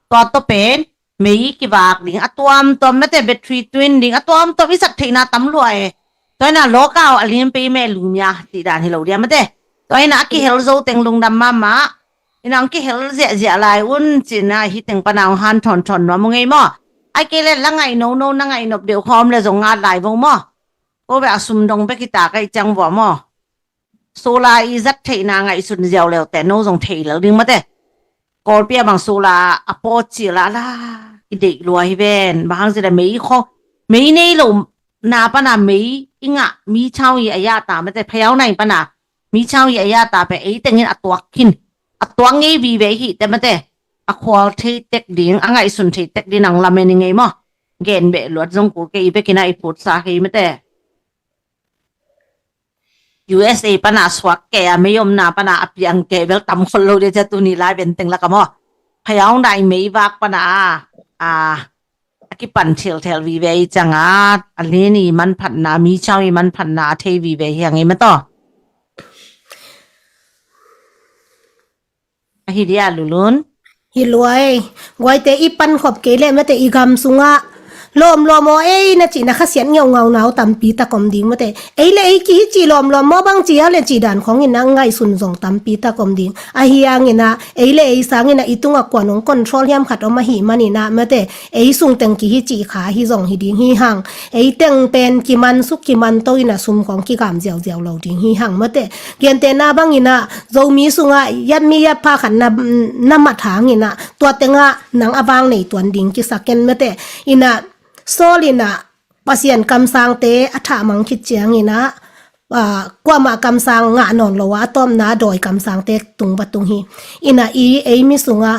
Tua tawh pen, mei kivak ding, a tuamtuam mate battery twin ding, a tuamtuam i sak theihna tam lua e. Tua hi na lawkau a lim pei meh lumia, cih dan hi lo dia mate. Tua hi na a kihel zo teng lungdam mahmah. Ina ong kihel ziahziah lai un, cina hi teng pana ong han thonthon nuam ung ei maw. Ai kei le la ngaih nono, na ngaih nop deuh khawm le zong ngat lai vo maw. Ko beh a sum dong bek hi ta kaih ciang vua maw. Solar i zat theihna ngaihsun ziau leute, no zong thei lel ding mate. Kawlpi a bang solar a pawt cil a la i deih lua hi ven. Bang hang zile mei khawng, mei nei lo na pana mei i ngah, mi chau i a yata mate, phayau nai pana mi chau i a yata pe ei tengin a tuak khin. A tuak ngei vive hi te mate. A khual thei tek ding, a ngaihsun thei tek ding ang lamen i ngei maw. Gen beh luat zong kul kei i bekin a i putsa kei mate. U S A pana suak kei a, mei omna pana a piang kei bel tam khol lo dia cia tuni lai benteng laka maw. Phayau nai mei vak pana a, a, a kipan thilthel vive i cianga, a lini manphatna, mi ciau i manphatna a thei vive hi a ngei mataw. Ahi dia Lulun. Hi luai. Guaite i pankhop kei le mate i gam sungah lawmlawm aw ei na cihna khasiat ngeungau nau tampi tak om ding mate. Ei le ei kihi cih lawmlawm maw bang cih a le cih dan khawngin a ngaihsun zong tampi tak om ding. Ahi hangin a ei le ei sangin a i tungah kuan hong control hiam khat om ahi manin a mate. Ei sungteng kihi cih kha hi zong hi ding hi hang. Ei teng pen kiman suk kiman to in a sum khawng kigam ziauziau lo ding hi hang mate. Gentehna bangin a Zomi sungah yatmi yatpha khat na, na mat hangin a tua tengah nang a vang nei tuan ding kisak ken mate. In a Saul in a Pasian kamsangte a thahmang khit ciangin a, ah, kuamah kamsang ngah nawn lo a a tawpna a dawi kamsangte tung va tung hi. In a i ei mi sungah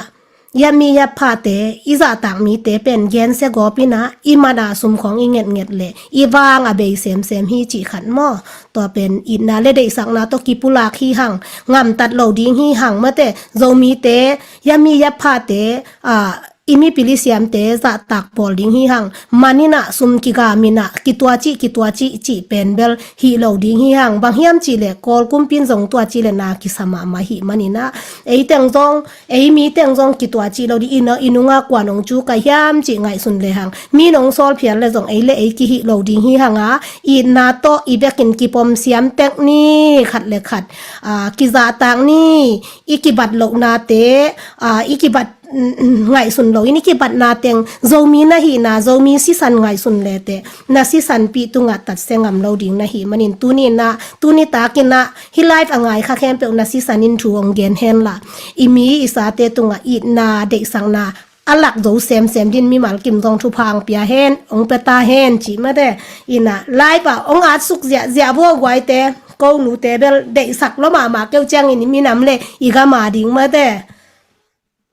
yatmi yatphate i zahtak mite pen gensia gawp in a i man a sum khawng i ngetnget le i vang a bei semsem hi cih khat maw. Tua pen itna le deihsakna tawh kipulak hi hang, ngamtat lo ding hi hang mate. Zomite yatmi yatphate, ah, i mipil i siamte zahtak pawl ding hi hang. Man in a sum kigam in a kitua cih kitua cih cih pen bel hih lo ding hi hang. Bang hiam cih le Kawl kumpi in zong tua cih le na kisa mahmah hi manin a ei teng zong ei mi teng zong kitua cih lo ding in a i nunga kuan hong cu ka hiam cih ngaihsun le hang. Mi nong sawl phial le zong ei le ei kihih lo ding hi hang a itna tawh i bekin kipom siam tek ni khat le khat, ah, kizahtak ni i kibat lohnate, ah, i kibat, mm, mm, ngaihsun lo in i kibatna teng Zomi na hihna Zomi sisan ngaihsun le te na sisanpih tungah tatsia ngam lo ding na hi manin tuni na tuni takin a hi live a ngai kha khempeuh na sisan in thu hong gen hen la i mi i sate tungah itna deihsakna a lak zo semsem din mimal kim zong thupha hong pia hen hong pia ta hen cih mate. In a live a hong at suk ziahziah vua guaite ko nute bel deihsak lo mahmah keu ciangin i minam le i gam a ding mate.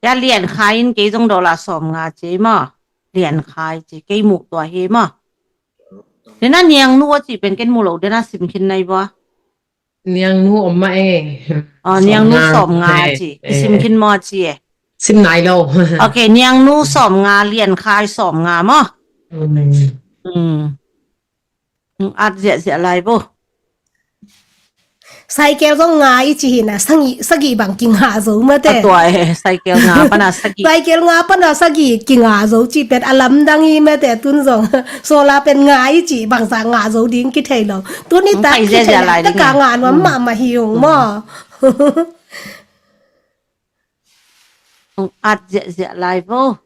Ya Lian Khai in kei zong dollar sawm nga ci maw. Lian Khai ci kei muk tua hi maw. Dena Niang Nu a ci pen ken mu lo dena sim khin nai vua. Niang Nu om mah e. Niang Nu sawm nga ci. Sim khin maw ci e. Sim nai lo. Ok, Niang Nu sawm nga, Lian Khai sawm nga maw. At ziahziah lai bo. Cycle zong nga i ci hi na sagih bang kinga zo mate. A tua e, cycle nga pana sagih. Cycle nga pana sagih kinga zo ci pen a lamdang hi mate tun zong. Solar pen nga i ci bangzah nga zo ding kithei lo. Tuni tak kithei lai taka nga nuam mahmah hi ung maw. At ziahziah lai bo.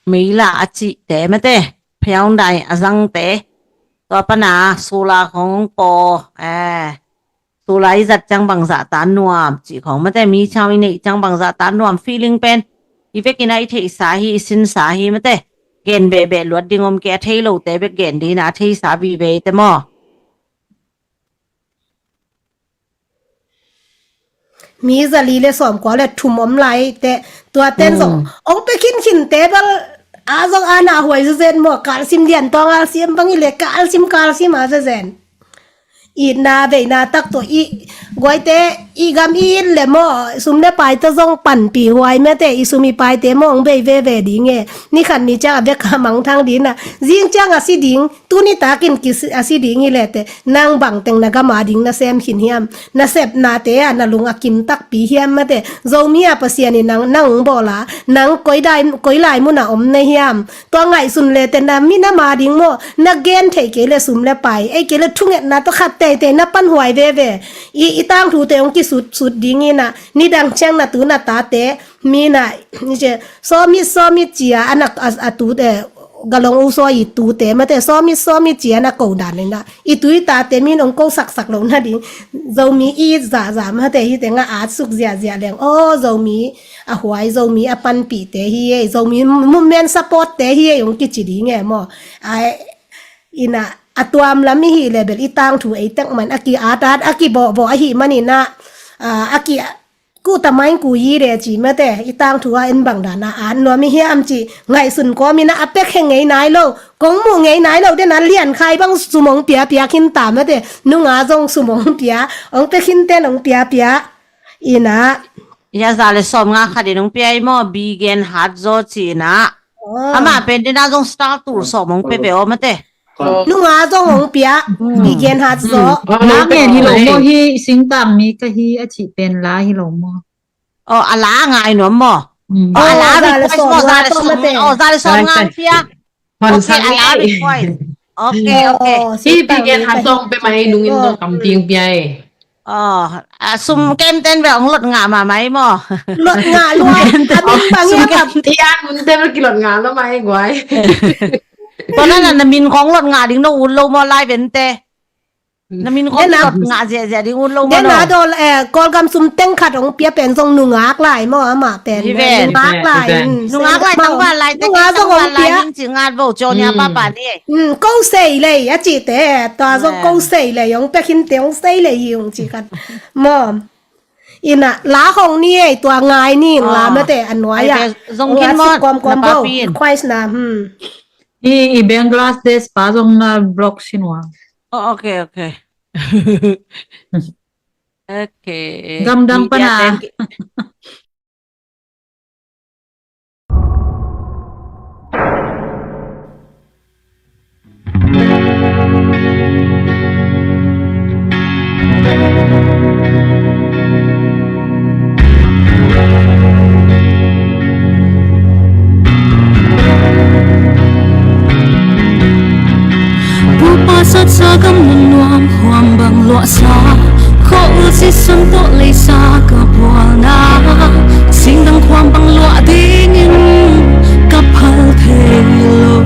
Meila a cihte mate, Hyundai a zangte, tua pana solar khong paw, eh, solar i zat ciang bangzah ta nuam cih khong mate, mi chau i neih ciang bangzah ta nuam feeling pen i vekin a i theihsa hi, i sinsa hi mate. Gen behbeh luat ding om kei, a thei lote bek gen ding a, a theisa vive te maw. Mi zali le sawmkua le thum om lai te, tua ten zong ong pe khinkhin te bel a zong a na huai zezen maw, kalsim lian tawng alsim bang i le kalsim kalsim a zezen. Itna veina tak tawh i guaite i gam i it le maw, sum le paite zong panpih huai mate, i sum i paite maw ong bei veve ding e. Ni khat ni ciang a bek a mangthang ding a, zing ciang a si ding. Tuni takin a si ding hi lete, nang bangteng na gam a ding na sem khin hiam? Na sepnate ah na lung a kim takpi hiam mate? Zomi a Pasian in nang, nang bawl a, nang koi lai mun a om na hiam? Tua ngaihsun lete na minam a ding maw? Na gen thei kei le sum le pai, ei kei le thungetna tawh khat teitei na panhuai veve. I, i tangthute hong kisutsut ding in a, nidang ciang na tu na tate, mi na, sawmit sawmit cia a nak a tute, galong u saw i tute mate sawmit sawmit cia na ko dan in a, i tu i tate min ong ko saksak lo na ding. Zomi i it zahzah mate hi teng a at suk ziahziah leng, aw Zomi a huai, Zomi a panpihte hi ei, Zomi movement supportte hi ei ong kici ding e maw? Ai, in a, a tuam lam i hi le bel i tangthu ei tek man a ki at at a ki bawhbawh ahi man in a, a ki Kuh ta mai ku yi de ci mate, i tangthu a en bang dan a at nuam i hiam ci ngaihsun kawm in a, a pek he ngei nai lo, kong muh ngei nai lo den a lian khai bang sum hong piapia khin ta mate, nunga zong sum hong pia, hong pek khin ten hong piapia. Ina. Ia za le sawm nga khat in hong pia i maw, bi gen hat zaw ci ina. Oh. Amah pen den a zong star tul sawm hong pia ve aw mate. Nunga zong hong pia, bi gen hat zaw. Lak ngen hi lo maw hi, singtang mi ka hi a cih pen la hi lo maw? Oh, a la ngai nuam maw? Oh, a la request maw, za le sawm, oh, za le sawm ngai pia. Okay, a la request. Okay, okay. Hi, bi gen hat zaw pia mai, nungin zong kam ting pia e. Oh, a sum kem ten bel hong lot ngah mahmah hi maw? Lot ngah lua. A min bang hiam? Ian mun ten bel kilot ngah lo mai guai. Tua na na min kong lot ngah ding no ut lo maw lai vente. Na min kong lot ngah ziahziah ding ut lo maw? Dena dol, eh, Kawlgam sum teng khat hong pia pen zong nungak lai maw amah pen? Nungak lai. Nungak lai tangval lai teng, nungak zong hong pia. Ning ci ngat vo caw nia papa ni. Ko sei lei a cihte, tua zong ko sei lei, hong pia khinte hong sei lei hi hong ci khat. Mom. Ina, la hong ni ei, tua ngai ni, la mate, a nuai a. Zong kin mot, kawm kawm bo, request na, hmm. I, i Bangladesh pa zong na block sin wa. Oh, okay, okay. Okay. Gamdang pana. Pupa satsa gam nuam khuam bang luahsa, khawh ulsi san tawh leisa ka bualna, singdang khuam bang luah dingin ka phal thei lo.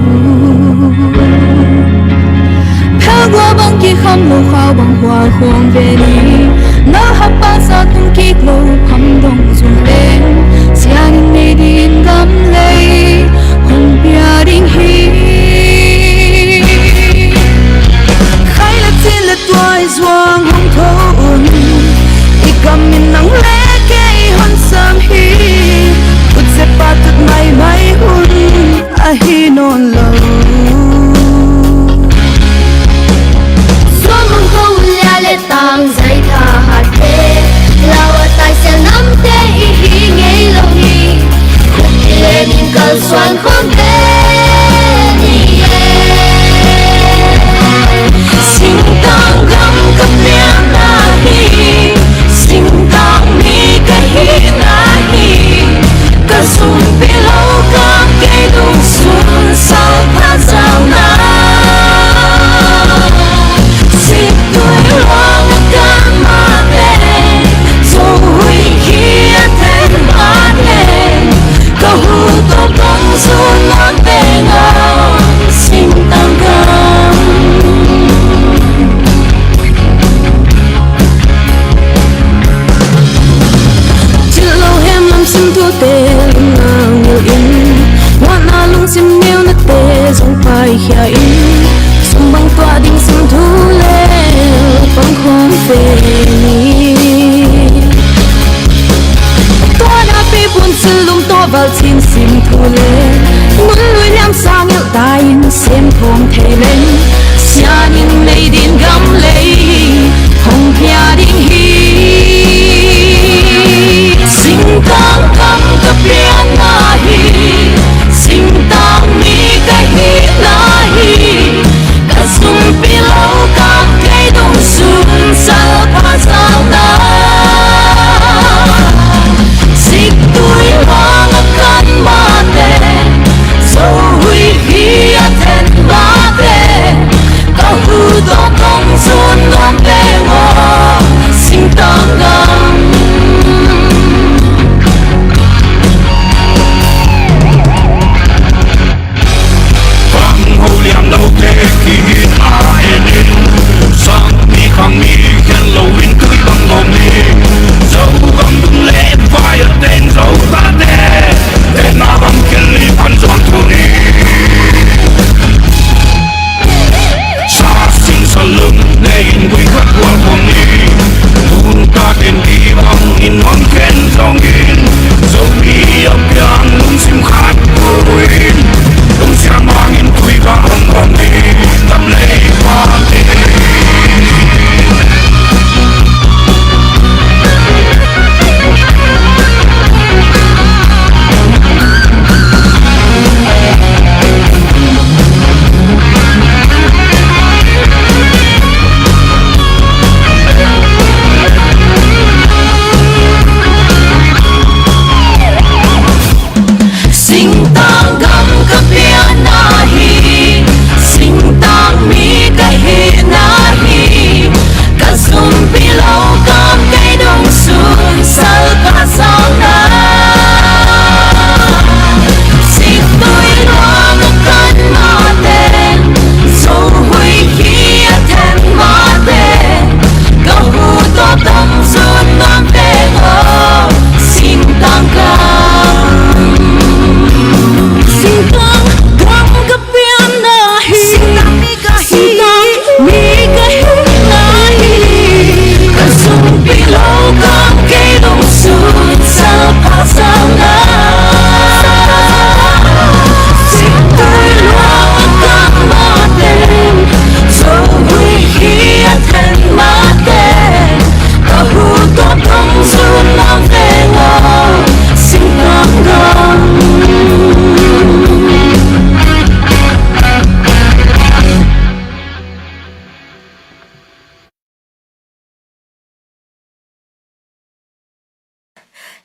Phelgua bang kikham lo khau bang hua khuang ve ni, na hapa sa tung kik lo pham dong zung leng, siangin nei din gam lei hong pia ding hi. Khai le cin le tuai zuang hong tho un, i kam in nang le kei hon sam hi. Kut se pa tut mai mai un ahi nawn lo. Zuang hong tho un lia le tang zai tha hat te, lau a tai sia namte i hi ngei lo hi. Khuk i le ning kal suan khom te ni e. Singtang gam ka piang na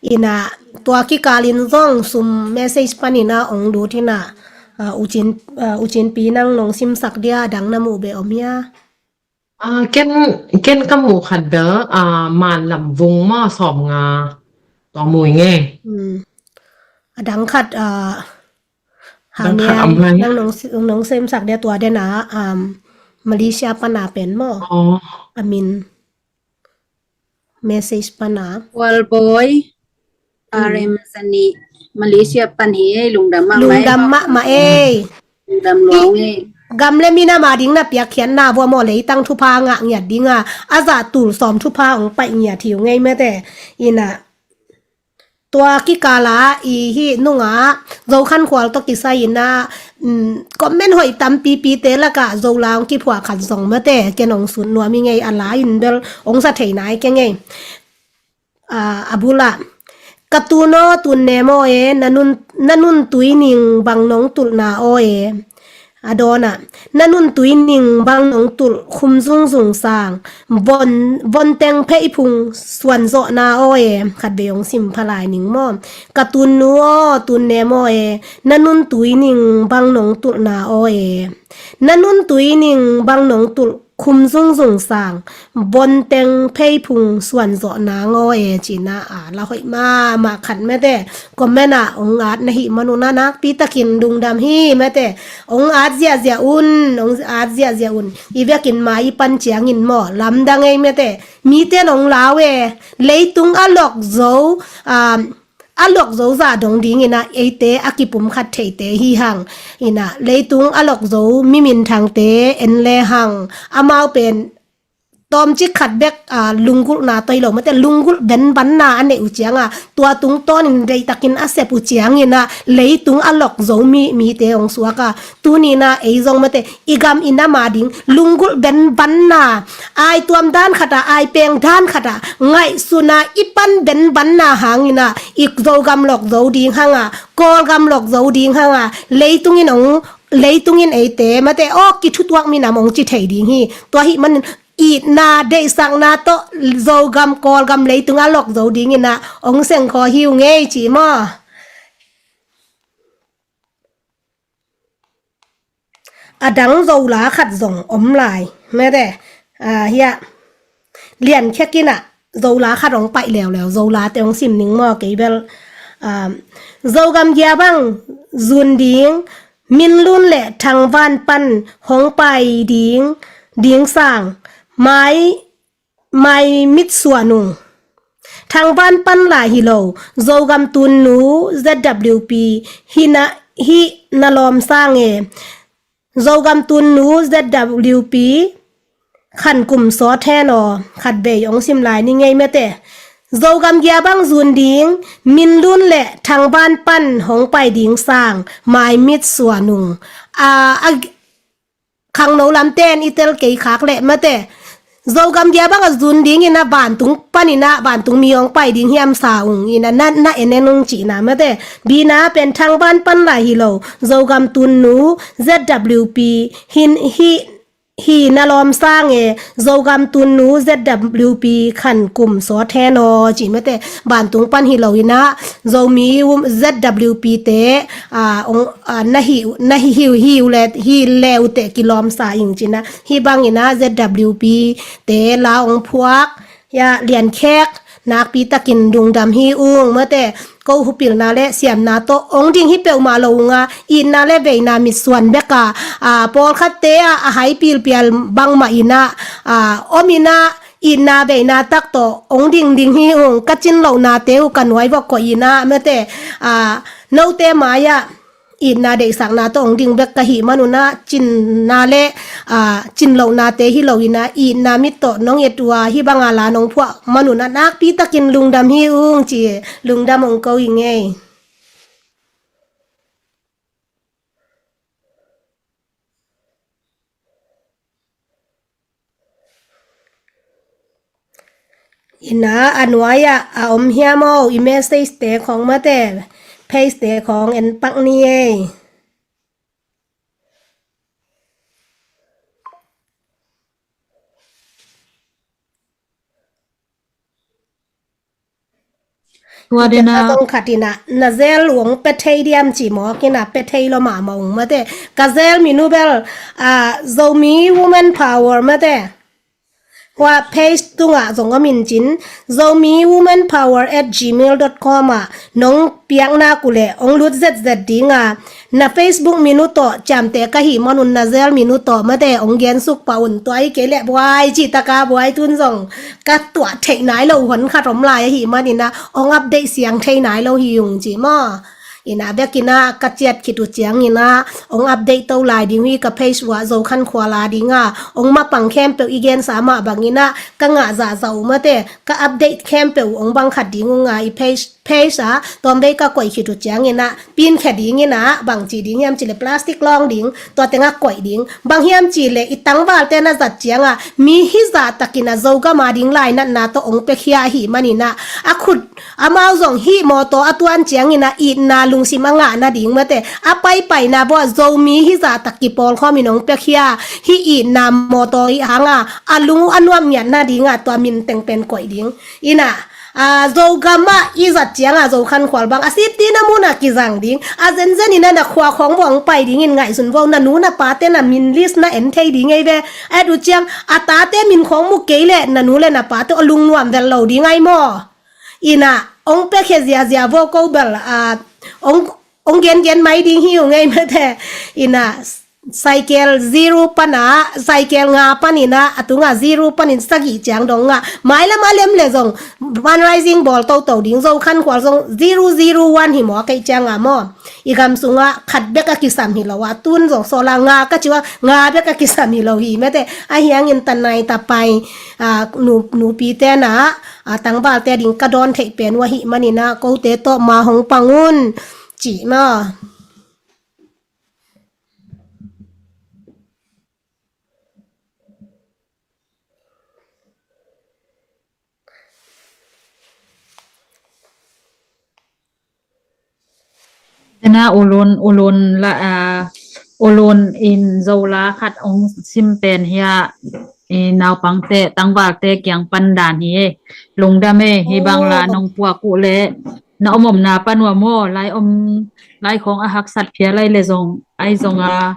Ina, tua kikalin zong sum message panin a ong lut ina, ah, ucin, ah, ucin pi nang nong simsak dia, a dang na muh beh om hia? Ah, ken, ken ka muh khat bel, ah, Manlam Vung maw, sawm nga. Tua muh i ngei. Hmm. A dang khat, ah, Hang dang khat Niang, am lai. Nang nong si-, nong simsak dia tua den a, um, Malaysia pana pen maw? Oh. A min message pana. Kualboi, hmm, R M Sani, Malaysia pan hi ei, lungdam mahmah ei. Lungdam mahmah ei. Lungdam luang ei. Gam le min a ma ding na piakkhiatna vua maw, leitang thupha ngah ngiat ding a, a zah tul sawm thupha ong paih ngiat hi uh ngei mate. Ina, tua kikala i hih nunga Zo Khan Khual tawh kisai ina, mm, comment hoih tampipi te laka Zo la ong kiphuah khat zong mate, ken ong sut nuam i ngei, a la in bel ong sa thei nai kei ngei. Ah, a bula, ka tun aw, tun nem aw e, na nun, na nun tui ning bang nong tulhna aw e. A dawn ah, na nun tui ning bang nong tulh khum zungzung sang, von, von teng phei phung suan zawhna aw e. Khat vei ong sim pha lai ning maw. Ka tun nu aw, tun nem aw e, na nun tui ning bang nong tulhna aw e. Na nun tui ning bang nong tulh khum zungzung sang, von teng phei phung suan zawh nang aw e, ci-in a, a la hoih mahmah khat mate. Comment ah ong at na hih man un a nakpi takin lungdam hi mate. Ong at ziahziah un, ong at ziahziah un. I vekin mai i pan ciangin maw, lamdang ei mate. Mite nong lau e, leitung a lok zo, ah, a lok zo zah dong ding ina, eite a kipum khat theite hi hang. Ina, leitung a lok zo mi minthangte en le hang, amau pen tawmcik khat bek, ah, lunggulhna tawh hi lo mate, lunggulh benbanna a neih uh cianga, tua tungtawnin deihtakin a sep uh ciangina, leitung a lok zo mi, mite ong suak a. Tuni ina ei zong mate, i gam i nam a ding lunggulh benbanna, ai tuam dan khata, ai peng dan khata ngaihsuna i pan benbanna hangina, i Zogam lok zo ding hanga, Kawlgam lok zo ding hanga, leitungin ong, leitungin eite mate, aw kithutuak minam ong ci thei ding hi. Tua hih manin itna deihsakna tawh Zogam, Kawlgam leitung a lok zo dingina ong sengkhaw hi uh ngei ci maw. A dang Zola khat zong om lai mate. Ah, hia, Lian Khek ina Zola khat ong paih leuleu, Zola te ong sim ning maw, kei bel, ah, Zogam gia bang zun ding, Min Lun le Thang Van pan hong pai ding, ding sang, mai mai mit suan ung. Thang Van pan lai hi lo, Zogam tun nu Z W P hi na, hi na lawm sang e. Zogam tun nu Z W P khan kum sawt hen aw, khat vei ong sim lai ni ngei mate. Zogam gia bang zun ding, Min Lun le Thang Van pan hong pai ding sang, mai mit suan ung. A, a, khangno lamte in i tel kei khak leh mate. Zogam gia bang a zun dingina vantung panina, vantung mi ong pai ding hiam sa ung ina, na, na en en ung cihna mate. Bina pen Thang Van pan lai hi lo, Zogam tun nu Z W P hin hi, hi na lawm sang e, Zogam tun nu Z W P khan kum sawt hen aw ci mate. Vantung pan hi lo ina, Zomi um Z W P te, ah, ong, ah, na hi, na hi, hi, hi uh le, hi le uh te kilawm sa ing cina. Hi bangina Z W P te la ong phuak, hia Lian Khek, nakpi takin lungdam hi ung mate. Ko hupilna le siamna tawh ong ding hi peuhmah lo unga, itna le veina mit suan beka, ah, pawlkhatte a, a hai pilpial bangmah ina, ah, om ina, itna veina tak tawh ong ding ding hi ung, ka cin lohnate uh ka nuai vok koih ina mate, ah, note mai-ah itna deihsakna tawh ong ding bek ka hih manuna, cinna le, ah, cin lohnate hi lo ina, itna mit tawh nong et uh a, hi banga la nong phuah manuna, nakpi takin lungdam hi ung ci, lungdam ong ko i ngei. Ina a nuai-ah a om hiam aw, i message te khong mate, page te khong en pak ni ei. Tua dena zong khat ina, na zel uang pe thei diam ci mawk ina, pe thei lo mahmah ung mate. Ka zel minu bel, a, Zomi Women Power mate. Hua page tungah zong om in cin, Zomi Women Power at gmail dot com ah nong piakna kule ong lut zetzet dinga, na Facebook minu tawh ciamteh ka hih manun na zel minu tawh mate ong gensuk pah un, tua hi kei leh buai cih taka buai tun zong ka tuah theih nai lo hon khat om lai ahih manina ong update siang thei nai lo hi ung ci maw. Ina bekina ka ciat khit uh ciangina ong update to lai ding uh hi ka page uah Zo Khan Khual a dinga ong mapang khempeuh i gensa mah bangina ka ngah zahzah uh mate ka update khempeuh uh ong bang khat ding unga i page page a tawmvei ka koih khit uh ciangina pinkhia dingina bangci ding hiam cile plastic lawng ding tua tenga koih ding bang hiam cile i tangvalte na zat cianga mi hizah takina Zogama ding lainatna tawh ong pekhia ahih manina a khut amau zong hih mawtaw a tuan ciangina itna lungsim a ngah nading mate a paipaina bawah Zomi hizah tak kipawlkhawmin ong pekhia hih itna mawtaw ih hanga a lung uh a nuam ngiat nadinga tua min teng pen koih ding. Ina a, Zogam ah i zat cianga Zo Khan Khual bang a siptina muna kizang ding a zenzen ina na khua khawng bawh ong pai dingin ngaihsun bawh na nu na pate na min list na en thei ding ei ve. A et uh ciang a tate min khawng mu kei leh na nu le na pate a lungnuam vel lo ding ai maw. Ina ong pekhia ziazia bawh ko bel a ong ong gengen mai ding hi ung ei mate. Ina cycle zero pana cycle nga panina a tunga zero panin sagih ciang dong nga mailam a lem le zong fundraising bawl toto ding Zo Khan Khual zong zero zero one hi maw a keih cianga maw. I gam sunga khat bek a kisam hi lo a tun zong sawla nga ka ciwa nga bek a kisam hi lo hi mate. A hiangin tanai tapai a, nu, nupite na a, tangvalte ding ka dawn theih pen uh ahih manina kote tawh ma hong pang un. Cih maw. Tena ulun ulun la a ulun in Zola khat ong sim pen hia i naupangte tangvalte kiang pandan hi e. Lungdam e hi bang la nong puak uh le na om omna pan uh a maw lai om lai khawng a haksat phia lai le zong ai zong a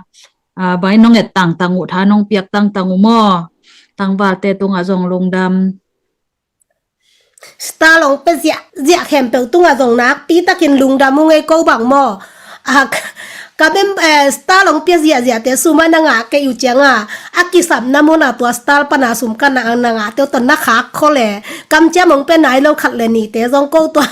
a, bai nong et tangtang uh tha nong piak tangtang uh maw. Tangvalte tungah zong lungdam. Star long pe ziah ziah khempeuh tungah zong nakpi takin lungdam uh ngei ko bang maw. A, ka mem eh, star long pia ziah ziah te suma na ngah kei uh cianga a kisapna muna tua star pana sum ka na na ngah te uh ton na khak kho le kamciam ong pe nai lo khat le nite zong ko tua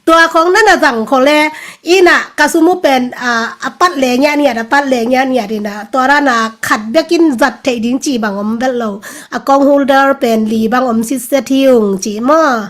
Tua khong na na zang kho le ina ka sum uh pen a, a pat le ngiat ngiat a pat le ngiat ngiat ina tua rana khat bekin zat theih ding ci bang om vel lo a kong holder pen li bang om sitset hi ung ci maw.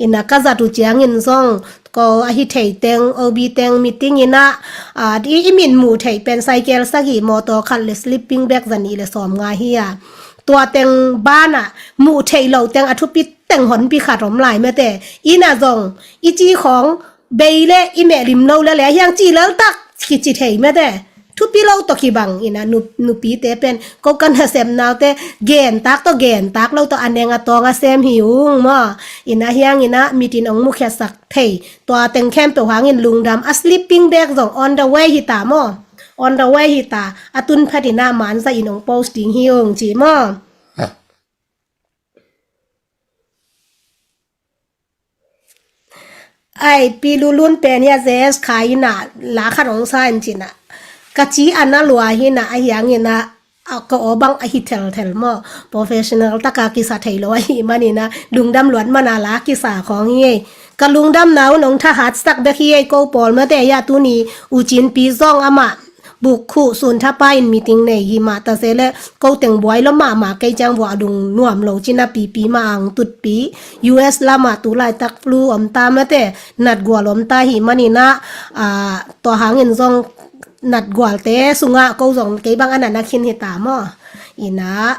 Ina ka zat uh ciangin zong ko ahi thei teng obi teng meeting ina a, i, i min muh theih pen cycle sagih mawtaw khat le sleeping bag zanih le sawm nga hi a tua teng bana muh theih lo teng a thupi teng honpi khat om lai mete. Ina zong i ci khawng bei le i mehlim lo le le hiang ci laltak kici thei mete. Thupi lo tawh kibang ina nup, nupite pen ko kan hasem naute gentak tawh gentak lo tawh a neng a tawng a sem hi ung maw. Ina hiang ina mitin ong mukhiatsak thei tua teng khempeuh hangin lungdam a sleeping bag zong on the way hi ta maw. On the way hi ta a tun phat ina manza in ong post ding hi ung ci maw. Ai pi lulun pen hia zes kha ina la khat ong sa in cina ka ci ana lua hina a hiang ina a ka aw bang ahi thelthel maw professional taka kisa thei lo ahi manina lungdam luat mana la kisa khawng hi ei ka lungdam nau nong tha hat sak bek hi ei ko pawl mate ya tuni u cin pi zong ama buk khuh sun thapa in meeting nei hi mah ta se le ko teng buai lo mahmah kei ciang vua lung nuam lo cina pipi ma ang tutpi U S lama tu laitak flu om ta mate natgual om ta hi manina a tua hangin zong natgualte sunga ko zong kei bang ana na khin hi ta maw ina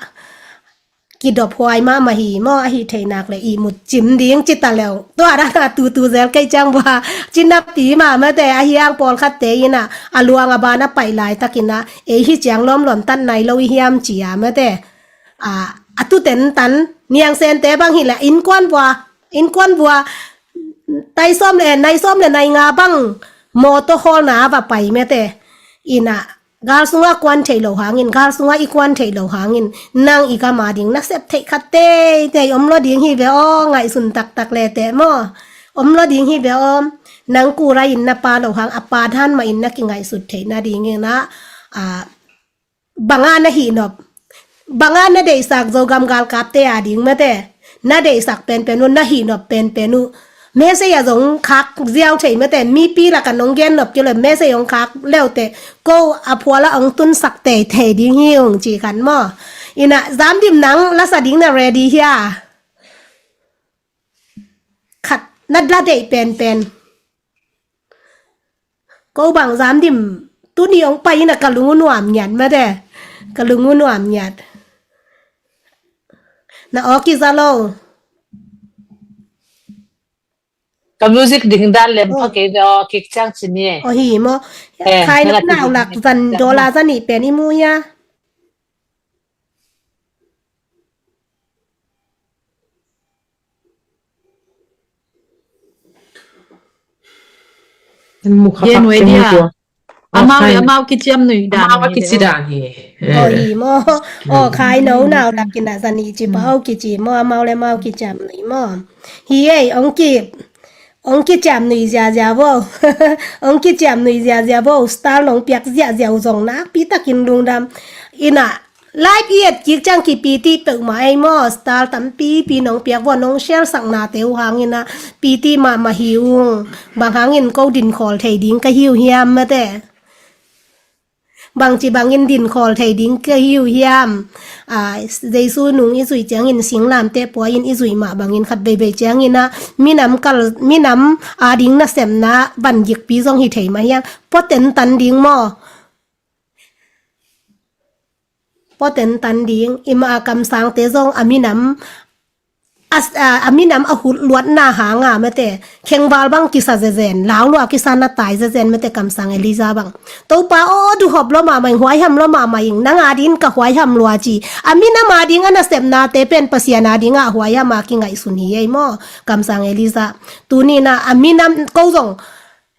kidop huai mahmah hi maw ahi theinak le ihmut cim ding ci ta leu tua dana tutu zel kei ciang bua cinapi mahmate a hiang pawlkhatte ina a luang a ban a paih laitakina ei hi ciang lawmlawm tan nai lo i hiam cia mate a, a tuten tan niangsente bang hi le innkuan bua Innkuan vua tai sawm le, nai sawm le nai nga bang mawtaw hawlna a va pai mate. Ina, gal sunga kuan theih lo hangin, gal sunga i kuan theih lo hangin, nang i gam a ding na sep theih khat teitei om lo ding hi ve aw, ngaihsun taktak le teh maw. Om lo ding hi ve aw, nang kura in na pa lo hang, a pa dan mah in na kingaihsut theih nadingin ah, a, banga na hihnop, banga na deihsak Zogam galkapte a ding mate, na deihsak penpen uh, na hihnop penpen uh, message a zong khak ziau thei mate, mipi laka nong gennop kilo message hong khak leute, ko a phuala hong tunsak teitei ding hi ung ci khan maw. Ina, Zamdim nang lasa ding na ready hia? Khat na la deih penpen. Ko bang Zamdim, tuni hong pai ina ka lung u nuam ngiat mate. Ka lung u nuam ngiat. Na aw kiza lo. Ka music ding dan lem pha kei ve aw, kik ciang ci ni e. Aw hi maw. Khai na nau lak zan dola zan nih pen i mu hia? Amau le amau kiciam nui dan. Amau a kici dan hi. Aw hi maw. Aw khai no nau lak ina zan nih ci pah aw kici maw, amau le amau kiciam nui maw. Hi ei, ong ki, ong kiciam nui ziazia vo. Ong kiciam nui ziazia vo. Star nong piak ziazia uh zong nakpi takin lungdam. Ina, live i et kik ciang kipiti peuhmah ei maw, star tampipi nong piak vua nong share saknate uh hangin ah piti mahmah hi ung. Bang hangin ko dinkhawl thei ding ka hi uh hiam mate. Bangci bangin dinkhawl thei ding ka hi uh hiam. A, Jesu nung i zuih ciangin singlamte puai in i zuih mah bangin khat veivei ciangin ah minam kal, minam a ding nasepna van gikpi zong hi thei mah hiam. Pua tentan ding maw. Pua tentan ding, i mah a kamsangte zong a minam a, a, a minam a hut luatna hanga mate, khengval bang kisa zezen, laulua kisa na tai zezen mate, kamsang Elijah bang. Topa aw, duhop lua mahmah ing, huaiham lua mahmah ing, nang a ding ka huaiham lua ci. A minam a ding a nasepnate pen Pasian a ding a huaiham a kingaihsun hi ei maw, kamsang Elijah. Tuni na a minam ko zong,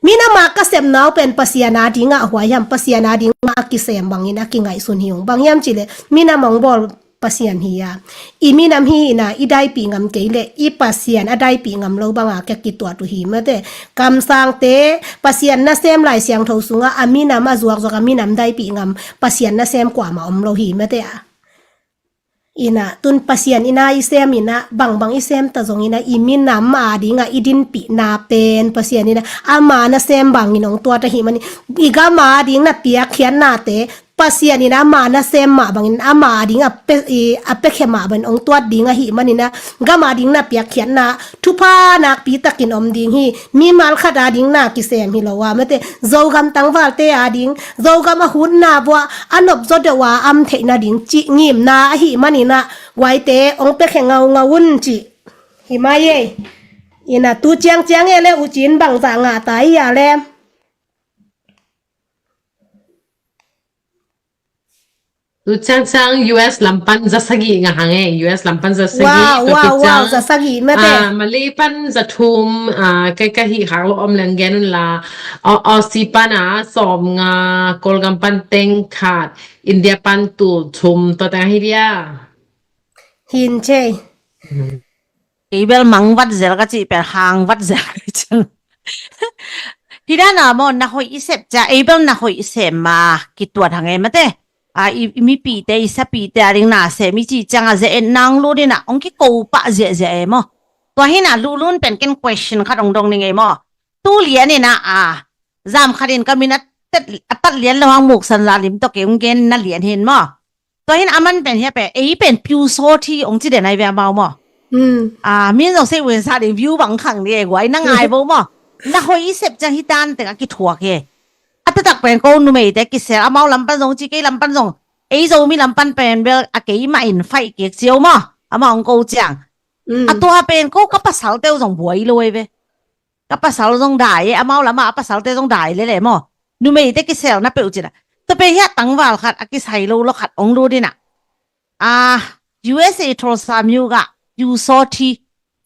minam a ka sepna uh pen Pasian a ding a huaiham, Pasian a ding mah a kisem bangin a kingaihsun hi ung. Bang hiam cih leh minam hong bawl Pasian hi a, i minam hi ina i daipih ngam kei leh i Pasian a daipih ngam lo banga kia kituat uh hi mate. Kamsangte Pasian nasem Lai Siangtho sunga a minam a zuakzuak a minam daipih ngam Pasian nasem kuamah om lo hi mate a. Ina, tun Pasian ina i sem ina, bangbang i sem ta zong ina, i minam a dinga i dinpihna pen Pasian ina ama nasem bangin hong tuat ahih manin, i gam a ding na piakkhiatnate Pasian ina ama nasem mah bangin ama a ding a pe, i, a piakhia mah bangin hong tuat ding ahih manin a, gam a ding na piakkhiatna thupha nakpi takin om ding hi. Mimal khat a ding na kisem hi lo a mate, Zogam tangvalte a ding, Zogam a hutna vuah a nopzaw deuh a am theih nading cih ngimna ahih manin a, guaite hong piakhia ngaungau un cih hi mai ei. Ina, tu ciangciang e le uh cin bangzah ngah ta i a le. Tu ciangciang U S lam pan za sagih ngah hang e, U S lam pan za sagih. Wow, wow, wow, za sagih mate. Ah, Malay pan za thum, ah, ka, ka hih khak lo om leng gen un la, Au-, Aussie pan a sawm nga, Kawlgam pan teng khat, India pan tul thum, tua teng ahi dia. Hin cei. Kei bel mangvat zel ka cih pen hangvat zel ka cih. Hi dan a maw, na hoih i sep cia, ei bel na hoih i sem ma kituat hang e mate. A, i, i mipite, i sapite a ding na sem i cih ciang a ze-et nang lut in a, hong kiko pah ziahziah e maw. Tua hi na luhlun pen ken question khat hong dong ning e maw. Tu lian in a, a, zam khat in ka min a tet, a tat lian lo hang muksan la lim tawh kei hong gen na lian hin maw. Tua hin a man pen hia pen, ei pen piu sawt hi hong ci den ai ve amau maw. A, min zong sei wen sa ding view bang khang ni e guai na ngai bo maw. Na hoih i sep ciang hi tan teng a kithuak hi. A taktak pen ko numeite kisel amau lam pan zong ci kei lam pan zong. Ei Zomi lam pan pen bel a keimah in faih kik cio maw. Amau hong ko ciang. A tua pen ko ka pasal teu zong buai lo ai ve. Ka pasal zong dai e, amau lama a pasalte zong dai lele maw. Numeite kiselna peuh cina. Tua pen hiah tangval khat a kisai lo lo khat ong lut ina. A, U S A Tulsa myu gah, U sawt hi.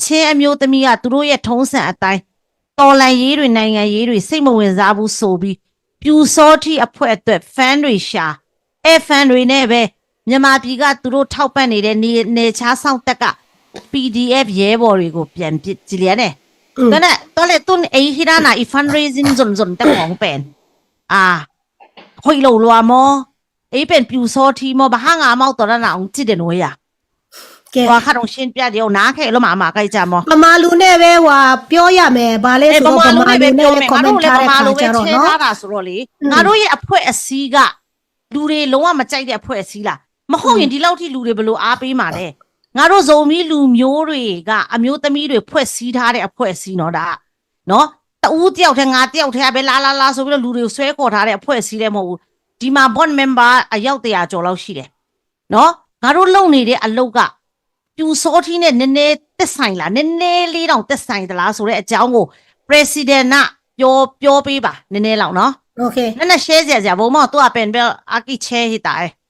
ချင်းအမျိုးသမီးက သူတို့ရဲ့ထုံးစံအတိုင်း တော်လှန်ရေးတွေ၊ နိုင်ငံရေးတွေ စိတ်မဝင်စားဘူးဆိုပြီး ပျူစောထီးအဖွဲ့အတွက် fan တွေရှာ၊ အဲ fan တွေနဲ့ပဲ မြန်မာပြည်က သူတို့ထောက်ပံ့နေတဲ့ နယ်နယ်ခြားစောင့်တပ်က ပီဒီအက်ဖ် ရဲဘော်တွေကို ပြန်ပစ်ကြည့်ရတဲ့။ อืม ဒါနဲ့တော့လေ သူ့အိမ်ဟိရနာ fundraising စွန်စွန် တက်ของเป็น အာ ခွေလို့လွားမော် အေးပင် ပျူစောထီးမော် ဘဟငါမော် တော်ရနာအောင် ကြည့်တယ်နော်ရ။ ကဲ ဟိုခါတော့ ရှင်းပြတယ်။ နားခဲလို့ မမမကြိုက်ကြမော်။ ဗမာလူနဲ့ပဲ ဟို ပြောရမယ်။ ဘာလဲဆိုတော့ အဲ ဗမာလူနဲ့ပဲ ဗမာလူနဲ့ပဲ comment ပြောမယ်။ ငါတို့လည်း ထားတဲ့ခါကျတော့နော်။ ဗမာလူပဲ ချဲထားတာဆိုတော့လေ။ อืม ငါတို့ရဲ့အဖွဲ့အစည်းက လူတွေလုံးဝမကြိုက်တဲ့အဖွဲ့အစည်းလား။ မဟုတ်ရင် อืม ဒီလောက်ထိလူတွေ ဘယ်လိုအားပေးမှာလဲ။ ငါတို့ ဇိုမီးလူမျိုးတွေက အမျိုးသမီးတွေ ဖွဲ့စည်းထားတဲ့အဖွဲ့အစည်းနော် ဒါကနော်။ တဦးတယောက်ထဲ ငါတယောက်ထဲကပဲ လာလာလာဆိုပြီးတော့ လူတွေကိုဆွဲခေါ်ထားတဲ့အဖွဲ့အစည်းလည်းမဟုတ်ဘူး။ ဒီမှာ board member အယောက်တစ်ရာကျော်လောက်ရှိတယ်နော်။ ငါတို့လုပ်နေတဲ့အလုပ်က ပျူစောထီးနဲ့ နည်းနည်းသက်ဆိုင်လား၊ နည်းနည်းလေးတောင်သက်ဆိုင်သလားဆိုတဲ့အကြောင်းကို president ကပြော၊ ပြောပေးပါ နည်းနည်းလောက်နော်။ Okay. နည်းနည်း ရှင်းစရာစရာ ဘုံမော် သူကပင်ပဲ အကိချဲဟိတာအဲ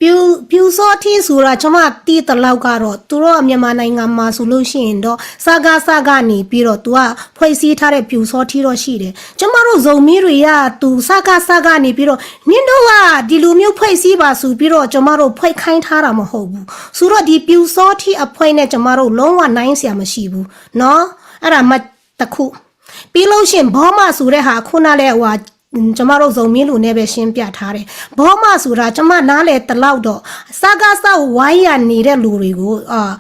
ပျူပျူစောထီးဆိုတာ ကျွန်မသိသလောက်ကတော့ သူတို့က မြန်မာနိုင်ငံမှာဆိုလို့ရှိရင်တော့ စကစကနေပြီးတော့ သူကဖွဲ့စည်းထားတဲ့ ပျူစောထီးတော့ရှိတယ်။ ကျွန်မတို့ ဇိုမီးတွေက သူ စကစကနေပြီးတော့ နင်တို့က ဒီလိုမျိုးဖွဲ့စည်းပါဆိုပြီးတော့ ကျွန်မတို့ ဖွဲ့ခိုင်းထားတာမဟုတ်ဘူး။ ဆိုတော့ ဒီပျူစောထီးအဖွဲ့နဲ့ ကျွန်မတို့ လုံးဝနိုင်စရာမရှိဘူးနော်။ အဲ့ဒါမှတစ်ခု။ ပြီးလို့ရှိရင် ဘောမဆိုတဲ့ဟာ ခုနလည်း ဟိုဟာ ကျွန်မတို့ ဇိုမီးလူနဲ့ပဲ ရှင်းပြထားတယ်။ ဘောမဆိုတာ ကျွန်မနားလည်သလောက်တော့ စကစကို ဝိုင်းရံနေတဲ့လူတွေကို အာ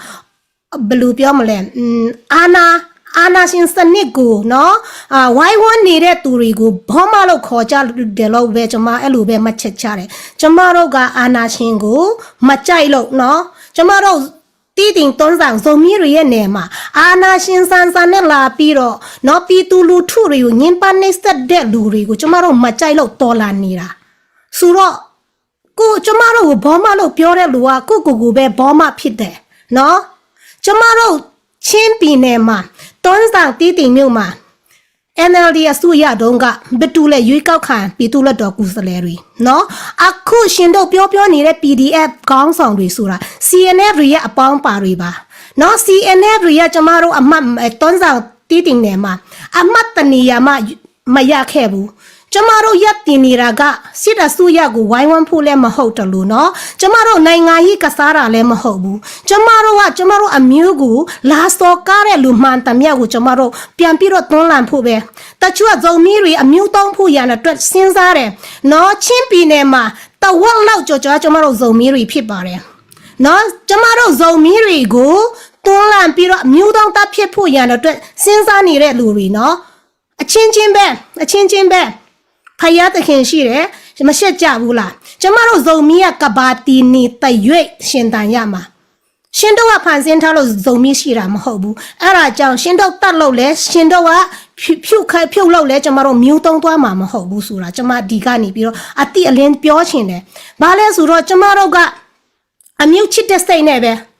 ဘယ်လိုပြောမလဲ၊ อืม အာဏာ၊ အာဏာရှင်စနစ်ကိုနော်၊ အာ ဝိုင်းဝန်းနေတဲ့သူတွေကို ဘောမလို့ခေါ်ကြတယ်လို့ပဲ ကျွန်မအဲ့လိုပဲ မှတ်ချက်ချတယ်။ ကျွန်မတို့က အာဏာရှင်ကို မကြိုက်လို့နော်။ ကျွန်မတို့ တီးတိန်တွန်းဇံ ဇိုမီးတွေရဲ့နယ်မှာ အာဏာရှင်ဆန်ဆန်နဲ့လာပြီးတော့နော်၊ ပြည်သူလူထုတွေကို ညှဉ်းပန်းနှိပ်စက်တဲ့လူတွေကို ကျွန်မတို့ မကြိုက်လို့ တော်လှန်နေတာ။ ဆိုတော့ ကို ကျွန်မတို့ကို ဘောမလို့ပြောတဲ့လူက ကိုယ့်ကိုယ်ကိုပဲ ဘောမဖြစ်တယ်နော်။ ကျွန်မတို့ ချင်းပြည်နယ်မှာ တွန်းဇံ တီးတိန်မြို့မှာ NLD အစိုးရတုန်းက ဘယ်သူလဲ ရွေးကောက်ခံ ပြည်သူ့လွှတ်တော်ကိုယ်စားလှယ်တွေနော်။ အခု ရှင်တို့ပြောပြောနေတဲ့ ပီဒီအက်ဖ် ခေါင်းဆောင်တွေဆိုတာ စီအန်အက်ဖ် တွေရဲ့ အပေါင်းအပါတွေပါနော်။ စီအန်အက်ဖ် တွေက ကျွန်မတို့အမတ် တွန်းဇံ တီးတိန်နယ်မှာ အမတ်တစ်နေရာမှ မရခဲ့ဘူး။ ကျွန်မတို့ရပ်တည်နေတာက စစ်အစိုးရကို ဝိုင်းဝန်းဖို့လည်း မဟုတ်တလို့နော်။ ကျွန်မတို့ နိုင်ငံရေးကစားတာလည်း မဟုတ်ဘူး။ ကျွန်မတို့က ကျွန်မတို့အမျိုးကို လာစော်ကားတဲ့လူမှန်သမျှကို ကျွန်မတို့ ပြန်ပြီးတော့ တွန်းလှန်ဖို့ပဲ။ တချို့က ဇိုမီးတွေ အမျိုးတုံးဖို့ရန်အတွက် စဉ်းစားတယ်နော်။ ချင်းပြည်နယ်မှာ တဝက်လောက်ကျော်ကျော်က ကျွန်မတို့ ဇိုမီးတွေ ဖြစ်ပါတယ်နော်။ ကျွန်မတို့ ဇိုမီးတွေကို တွန်းလှန်ပြီးတော့ မျိုးတုံးသတ်ဖြတ်ဖို့ရန်အတွက် စဉ်းစားနေတဲ့လူတွေနော်။ အချင်းချင်းပဲ၊ အချင်းချင်းပဲ။ ဘုရားသခင်ရှိတယ်၊ မရှက်ကြဘူးလား။ ကျွန်မတို့ ဇိုမီးက ကမ္ဘာတည်နေသရွေ့ ရှင်သန်ရမှာ။ ရှင်တို့က ဖန်ဆင်းထားလို့ ဇိုမီးရှိတာ မဟုတ်ဘူး။ အဲ့ဒါကြောင့် ရှင်တို့သတ်လို့လဲ၊ ရှင်တို့က ဖြုတ်၊ ဖြုတ်၊ ဖြုတ်လို့လဲ၊ ကျွန်မတို့ မျိုးတုံးသွားမှာ မဟုတ်ဘူးဆိုတာ ကျွန်မ ဒီကနေပြီးတော့ အတိအလင်း ပြောချင်တယ်။ ဘာလဲဆိုတော့ ကျွန်မတို့က အမျိုးချစ်တဲ့စိတ်နဲ့ပဲ၊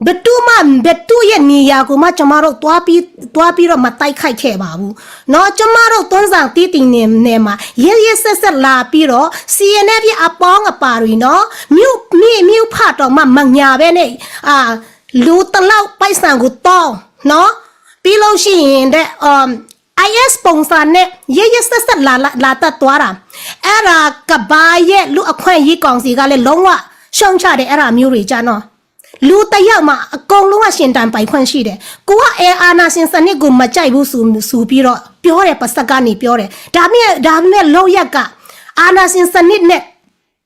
ဘယ်သူမှ၊ ဘယ်သူရဲ့နေရာကိုမှ ကျွန်မတို့ သွားပြီး၊ သွားပြီးတော့ မတိုက်ခိုက်ခဲ့ပါဘူးနော်။ ကျွန်မတို့ တွန်းဇံ တီးတိန်နယ်၊ နယ်မှာ ရက်ရက်စက်စက် လာပြီးတော့ စီအန်အက်ဖ် ရဲ့ အပေါင်းအပါတွေနော်၊ မြို့၊ မြို့၊ မြို့ဖက်တောင်မှ မညာဘဲနဲ့၊ အာ၊ လူတစ်ယောက်ပိုက်ဆံကို တောင်းနော်။ ပြီးလို့ရှိရင်တဲ့၊ အာ၊ အိုင်အက်စ် ပုံစံနဲ့ ရက်ရက်စက်စက် လာ၊ လာ၊ လာသတ်သွားတာ။ အဲ့ဒါ ကမ္ဘာရဲ့ လူ့အခွင့်အရေးကောင်စီကလည်း လုံးဝရှုတ်ချတယ်။ အဲ့ဒါမျိုးတွေကြနော်။ လူတစ်ယောက်မှာ အကုန်လုံးက ရှင်သန်ပိုင်ခွင့်ရှိတယ်။ ကိုက အဲ၊ အာဏာရှင်စနစ်ကို မကြိုက်ဘူးဆို၊ ဆိုပြီးတော့ ပြောတယ်။ ပါးစပ်ကနေ ပြောတယ်။ ဒါပေမဲ့၊ ဒါပေမဲ့ လုပ်ရပ်က အာဏာရှင်စနစ်နဲ့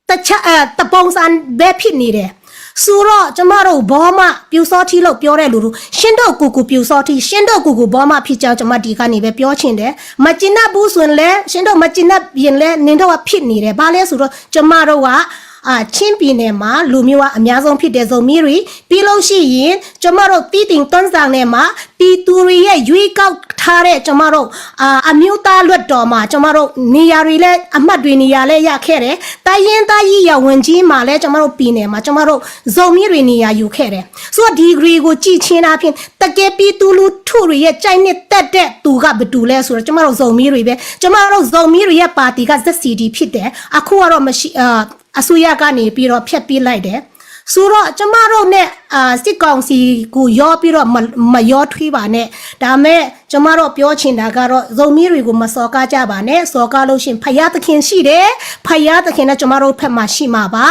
တစ်ချက်၊ အဲ၊ တစ်ပုံစံပဲ ဖြစ်နေတယ်။ ဆိုတော့ ကျွန်မတို့ ဘောမ၊ ပျူစောထီးလို့ ပြောတဲ့လူတို့၊ ရှင်တို့ကိုယ်ကို ပျူစောထီး၊ ရှင်တို့ကိုယ်ကို ဘောမဖြစ်ကြောင်း ကျွန်မ ဒီကနေပဲ ပြောချင်တယ်။ မကျေနပ်ဘူးဆိုရင်လည်း၊ ရှင်တို့ မကျေနပ်ရင်လည်း၊ နင်တို့က ဖြစ်နေတယ်။ ဘာလဲဆိုတော့ ကျွန်မတို့က၊ အာ၊ ချင်းပြည်နယ်မှာ လူမျိုးကအများဆုံးဖြစ်တဲ့ ဇိုမီးတွေ၊ ပြီးလို့ရှိရင် ကျွန်မတို့ တီးတိန်တွန်းဇံနယ်မှာ ပြည်သူတွေရဲ့ ရွေးကောက်ထားတဲ့ ကျွန်မတို့၊ အာ၊ အမျိုးသားလွှတ်တော်မှာ ကျွန်မတို့ နေရာတွေလည်း၊ အမတ်တွေ နေရာလည်း ရခဲ့တယ်။ တိုင်းရင်းသားရေးရာဝန်ကြီးမှာလည်း ကျွန်မတို့ ပြည်နယ်မှာ ကျွန်မတို့ ဇိုမီးတွေ နေရာယူခဲ့တယ်။ ဆိုတော့ ဒီဂရီကို ကြည့်ခြင်းအားဖြင့် တကယ်ပြည်သူလူထုတွေရဲ့ ကြိုက်နှစ်သက်တဲ့သူက ဘယ်သူလဲဆိုတော့ ကျွန်မတို့ ဇိုမီးတွေပဲ။ ကျွန်မတို့ ဇိုမီးတွေရဲ့ ပါတီက ဇက်စီဒီ ဖြစ်တယ်။ အခုကတော့ မရှိ၊ အာ၊ အစိုးရကနေပြီးတော့ ဖျက်ပေးလိုက်တယ်။ ဆိုတော့ကျမတို့နဲ့အာစစ်ကောင်စီကိုရောပြီးတော့မမရောထွေးပါနဲ့ဒါမဲ့ကျမတို့ပြောချင်တာကတော့ဇုံမီးတွေကိုမစော်ကားကြပါနဲ့စော်ကားလို့ရှိရင်ဖယားသခင်ရှိတယ်ဖယားသခင်နဲ့ကျမတို့ဖက်မှာရှိမှာပါ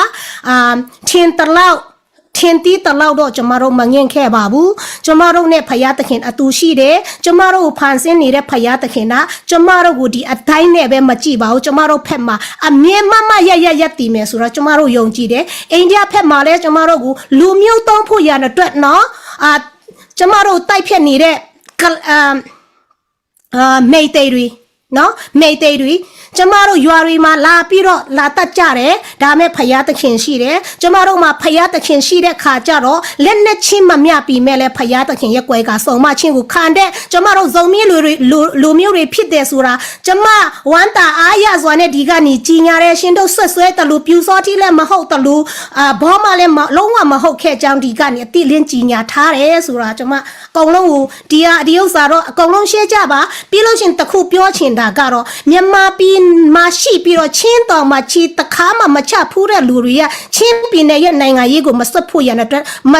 အာထင်တလောက်ထင်သီးတလောက်တော့ကျမတို့မငင်းခဲ့ပါဘူးကျမတို့နဲ့ဖယားသခင်အတူရှိတယ်ကျမတို့ကိုဖန်ဆင်းနေတဲ့ဖယားသခင်ကကျမတို့ကိုဒီအတိုင်းနဲ့ပဲမကြည့်ပါဘူးကျမတို့ဖက်မှာအမြဲမမရရရတည်မယ်ဆိုတော့ကျမတို့ယုံကြည်တယ်အိန္ဒိယဖက်မှာလည်းကျမတို့ကိုလူမျိုးတုံးဖို့ရန်အတွက်နော်အာကျမတို့တိုက်ဖြတ်နေတဲ့ကအာအာမိတ်တွေတွေနော်မိတ်တွေတွေကျမတို့ရွာတွေမှာလာပြီးတော့လာတတ်ကြတယ်ဒါမဲ့ဖယားသခင်ရှိတယ်ကျမတို့မှာဖယားသခင်ရှိတဲ့ခါကျတော့လက်နဲ့ချင်းမမျှပြီမဲ့လဲဖယားသခင်ရဲ့ကွယ်ကစုံမချင်းကိုခံတဲ့ကျမတို့ဇုံမီးလူတွေလူလူမျိုးတွေဖြစ်တယ်ဆိုတာကျမဝမ်းသာအားရစွာနဲ့ဒီကနေ့ကြီးညာတယ်ရှင်တို့ဆွတ်ဆွဲတလူပြူစောတိလည်းမဟုတ်တလူအာဘောမလည်းမလုံးဝမဟုတ်ခဲ့ကြောင်းဒီကနေ့အတိလင်းကြီးညာထားတယ်ဆိုတာကျမအကုန်လုံးကိုဒီဟာဒီဥစ္စာတော့အကုန်လုံးရှင်းကြပါပြီးလို့ရှိရင်တစ်ခုပြောချင်တာကတော့မြန်မာပြည်မှာရှိပြီးတော့ချင်းတောင်မှာချီတစ်ခါမှမချဖူးတဲ့လူတွေကချင်းပြည်နယ်ရဲ့နိုင်ငံရေးကိုမစွတ်ဖို့ရန်အတွက်မ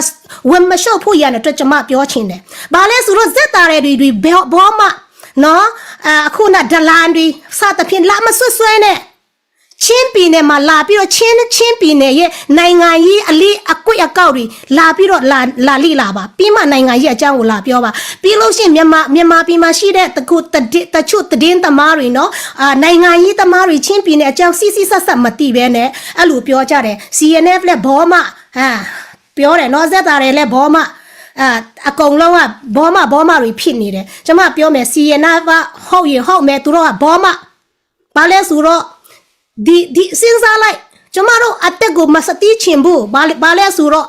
ဝင်မလျှော့ဖို့ရန်အတွက်ကျမပြောချင်တယ်။ဘာလဲဆိုတော့ဇက်တာတွေတွေတွေဘောမနော်အခုနဒလန်တွေစသဖြင့်လာမစွတ်စွဲနဲ့ချင်းပြည်နယ်မှာလာပြီးတော့ချင်းချင်းပြည်နယ်ရဲ့နိုင်ငံရေးအလေးအကွေ့အကောက်တွေလာပြီးတော့လာလာလေ့လာပါပြီးမှနိုင်ငံရေးအကြောင်းကိုလာပြောပါပြီးလို့ရှိရင်မြန်မာမြန်မာပြည်မှာရှိတဲ့တခုတချို့သတင်းသမားတွေနော်အာနိုင်ငံရေးသမားတွေချင်းပြည်နယ်အကြောင်းစစ်စစ်ဆက်ဆက်မသိဘဲနဲ့အဲ့လိုပြောကြတယ် C N F လည်းဘောမအာပြောတယ်နော်ဇက်တာတွေလည်းဘောမအာအကုန်လုံးကဘောမဘောမတွေဖြစ်နေတယ်ကျွန်မပြောမယ် C N F ကဟုတ်ရင်ဟုတ်မယ်သူတို့ကဘောမဘာလဲဆိုတော့ဒီဒီစဉ်းစားလိုက်ကျမတို့အသက်ကိုမစတီးချင်ဘူးဘာလဲဘာလဲဆိုတော့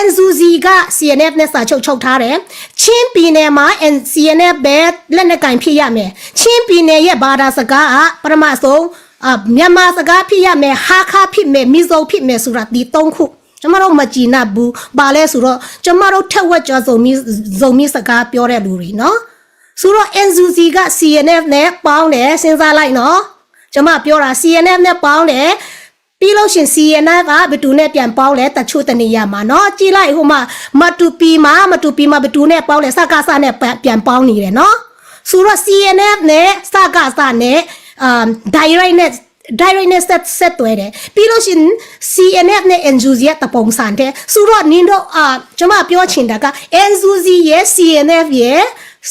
N U G က C N F နဲ့စာချုပ်ချုပ်ထားတယ်ချင်းပြည်နယ်မှာ N C N F ပဲလက်နက်ကင်ဖြစ်ရမယ်ချင်းပြည်နယ်ရဲ့ဘာသာစကားကပထမဆုံးအာမြန်မာစကားဖြစ်ရမယ်ဟာခါဖြစ်မယ်မီဇိုဖြစ်မယ်ဆိုတာဒီသုံးခုကျမတို့မကြည်နပ်ဘူးဘာလဲဆိုတော့ကျမတို့ထက်ဝက်ကျော်ဇုံမီဇုံမီစကားပြောတဲ့လူတွေနော်ဆိုတော့ N U G က C N F နဲ့ပေါင်းတယ်စဉ်းစားလိုက်နော်ကျမပြောတာ C N F နဲ့ပေါင်းတယ်ပြီးလို့ရှိရင် C N F ကဘယ်သူနဲ့ပြန်ပေါင်းလဲတချို့တနေရာမှာနော်ကြည့်လိုက်ဟိုမှာမတူပီမှာမတူပီမှာဘယ်သူနဲ့ပေါင်းလဲစကစနဲ့ပြန်ပေါင်းနေတယ်နော်ဆိုတော့ C N F နဲ့စကစနဲ့အာ direct နဲ့ direct နဲ့ဆက်ဆက်သွယ်တယ်ပြီးလို့ရှိရင် C N F နဲ့ N U G ရဲ့တပုံစံတဲ့ဆိုတော့နင်တို့အာကျွန်မပြောချင်တာက N U G ရဲ့ C N F ရဲ့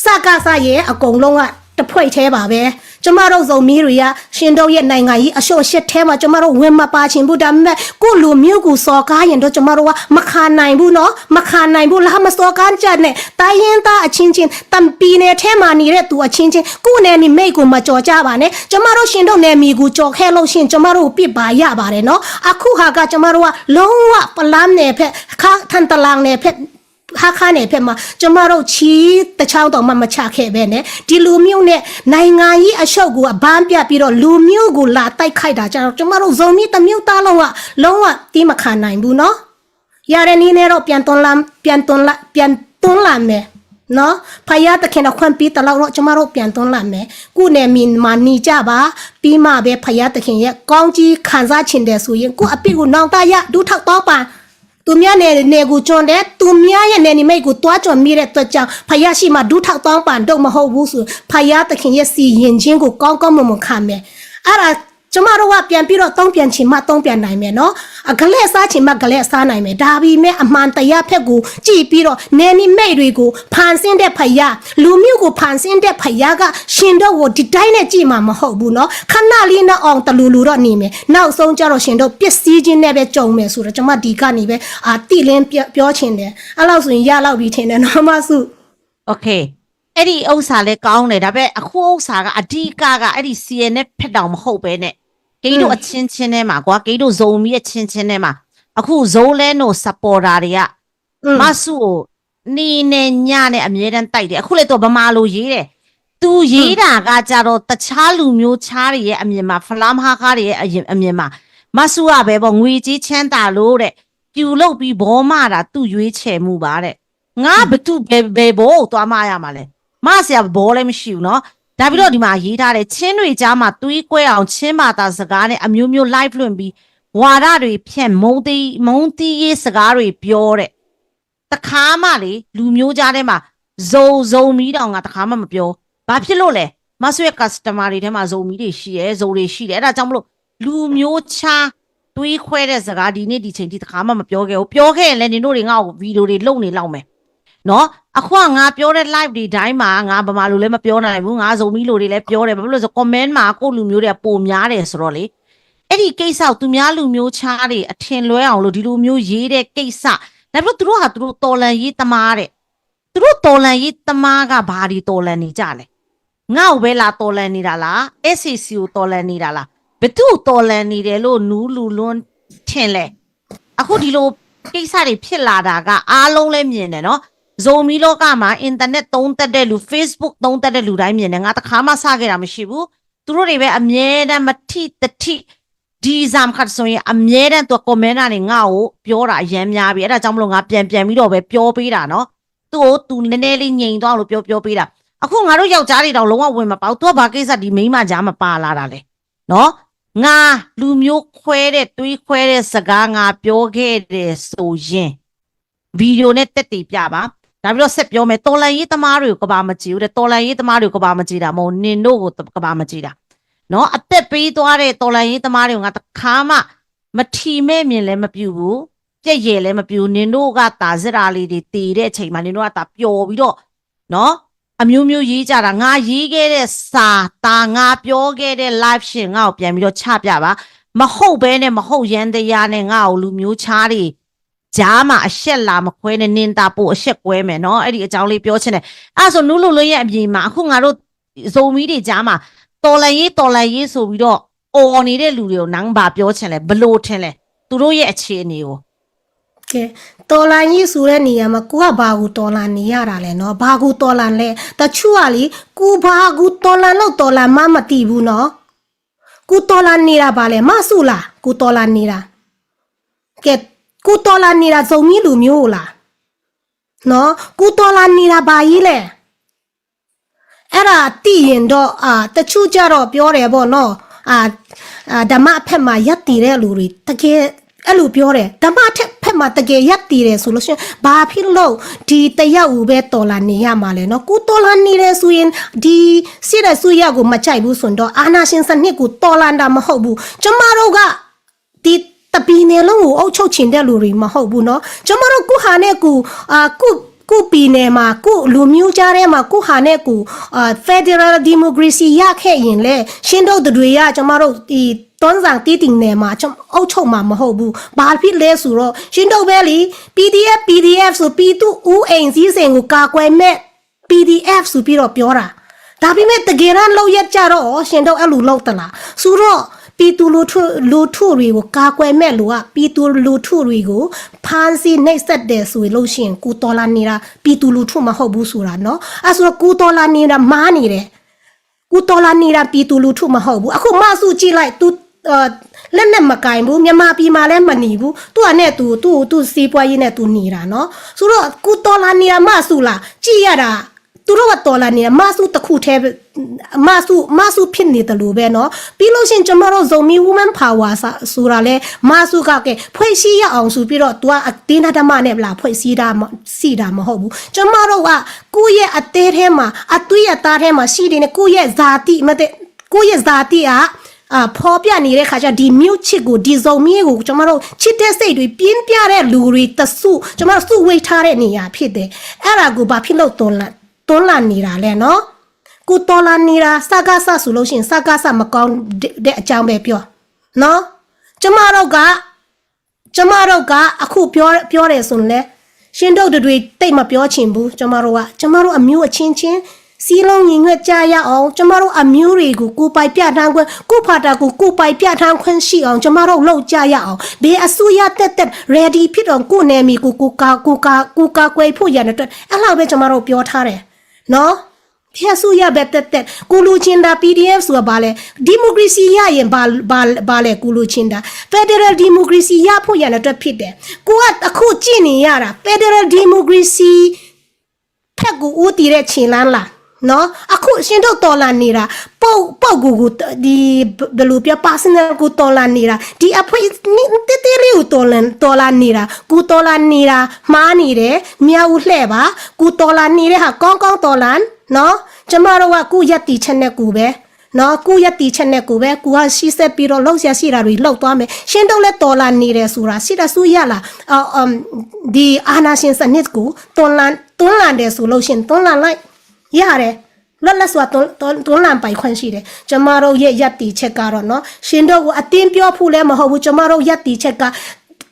စကစရဲ့အကုန်လုံးကတစ်ဖွဲ့ထဲပါပဲကျမတို့ဇုံမီးတွေကရှင်တို့ရဲ့နိုင်ငံရေးအရှုံးအရှက်ထဲမှာကျမတို့ဝင်မပါချင်ဘူးဒါပေမဲ့ကိုယ့်လူမျိုးကိုစော်ကားရင်တော့ကျမတို့ကမခံနိုင်ဘူးနော်မခံနိုင်ဘူးလားမစော်ကားကြနဲ့တိုင်းရင်းသားအချင်းချင်းတမ်ပီနယ်ထဲမှာနေတဲ့သူအချင်းချင်းကိုယ့်နယ်နိမိတ်ကိုမကြော်ကြပါနဲ့ကျမတို့ရှင်တို့နယ်မြေကိုကြော်ခဲ့လို့ရှိရင်ကျမတို့ကိုပစ်ပါရပါတယ်နော်အခုဟာကကျမတို့ကလုံးဝပလမ်းနယ်ဖက်ခါထန်တလန်နယ်ဖက်ဟာခါနယ်ဖက်မှာကျမတို့ချီတစ်ချောင်းတောင်မှမချခဲ့ပဲနဲ့ဒီလူမျိုးနဲ့နိုင်ငံရေးအရှုပ်ကိုအဘန်းပြပြီးတော့လူမျိုးကိုလာတိုက်ခိုက်တာကြတော့ကျမတို့ဇုံမီးတစ်မျိုးသားလုံးကလုံးဝတီးမခံနိုင်ဘူးနော်ရတဲ့နည်းနဲ့တော့ပြန်တွန်းလာပြန်တွန်းလာပြန်တွန်းလာမယ်နော်ဖယားသခင်တော်ခွင့်ပေးတလောက်တော့ကျမတို့ပြန်တွန်းလာမယ်ကုနယ်မြေမှာနေကြပါပြီးမှပဲဖယားသခင်ရဲ့ကောင်းကြီးခံစားချင်တယ်ဆိုရင်ကိုယ့်အပြစ်ကိုနောင်တရဒုထောက်တောင်းပန်သူများနဲ့နယ်ကိုကျွန်တဲ့သူများရဲ့နယ်နိမိတ်ကိုတွားကျွန်မိတဲ့အတွက်ကြောင့်ဖယားရှိမှဒုထောက်တောင်းပန်တော့မဟုတ်ဘူးဆိုဖယားသခင်ရဲ့စီရင်ခြင်းကိုကောင်းကောင်းမွန်မွန်ခံမယ်အဲ့ဒါကျမတို့ကပြန်ပြီးတော့တုံ့ပြန်ချင်မှတုံ့ပြန်နိုင်မယ်နော်အကလဲ့စားချင်မှကလဲ့စားနိုင်မယ်ဒါပေမဲ့အမှန်တရားဖက်ကိုကြည့်ပြီးတော့နယ်နိမိတ်တွေကိုဖန်ဆင်းတဲ့ဖယားလူမျိုးကိုဖန်ဆင်းတဲ့ဖယားကရှင်တို့ကိုဒီတိုင်းနဲ့ကြည့်မှာမဟုတ်ဘူးနော်ခဏလေးနဲ့အောင်တလူလူတော့နေမယ်နောက်ဆုံးကျတော့ရှင်တို့ပျက်စီးခြင်းနဲ့ပဲကြုံမယ်ဆိုတော့ကျမဒီကနေပဲအာတိလင်းပြောချင်တယ်အဲ့လောက်ဆိုရင်ရလောက်ပြီထင်တယ်နော်မဆု Okay အဲ့ဒီဥစ္စာလဲကောင်းတယ်ဒါပေမဲ့အခုဥစ္စာကအဓိကကအဲ့ဒီ C N F ဖက်တောင်မဟုတ်ပဲနဲ့ကီးတို့အချင်းချင်းထဲမှာကွာကီးတို့ဇုံမီးအချင်းချင်းထဲမှာအခုဇုံလဲနို့ supporter တွေကမဆုကိုနေနဲ့ညနဲ့အမြဲတမ်းတိုက်တယ်အခုလေသူဗမာလိုရေးတယ်သူရေးတာကကြတော့တခြားလူမျိုးခြားတွေရဲ့အမြင်မှာဖလားမဟာခါတွေရဲ့အမြင်မှာမဆုကပဲပေါ့ငွေကြေးချမ်းသာလို့တဲ့ပြုလုပ်ပြီးဘောမတာသူ့ရွေးချယ်မှုပါတဲ့ငါဘသူဘယ်ဘယ်ဘောကိုသွားမရမှာလဲမဆရာဘောလည်းမရှိဘူးနော်ဒါပြီးတော့ဒီမှာရေးထားတယ်ချင်းတွေကြားမှာသွေးကွဲအောင်ချင်းဘာသာစကားနဲ့အမျိုးမျိုး live လွှင့်ပြီး ဝါဒတွေဖြန့်၊ မုန်းတီး၊ မုန်းတီးရေးစကားတွေပြောတဲ့၊ တစ်ခါမှလေ၊ လူမျိုးကြားထဲမှာ ဇုံ၊ ဇုံမီးတောင် ငါတစ်ခါမှမပြော။ ဘာဖြစ်လို့လဲ။ မဆွေရဲ့ customer တွေထဲမှာ ဇုံမီးတွေရှိတယ်၊ ဇုံတွေရှိတယ်။ အဲဒါကြောင့်မလို့ လူမျိုးခြားသွေးခွဲတဲ့စကား ဒီနေ့ဒီချိန်ထိတစ်ခါမှမပြောခဲ့ဘူး။ ပြောခဲ့ရင်လည်း နင်တို့တွေ ငါ့ကို ဗီဒီယိုတွေလုပ်နေလောက်မယ်နော်။ အခုက ငါပြောတဲ့ live တွေတိုင်းမှာ ငါဗမာလိုလည်းမပြောနိုင်ဘူး၊ ငါဇုံမီးလိုတွေလည်းပြောတယ်။ ဘာဖြစ်လို့လဲဆို comment မှာ ကိုယ့်လူမျိုးတွေက ပိုများတယ်ဆိုတော့လေ။ အဲ့ဒီကိစ္စကို သူများလူမျိုးခြားတွေ အထင်လွဲအောင်လို့ ဒီလိုမျိုးရေးတဲ့ကိစ္စ။ ဒါပေမဲ့ သူတို့ဟာ သူတို့တော်လှန်ရေးသမားတဲ့။ သူတို့တော်လှန်ရေးသမားက ဘာတွေတော်လှန်နေကြလဲ။ ငါ့ကိုပဲ လာတော်လှန်နေတာလား။ SAC ကိုတော်လှန်နေတာလား။ ဘယ်သူ့ကိုတော်လှန်နေတယ်လို့ နူးလူလွန်းထင်လဲ။ အခုဒီလိုကိစ္စတွေဖြစ်လာတာက အားလုံးလည်းမြင်တယ်နော်။ ဇိုမီးလောကမှာ internet သုံးသပ်တဲ့လူ၊ Facebook သုံးသပ်တဲ့လူတိုင်းမြင်တယ်။ ငါတစ်ခါမှစခဲ့တာမရှိဘူး။ သူတို့တွေပဲ အမြဲတမ်း မထိတထိ၊ ဒီဇမ်ခတ်ဆိုရင် အမြဲတမ်း သူက comment ကနေ ငါ့ကိုပြောတာ အရမ်းများပြီ။ အဲဒါကြောင့်မလို့ ငါပြန်ပြန်ပြီးတော့ပဲ ပြောပေးတာနော်။ သူ့ကို သူနည်းနည်းလေး ငြိမ်သွားအောင်လို့ ပြောပြောပေးတာ။ အခု ငါတို့ယောက်ျားတွေတောင် လုံးဝဝင်မပါဘူး။ သူက ဘာကိစ္စ ဒီမိန်းမကြားမှာ ပါလာတာလဲနော်။ ငါလူမျိုးခွဲတဲ့ သွေးခွဲတဲ့စကား ငါပြောခဲ့တယ်ဆိုရင် ဗီဒီယိုနဲ့ သက်သေပြပါ။ ဒါပြီးတော့ ဆက်ပြောမယ်။ တော်လှန်ရေးသမားတွေကို ကမ္ဘာမကြေဘူးတဲ့။ တော်လှန်ရေးသမားတွေကို ကမ္ဘာမကြေတာမဟုတ်ဘူး။ နင်တို့ကို ကမ္ဘာမကြေတာနော်။ အသက်ပေးသွားတဲ့ တော်လှန်ရေးသမားတွေကို ငါတစ်ခါမှ မထီမဲ့မြင်လည်းမပြုဘူး။ ပျက်ယယ်လည်းမပြုဘူး။ နင်တို့က သာစစ်တာလေးတွေ သေတဲ့အချိန်မှာ နင်တို့က သာပျော်ပြီးတော့နော် အမျိုးမျိုးရေးကြတာ။ ငါရေးခဲ့တဲ့စာ၊ ဒါ ငါပြောခဲ့တဲ့ live ရှင် ငါ့ကိုပြန်ပြီးတော့ ချပြပါ။ မဟုတ်ဘဲနဲ့ မဟုတ်ယန္တရားနဲ့ ငါ့ကို လူမျိုးခြားတွေကြားမှာ အရှက်လာမခွဲနဲ့။ နင်သာပိုအရှက်ကွဲမယ်နော်။ အဲ့ဒီအကြောင်းလေး ပြောချင်တယ်။ အဲ့ဒါဆို နူးလူလွန်းရဲ့အမြင်မှာ အခု ငါတို့ဇိုမီးတွေကြားမှာ တော်လှန်ရေး၊ တော်လှန်ရေးဆိုပြီးတော့ အော်နေတဲ့လူတွေကို နင်ဘာပြောချင်လဲ။ ဘယ်လိုထင်လဲ။ သူတို့ရဲ့အခြေအနေကို။ ကဲ၊ တော်လှန်ရေးဆိုတဲ့နေရာမှာ ကိုက ဘာကိုတော်လှန်နေရတာလဲနော်။ ဘာကိုတော်လှန်လဲ။ တချို့ကလေ၊ ကိုဘာကိုတော်လှန်လို့ တော်လှန်မှန်းမသိဘူးနော်။ ကိုတော်လှန်နေတာ ဘာလဲ။ မဆူလား။ ကိုတော်လှန်နေတာ။ ကဲ၊ ကိုတော်လှန်နေတာ ဇိုမီးလူမျိုးလားနော်။ ကိုတော်လှန်နေတာ ဘာကြီးလဲ။ အဲ့ဒါသိရင်တော့၊ အာ၊ တချို့ကျတော့ ပြောတယ်ပေါ့နော်။ အာ၊ အာ၊ ဓမ္မဘက်မှာ ရပ်တည်တဲ့လူတွေ၊ တကယ်အဲ့လိုပြောတယ်။ ဓမ္မဘက်မှာ တကယ်ရပ်တည်တယ်ဆိုလို့ရှိရင် ဘာဖြစ်လို့ ဒီတယောက်ကိုပဲ တော်လှန်နေရမှာလဲနော်။ ကိုတော်လှန်နေတယ်ဆိုရင် ဒီစစ်အစိုးရကို မကြိုက်ဘူးဆိုရင်တော့ အာဏာရှင်စနစ်ကို တော်လှန်တာမဟုတ်ဘူး။ ကျမတို့က ဒီတစ်ပြည်နယ်လုံးကို အုပ်ချုပ်ချင်တဲ့လူတွေ မဟုတ်ဘူးနော်။ ကျမတို့ ကိုယ့်ဟာနဲ့ကိုယ်၊ အာ၊ ကိုယ့်၊ ကိုယ့်ပြည်နယ်မှာ၊ ကိုယ့်လူမျိုးကြားထဲမှာ ကိုယ့်ဟာနဲ့ကိုယ်၊ အာ၊ federal democracy ရခဲ့ရင်လည်း ရှင်းတော့တတွေရ၊ ကျမတို့ ဒီတွန်းဇံတည်တည်နယ်မှာ အုပ်ချုပ်မှာမဟုတ်ဘူး။ ဘာဖြစ်လဲဆိုတော့ ရှင်းတော့ပဲလေ၊ PDF PDF ဆို ပြည်သူ့ဦးအောင်ဆန်းကို ကာကွယ်မဲ့ PDF ဆိုပြီးတော့ ပြောတာ။ ဒါပေမဲ့ တကယ်တမ်း လုပ်ရပ်ကျတော့ရော ရှင်တို့ အဲ့လိုလုပ်သလားဆိုတော့၊ ပြည်သူလူထု၊ လူထုတွေကို ကာကွယ်မဲ့လူက ပြည်သူလူထုတွေကို ဖမ်းဆီးနှိပ်စက်တယ်ဆိုလို့ရှိရင် ကိုတော်လှန်နေတာ ပြည်သူလူထုမဟုတ်ဘူးဆိုတာနော်။ အဲ့ဆိုတော့ ကိုတော်လှန်နေတာ မှားနေတယ်။ ကိုတော်လှန်နေတာ ပြည်သူလူထုမဟုတ်ဘူး။ အခု မဆူကြည့်လိုက်၊ သူ၊ အာ၊ လက်နက်မကိုင်ဘူး။ မြန်မာပြည်မှာလည်း မနေဘူး။ သူ့ဟာနဲ့သူ၊ သူ့၊ သူ့စီးပွားရေးနဲ့သူ နေတာနော်။ ဆိုတော့ ကိုတော်လှန်နေတာ မဆူလား။ ကြည့်ရတာ သူတို့က တော်လှန်နေတာ မဆူတစ်ခုတည်းပဲ၊ မဆူ၊ မဆူဖြစ်နေသလိုပဲနော်။ ပြီးလို့ရှိရင် ကျမတို့ ဇိုမီး Women Power ဆိုတာလဲ မဆူက ကဲ ဖွဲ့စည်းရအောင်ဆိုပြီးတော့ သူက အတင်းအဓမ္မနဲ့ လာဖွဲ့စည်းတာမ၊ စည်းတာမဟုတ်ဘူး။ ကျမတို့က ကိုယ့်ရဲ့အသည်းထဲမှာ၊ အသွေးအသားထဲမှာရှိနေတဲ့ ကိုယ့်ရဲ့ဇာတိ၊ မဟုတ်၊ ကိုယ့်ရဲ့ဇာတိက အာ၊ ဖော်ပြနေတဲ့အခါကျတော့ ဒီမျိုးချစ်ကို၊ ဒီဇိုမီးကို ကျမတို့ချစ်တဲ့စိတ်တွေ ပြင်းပြတဲ့လူတွေတစု ကျမတို့စုဝေးထားတဲ့နေရာဖြစ်တယ်။ အဲ့ဒါကို ဘာဖြစ်လို့ တွန်းလှန်၊ တွန်းလှန်နေတာလဲနော်။ ကိုတော်လှန်နေတာ စကစ ဆိုလို့ရှိရင် စကစ မကောင်းတဲ့အကြောင်းပဲပြောနော်။ ကျမတို့က၊ ကျမတို့က အခုပြော၊ ပြောတယ်ဆိုရင်လည်း ရှင်းတို့တတွေ သိပ်မပြောချင်ဘူး။ ကျမတို့က၊ ကျမတို့ အမျိုးအချင်းချင်း စည်းလုံးညီညွတ်ကြရအောင်။ ကျမတို့အမျိုးတွေကို ကိုယ်ပိုင်ပြဋ္ဌာန်းခွင့်၊ ကိုယ့်ဘာသာကိုယ် ကိုယ်ပိုင်ပြဋ္ဌာန်းခွင့်ရှိအောင် ကျမတို့လုပ်ကြရအောင်။ ဘယ်အစိုးရတက်တက် ready ဖြစ်အောင် ကိုယ့်နယ်မြေကို ကိုယ်ကာ၊ ကိုယ်ကာ၊ ကိုယ်ကာကွယ်ဖို့ရန်အတွက် အဲ့လောက်ပဲ ကျမတို့ပြောထားတယ်နော်။ ဘယ်အစိုးရပဲတက်တက် ကိုယ်လိုချင်တာ PDF ဆိုတာဘာလဲ။ Democracy ရရင် ဘာ၊ ဘာ၊ ဘာလဲ ကိုယ်လိုချင်တာ။ Federal Democracy ရဖို့ရန်အတွက်ဖြစ်တယ်။ ကိုက အခုကြည့်နေရတာ Federal Democracy ဘက်ကိုဦးတည်တဲ့ခြေလှမ်းလား။ နော်။ အခု ရှင်းထုတ် တော်လှန်နေတာ ပုဂ္- ပုဂ္ဂိုလ်ကို ဒီ ဘ- ဘယ်လိုပြော personal ကို တော်လှန်နေတာ ဒီအဖွဲ့ န- တေးသေးလေးကို တော်လှန်- တော်လှန်နေတာ ကို တော်လှန်နေတာ မှားနေတယ်။ မင်းအောင်လှိုင်ပါ ကို တော်လှန်နေတဲ့ဟာ ကောင်းကောင်း တော်လှန်နော်။ ကျမတို့က ကိုယ့်ရပ်တည်ချက်နဲ့ကိုယ်ပဲနော်။ ကိုယ့်ရပ်တည်ချက်နဲ့ကိုယ်ပဲ ကိုယ်က ရှေ့ဆက်ပြီးတော့ လုပ်စရာရှိတာတွေ လုပ်သွားမယ်။ ရှင်းထုတ်လည်း တော်လှန်နေတယ်ဆိုတာ စစ်အစိုးရလား အ- အ- ဒီအာဏာရှင်စနစ်ကို တွန်းလှန်တွန်းလှန်တယ်ဆိုလို့ရှိရင် တွန်းလှန်လိုက်ရတယ်။ လွတ်လပ်စွာတွန်းတွန်းတွန်းလှန်ပိုင်ခွင့်ရှိတယ်။ ကျမတို့ရဲ့ရပ်တည်ချက်ကတော့နော် ရှင်းထုတ်ကို အတင်းပြောဖို့လည်းမဟုတ်ဘူး။ ကျမတို့ရပ်တည်ချက်က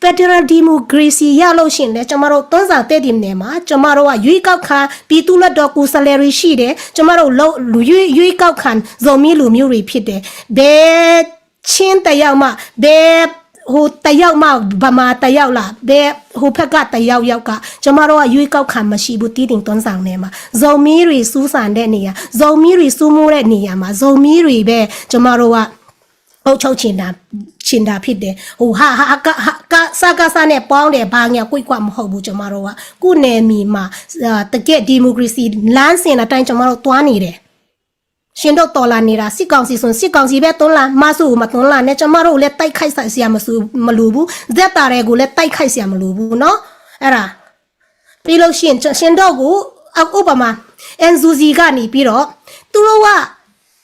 Federal Democracy ရလို့ရှိရင်လည်း ကျမတို့တွန်းဆောင်တက်တည်နေမှာ။ ကျမတို့က ရွေးကောက်ခံပြည်သူ့လွှတ်တော်ကိုယ်စားလှယ်တွေရှိတယ်။ ကျမတို့ လူ- လူ- ရွေး- ရွေးကောက်ခံဇိုမီးလူမျိုးတွေဖြစ်တယ်။ ဘယ်ချင်းတစ်ယောက်မှ ဘယ်ဟိုတစ်ယောက်မှ ဗမာတစ်ယောက်လား ဘယ်ဟိုဘက်ကတစ်ယောက်ယောက်က ကျမတို့က ရွေးကောက်ခံမရှိဘူး။ တီးတိန်တွန်းဆောင်နယ်မှာ ဇိုမီးတွေစူးစံတဲ့နေရာ ဇိုမီးတွေစိုးမိုးတဲ့နေရာမှာ ဇိုမီးတွေပဲ ကျမတို့က အုပ်ချုပ်ချင်တာ- ချင်တာဖြစ်တယ်။ ဟို ဟာ- ဟာ- က- ဟာ- က- စကစနဲ့ပေါင်းတယ် ဘာညာကွိကွမဟုတ်ဘူး။ ကျမတို့က ကိုယ့်နယ်မြေမှာ အာ- တကယ့် democracy လမ်းစဉ်အတိုင်း ကျမတို့သွားနေတယ်။ ရှင်းထုတ် တော်လှန်နေတာ စစ်ကောင်စီဆိုရင် စစ်ကောင်စီပဲတွန်းလှန်၊ မဆူကို မတွန်းလှန်နဲ့။ ကျမတို့လည်း တိုက်ခိုက်စရာမလို- မလိုဘူး။ ဇက်သီးတွေကိုလည်း တိုက်ခိုက်စရာမလိုဘူးနော်။ အဲ့ဒါ ပြီးလို့ရှိရင် ရှင်းထုတ်ကို ဥပမာ NUG ကနေပြီးတော့ သူတို့က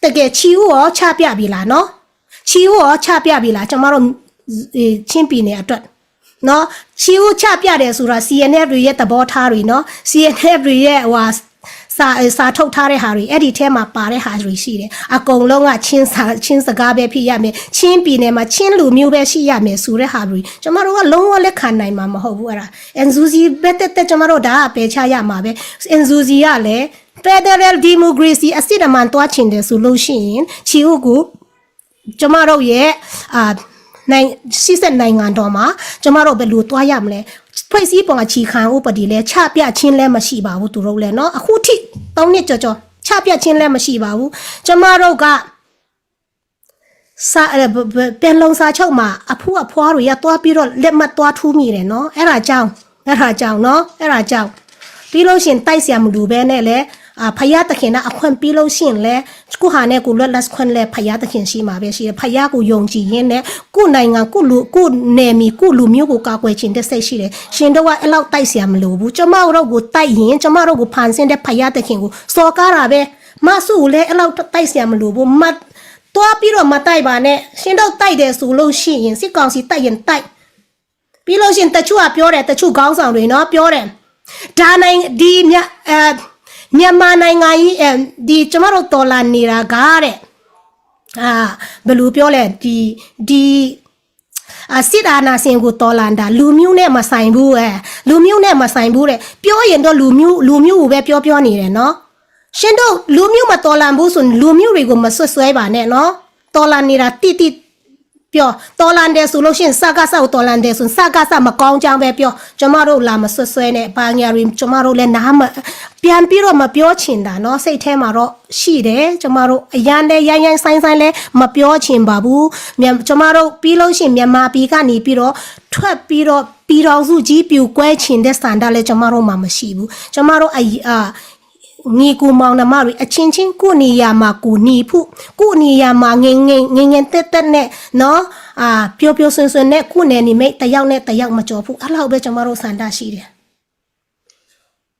တကယ် ခြေဥရောချပြပြီလားနော်။ ခြေဥရောချပြပြီလား ကျမတို့ ချင်းပြည်နယ်အတွက်နော်။ ခြေဥချပြတယ်ဆိုတာ CNF တွေရဲ့သဘောထားတွေနော်။ CNF တွေရဲ့ဟိုဟာစာ- စာထုတ်ထားတဲ့ဟာတွေ အဲ့ဒီထဲမှာပါတဲ့ဟာတွေရှိတယ်။ အကုန်လုံးက ချင်းစာ- ချင်းစကားပဲဖြစ်ရမယ်။ ချင်းပြည်နယ်မှာ ချင်းလူမျိုးပဲရှိရမယ်ဆိုတဲ့ဟာတွေ ကျမတို့က လုံးဝလက်ခံနိုင်မှာမဟုတ်ဘူး။ အဲ့ဒါ NUG ပဲ တက်တက် ကျမတို့ ဒါက ပယ်ချရမှာပဲ။ NUG ကလည်း Federal Democracy အစစ်အမှန်သွားချင်တယ်ဆိုလို့ရှိရင် ခြေဥကို ကျမတို့ရဲ့အာ- နိုင်- ရှေ့ဆက်နိုင်ငံတော်မှာ ကျမတို့ ဘယ်လိုသွားရမလဲ။ ဖွဲ့စည်းပုံအခြေခံဥပဒေလည်း ချပြခြင်းလည်းမရှိပါဘူး။ သူတို့လည်းနော် အခုထိ သုံးနှစ်ကျော်ကျော် ချပြခြင်းလည်းမရှိပါဘူး။ ကျမတို့က စာ- အဲ- ပ- ပ- ပင်လုံစာချုပ်မှာ အဖူအဖွားတွေက သွားပြီးတော့ လက်မှတ်သွားထိုးမိတယ်နော်။ အဲ့ဒါကြောင့်- အဲ့ဒါကြောင့်နော်- အဲ့ဒါကြောင့် ပြီးလို့ရှိရင် တိုက်စရာမလိုဘဲနဲ့လည်း အာ- ဘုရားသခင်က အခွင့်ပေးလို့ရှိရင်လည်း ကိုယ့်ဟာနဲ့ကိုယ် လွတ်လပ်ခွင့်လည်း ဘုရားသခင်ဆီမှာပဲရှိတယ်။ ဘုရားကိုယုံကြည်ရင်းနဲ့ ကိုယ့်နိုင်ငံ- ကိုယ့်လူ- ကိုယ့်နယ်မြေ- ကိုယ့်လူမျိုးကို ကာကွယ်ချင်တဲ့စိတ်ရှိတယ်။ ရှင်းထုတ်က အဲ့လောက်တိုက်စရာမလိုဘူး။ ကျမတို့ကိုတိုက်ရင် ကျမတို့ကိုဖန်ဆင်းတဲ့ ဘုရားသခင်ကို စော်ကားတာပဲ။ မဆူကိုလည်း အဲ့လောက်တိုက်စရာမလိုဘူး။ မ- သွားပြီးတော့ မတိုက်ပါနဲ့။ ရှင်းထုတ် တိုက်တယ်ဆိုလို့ရှိရင် စစ်ကောင်စီ တိုက်ရင်တိုက်။ ပြီးလို့ရှိရင် တချို့ကပြောတယ်၊ တချို့ခေါင်းဆောင်တွေနော် ပြောတယ်။ ဒါနိုင်- ဒီမြ- အဲ- မြန်မာနိုင်ငံကြီး- အဲ- ဒီကျမတို့တော်လှန်နေတာကတဲ့- အာ- ဘယ်လိုပြောလဲ- ဒီ- ဒီ- အာ- စစ်အာဏာရှင်ကို တော်လှန်တာ လူမျိုးနဲ့မဆိုင်ဘူး။ အဲ- လူမျိုးနဲ့မဆိုင်ဘူးတဲ့။ ပြောရင်တော့ လူမျိုး- လူမျိုးကိုပဲပြော- ပြောနေတယ်နော်။ ရှင်းထုတ်- လူမျိုးမတော်လှန်ဘူးဆိုရင် လူမျိုးတွေကို မစွပ်စွဲပါနဲ့နော်။ တော်လှန်နေတာ သိ- သိ- ပြော- တော်လှန်တယ်ဆိုလို့ရှိရင် စကစကို တော်လှန်တယ်ဆိုရင် စကစမကောင်းကြောင်းပဲပြော။ ကျမတို့ လာမစွပ်စွဲနဲ့။ ဘာညာတွေ ကျမတို့လည်း နားမ- ပြန်ပြီးတော့ မပြောချင်တာနော်။ စိတ်ထဲမှာတော့ရှိတယ်။ ကျမတို့ အရမ်းလည်း ရိုင်းရိုင်းစိုင်းစိုင်းလည်း မပြောချင်ပါဘူး။ မြန်မာ- ကျမတို့ ပြီးလို့ရှိရင် မြန်မာပြည်ကနေပြီးတော့ ထွက်ပြီးတော့ ပြည်ထောင်စုကြီး ပြိုကွဲချင်တဲ့ဆန္ဒလည်း ကျမတို့မှာ မရှိဘူး။ ကျမတို့ အ- အာ- ညီအစ်ကိုမောင်နှမတွေ အချင်းချင်း ကိုယ့်နေရာမှာ ကိုယ်နေဖို့၊ ကိုယ့်နေရာမှာ ငြိမ်ငြိမ်- ငြိမ်ငြိမ်သက်သက်နဲ့နော်- အာ- ပျော်ပျော်ရွှင်ရွှင်နဲ့ ကိုယ့်နယ်နိမိတ် တစ်ယောက်နဲ့တစ်ယောက် မကျော်ဖို့ အဲ့လောက်ပဲ ကျမတို့ ဆန္ဒရှိတယ်။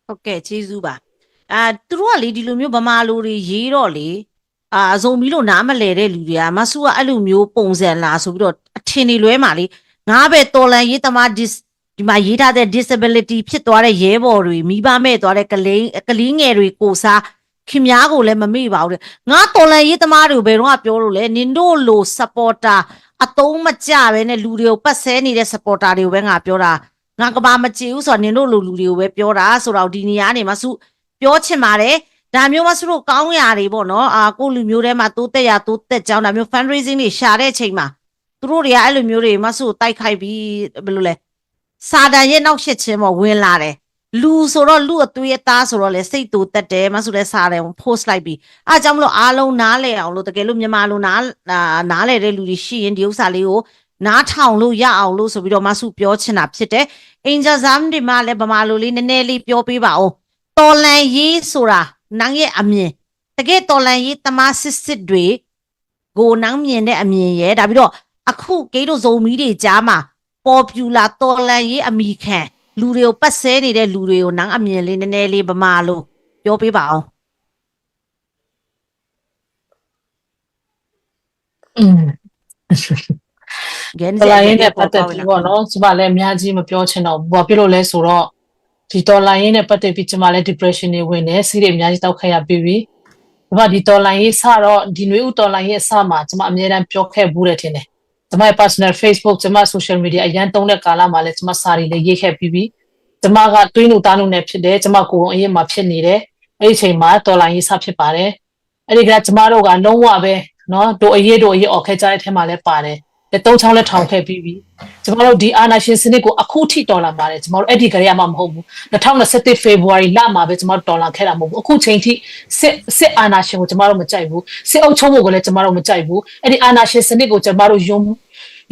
ဟုတ်ကဲ့၊ ကျေးဇူးပါ။ အာ- သူတို့ကလေ ဒီလိုမျိုး ဗမာလိုတွေ ရေးတော့လေ- အာ- အဇိုမီးလို နားမလည်တဲ့လူတွေက မဆူက အဲ့လိုမျိုး ပုံစံလားဆိုပြီးတော့ အထင်တွေလွဲမှာလေ။ ငါပဲ တော်လှန်ရေးသမား dis- ဒီမှာရေးထားတဲ့ disability ဖြစ်သွားတဲ့ရဲဘော်တွေ၊ မိဘမဲ့သွားတဲ့ကလေး- ကလေးငယ်တွေကိုယ်စား ခင်ဗျားကိုလည်းမမေ့ပါဘူးတဲ့။ ငါတော်လှန်ရေးသမားတွေကို ဘယ်တော့မှပြောလို့လဲ။ နင်တို့လို supporter အသုံးမကျဘဲနဲ့ လူတွေကိုပတ်ဆဲနေတဲ့ supporter တွေကိုပဲ ငါပြောတာ။ ငါကမ္ဘာမကြေဘူးဆိုတာ နင်တို့လိုလူတွေကိုပဲပြောတာဆိုတာကို ဒီနေရာကနေ မဆူပြောချင်ပါတယ်။ ဒါမျိုး မဆူတို့ ကောင်းရာတွေပေါ့နော်။ အာ- ကိုယ့်လူမျိုးထဲမှာ တိုးတက်ရာတိုးတက်ကြောင်း ဒါမျိုး fundraising တွေရှာတဲ့အချိန်မှာ သူတို့တွေက အဲ့လိုမျိုးတွေ မဆူကိုတိုက်ခိုက်ပြီး ဘယ်လိုလဲ- စာတန်ရဲ့နှောင့်ယှက်ခြင်းပေါ့၊ ဝင်လာတယ်။ လူဆိုတော့ လူ့အသွေးအသားဆိုတော့လည်း စိတ်တိုတတ်တယ်။ မဆူလည်း စာတန်ကို post လိုက်ပြီး အဲဒါကြောင့်မလို့ အားလုံးနားလည်အောင်လို့ တကယ်လို့ မြန်မာလိုနား- အာ- နားလည်တဲ့လူတွေရှိရင် ဒီဥစ္စာလေးကို နားထောင်လို့ရအောင်လို့ဆိုပြီးတော့ မဆူပြောချင်တာဖြစ်တယ်။ Angel Zam ဒီမှာလည်း ဗမာလိုလေး နည်းနည်းလေးပြောပေးပါဦး။ တော်လှန်ရေးဆိုတာ နိုင်ငံရဲ့အမြင် တကယ့်တော်လှန်ရေးသမားစစ်စစ်တွေကို နန်းမြင်တဲ့အမြင်ရယ်၊ ဒါပြီးတော့ အခုကဲတို့ဇိုမီးတွေကြားမှာ ပေါ်ပြူလာတော်လှန်ရေးအမီခံ လူတွေကိုပတ်ဆဲနေတဲ့လူတွေကို နန်းအမြင်လေး နည်းနည်းလေး ဗမာလိုပြောပေးပါအောင်။ อืม ကဲ တော်လှန်ရေးနဲ့ပတ်သက်ပြီးပေါ့နော် ကျမလည်းအများကြီးမပြောချင်တော့ဘူး။ ဘာဖြစ်လို့လဲဆိုတော့ ဒီတော်လှန်ရေးနဲ့ပတ်သက်ပြီးကျမလည်း depression တွေဝင်တယ်။ ဆေးတွေအများကြီးတောက်ခဲ့ရပြီးပြီ။ ကျမဒီတော်လှန်ရေးစတော့ ဒီနွေဦးတော်လှန်ရေးအစမှာ ကျမအမြဲတမ်းပြောခဲ့ဘူးတယ်ထင်တယ်။ ကျမရဲ့ personal Facebook ကျမ social media အရမ်းသုံးတဲ့ကာလမှာလည်း ကျမစာတွေလည်းရေးခဲ့ပြီးပြီ။ ကျမကသွေးနုသားနုနဲ့ဖြစ်တယ်။ ကျမကိုယ်အရေးမှာဖြစ်နေတယ်။ အဲ့ဒီအချိန်မှာတော်လှန်ရေးစဖြစ်ပါတယ်။ အဲ့ဒီကကျမတို့ကလုံးဝပဲနော် ဒို့အရေးဒို့အရေးအော်ခဲကြတဲ့အထဲမှာလည်းပါတယ်။ လက်သုံးချောင်းလက်ထောင်ခဲ့ပြီးပြီ။ ကျမတို့ဒီအာဏာရှင်စနစ်ကိုအခုထိတော်လှန်ပါတယ်။ ကျမတို့အဲ့ဒီကလေးကမှမဟုတ်ဘူး။ နှစ်ထောင်နှစ်ဆယ့်တစ် February လမှာပဲကျမတို့တော်လှန်ခဲ့တာမဟုတ်ဘူး။ အခုချိန်ထိစစ်စစ်အာဏာရှင်ကိုကျမတို့မကြိုက်ဘူး။ စစ်အုပ်ချုပ်မှုကိုလည်းကျမတို့မကြိုက်ဘူး။ အဲ့ဒီအာဏာရှင်စနစ်ကိုကျမတို့ယုံ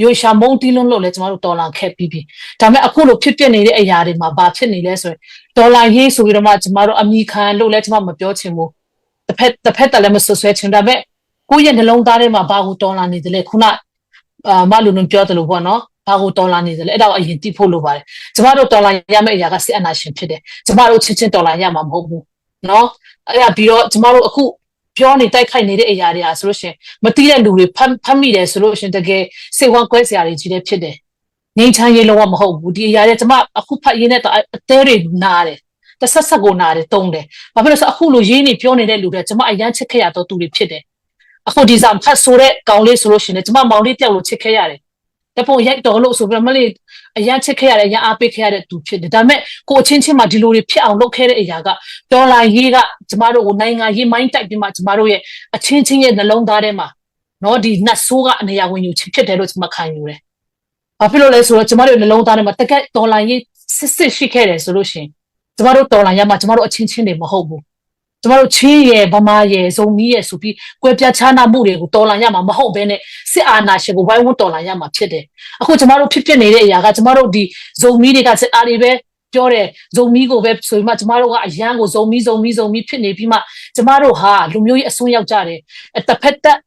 ယုံရှာမုန်းတီးလွန်းလို့လည်းကျမတို့တော်လှန်ခဲ့ပြီးပြီ။ ဒါပေမဲ့အခုလိုဖြစ်ပျက်နေတဲ့အရာတွေမှာဘာဖြစ်နေလဲဆိုရင် တော်လှန်ရေးဆိုပြီးတော့မှကျမတို့အမီခံလို့လည်းကျမမပြောချင်ဘူး။ တစ်ဖက်တစ်ဖက်သက်လည်းမစွပ်စွဲချင်ဘူး။ ဒါပေမဲ့ကိုယ့်ရဲ့နှလုံးသားထဲမှာဘာကိုတော်လှန်နေသလဲ။ ခုနအာမလူနုံပြောသလိုပေါ့နော်။ ဘာကိုတော်လှန်နေသလဲ။ အဲ့ဒါကိုအရင်သိဖို့လိုပါတယ်။ ကျမတို့တော်လှန်ရမယ့်အရာကစစ်အာဏာရှင်ဖြစ်တယ်။ ကျမတို့ချင်းချင်းတော်လှန်ရမှာမဟုတ်ဘူးနော်။ အဲ့ဒါပြီးတော့ကျမတို့အခုပြောနေတိုက်ခိုက်နေတဲ့အရာတွေဟာဆိုလို့ရှိရင်မသိတဲ့လူတွေဖမ်းဖမ်းမိတယ်ဆိုလို့ရှိရင်တကယ်စိတ်ဝမ်းကွဲစရာတွေကြီးလည်းဖြစ်တယ်။ ငြိမ်းချမ်းရေးလုံးဝမဟုတ်ဘူး။ ဒီအရာတွေကကျမအခုဖတ်ရင်းနဲ့တော့အအသဲတွေနာတယ်။ တဆက်ဆက်ကိုနာတယ်တုံးတယ်။ ဘာဖြစ်လို့လဲဆိုတော့အခုလိုရေးနေပြောနေတဲ့လူတွေကကျမအရမ်းချစ်ခဲ့ရတော့သူတွေဖြစ်တယ်။ အခုဒီစာဖတ်ဆိုတဲ့ကောင်လေးဆိုလို့ရှိရင်လည်းကျမမောင်လေးတယောက်လိုချစ်ခဲ့ရတယ်။ တပုံရိုက်တော်လို့ဆိုပြီးတော့မလေးအရမ်းချစ်ခဲ့ရတယ်။ အရမ်းအားပေးခဲ့ရတဲ့သူဖြစ်တယ်။ ဒါပေမဲ့ကိုယ်အချင်းချင်းမှာဒီလိုတွေဖြစ်အောင်လုပ်ခဲ့တဲ့အရာကဒေါ်လာရေးကကျမတို့ကိုနိုင်ငံရေး mind တိုက်ပြီးမှကျမတို့ရဲ့အချင်းချင်းရဲ့နှလုံးသားထဲမှာနော်ဒီနတ်ဆိုးကအနရာဝင်ယူခြင်းဖြစ်တယ်လို့ကျမခံယူတယ်။ ဘာဖြစ်လို့လဲဆိုတော့ကျမတို့နှလုံးသားထဲမှာတကယ်တော်လှန်ရေးစစ်စစ်ရှိခဲ့တယ်ဆိုလို့ရှိရင်ကျမတို့တော်လှန်ရမှာကျမတို့အချင်းချင်းတွေမဟုတ်ဘူး။ ကျမတို့ချင်းရယ်ဗမာရယ်ဇုံမီးရယ်ဆိုပြီးကွဲပြားခြားနားမှုတွေကိုတော်လှန်ရမှာမဟုတ်ဘဲနဲ့စစ်အာဏာရှင်ကိုဝိုင်းဝန်းတော်လှန်ရမှာဖြစ်တယ်။အခုကျမတို့ဖြစ်ပျက်နေတဲ့အရာကကျမတို့ဒီဇုံမီးတွေကစစ်အာဏာပဲပြောတယ်ဇုံမီးကိုပဲဆိုပြီးမှကျမတို့ကအရန်ကိုဇုံမီးဇုံမီးဇုံမီးဖြစ်နေပြီးမှကျမတို့ဟာလူမျိုးရေးအစွန်းရောက်ကြတယ်။တစ်ဖက်သက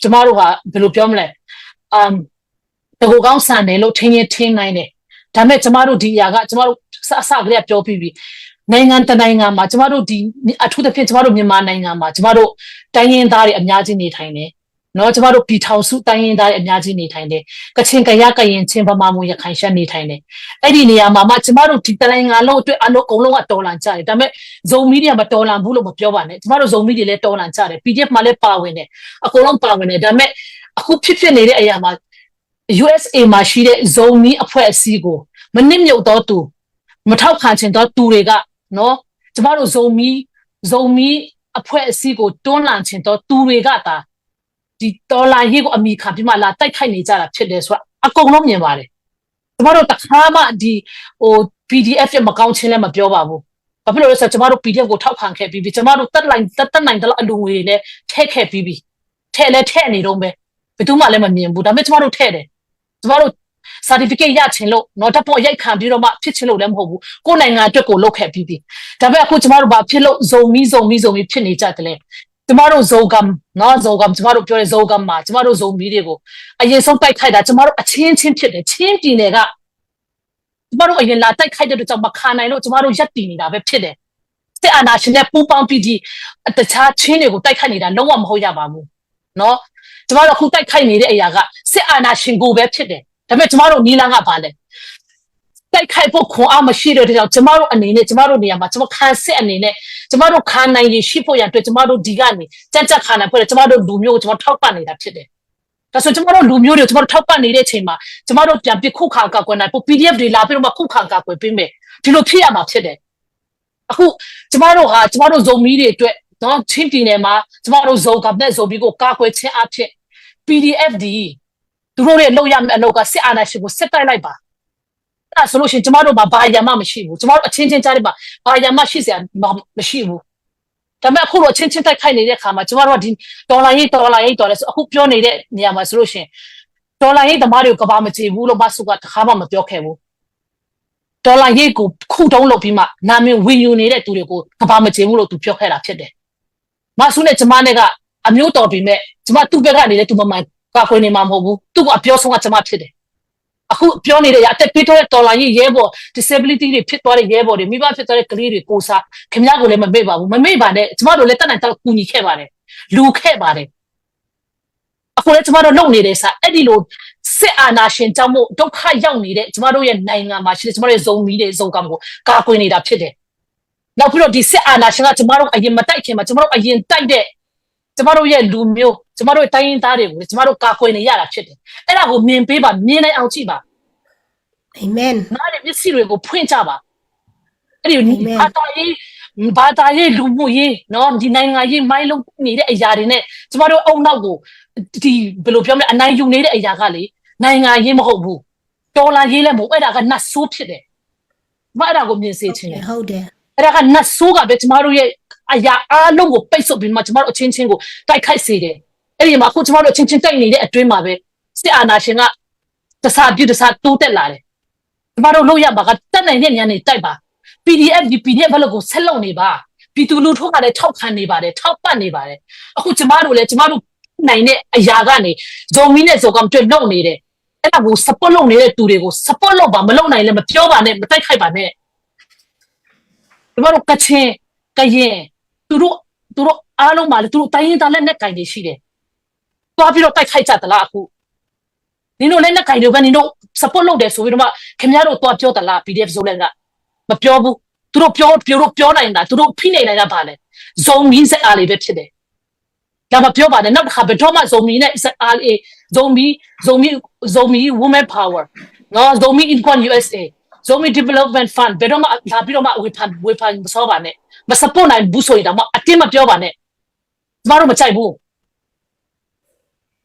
်ကျမတို့ဟာဘယ်လိုပြောမလဲအမ်တကူကောင်းဆန်တယ်လို့ထင်ရင်ထင်နိုင်တယ်ဒါပေမဲ့ကျမတို့ဒီအရာကကျမတို့အစကတည်းကပြောပြီးပြီနိုင်ငံတနိုင်ငံမှာကျမတို့ဒီအထူးသဖြင့်ကျမတို့မြန်မာနိုင်ငံမှာကျမတို့တိုင်းရင်းသားတွေအများကြီးနေထိုင်တယ်နော်ကျမတို့ပြည်ထောင်စုတိုင်းရင်းသားတွေအများကြီးနေထိုင်တယ်ကချင်ကယားကရင်ချင်းဗမာမွန်ရခိုင်ရှမ်းနေထိုင်တယ်အဲ့ဒီနေရာမှာမှကျမတို့ဒီတနိုင်ငံလုံးအတွက်အလုံးအကုန်လုံးကတော်လှန်ကြတယ်ဒါပေမဲ့ဇုံမီးတွေကမတော်လှန်ဘူးလို့မပြောပါနဲ့ကျမတို့ဇုံမီးတွေလည်းတော်လှန်ကြတယ် PDF မှာလည်းပါဝင်တယ်အကုန်လုံးပါဝင်တယ်ဒါပေမဲ့အခုဖြစ်ဖြစ်နေတဲ့အရာမှာ USA မှာရှိတဲ့ဇုံမီးအဖွဲ့အစည်းကိုမနစ်မြုပ်သောသူမထောက်ခံချင်သောသူတွေကနော်ကျမတို့ဇုံမီးဇုံမီးအဖွဲ့အစည်းကိုတွန်းလှန်ချင်သောသူတွေကသာဒီတော်လှန်ရေးကိုအမီခံပြီးမှလာတိုက်ခိုက်နေကြတာဖြစ်တယ်ဆိုတာအကုန်လုံးမြင်ပါတယ်ကျမတို့တခါမှဒီဟို PDF ရဲ့မကောင်းခြင်းလည်းမပြောပါဘူးဘာဖြစ်လို့လဲဆိုတော့ကျမတို့ PDF ကိုထောက်ခံခဲ့ပြီးပြီးကျမတို့တက်လိုက်တက်နိုင်တဲ့လောက်အလူငွေတွေလည်းထည့်ခဲ့ပြီးပြီးထည့်လည်းထည့်နေတော့ပဲဘယ်သူမှလည်းမမြင်ဘူးဒါပေမဲ့ကျမတို့ထည့်တယ်ကျမတို့ certificate ရချင်လို့နော်တပ်ပုံရိုက်ခံပြီးတော့မှဖြစ်ချင်လို့လည်းမဟုတ်ဘူးကိုယ်နိုင်ငံအတွက်ကိုလုပ်ခဲ့ပြီးပြီးဒါပေမဲ့အခုကျမတို့ဘာဖြစ်လို့ဇုံမီးဇုံမီးဇုံမီးဖြစ်နေကြတယ်လဲကျမတို့ဇုံကမ်နော်ဇုံကမ်ကျမတို့ပြောတဲ့ဇုံကမ်မှာကျမတို့ဇုံမီးတွေကိုအရင်ဆုံးတိုက်ခိုက်တာကျမတို့အချင်းချင်းဖြစ်တယ်ချင်းပြည်နယ်ကကျမတို့အရင်လာတိုက်ခိုက်တဲ့အတွက်ကြောင့်မခံနိုင်လို့ကျမတို့ရပ်တည်နေတာပဲဖြစ်တယ်စစ်အာဏာရှင်နဲ့ပူးပေါင်းပြီးဒီတခြားချင်းတွေကိုတိုက်ခိုက်နေတာလုံးဝမဟုတ်ရပါဘူးနော်ကျမတို့အခုတိုက်ခိုက်နေတဲ့အရာကစစ်အာဏာရှင်ကိုပဲဖြစ်တယ်ဒါပေမဲ့ကျမတို့နီးလန်းကပါလဲတိုက်ခိုက်ဖို့ခွန်အားမရှိတဲ့အတွက်ကြောင့်ကျမတို့အနေနဲ့ကျမတို့နေရာမှာကျမခံစစ်အနေနဲ့ကျမတို့ခံနိုင်ရရှိဖို့ရန်အတွက်ကျမတို့ဒီကနေကြံ့ကြံ့ခံနိုင်ဖို့ကျမတို့လူမျိုးကိုကျမထောက်ပံ့နေတာဖြစ်တယ်ဒါဆိုကျမတို့လူမျိုးတွေကိုကျမတို့ထောက်ပံ့နေတဲ့အချိန်မှာကျမတို့ပြန်ပြီးခုခံကာကွယ်နိုင်ဖို့ PDF တွေလာပြီးတော့မှခုခံကာကွယ်ပေးမယ်ဒီလိုဖြစ်ရမှာဖြစ်တယ်အခုကျမတို့ဟာကျမတို့ဇုံမီးတွေအတွက်နော်ချင်းပြည်နယ်မှာကျမတို့ဇုံကပ်နဲ့ဇုံမီးကိုကာကွယ်ခြင်းအဖြစ် PDF ဒီသူတို့ရဲ့လုပ်ရမယ့်အလုပ်ကစစ်အာဏာရှင်ကိုစစ်တိုက်လိုက်ပါအဲ့ဒါဆိုလို့ရှိရင်ကျမတို့မှာဘာရမှမရှိဘူးကျမတို့အချင်းချင်းကြားထဲမှာဘာရမှရှိစရာမရှိဘူးဒါပေမဲ့အခုတော့ချင်းချင်းတိုက်ခိုက်နေတဲ့အခါမှာကျမတို့ကဒီဒေါ်လာရေးဒေါ်လာရေးဒေါ်လာဆိုအခုပြောနေတဲ့နေရာမှာဆိုလို့ရှိရင်ဒေါ်လာရေးသမားတွေကိုကဘာမကြေဘူးလို့မဆုကတခါမှမပြောခဲ့ဘူးဒေါ်လာရေးကိုခုတုံးလုပ်ပြီးမှနာမည်ဝင်ယူနေတဲ့သူတွေကိုကဘာမကြေဘူးလို့သူပြောခဲ့တာဖြစ်တယ် မဆူနဲ့ကျမနဲ့ကအမျိုးတော်ပေမဲ့ကျမသူ့ဘက်ကနေလည်းသူမမှန်ကာကွယ်နေမှာမဟုတ်ဘူးသူ့ကအပြောဆုံးကကျမဖြစ်တယ်အခုပြောနေတဲ့အရာအသက်ပေးထားတဲ့တော်လှန်ရေးရဲဘော် disability တွေဖြစ်သွားတဲ့ရဲဘော်တွေမိဘဖြစ်သွားတဲ့ကလေးတွေကိုစားခင်ဗျားကိုလည်းမမေ့ပါဘူးမမေ့ပါနဲ့ကျမတို့လည်းတတ်နိုင်သလောက်ကူညီခဲ့ပါတယ်လူခဲ့ပါတယ်အခုလည်းကျမတို့လုပ်နေတယ်စာအဲ့ဒီလိုစစ်အာဏာရှင်ကြောင့်မို့ဒုက္ခရောက်နေတဲ့ကျမတို့ရဲ့နိုင်ငံမှာရှိတဲ့ကျမတို့ရဲ့ဇုံမီးတွေဇုံကံကိုကာကွယ်နေတာဖြစ်တယ်နောက်ပြီးတော့ဒီစစ်အာဏာရှင်ကကျမတို့အရင်မတိုက်ခင်မှာကျမတို့အရင်တိုက်တဲ့ကျမတို့ရဲ့လူမျိုးကျမတို့ရဲ့တိုင်းရင်းသားတွေကိုကျမတို့ကာကွယ်နေရတာဖြစ်တယ်အဲ့ဒါကိုမြင်ပေးပါမြင်နိုင်အောင်ကြည့်ပါ Amen. နားနဲ့မျက်စိတွေကိုဖွင့်ကြပါအဲ့ဒီ Amen. ဘာသာရေးဘာသာရေးလူမှုရေးနော်ဒီနိုင်ငံရေးမိုင်းလုံးနေတဲ့အရာတွေနဲ့ကျမတို့အုံနောက်ကိုဒီဘယ်လိုပြောမလဲအနိုင်ယူနေတဲ့အရာကလေနိုင်ငံရေးမဟုတ်ဘူးတော်လှန်ရေးလည်းမဟုတ်အဲ့ဒါကနတ်ဆိုးဖြစ်တယ်မအဲ့ဒါကိုမြင်စေချင်တယ် ဟုတ်တယ် အဲ့ဒါကနတ်ဆိုးကပဲကျမတို့ရဲ့အရာအားလုံးကိုပိတ်ဆို့ပြီးမှကျမတို့အချင်းချင်းကိုတိုက်ခိုက်စေတယ်အဲ့ဒီမှာအခုကျမတို့အချင်းချင်းတိုက်နေတဲ့အတွင်းမှာပဲစစ်အာဏာရှင်ကတစားပြတစားတိုးတက်လာတယ်ကျမတို့လုပ်ရမှာကတတ်နိုင်တဲ့နေရာနေတိုက်ပါ PDF ဒီ PDF ဘက်လို့ကိုဆက်လုပ်နေပါပြည်သူလူထုကလည်းထောက်ခံနေပါတယ်ထောက်ပံ့နေပါတယ်အခုကျမတို့လည်းကျမတို့နိုင်တဲ့အရာကနေဇော်မီနဲ့ဇော်ကမ်တွေလုပ်နေတယ်အဲ့ဒါကို support လုပ်နေတဲ့သူတွေကို support လုပ်ပါမလုပ်နိုင်လည်းမပြောပါနဲ့မတိုက်ခိုက်ပါနဲ့ကျမတို့ကချင်ကရင်သူတို့သူတို့အားလုံးမှာလည်းသူတို့တိုင်းရင်းသားလက်နက်ကင်တွေရှိတယ်တွားပြီးတော့တိုက်ခိုက်ကြသလားအခုနင်တို့လက်နက်ကင်တွေပဲနင်တို့ support လုပ်တယ်ဆိုပြီးတော့မှခင်ဗျားတို့တွားပြောသလား PDF ဆိုလည်းကမပြောဘူးသူတို့ပြောပြောတော့ပြောနိုင်တာသူတို့ဖိနေနိုင်တာပါလေဇုံမီးစက်အားလေးပဲဖြစ်တယ်ဒါမပြောပါနဲ့နောက်တစ်ခါဘယ်တော့မှဇုံမီးနဲ့စက်အားလေးဇုံမီးဇုံမီးဇုံမီး woman power နော်ဇုံမီး inquan USA ဇုံမီး development fund ဘယ်တော့မှလာပြီးတော့မှဝေဖန်ဝေဖန်မစောပါနဲ့မ support နိုင်ဘူးဆိုရင်တော့မှအတင်းမပြောပါနဲ့ကျမတို့မကြိုက်ဘူး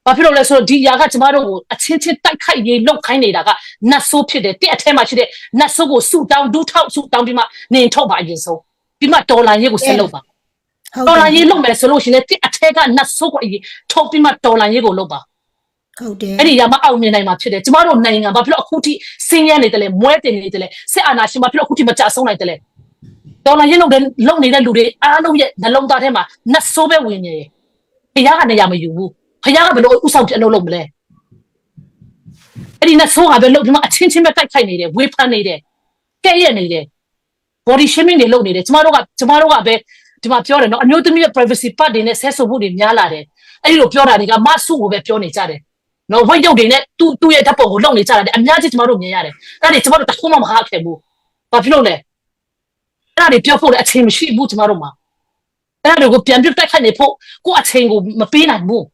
ဘာဖြစ်လို့လဲဆိုတော့ဒီຢာကကျမတို့ကိုအချင်းချင်းတိုက်ခိုက်ရေးလုပ်ခိုင်းနေတာကနတ်ဆိုးဖြစ်တယ်တဲ့ထဲမှာရှိတဲ့နတ်ဆိုးကိုဆူတောင်းဒူးထောက်ဆူတောင်းပြီးမှနင်ထုတ်ပါအရင်ဆုံးပြီးမှတော်လှန်ရေးကိုဆက်လုပ်ပါတော်လှန်ရေးလုပ်မယ်ဆိုလို့ရှိရင်တဲ့ထဲကနတ်ဆိုးကိုအရင်ထုတ်ပြီးမှတော်လှန်ရေးကိုလုပ်ပါဟုတ်တယ်အဲ့ဒီຢာမှအောင်မြင်နိုင်မှာဖြစ်တယ်ကျမတို့နိုင်ငံဘာဖြစ်လို့အခုထိဆင်းရဲနေတယ်လဲမွဲတင်နေတယ်လဲစစ်အာဏာရှင်ဘာဖြစ်လို့အခုထိမကျဆုံးနိုင်တယ်လဲတော်လှန်ရေးလုပ်တဲ့လုပ်နေတဲ့လူတွေအားလုံးရဲ့နှလုံးသားထဲမှာနတ်ဆိုးပဲဝင်နေတယ်ဖခင်ကနေရာမယူဘူးဖခင်ကဘယ်လိုဥဆောင်တဲ့အလုပ်လုပ်မလဲအဲ့ဒီနတ်ဆိုးကပဲလုပ်ပြီးမှအချင်းချင်းပဲတိုက်ခိုက်နေတယ်ဝေဖန်နေတယ်ကဲ့ရဲ့နေတယ် body shaming တွေလုပ်နေတယ်ကျမတို့ကကျမတို့ကပဲဒီမှာပြောတယ်နော်အမျိုးသမီးရဲ့ privacy part တွေနဲ့ဆဲဆိုမှုတွေများလာတယ်အဲ့ဒီလိုပြောတာတွေကမဆူကိုပဲပြောနေကြတယ်နော်ဝိတ်ရုပ်တွေနဲ့သူသူ့ရဲ့ဓာတ်ပုံကိုလုပ်နေကြတာတဲ့အများကြီးကျမတို့မြင်ရတယ်အဲ့ဒါတွေကျမတို့တခုမှမဟာခဲ့ဘူးဘာဖြစ်လို့လဲအဲ့ဒါတွေပြောဖို့လည်းအချိန်မရှိဘူးကျမတို့မှာအဲ့ဒါတွေကိုပြန်ပြတိုက်ခိုက်နေဖို့ကိုယ့်အချိန်ကိုမပေးနိုင်ဘူး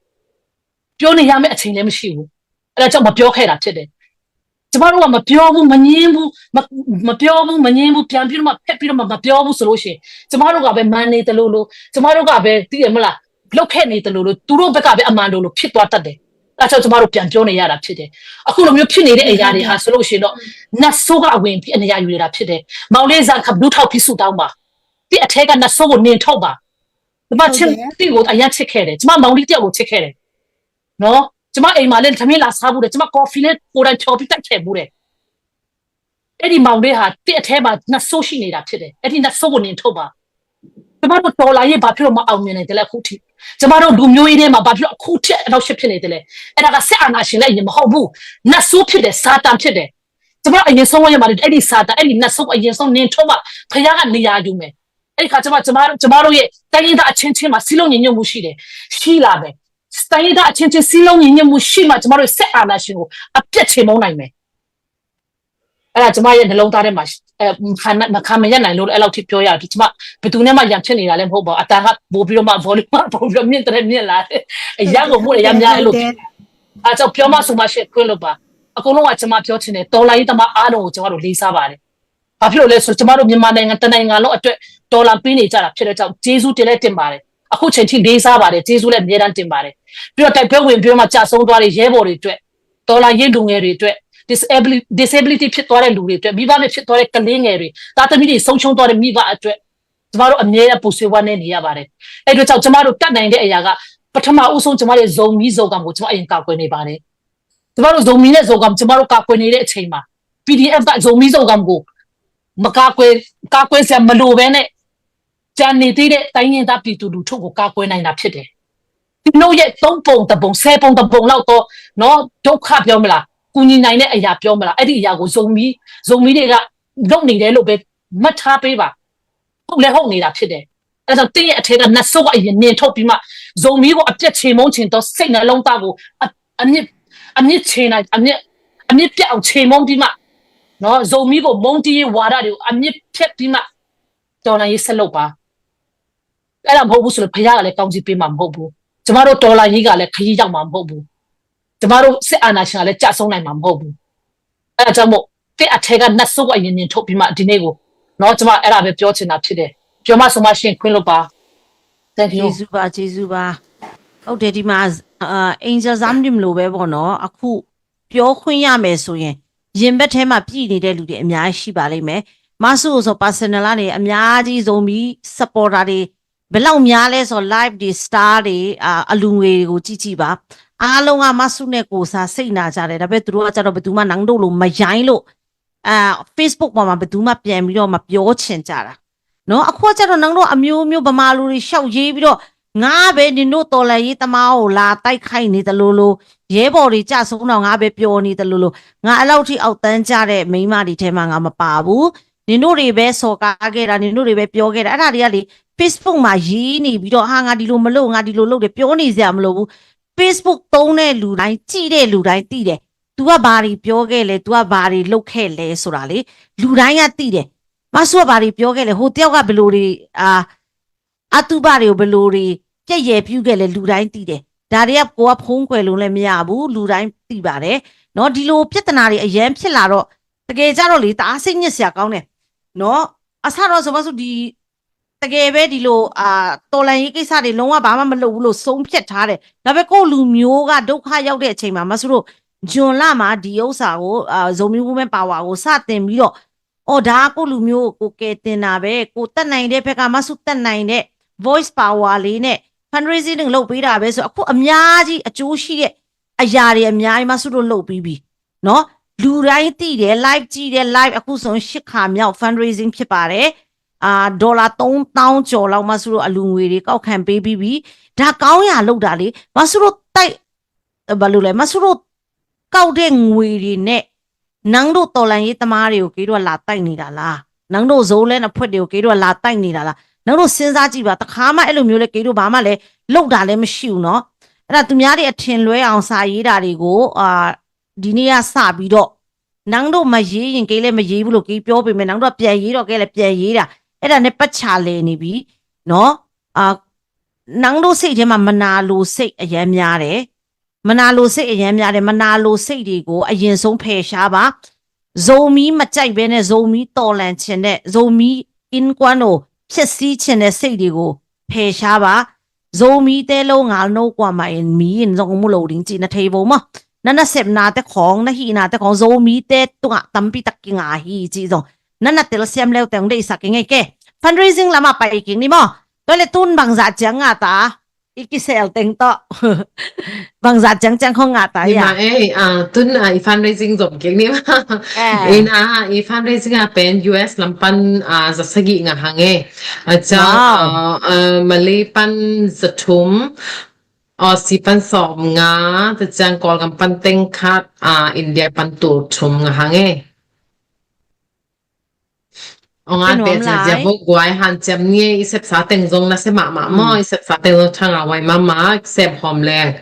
ပြောနေရမယ့်အချိန်လည်းမရှိဘူးအဲ့ဒါကြောင့်မပြောခဲ့တာဖြစ်တယ်ကျမတို့ကမပြောဘူးမငြင်းဘူးမမပြောဘူးမငြင်းဘူးပြန်ပြီးတော့မှဖက်ပြီးတော့မှမပြောဘူးဆိုလို့ရှိရင်ကျမတို့ကပဲမန်နေတယ်လို့လို့ကျမတို့ကပဲသိရမလားလောက်ခဲ့နေတယ်လို့လို့သူတို့ဘက်ကပဲအမှန်လို့လို့ဖြစ်သွားတတ်တယ်အဲကြောင့်ကျမတို့ပြန်ပြောနေရတာဖြစ်တယ်အခုလိုမျိုးဖြစ်နေတဲ့အရာတွေဟာဆိုလို့ရှိရင်တော့နတ်ဆိုးကအဝင်ပြီးအနေရာယူနေတာဖြစ်တယ်မောင်လေးဇာတ်ခပ်ဒူးထောက်ပြီးဆူတောင်းပါဒီအထက်ကနတ်ဆိုးကိုနင်ထုတ်ပါဒီမှာချင်းတီကိုအရမ်းချစ်ခဲ့တယ်ကျမမောင်လေးတယောက်ကိုချစ်ခဲ့တယ်နော်ကျမအိမ်မှာလည်းသမင်းလာစားဘူးတယ်ကျမကော်ဖီလည်းကိုယ်တိုင်ဖြော်ပြီးတိုက်ခဲ့ဘူးတယ်အဲ့ဒီမောင်လေးဟာတစ်အထဲမှာနတ်ဆိုးရှိနေတာဖြစ်တယ်အဲ့ဒီနတ်ဆိုးကိုနင်ထုတ်ပါကျမတို့တော်လှန်ရေးဘာဖြစ်လို့မအောင်မြင်နိုင်တယ်လဲအခုထိကျမတို့လူမျိုးရေးထဲမှာဘာဖြစ်လို့အခုထိအနောက်ရှက်ဖြစ်နေတယ်လဲအဲ့ဒါကစစ်အာဏာရှင်လည်းအရင်မဟုတ်ဘူးနတ်ဆိုးဖြစ်တယ်စာတန်ဖြစ်တယ်ကျမအရင်ဆုံးဝဲရမှာအဲ့ဒီစာတန်အဲ့ဒီနတ်ဆိုးအရင်ဆုံးနင်ထုတ်ပါဖခင်ကနေရာယူမယ်အဲ့ဒီခါကျမကျမကျမတို့ရဲ့တိုင်းရင်းသားအချင်းချင်းမှာစီးလုံးညီညွတ်မှုရှိတယ်ရှိလာမယ်တိုင်းရင်းသားအချင်းချင်းစီးလုံးညီညွတ်မှုရှိမှကျမတို့စစ်အာဏာရှင်ကိုအပြတ်ချေမှုန်းနိုင်မယ်အဲ့ဒါကျမရဲ့နှလုံးသားထဲမှာအဲမခံမခံမရနိုင်လို့အဲ့လောက်ထိပြောရတယ်ကျမဘယ်သူနဲ့မှရန်ဖြစ်နေတာလည်းမဟုတ်ပါဘူးအတန်ကပိုပြီးတော့မှ volume ကပိုပြီးတော့မြင့်တဲ့မြင့်လာတယ်အရန်ကိုမို့အရန်များအဲ့လိုဖြစ်အဲကြောင့်ပြောမှဆိုမှရှေ့ခွင့်လို့ပါအကုန်လုံးကကျမပြောချင်တယ်တော်လိုင်းတမအားလုံးကိုကျမတို့လေးစားပါတယ်ဘာဖြစ်လို့လဲဆိုတော့ကျမတို့မြန်မာနိုင်ငံတနိုင်ငံလုံးအတွက်ဒေါ်လာပေးနေကြတာဖြစ်တဲ့ကြောင့်ကျေးဇူးတင်လည်းတင်ပါတယ်အခုချိန်ထိလေးစားပါတယ်ကျေးဇူးလည်းအများတန်းတင်ပါတယ်ပြီးတော့တိုက်ပွဲဝင်ပြီးတော့မှကြာဆုံးသွားတဲ့ရဲဘော်တွေအတွက်ဒေါ်လာရေးလူငယ်တွေအတွက် disability disability ဖြစ်သွားတဲ့လူတွေအတွက်မိဘနဲ့ဖြစ်သွားတဲ့ကလေးငယ်တွေသားသမီးတွေဆုံးရှုံးသွားတဲ့မိဘအတွက်ကျမတို့အမြဲတမ်းပူဆွေးဝါနေနေရပါတယ်အဲ့အတွက်ကြောင့်ကျမတို့တတ်နိုင်တဲ့အရာကပထမဦးဆုံးကျမတို့ရဲ့ဇုံမီးဇုံကံကိုကျမအရင်ကာကွယ်နေပါတယ်ကျမတို့ဇုံမီးနဲ့ဇုံကံကျမတို့ကာကွယ်နေတဲ့အချိန်မှာ PDF ကဇုံမီးဇုံကံကိုမကာကွယ်ကာကွယ်စရာမလိုဘဲနဲ့ ကျန်နေသေးတဲ့ တိုင်းရင်းသားပြည်သူလူထုကို ကာကွယ်နိုင်တာဖြစ်တယ်။ ကျွန်ုပ်ရဲ့သုံးပုံတစ်ပုံ ဆယ်ပုံတစ်ပုံလောက်သောနော်ဒုက္ခပြောမလား၊ ကူညီနိုင်တဲ့အရာပြောမလား၊ အဲ့ဒီအရာကိုဇိုမီးဇိုမီးတွေကလုပ်နေတယ်လို့ပဲမှတ်ထားပေးပါ။ ဟုတ်လဲဟုတ်နေတာဖြစ်တယ်။ အဲဒါကြောင့်တင်းရဲ့အထဲကနတ်ဆိုးကအရင်နင်ထုတ်ပြီးမှဇိုမီးကိုအပြတ်ချေမှုန်းချင်သောစိတ်နှလုံးသားကိုအအမြင့်အမြင့်ချေနိုင်အမြင့်အမြင့်ပြတ်အောင်ချေမှုန်းပြီးမှနော်ဇိုမီးကိုမုန်းတီးရေးဝါဒတွေကိုအမြင့်ဖြတ်ပြီးမှတော်လှန်ရေးဆက်လုပ်ပါ။ အဲ့ဒါမဟုတ်ဘူးဆိုလို့ဘုရားကလည်းကောင်းချီးပေးမှာမဟုတ်ဘူး။ ကျမတို့တော်လှန်ရေးကလည်းခရီးရောက်မှာမဟုတ်ဘူး။ ကျမတို့စစ်အာဏာရှင်ကလည်းကျဆုံးနိုင်မှာမဟုတ်ဘူး။ အဲ့ဒါကြောင့်မို့သင့်အထဲကနတ်ဆိုးကအရင်နင်ထုတ်ပြီးမှဒီနေ့ကိုနော်ကျမအဲ့ဒါပဲပြောချင်တာဖြစ်တယ်။ ပြောမဆိုမှရှင်ခွင့်လို့ပါ။ Thank you. ကျေးဇူးပါကျေးဇူးပါဟုတ်တယ်ဒီမှာအာ Angel Zam ဒီမလို့ပဲပေါ့နော်အခုပြောခွင့်ရမယ်ဆိုရင်ရင်ဘတ်ထဲမှာပြည်နေတဲ့လူတွေအများကြီးရှိပါလိမ့်မယ်မဆုကိုဆို personal ကနေအများကြီးဇိုမီး supporter တွေဘယ်လောက်များလဲဆိုတော့ live တွေ star တွေအာအလူငွေတွေကိုကြည့်ကြည့်ပါအားလုံးကမဆုနဲ့ကိုစားစိတ်နာကြတယ်ဒါပေမဲ့သူတို့ကကြတော့ဘယ်သူမှနန်းတို့လိုမရိုင်းလို့အာ Facebook ပေါ်မှာဘယ်သူမှပြန်ပြီးတော့မပြောချင်ကြတာနော်အခုကကြတော့နန်းတို့အမျိုးမျိုးဗမာလူတွေရှောက်ရေးပြီးတော့ငါပဲနင်တို့တော်လှန်ရေးသမားကိုလာတိုက်ခိုက်နေသလိုလိုရဲဘော်တွေကြဆုံးတော့ငါပဲပြောနေသလိုလိုငါအဲ့လောက်ထိအောက်တန်းကျတဲ့မိန်းမတွေထဲမှာငါမပါဘူးနင်တို့တွေပဲစော်ကားခဲ့တာနင်တို့တွေပဲပြောခဲ့တာအဲ့ဒါတွေကလေ Facebook မှာရေးနေပြီးတော့ဟာငါဒီလိုမလုပ်ငါဒီလိုလုပ်တယ်ပြောနေစရာမလိုဘူး Facebook သုံးတဲ့လူတိုင်းကြည့်တဲ့လူတိုင်းသိတယ်။ तू ကဘာတွေပြောခဲ့လဲ तू ကဘာတွေလုပ်ခဲ့လဲဆိုတာလေလူတိုင်းကသိတယ်။မဆုကဘာတွေပြောခဲ့လဲဟိုတယောက်ကဘယ်လိုတွေအာအတုပတွေကိုဘယ်လိုတွေပြက်ယယ်ပြုခဲ့လဲလူတိုင်းသိတယ်။ဒါတွေကကိုကဖုံးကွယ်လို့လည်းမရဘူးလူတိုင်းသိပါတယ်။နော်ဒီလိုပြဿနာတွေအရမ်းဖြစ်လာတော့တကယ်ကြတော့လေတအားစိတ်ညစ်စရာကောင်းတယ်။နော်အဆတော့ဆိုမဆုဒီတကယ်ပဲဒီလိုအာတော်လှန်ရေးကိစ္စတွေလုံးဝဘာမှမလုပ်ဘူးလို့ဆုံးဖြတ်ထားတယ်ဒါပေမဲ့ကိုယ့်လူမျိုးကဒုက္ခရောက်တဲ့အချိန်မှာမဆုတို့ဂျွန်လမှာဒီဥစ္စာကိုအာ Zomi Women Power ကိုစတင်ပြီးတော့အော်ဒါကကိုယ့်လူမျိုးကိုကယ်တင်တာပဲကိုတတ်နိုင်တဲ့ဘက်ကမဆုတတ်နိုင်တဲ့ voice power လေးနဲ့ fundraising လုပ်ပေးတာပဲဆိုအခုအများကြီးအကျိုးရှိတဲ့အရာတွေအများကြီးမဆုတို့လုပ်ပြီးပြီနော်လူတိုင်းသိတယ် live ကြည့်တယ် live အခုဆိုရင်ရှစ်ခါမြောက် fundraising ဖြစ်ပါတယ်အာဒေါ်လာသုံးသောင်းကျော်လောက်မဆုတို့အလူငွေတွေကောက်ခံပေးပြီးပြီဒါကောင်းရာလုပ်တာလေမဆုတို့တိုက်ဘာလို့လဲမဆုတို့ကောက်တဲ့ငွေတွေနဲ့နန်းတို့တော်လှန်ရေးသမားတွေကိုကီးတို့ကလာတိုက်နေတာလားနန်းတို့ဇိုးလဲနဲ့အဖွဲ့တွေကိုကီးတို့ကလာတိုက်နေတာလားနန်းတို့စဉ်းစားကြည့်ပါတခါမှအဲ့လိုမျိုးလဲကီးတို့ဘာမှလဲလုပ်တာလဲမရှိဘူးနော်အဲ့ဒါသူများတွေအထင်လွဲအောင်စာရေးတာတွေကိုအာဒီနေ့ကစပြီးတော့နန်းတို့မရေးရင်ကလေးလည်းမရေးဘူးလို့ကလေးပြောပေမဲ့နန်းတို့ကပြန်ရေးတော့ကလေးလည်းပြန်ရေးတာအဲ့ဒါနဲ့ပတ်ချာလဲနေပြီနော်အာနန်းတို့စိတ်ထဲမှာမနာလိုစိတ်အရမ်းများတယ်မနာလိုစိတ်အရမ်းများတယ်မနာလိုစိတ်တွေကိုအရင်ဆုံးဖယ်ရှားပါဇိုမီးမကြိုက်ဘဲနဲ့ဇိုမီးတော်လန်ချင်တဲ့ဇိုမီးအင်းကွမ်းကိုဖျက်ဆီးချင်တဲ့စိတ်တွေကိုဖယ်ရှားပါဇိုမီးတဲလို့ငါနှုတ်ကွာမှာရင်မီးရင်ဇောင်းမလို့ဒင်းချီနထေးဘိုမနနစက်နာတဲ့ခေါင်းနဟီနာတဲ့ခေါင်းဇိုမီးတဲတုငါတမ်ပီတကင်ငါဟီချီဇောင်းနနတဲလ်ဆမ်လဲဝ်တဲင်ဒေးစကင်ငယ်ကဲ fundraising လမပိုင်ကင်းနီမောတွဲလေတုန်ဘင်ဇာချင်ငါတာ Iki sel teng to. Bangzat ciangciang khong ngah ta ya. Ima eh, ah, tun ah, i fundraising zom kik ni ma. Eh. Ina, i fundraising a pen U S lam pan ah, zasagi ngah hang eh. Aca, wow. Ah, ah, Malay pan zathum, Aussie pan sawm nga, zaciang Kawlgam pan teng khat, ah, India pan tul thum ngah hang eh. Ong a bet zia vo guai han ciam nie i sepsa teng zong na se mahmah maw i sepsa teng zong thanga wai mahmah sem hom le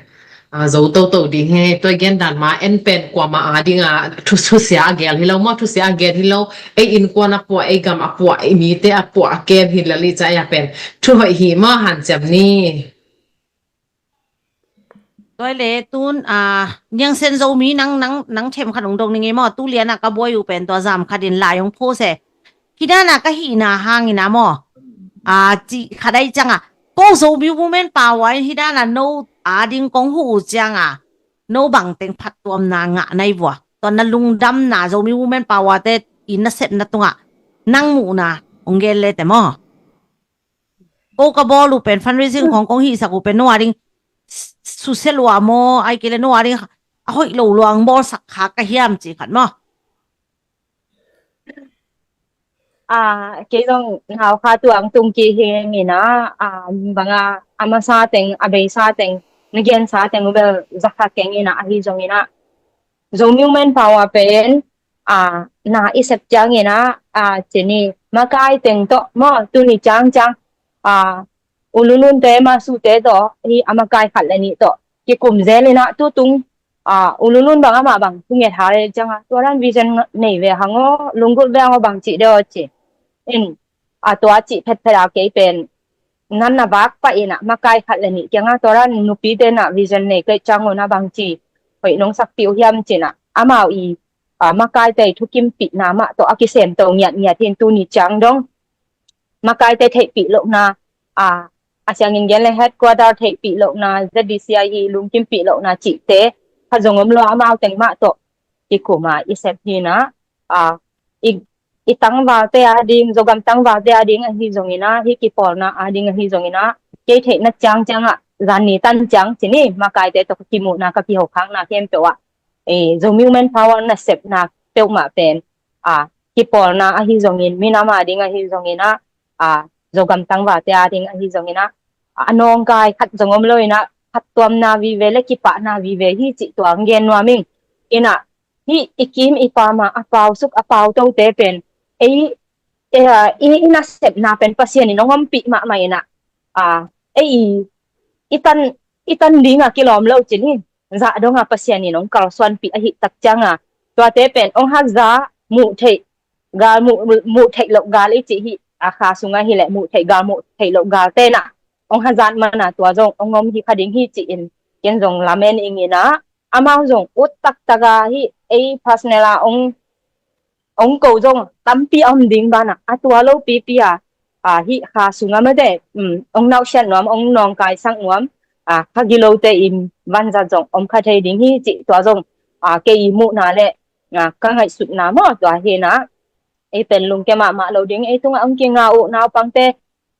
zo toto ding he tua gen dan ma en pen kua ma a ding a thusia a gel hi lo maw thusia a gel hi lo ei in kuan a puah ei gam a puah ei mite a puah a kem hi lali ca ya pen thu hoih hi maw han ciam ni. Tua le tun a niang sen zo mi nang nang nang them khat ong dong ning e maw tu lian a ka buai u pen tua zam khat in lai ong pho se. Hidana ka hihna hangin a maw a ci khat ai cianga ko zo mi women power in hidana no a ding kong hu u cianga no bang teng phat tuamna ngah nai vua tua na lungdamna zo mi women power te in na sepna tunga nang muhna ong gel le te maw. Ko ka bawl uh pen fundraising khong kong hihsak uh pen no a ding susia lua maw ai kei le no a ding a hoih lo lua ang bawlsak kha ka hiam ci khat maw. a, kei zong nau kha tuang tung ki hing ina, a, banga a masa teng, a beisa teng, na gensa teng ubel zakha keng ina, ahi zong ina. Zomi Women Power pen, a, na i sep ciang ina, a, cini, makai teng to, mo, tuni ciang ciang, a, ululunte, masute to, hi a makai khat le ni to, kikum zel ina, tutung, a, ululun bang ama bang, tunget hal ciang a, tua dan vision nei ve hango, lunggulh ve hango bang ci deo ci. In, a tua ci phetphet a kei pen, nan na vak pa ina, makai khat le ni, kiang a tua dan nupi te na vision nei kei ciang una bang ci, hoi nong sak piu hiam cina, amau i, a, makai te thukim pi na ma to a kisem to ngiat ngiat hin tuni ciang dong. Makai te theih pi lo na, a, a siangin gen le headquarter theih pi lo na, Z D C I hi lungkim pi lo na ci te, kha zong om lo amau teng ma to, i kuma, i sep hi na, a, i, i tangvalte a ding, Zogam tangvalte a ding ahi zong ina, hi kipawlna a ding ahi zong ina, kei theihna ciang ciang a, zan ni tan ciang cini, makai te to kimuhna ka kiho khak na kem peuh a, e, Zomi Women Power na sepna peuhmah pen, a, kipawlna ahi zongin, minam a ding ahi zongin a, a, Zogam tangvalte a ding ahi zongin a, a nawngkai khat zong om lo ina, khat tuamna vive le kipahna vive hi ci tuang gen nuam ing. Ina, hi i kim i pama a pau suk a pau tote pen, ei, e, a, i, i na sepna pen Pasian in hong ompih mahmah ina, a, ei, i tan, i tan ding a kilawm lo cini, zah dong a Pasian in hong kalsuanpih ahi tak ciang a, tuate pen hong haza muh theih gal, muh, muh theih loh gal i ci hi, a, kha sung ahi le muh theih gal, muh theih loh gal te na hong hazat mana tua zong hong om hi kha ding hi ci in, ken zong lamen ing ina, amau zong ut taktak a hi, ei personal a hong, hong ko zong tampi a om ding bana, a tua lo pipi a, a, hi kha sunga mate, um, hong nausiat nuam, hong nawngkaisak nuam, a, kha gilote in vanzat zong om kha thei ding hi ci tua zong, a, kei i muhna le, a, ka ngaihsutna maw tua hi na, ei pen lungke mahmah lo ding, ei tunga hong kinga uh naupangte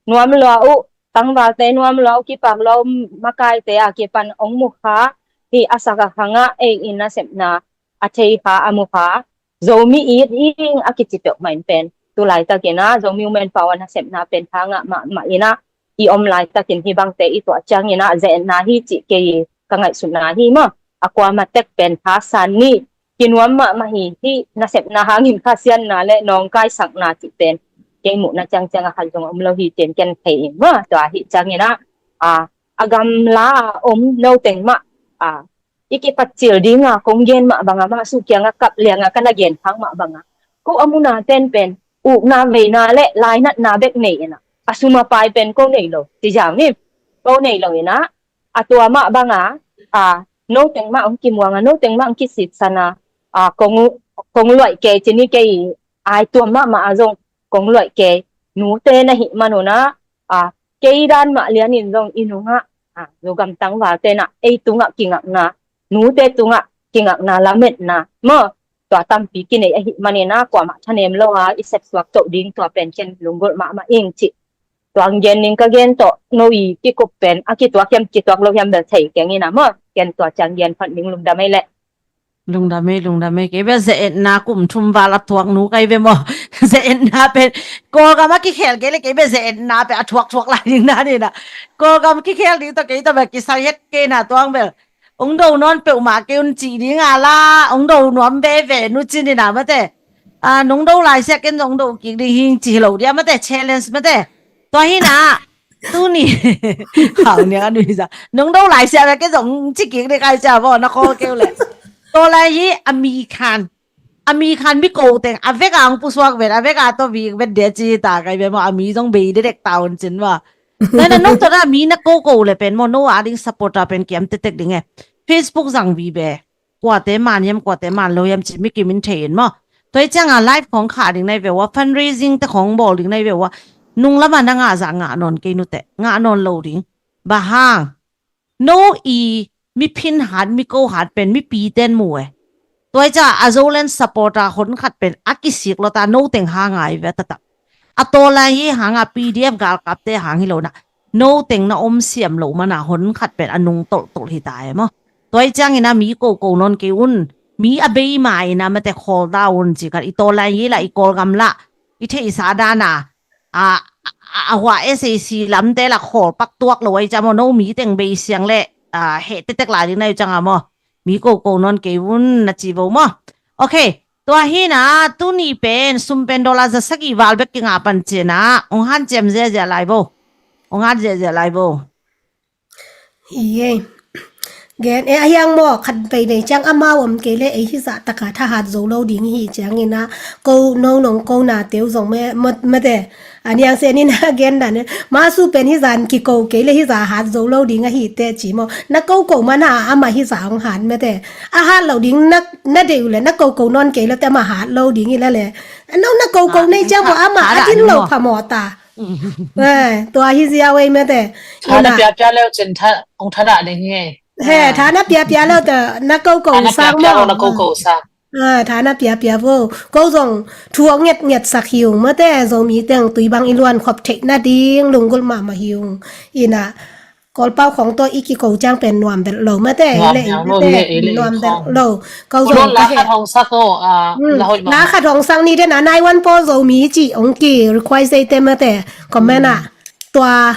nuam lua uh, tangvalte nuam lua uh, kipak lua uh, makaite a kipan hong mu kha, hi a sak a khang a, ei in a sepna a thei kha, a mu kha, Zomi it hing a kici peuhmah in pen, tu laitakin a, Zomi Women Power na sepna pen tha ngah mahmah ina, i om laitakin hi bangte i tuah ciangin a, ze-etna hi ci kei ka ngaihsutna hi maw, a kuama tek pen tha san ni, kinuam mahmah hi, hi nasepna hangin khasiatna le nawngkaisakna cih pen kei muhna ciangciang a khat zong om lo hi cin ken thei in maw, tua hi ciangin a, a, a gamla a om no teng mah, a, i kipat cil dinga kong gen mah banga mah suh kianga kap lianga ka na gen khak mah banga, ko a muna ten pen ukna veina le lainatna bek nei ina, a sum a pai pen ko nei lo ci ziau ni, ko nei lo ina, a tua mah banga, a, no teng mah hong kimuanga, no teng mah hong kisiksana, a, kong, kong luaih kei cini kei ai tuam mahmah a zong kong luaih kei nute na hih manuna, a, kei dan mah lianin zong i nungah, a, Zogam tangvalte na ei tungah kingakna, nute tungah kingakna lametna maw, tua tampi kinei ahih manina kuamah thanem lo a i sepsuak toh ding tua pen ken lunggulh mahmah ing cih. Tua ang gen ning ka gen tawh no i kikup pen a kituak hiam kituak lo hiam bel thei keng ina maw, ken tua ciang gen phot ning lungdam ei leh. Lungdam ei, lungdam ei, kei bel ze-etna kum thum val a thuak nu kai ve maw. Ze-etna pen Kawlgam a kikhel kei le kei bel ze-etna pen a thuak thuak lai ding na nina. Kawlgam kikhel ding tawh kei tawh bel kisai het kei na tuang bel. Ong do nawn peuhmah kei un cih ding a la, ong do nuam veve nu cin ina mate. A, nong do laisiah ken zong do kik ding hing ci hi lo dia mate, challenge mate. Tua hi na, tuni. Hau nia nui za. Nong do laisiah ve ken zong ci kik ding kai cia vo na khawl keu le. Tua lai hi a mi khan. A mi khan mi ko teng a vek a ang pusuak vet, a vek a to vik vet dia ci ta kai ve maw, a mi zong bei de dek ta un cin maw. Nana nong to na mi na ko ko le pen maw, no a ding supporter pen kiam tetek ding e. Facebook zang vi be. Kuate man hiam, kuate man lo hiam ci mi kimin thei in maw. Tua hi cianga live khong khah ding nai ve ua, fundraising te khong bawl ding nai ve ua. Nung lama na ngah zah ngah nawn kei nute, ngah nawn lo ding. Bang hang. No i mi phin hat, mi ko hat pen mi pi ten mu e. Tua hi cianga a Zoland supporter hon khat pen a kisik lo ta no teng hang ai ve tatak. A tawlai hi hanga P D F galkapte hang hi lo na. No teng na om siam lo mana hon khat pen a nung tolhtolh hi ta e maw. Tua hi ciangin a mi koko nawn kei un. Mi a bei ma ina mate khawl ta un ci khat i tawlai hi la i Kawlgam la. i theihsa dana, a, a, a hua S A C lamte lak khawl pak tuak lo ahi ciang maw, no mi teng bei siang le, a, heh tektek lai ding na hi ciang a maw, mi koko nawn kei un na ci vo maw. Ok, tua hi na, tuni pen sum pen dollar za sagih val bek kingah pan ci na, hong hanciam ziazia lai vo. Hong hat ziazia lai vo. Hi e. Gen e, a hiang maw, khat veivei ciang amau om kei le ei hizah taka thahat zo lo ding hi ciangin a, ko no nong ko na teu zong me, mate. A niang se nin a gen dan e, masu pen hizan kiko kei le hizah hat zo lo ding ahi te ci maw. Na koko man a ama hizah hong hat mate. A hat lo ding na, na deih uh le na koko nawn kei lo te ama hat lo ding hi la le. No na koko nei ciang maw ama a din lo pha maw ta. Eh, tua hi ziau ei mate. Tha na piapia leu cin tha, hong thadah ding hi. He, tha na piapia leu te na koko sang maw. Na koko sang. Ah, tha na piapia vo. Ko zong thu hong ngetnget sak hi ung mate, Zomi teng tui bang i luan khop theih nading lunggulh mahmah hi ung. Ina, Kawlpau khong tawh i kiko ciang pen nuam belh lo mate, i leh i mate, nuam belh lo. Ko zong la khat hong sak o, la khat hong sak ni den a nai wan paw Zomi ci hong ki request ei te mate, comment ah. Tua,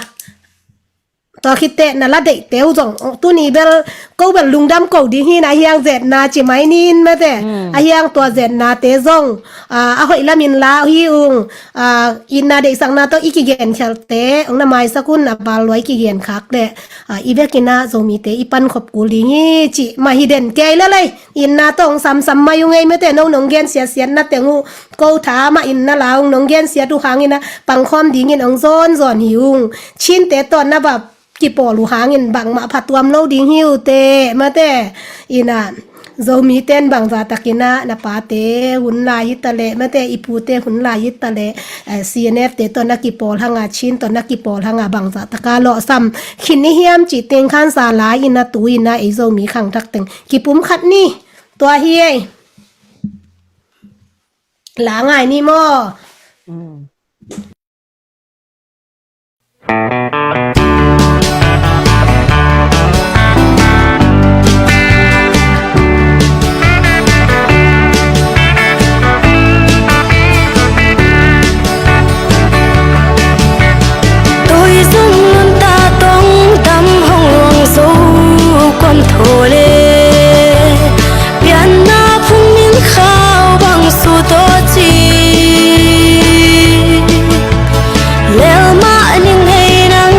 tua khit teh na la deih teu zong, tuni bel, ko bel lungdam ko ding hi na hiang zetna ci mai nin mate. A hiang tua zetna te zong, a, a hoih lamin la hi ung, a, itna deihsakna tawh i kigen khialte hong na maisak un a bal lua i kigen khak leh, a, i vekin a Zomite i pankhop kul ding hi cih mah hi den kei lalei. Itna tawh hong samsam mai ung ei mate, no nong gen siatsiat na teng uh ko tha mah itna la ung nong gen siat uh hangin a pangkhawm dingin hong zawnzawn hi ung. Chinte tawh na va kipawl uh hangin bangmah phatuam lo ding hi uh teh mate. Ina, Zomi ten bangza takin a na pate hun lai hi ta leh mate, i pute hun lai hi ta leh, eh, C N F te tawh na kipawl hanga, Chin tawh na kipawl hanga bangza taka lawhsam khin i hiam cih teng khansa lai ina tu ina ei Zomi khangthak teng kipum khat ni. Tua hi ei. La ngai ni maw. Tui zung lunta tong dam hong luang zo kon tho le. Pianna phung min khau bang su to ci. Lelmah ning hei nang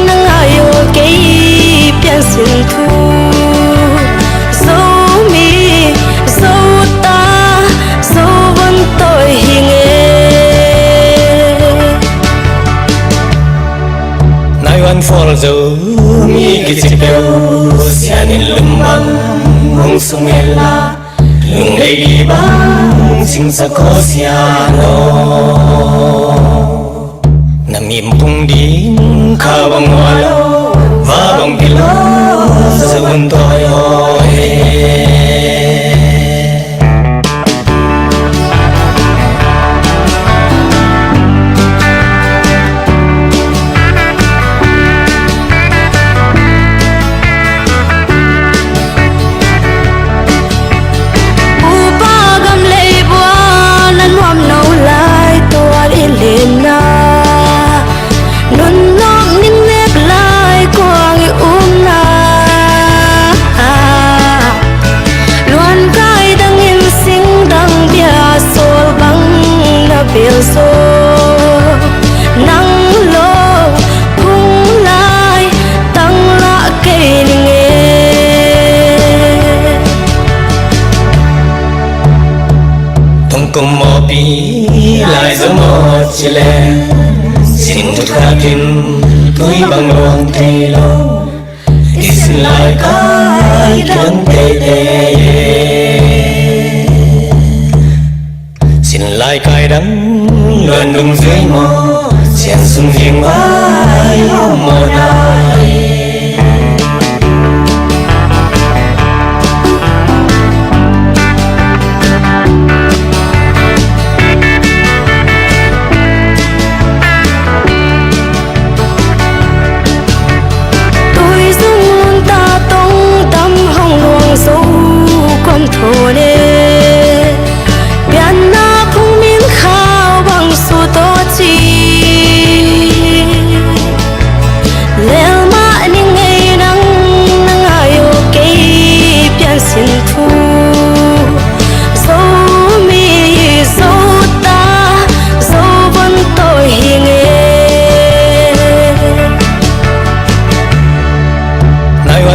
na ngai uh kei piansin thu. Zomi, Zota, Zovon toi hi nge. Nai wan for Zomi kici peuh sianin lum bang hong sung hel la. Lungdei dih bang singsa ko sian aw. Na mimpung ding kha bang hua lo, va bang pilo, sa bun toi hoi. Upa gam lei bua na nuam no lai tual i lina. Nun nok ning nek lai kuang i umna. Luan kai dangin sing dang bia sawl bang na bel saw. Nang lo hung lai tang lah kei ning e. Tungkum mawpi lai zo maw ci le, sin thuthatin tui bang luang thei lo. I sin lai kai dang teitei e. Sin lai kai dang luan dung zui maw, sian sung zing vai om maw nai. Tui zung lunta tong dam hong luang zo kon tho le. Pianna phung min khau bang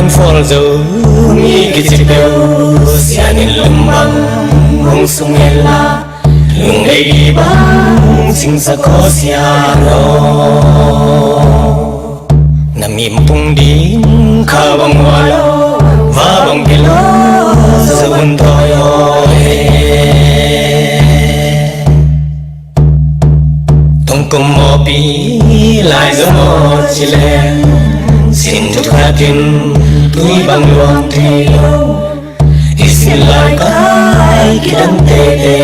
Fall zo mi kici peuh sian in lum bang hong sung hen la, lungdei bang cingsak aw sia lo. Na mimpung ding kha bang hua lo, va bang pia lo, za bun tawi aw he. Tongkom mawpi lai zong aw ci leng, sin thukhat in tui bang luang thei lo. I sin lai kai kidang tete.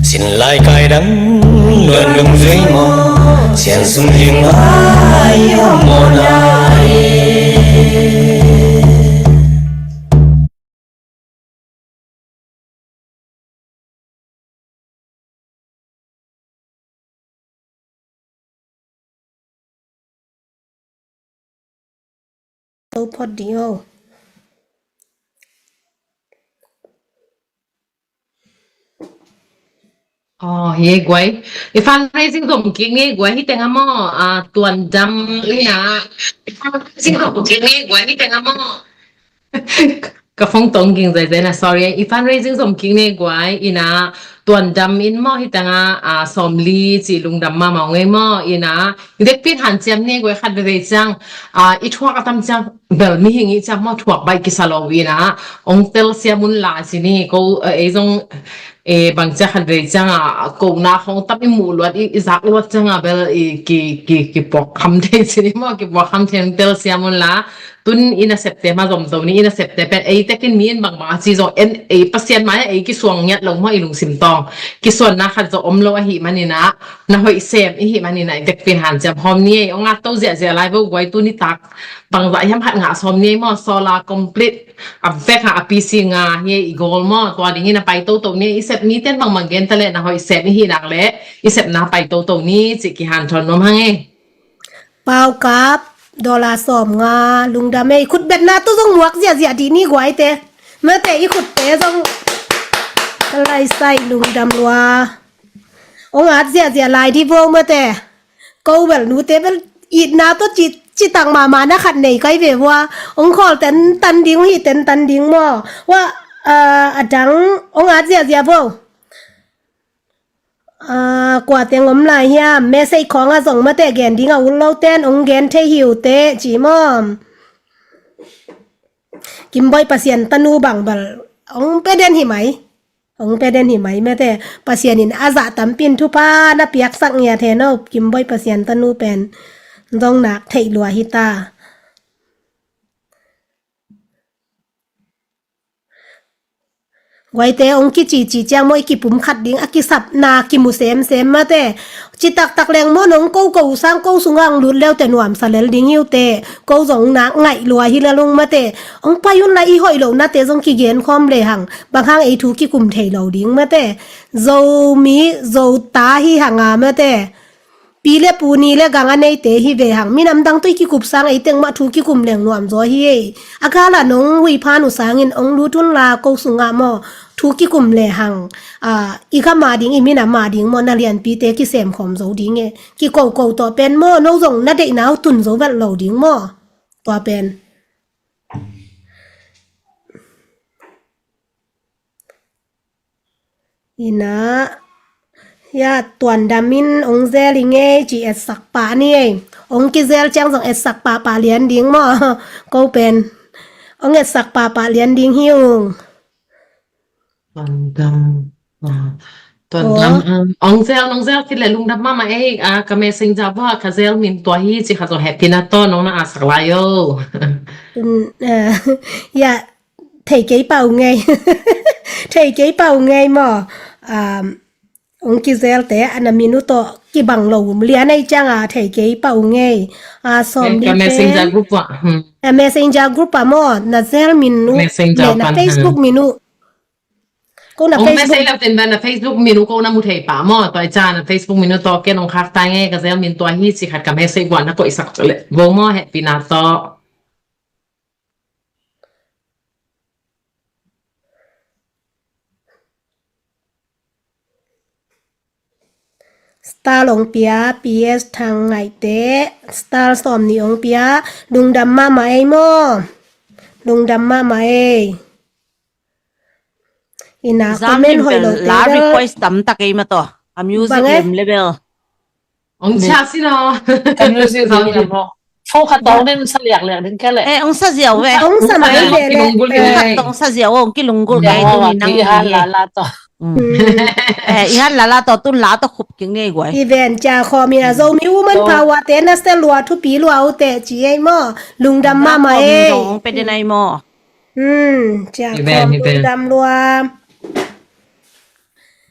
Sin lai kai dang luan lung zui maw, sian sung ling lai aw maw nai. To phot ding o. Aw, hi e guai. I fundraising zom kik ni e guai, hi teng a maw, a, tuan dam ina. I fundraising zom kik ni e guai, hi teng a maw. Ka phone tong ging zai zai na, sorry. I fundraising zom kik ni e guai, ina, tuan dam in maw, hi teng a, a, sawmli ci lungdam mahmah ung ei maw, ina. Dekpin hanciam ni e guai khat veve ciang, a, i thuak a tam ciang, bel mihing i ciang maw thuak baih kisa lo ina. Ong telsiam un la ci ni, ko, a, ei zong, e, bang ciang khat vei ciang a, ko na khong tam i muh luat, i, i zak luat ciang a bel, i, ki, ki, ki puak kham thei ci ni maw, ki puak kham thei ong telsiam un la. Tun i nasepte ma zom zo ni, i nasepte pen, ei tekin mi in bang bang a ci zong, en, ei Pasian mai a, ei kisuang ngiat lo maw i lungsim tawng. Kisuanna khat zong om lo ahi man ina, na hoih sem i hi man ina, i tekpin hanciam hawm ni ei, ong at to ziahziah lai vo guai tu nitak. Bang zah hiam khat ngah sawm ni ei maw, solar complete. A vek ha a P C nga hi e i goal maw, tua dingin a pai toto ni e, i sep miten bangbang gen ta leh na hoih sem i hi nak leh, i sepna pai toto ni, ci kihanthawn nuam hang e. Paukap, dollar sawm nga, lungdam e, i khutbetna tu zong muak ziahziah dih ni guaite. Mate i khutte zong ka laisai lungdam lua. Ong at ziahziah lai dih vo mate. Ko bel nute bel itna tawh ci, citak mahmah na khat nei kai ve vua. Ong khawl tentan ding, ong hih tentan ding maw. Vua, ah, a dang ong at ziahziah vo. Ah, kua teng om lai hiam? Message khawng a zong mate gen ding a ut lo ten ong gen thei hi uh teh, ci maw. Kimboi Pasian tanu bang bel ong pe den hi mai. Ong pe den hi mai mate. Pasian in a zah tampi in thupha na piaksak ngiat hen o, Kimboi Pasian tanu pen zong nak theih lua hi ta. Guaite ong kicici ciang maw i kipum khat ding a kisapna kimu semsem mate. Citaktak leng maw nong ko ko uh sang ko sungah ong lut leute nuamsa lel ding hi uh teh. Ko zong nak ngaih lua hi lel ung mate. Ong pai un la i hoih lohnate zong kigen khawm le hang. Bang hang ei thu kikum thei lo ding mate. Zomi, Zota hi hang a mate. Pi le pu ni le gang a neite hi ve hang. Minam dang tui kikup sang ei teng mah thu kikum leng nuam zaw hi ei. A gala nong hui phan uh sangin ong lut un la ko sungah maw. Thu kikum le hang. Ah, i kha mah ding, i minam mah ding maw, na lianpite kisem khawm zo ding e. Kikoko tawh pen maw, no zong na deihna uh tun zo velh lo ding maw. Tua pen. Ina, ya, tuan dam in ong zel i ngei ci etsak pah ni ei. Ong kizel ciang zong etsak pahpah lian ding maw. Ko pen. Ong etsak pahpah lian ding hi ung. Tuan dam. Ah, tuan dam, um, ong zel, nong zel kile lungdam mahmah ei. Ah, ka messenger bua, ka zel min tua hi ci khat zong hehpihna tawh nong na asak lai o. Um, ah, ya, thei kei pah uh ngei. Thei kei pah uh ngei maw. Um, ong kizelte a na min uh tawh kibang lo lian ei ciang a thei kei pah uh ngei. A, sawm ka messenger group ah. Hmm. A messenger group ah maw, na zel min uh. Messenger le na pan, Facebook hmm, min uh. Ko na ong Facebook. Message lo ten ba na Facebook min uh ko na mu thei pah maw. Tua i ciang na Facebook min uh tawh ken ong khak ta ngei, ka zel min tua hi ci khat ka message bua na koihsak le. Vo maw, hehpihna tawh. Star hong pia, P S Thang Ngaihte, star sawm nih hong pia, lungdam mahmah ei maw. Lungdam mahmah ei. Ina comment hoih lo te la bel request tam tak ei mah tawh. A music lem level. Ong cha si no. Ka music hong lam lo. Phone khat tawng den sa liak liak ding ka le. Eh, ong sa ziau ve. Ong sa mai ve le. Ong sa ziau, ong kilunggulh kei tu ni nang i han la la tawh. Eh, i han la la tawh tun la tawh khup king nei guai. I ven cha khawm ina Zomi Women Power te na sa lua thupi lua u te ci ei maw. Lungdam mahmah ei. Ong pe den ei maw. Hmm, ciah khawm lungdam lua.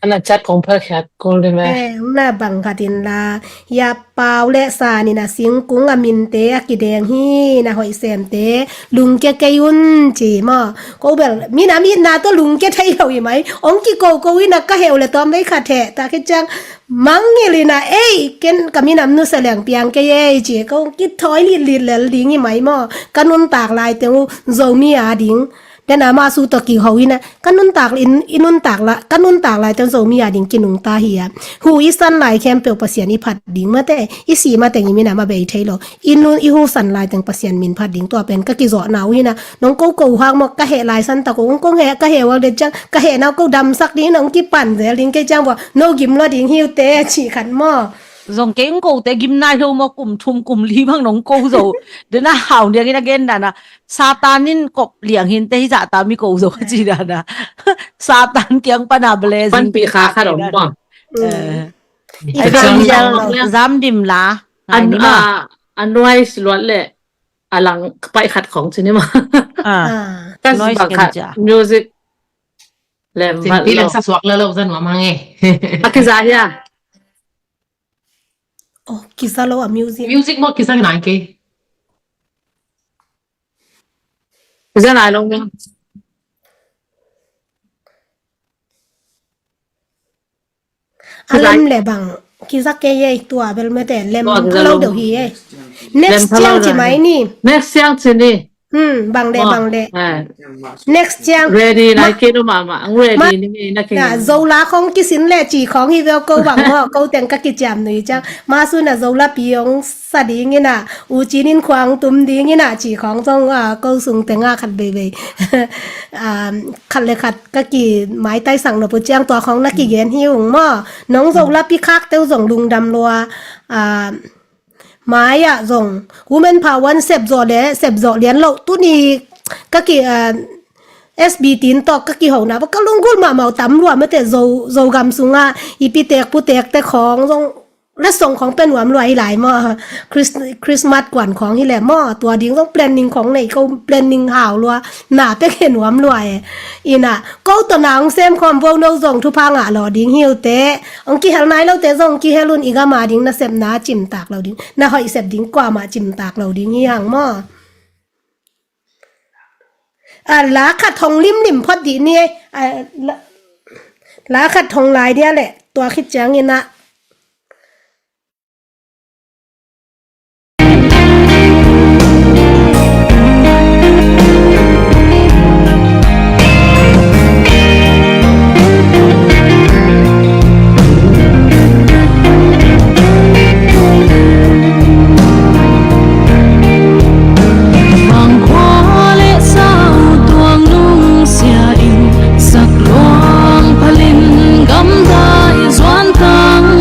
Ana chat kong phal khiat kul ding ve. Eh, na bang khat in la. Hia Pau le San in a singkung a minte a kideng hi na hoih semte. Lungkia kei un ci maw. Ko bel, mina mitna tawh lungkia thei lo i mai. Ong kiko ko in a ka heu le tawm vei khat he. Ta kiciang Mangngilh ina ei, ken ka minam nusia leng piang kei ei ci, ko kithawi litlit lel ding i mai maw. Ka nuntak lai teng uh Zomi a ding. Dena masu tawh kiho ina, ka nuntak in, i nuntak la, ka nuntak lai teng Zomi a ding kinungta hi a. Hu i san lai khempeuh Pasian i phat ding mate, i si mateng i minam a bei thei lo. I nun, i hu san lai teng Pasian min phat ding tua pen ka kizawhna uh hina. Nong ko ko hak maw ka heh lai san tak uh, ong kong heh ka heh uak det ciang, ka heh nau ko damsak ding hina, ong kipan zel ding kei ciang vua, no gim lua ding hi uh te ci khat maw. Zong kei ong ko te gim nai lo maw, kum thum kum li bang nong ko zo. Dena hau niang in a gen dana. Satan in kop liang hin te hi zahta mi ko zo ci dana. Satan kiang pana blessing. Panpih kha khat om maw. Eh. I zam dim la. An, a, a nuai si luat le. A lang ka paih khat khong ci ni maw. Ah, ka noise bang khat music lem vat lo. Lem sa suak lo lo zan wa mang e. A kiza hia. Oh, kiza lo a music. Music maw kiza nai ke. Kiza nai lo maw. A lem le bang kiza kei ei tua bel mete lem pha lo deuh hi ei. Next ciang ci mai ni. Next ciang ci ni. Hmm, bang le, bang le. Next ciang. Ready na kei no mama. Ang ready ni na kei. Na Zola khong kisin le ci khong hi veu ko bang maw, ko teng ka kiciam nui ciang. Masu na Zola pi ong sa ding ina, u cinin khuang tum ding ina ci khong zong a ko sung teng a khat veivei. Khat le khat ka ki maitai sang nop uh ciang tua khong na kigen hi ung maw. Nong Zola pi khak teu zong lungdam lua. Mai ah zong Women Power sep zawh le sep zawh lian loh tuni ka ki S B tin tawh ka kihona va ka lunggulh mahmah uh tam lua mate Zo, Zogam sunga i pitek putek te khong zong Letsong khong pia nuam lua hi lai maw. Christmas kuan khong hi le maw, tua ding zong planning khong nei ko, planning hau lua. Na pek he nuam lua e. Ina ko tawh na ong sem khawm vo no zong thupha ngah law ding hi uh te. Ong kihel nai lo te zong kihel un, i gam a ding na sepna cimtak lo ding, na hoih sep ding kuamah cimtak lo ding hi hang maw. A, la khat hong limlim phot dih ni e. A, la, la khat hong lai dia le tua khit ciangin a. Bang khua le sau tuang nung sia in, sak luang phalin gamdai zuan tang.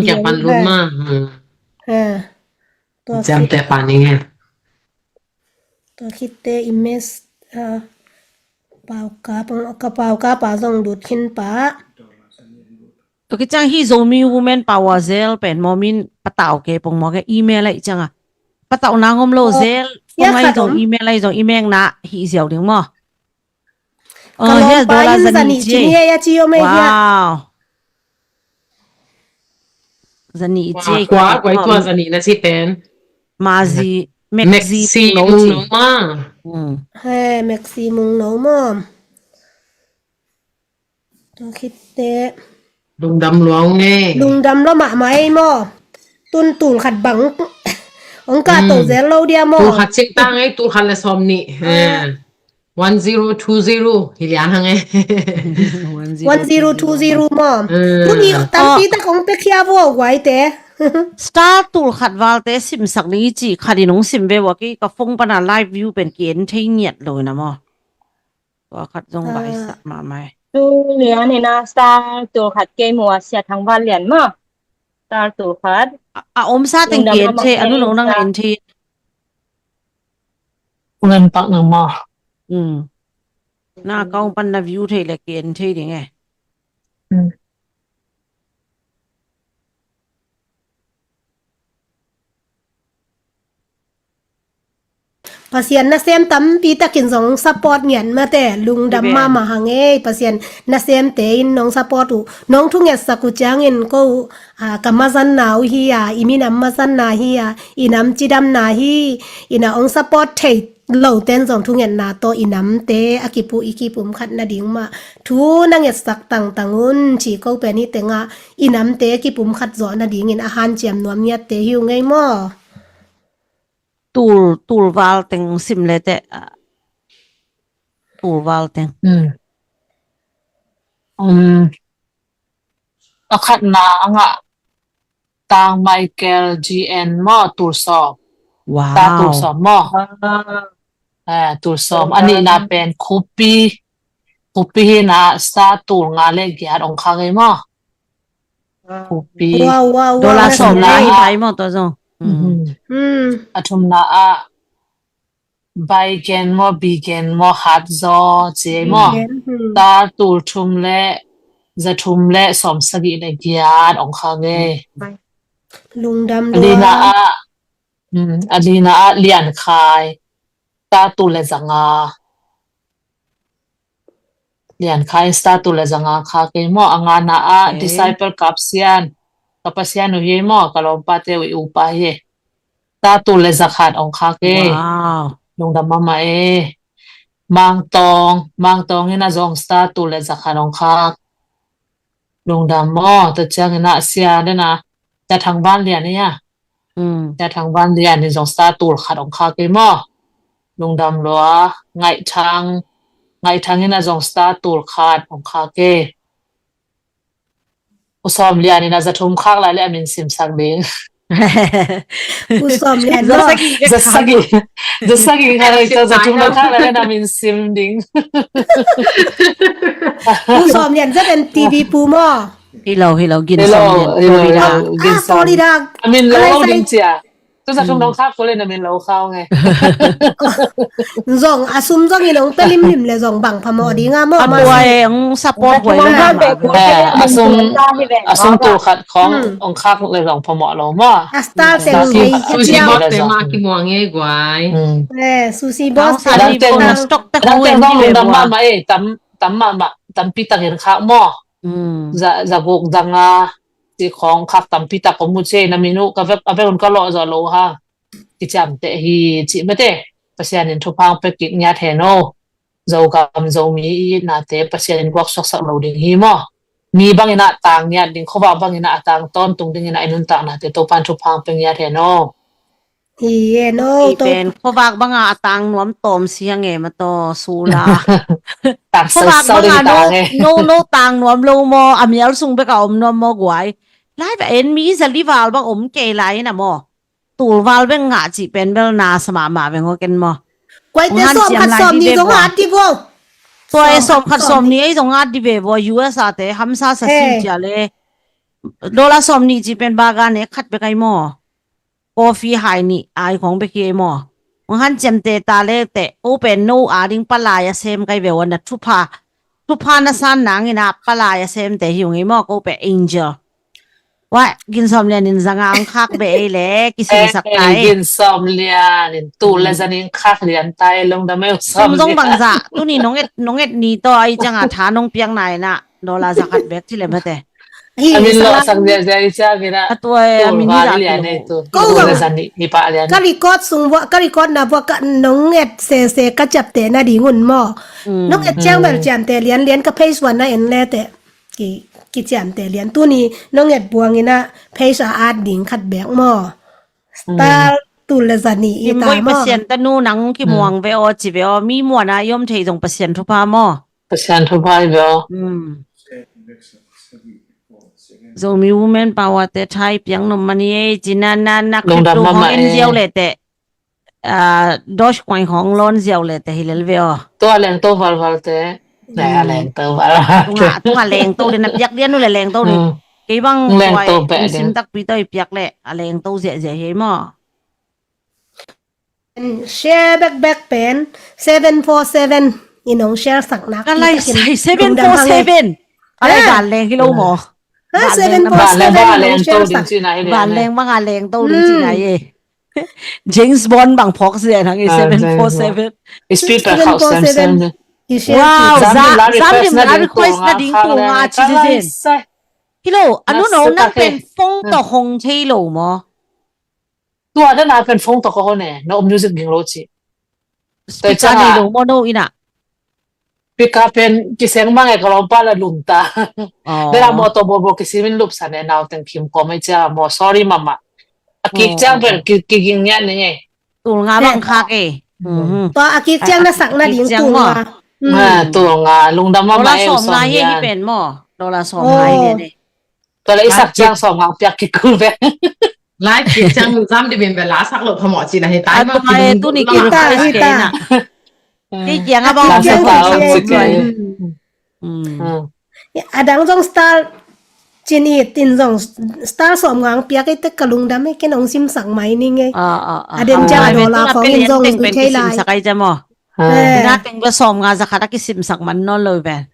Lam kiang pan lut ma. Hmm. Ha. Tua ciamteh khit, pa ni nge. Tua khitte image, ah, pau ka pong, ka pau ka pa zong lut khin pa. Tua khit ciang hih Zomi Women Power Zel pen maw, min patau kei pong maw, kei email ahih ciang a. Patau nang om lo, oh, Zel. Pong ahih zong, email ahih zong, i mekna hih ziau ding maw. Ka lawmpa in zani ci hi a ci om ei hia. Wow. Zani i ci ei. Kua, kua i tua zani na ci pen. Mazi, Maxi Mung No maw. He, Maxi Mung No maw. Tua khitte. Lungdam lua ung ei. Lungdam lua mahmah ei maw. Tun tul khat bang. Ong ka to zel lo dia maw. Tul khat cik tang ei, tul khat le sawm nih. One zero two zero hi lian hang e. One zero two zero maw. Tuni tampi tak ong pia khia vua guai te. Star tul khat val te simsak ding i ci khat in ong sim ve vua, kei ka phone pana live view pen ki en thei ngiat lo ina maw. Tua khat zong baisak mahmah e. Tu lian ina star tul khat kei mua sia thang val lian maw. Star tul khat. A omsa teng ki en thei, a nu nong nang en thei. Ngan pak nang maw. Na account pan na view thei le ki en thei ding e. Pasian nasem tampi takin zong support ngiat mate, lungdam mahmah hang ei. Pasian nasemte in nong support uh, nong thungetsak uh ciangin ko uh, ka mazanna uh hi a, i minam mazanna hi a, i nam cidamna hi, ina ong support thei lo ten zong thungetna tawh i namte a kipuh i kipum khat nading mah thu na ngetsak tangtang un ci ko pen hi tengah i namte a kipum khat zawh nadingin a hanciam nuam ngiatte hi uh ngei maw? Tul, tul val teng sim le teh. Tul val teng. A khatna a ngah Tang Michael G N maw, tul sawm. Wow. Ta tul sawm maw. Tul sawm. A nihna pen Khupi. Khupi hi na star tul nga le giat ong khak ei maw. Khupi. Dollar sawm le hi pai maw tua zong. A thumna ah Bai gen maw, bi gen maw, hat zaw ci ei maw. Star tul thum le za thum le sawm sagih le giat ong khak ei. Lungdam lua. A lina ah, a lina ah Lian Khai. Star tul le za nga. Lian Khai in star tul le za nga khak ei maw. A ngana ah Disciple Kap Sian, ka Pasian uh hi ei maw, ka lawmpate uh i upa hi ei. Star tul le za khat ong khak ei. Lungdam mahmah ei. Mang Tawng, Mang Tawng in a zong star tul le za khat ong khak. Lungdam maw. Tua ciangin a sia den a, Sia Thang Van Lian ei a. Sia Thang Van Lian in zong star tul khat ong khak ei maw. Lungdam lua. Ngaih Thang, Ngaih Thang in a zong star tul khat ong khak ei. U Sawm Lian in a za thum khak lai le a min simsak ding. U Sawm Lian maw. Za sagih, za sagih khak lai, za thum khak lai le a min sim ding. U Sawm Lian za den T V pu maw. Hi lo, hi lo, Gin Sawm Lian, Florida. Florida. A min lo lo ding cia. Tu za thum dong khak ko le na min lo khau nge. Zong a sum zong in ong pe limlim le zong bang phamawh ding a maw. A tua e ong support buai le na. A sum, a sum tul khat khong ong khak le zong phamawh lo maw. A star te ong hei. Sushi box te ma kimuang e guai. Sushi box te. Stock te khong en dam mahmah e, tam, tam mahmah, tampi takin khak maw. Za, za guk, za nga, ci khong khak tampi tak om uh ci ei, na min uh ka vek, a vek un ka lawh zawh lo ha. Kiciamteh hi ci mate. Pasian in thupha ong pia kik ngiat hen o. Zogam Zomi i itnate Pasian in guak suaksak lo ding hi maw. Mi bangin a tang ngiat ding, khuavak bangin a tang tawntung dingin a i nuntaknate Topan thupha ong pia ngiat hen o. Hi e, no, pen khuavak banga a tang nuam tawm siang e, ma taw sula. Khuavak banga no, no tang nuam lo maw, a mial sung beka om nuam maw guai. Lai va en mi za li val bang om kei lai na maw. Tul val beng ngah cih pen bel na sa mahmah beng aw ken maw. Kuaite sawm khat sawm nih zong at di vo. Tua e sawm khat sawm nih ei zong at di ve vo, U S A te hamsa sa siu cia le. Dollar sawm nih cih pen baga nek khat bek ai maw. Coffee hai nih ai khong bek hi ei maw. Hong hanciamte ta le teh, o pen no a ding palai a sem kai ve ua na thupha. Thupha na san nangin a palai a semte hi ung ei maw, ko pe angel. Wai, Gin Sawm Lian in zanga ang khak be ei le, kisinsak tai. Gin Sawm Lian in tu le zanin khak lian tai, lungdam ei Sawm Lian. Sum zong bangza, tuni nong et, nong et ni to ai canga tha nong piak nai na, dollar za khat bek ci le mate. A min lawhsak ziahziah i ciang in ah. A tua e, a min hi zah lian e tu. Ko zong ka record sung vua, ka record na vua ka nong et sese ka ciapteh nading un maw. Nong et ciang bel ciamteh lianlian ka page one na en le teh. Ki, ki ciamteh lian tuni nong et buang in ah page a at ding khat bek maw. Star tul le za nih i ta maw. Pasian tanu nang kimuang ve aw ci ve aw, mi muan a i om thei zong Pasian thupha maw. Pasian thupha hi ve aw. Zomi Women Power te thai piang nom mani ei ci na na na kip tu hong en ziau le teh. Dogecoin hong lawn ziau le teh hi lel ve aw. Tua lengto valval te. Tunga lengto le na piak lian uh le lengto le. Kei bang tua e sim takpi tawh i piak le a lengto ziahziah hi maw. Share bekbek pen seven four seven in hong share sak nak. Ka lai sai seven four seven. A lai vanleng hi lo maw. Seven four seven in hong share sak. Vanleng bang a lengto ding ci nai e. James Bond bang phawk sia nang i seven four seven. Speed pen khauh semsem. Wow, zam lim la request nading tunga ci zen. Hi lo, a nu no nang pen phone tawh hong thei lo maw. Tua dan a pen phone tawh ka hon e, na om music ging lo ci. Speaker nei lo maw no in ah. Speaker pen kiseng mang e ka lawmpa la lum ta. Dena mawtaw bawlbawl kisimin lupsan e, nauteng khim kawm ei ciang a maw, sorry mama. A kik ciang pen kiging niat ni ngei. Tul nga bang khak e. Tua a kik ciang na sak nading tul nga. Tul nga, lungdam mama e, sawm nga hi pen maw. Dollar sawm nga hi pen e. Tua la i sak ciang sawm nga piak kikul ve. Live kik ciang zam dih bin ve la sak lo phamawh cina hi tai maw. Tuni kik ta hi ta. Kei kiang a bang a dang zong star cin it in zong star sawm nga ang piak ei tek ka lungdam ei, ken ong simsak mai ning ei. A den ciang a dollar khawng in zong i thei lai. Ina teng bia sawm nga za khat a kisimsak man nawn lo ve.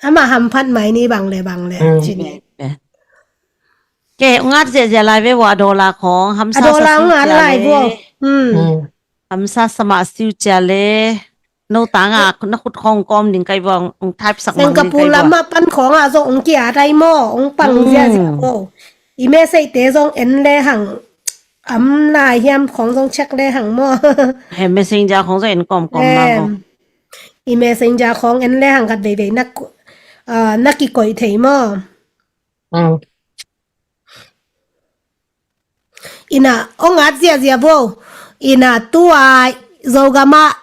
Ama hamphat mai ni bang le bang le cin it. Ke ngat ziahziah lai ve ua, a dollar khawng hamsa sa siu cia le. Hamsa sa mah siu cia le. No tanga na khut khawng kawm ding kai vua, ong type sak mang ding kai vua. Singapore lamah pan khawngah zong ong kia tai maw, ong pang ziahziah maw. I message te zong en le hang, am lai hiam khawng zong check le hang maw. He messenger khawng zong en kawmkawm mah ko. I messenger khawng en le hang khat veivei na kikoih thei maw. Ina ong at ziahziah vo. Ina tua Zogamah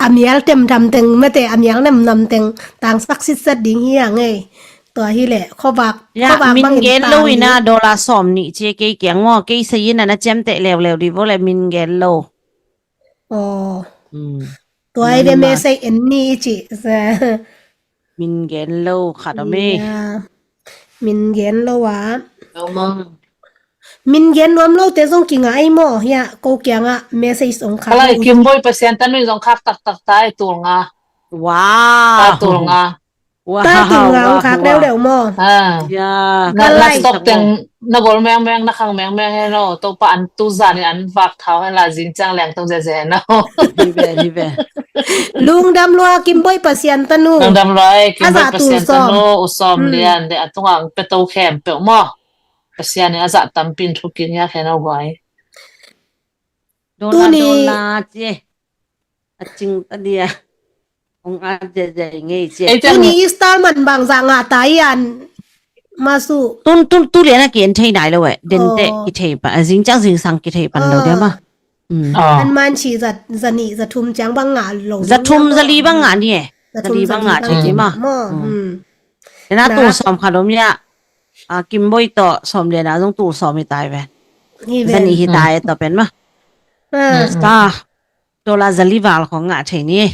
a mial temtam teng mate a mial namnam teng tangsak sitset ding hi a ngei. Tua hileh khovak, khovak bangin min gen lo ina dollar sawm nih cia kei kiang maw, kei sayin a na ciamteh leuleu dih vo le min gen lo. Aw. Tua i ve message en ni i cih. Min gen lo khat om e. Min gen lo a. Min gen nuam lo te zong kinga ei maw, hia ko kiangah message ong khak. Kalai Kimboi Pasian tanu zong khak taktak ta ei tul nga. Wow. Ta tul nga. Ta tul nga ong khak leuleu maw. Na stok teng na gol mengmeng, na khang mengmeng hen aw. Topa an tu zan in an vak thau hen la, zing ciang leng tong zeze hen aw. Hi ve, hi ve. Lungdam lua Kimboi Pasian tanu. Lungdam lua ei Kimboi Pasian tanu, u sawm lian le a tunga ang peto khempeuh maw. Pasian in a zah tampin thukin hiak hen aw guai. Tuni a cing ta dia. Hong at ziahziah ngei cia. Tuni i style man bangzah ngah ta ian masu. Tun tun tu lian a ki en thei nai lo eh. Dente ki thei pan, a zing ciang zingsang ki thei pan lo dia ma. An man ci za nih za thum ciang bang ngah lo. Za thum za li bang ngah ni eh. Za li bang ngah thei ni ma. Ena tul sawm khat om ia. A Kimboi tawh sawm lian a zong tul sawm hi tai ven. Za nih hi tai tawh pen ma. Ta dollar za li val khong ngah thei ni.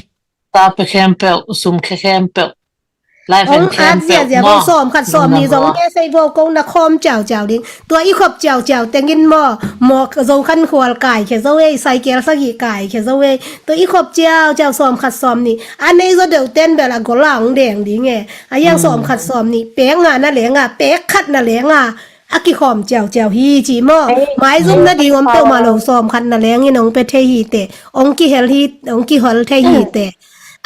Ta pe khempeuh, sum khe khempeuh. Lai fen khempeuh ziazia maw. Sawm khat sawm nih zong message vo ko na khawm ciauciau ding. Tua i khop ciauciau tengin maw, maw zo khan khual kai khe zo ei, cycle sagih kai khe zo ei. Tua i khop ciauciau sawm khat sawm nih. A nei zaw deuh ten bel a gol a hong deng ding e. A hiang sawm khat sawm nih, pek nga na leng a, pek khat na leng a. A kikhawm ciauciau hi ci maw. Maizum nading om peuhmah lo, sawm khat na lengin hong pe thei hi teh, hong kihel hi, hong kihel thei hi teh.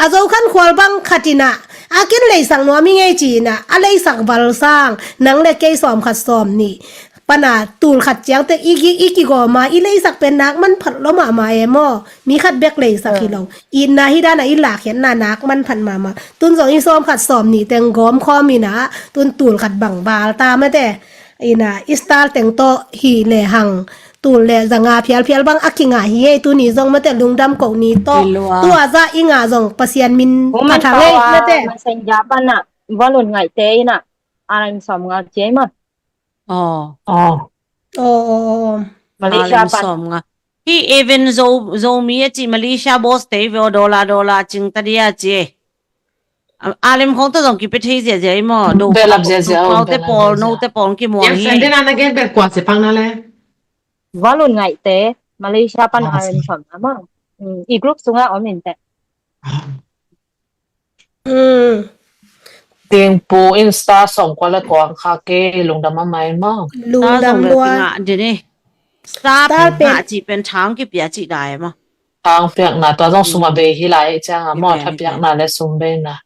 A zo khan khual bang khat in ah, A ken leisak nuam i ngei ci-in ah, a leisak val sang, nang le kei sawm khat sawm nih pana tul khat ciang teh i ki, i kigawm a, i leisak pen nak manphat lo mahmah e maw. Mi khat bek leisak hi lo. Itna hi dan a i lakkhiatna nak manphat mahmah. Tun zong i sawm khat sawm nih teng gawm khawm in ah, tun tul khat bang val ta mate. Ina, i star teng tawh hi lehang, tul le zanga phialphial bang a kingah hi ei, tuni zong mate lungdam ko ni tawh. Tua zah i ngah zong Pasian min phat hang ei mate. Messenger pan ah, Valun Ngaihte in ah, a lim sawm nga ci ei maw. Aw. Aw. Aw, aw, aw. Malaysia pan. Hi even Zo, Zomi a ci Malaysia boss te ve aw, dollar, dollar cing ta dia ci. A, a lim khong ta zong kipia thei ziazia i maw. Do belap ziazia, do pau te pawl, no te pawl kimuang hi. Friend dena na gen bel kua si pang na le. Valun Ngaihte, Malaysia pan a lim sawm na maw. I group sunga om in teh. Tingpu in star sawm kua le kua ang kha ke lungdam a mai maw. Lungdam lua. Star pen ngah ci pen thang kipia ci dai maw. Thang piakna tua zong sum a bei hi lai ciang a maw, tha piakna le sum beina.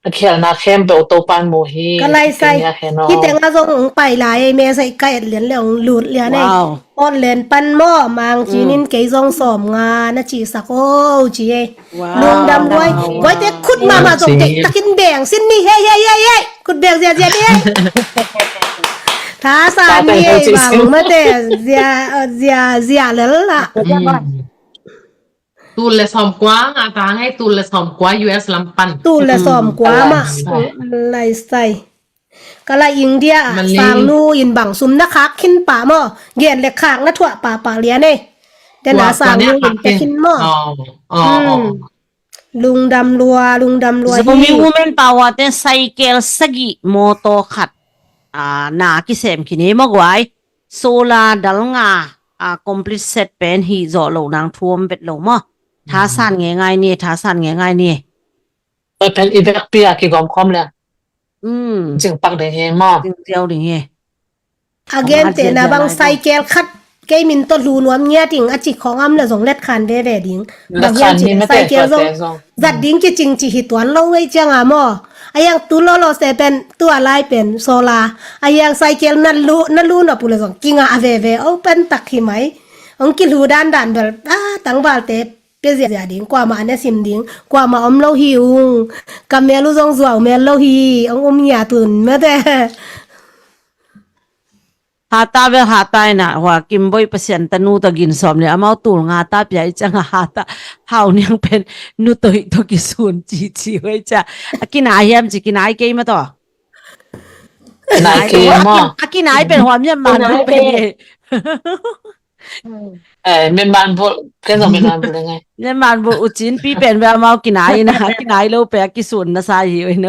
A khialna khempeuh Topan mu hi. Ka lai sai. Hi teng a zong ong pai lai ei, message ka et lian le ong lut lian ei. Online pan maw, Mang Cin in kei zong sawm nga na ci sak o ci ei. Lungdam luai. Guai te khut mahmah zong teh takin beng sin ni, hei, hei, hei, hei. Khut beng ziazia ni hei. Thasan ni hei bang mate zia, zia, zia lel la. Tul le sawm kua nga ta ngei, tul le sawm kua U S lam pan. Tul le sawm kua mah. Lai sai. Ka lai India ah Sangnu in bang sum na khak khin pah maw. Gen le khak na thuah pahpah lian ei. Tena Sangnu in pia khin maw. Lungdam lua, lungdam lua hi. Zomi Women Power te cycle sagih, mawtaw khat, na kisem khin ei maw guai. Solar dal nga, complete set pen hih zawh loh nang thu om vet lo maw. Thasan ngeingai ni, thasan ngeingai ni. Pen i vekpi a kigawm khawm le. Cingpak ding hi maw. Cingziau ding hi. A gente na bang cycle khat kei min tawh lu nuam ngiat ing a ci khawng am le zong let khan veve ding. Bang hian ci le cycle zong zat ding kicing ci hi tuan lo ei ciang a maw. A hiang tu lolo se pen tua lai pen solar. A hiang cycle na lu, na lu nop uh le zong kingah veve o pen tak hi mai. Ong kilu dandan bel a tangvalte pia ziazia ding, kuamah a ne sim ding, kuamah om lo hi ung. Ka mel uh zong zuau mel lo hi, ong um ngiat un mate. Hata bel hata ina hua Kimboih Pasian tanu tawh gin sawm le amau tul nga ta pia i ciang a hata hau niang pen nu toih tawh kisun cici hua i ciang a kinai hiam ci kinai kei ma tawh. Kinai kei ma. A kinai pen hua miam man nu pen. Min man bul, ken zong min man bul ngai. Min man bul ucin pi pen bel amau kinai ina kinai lo pe a kisun na sa hi.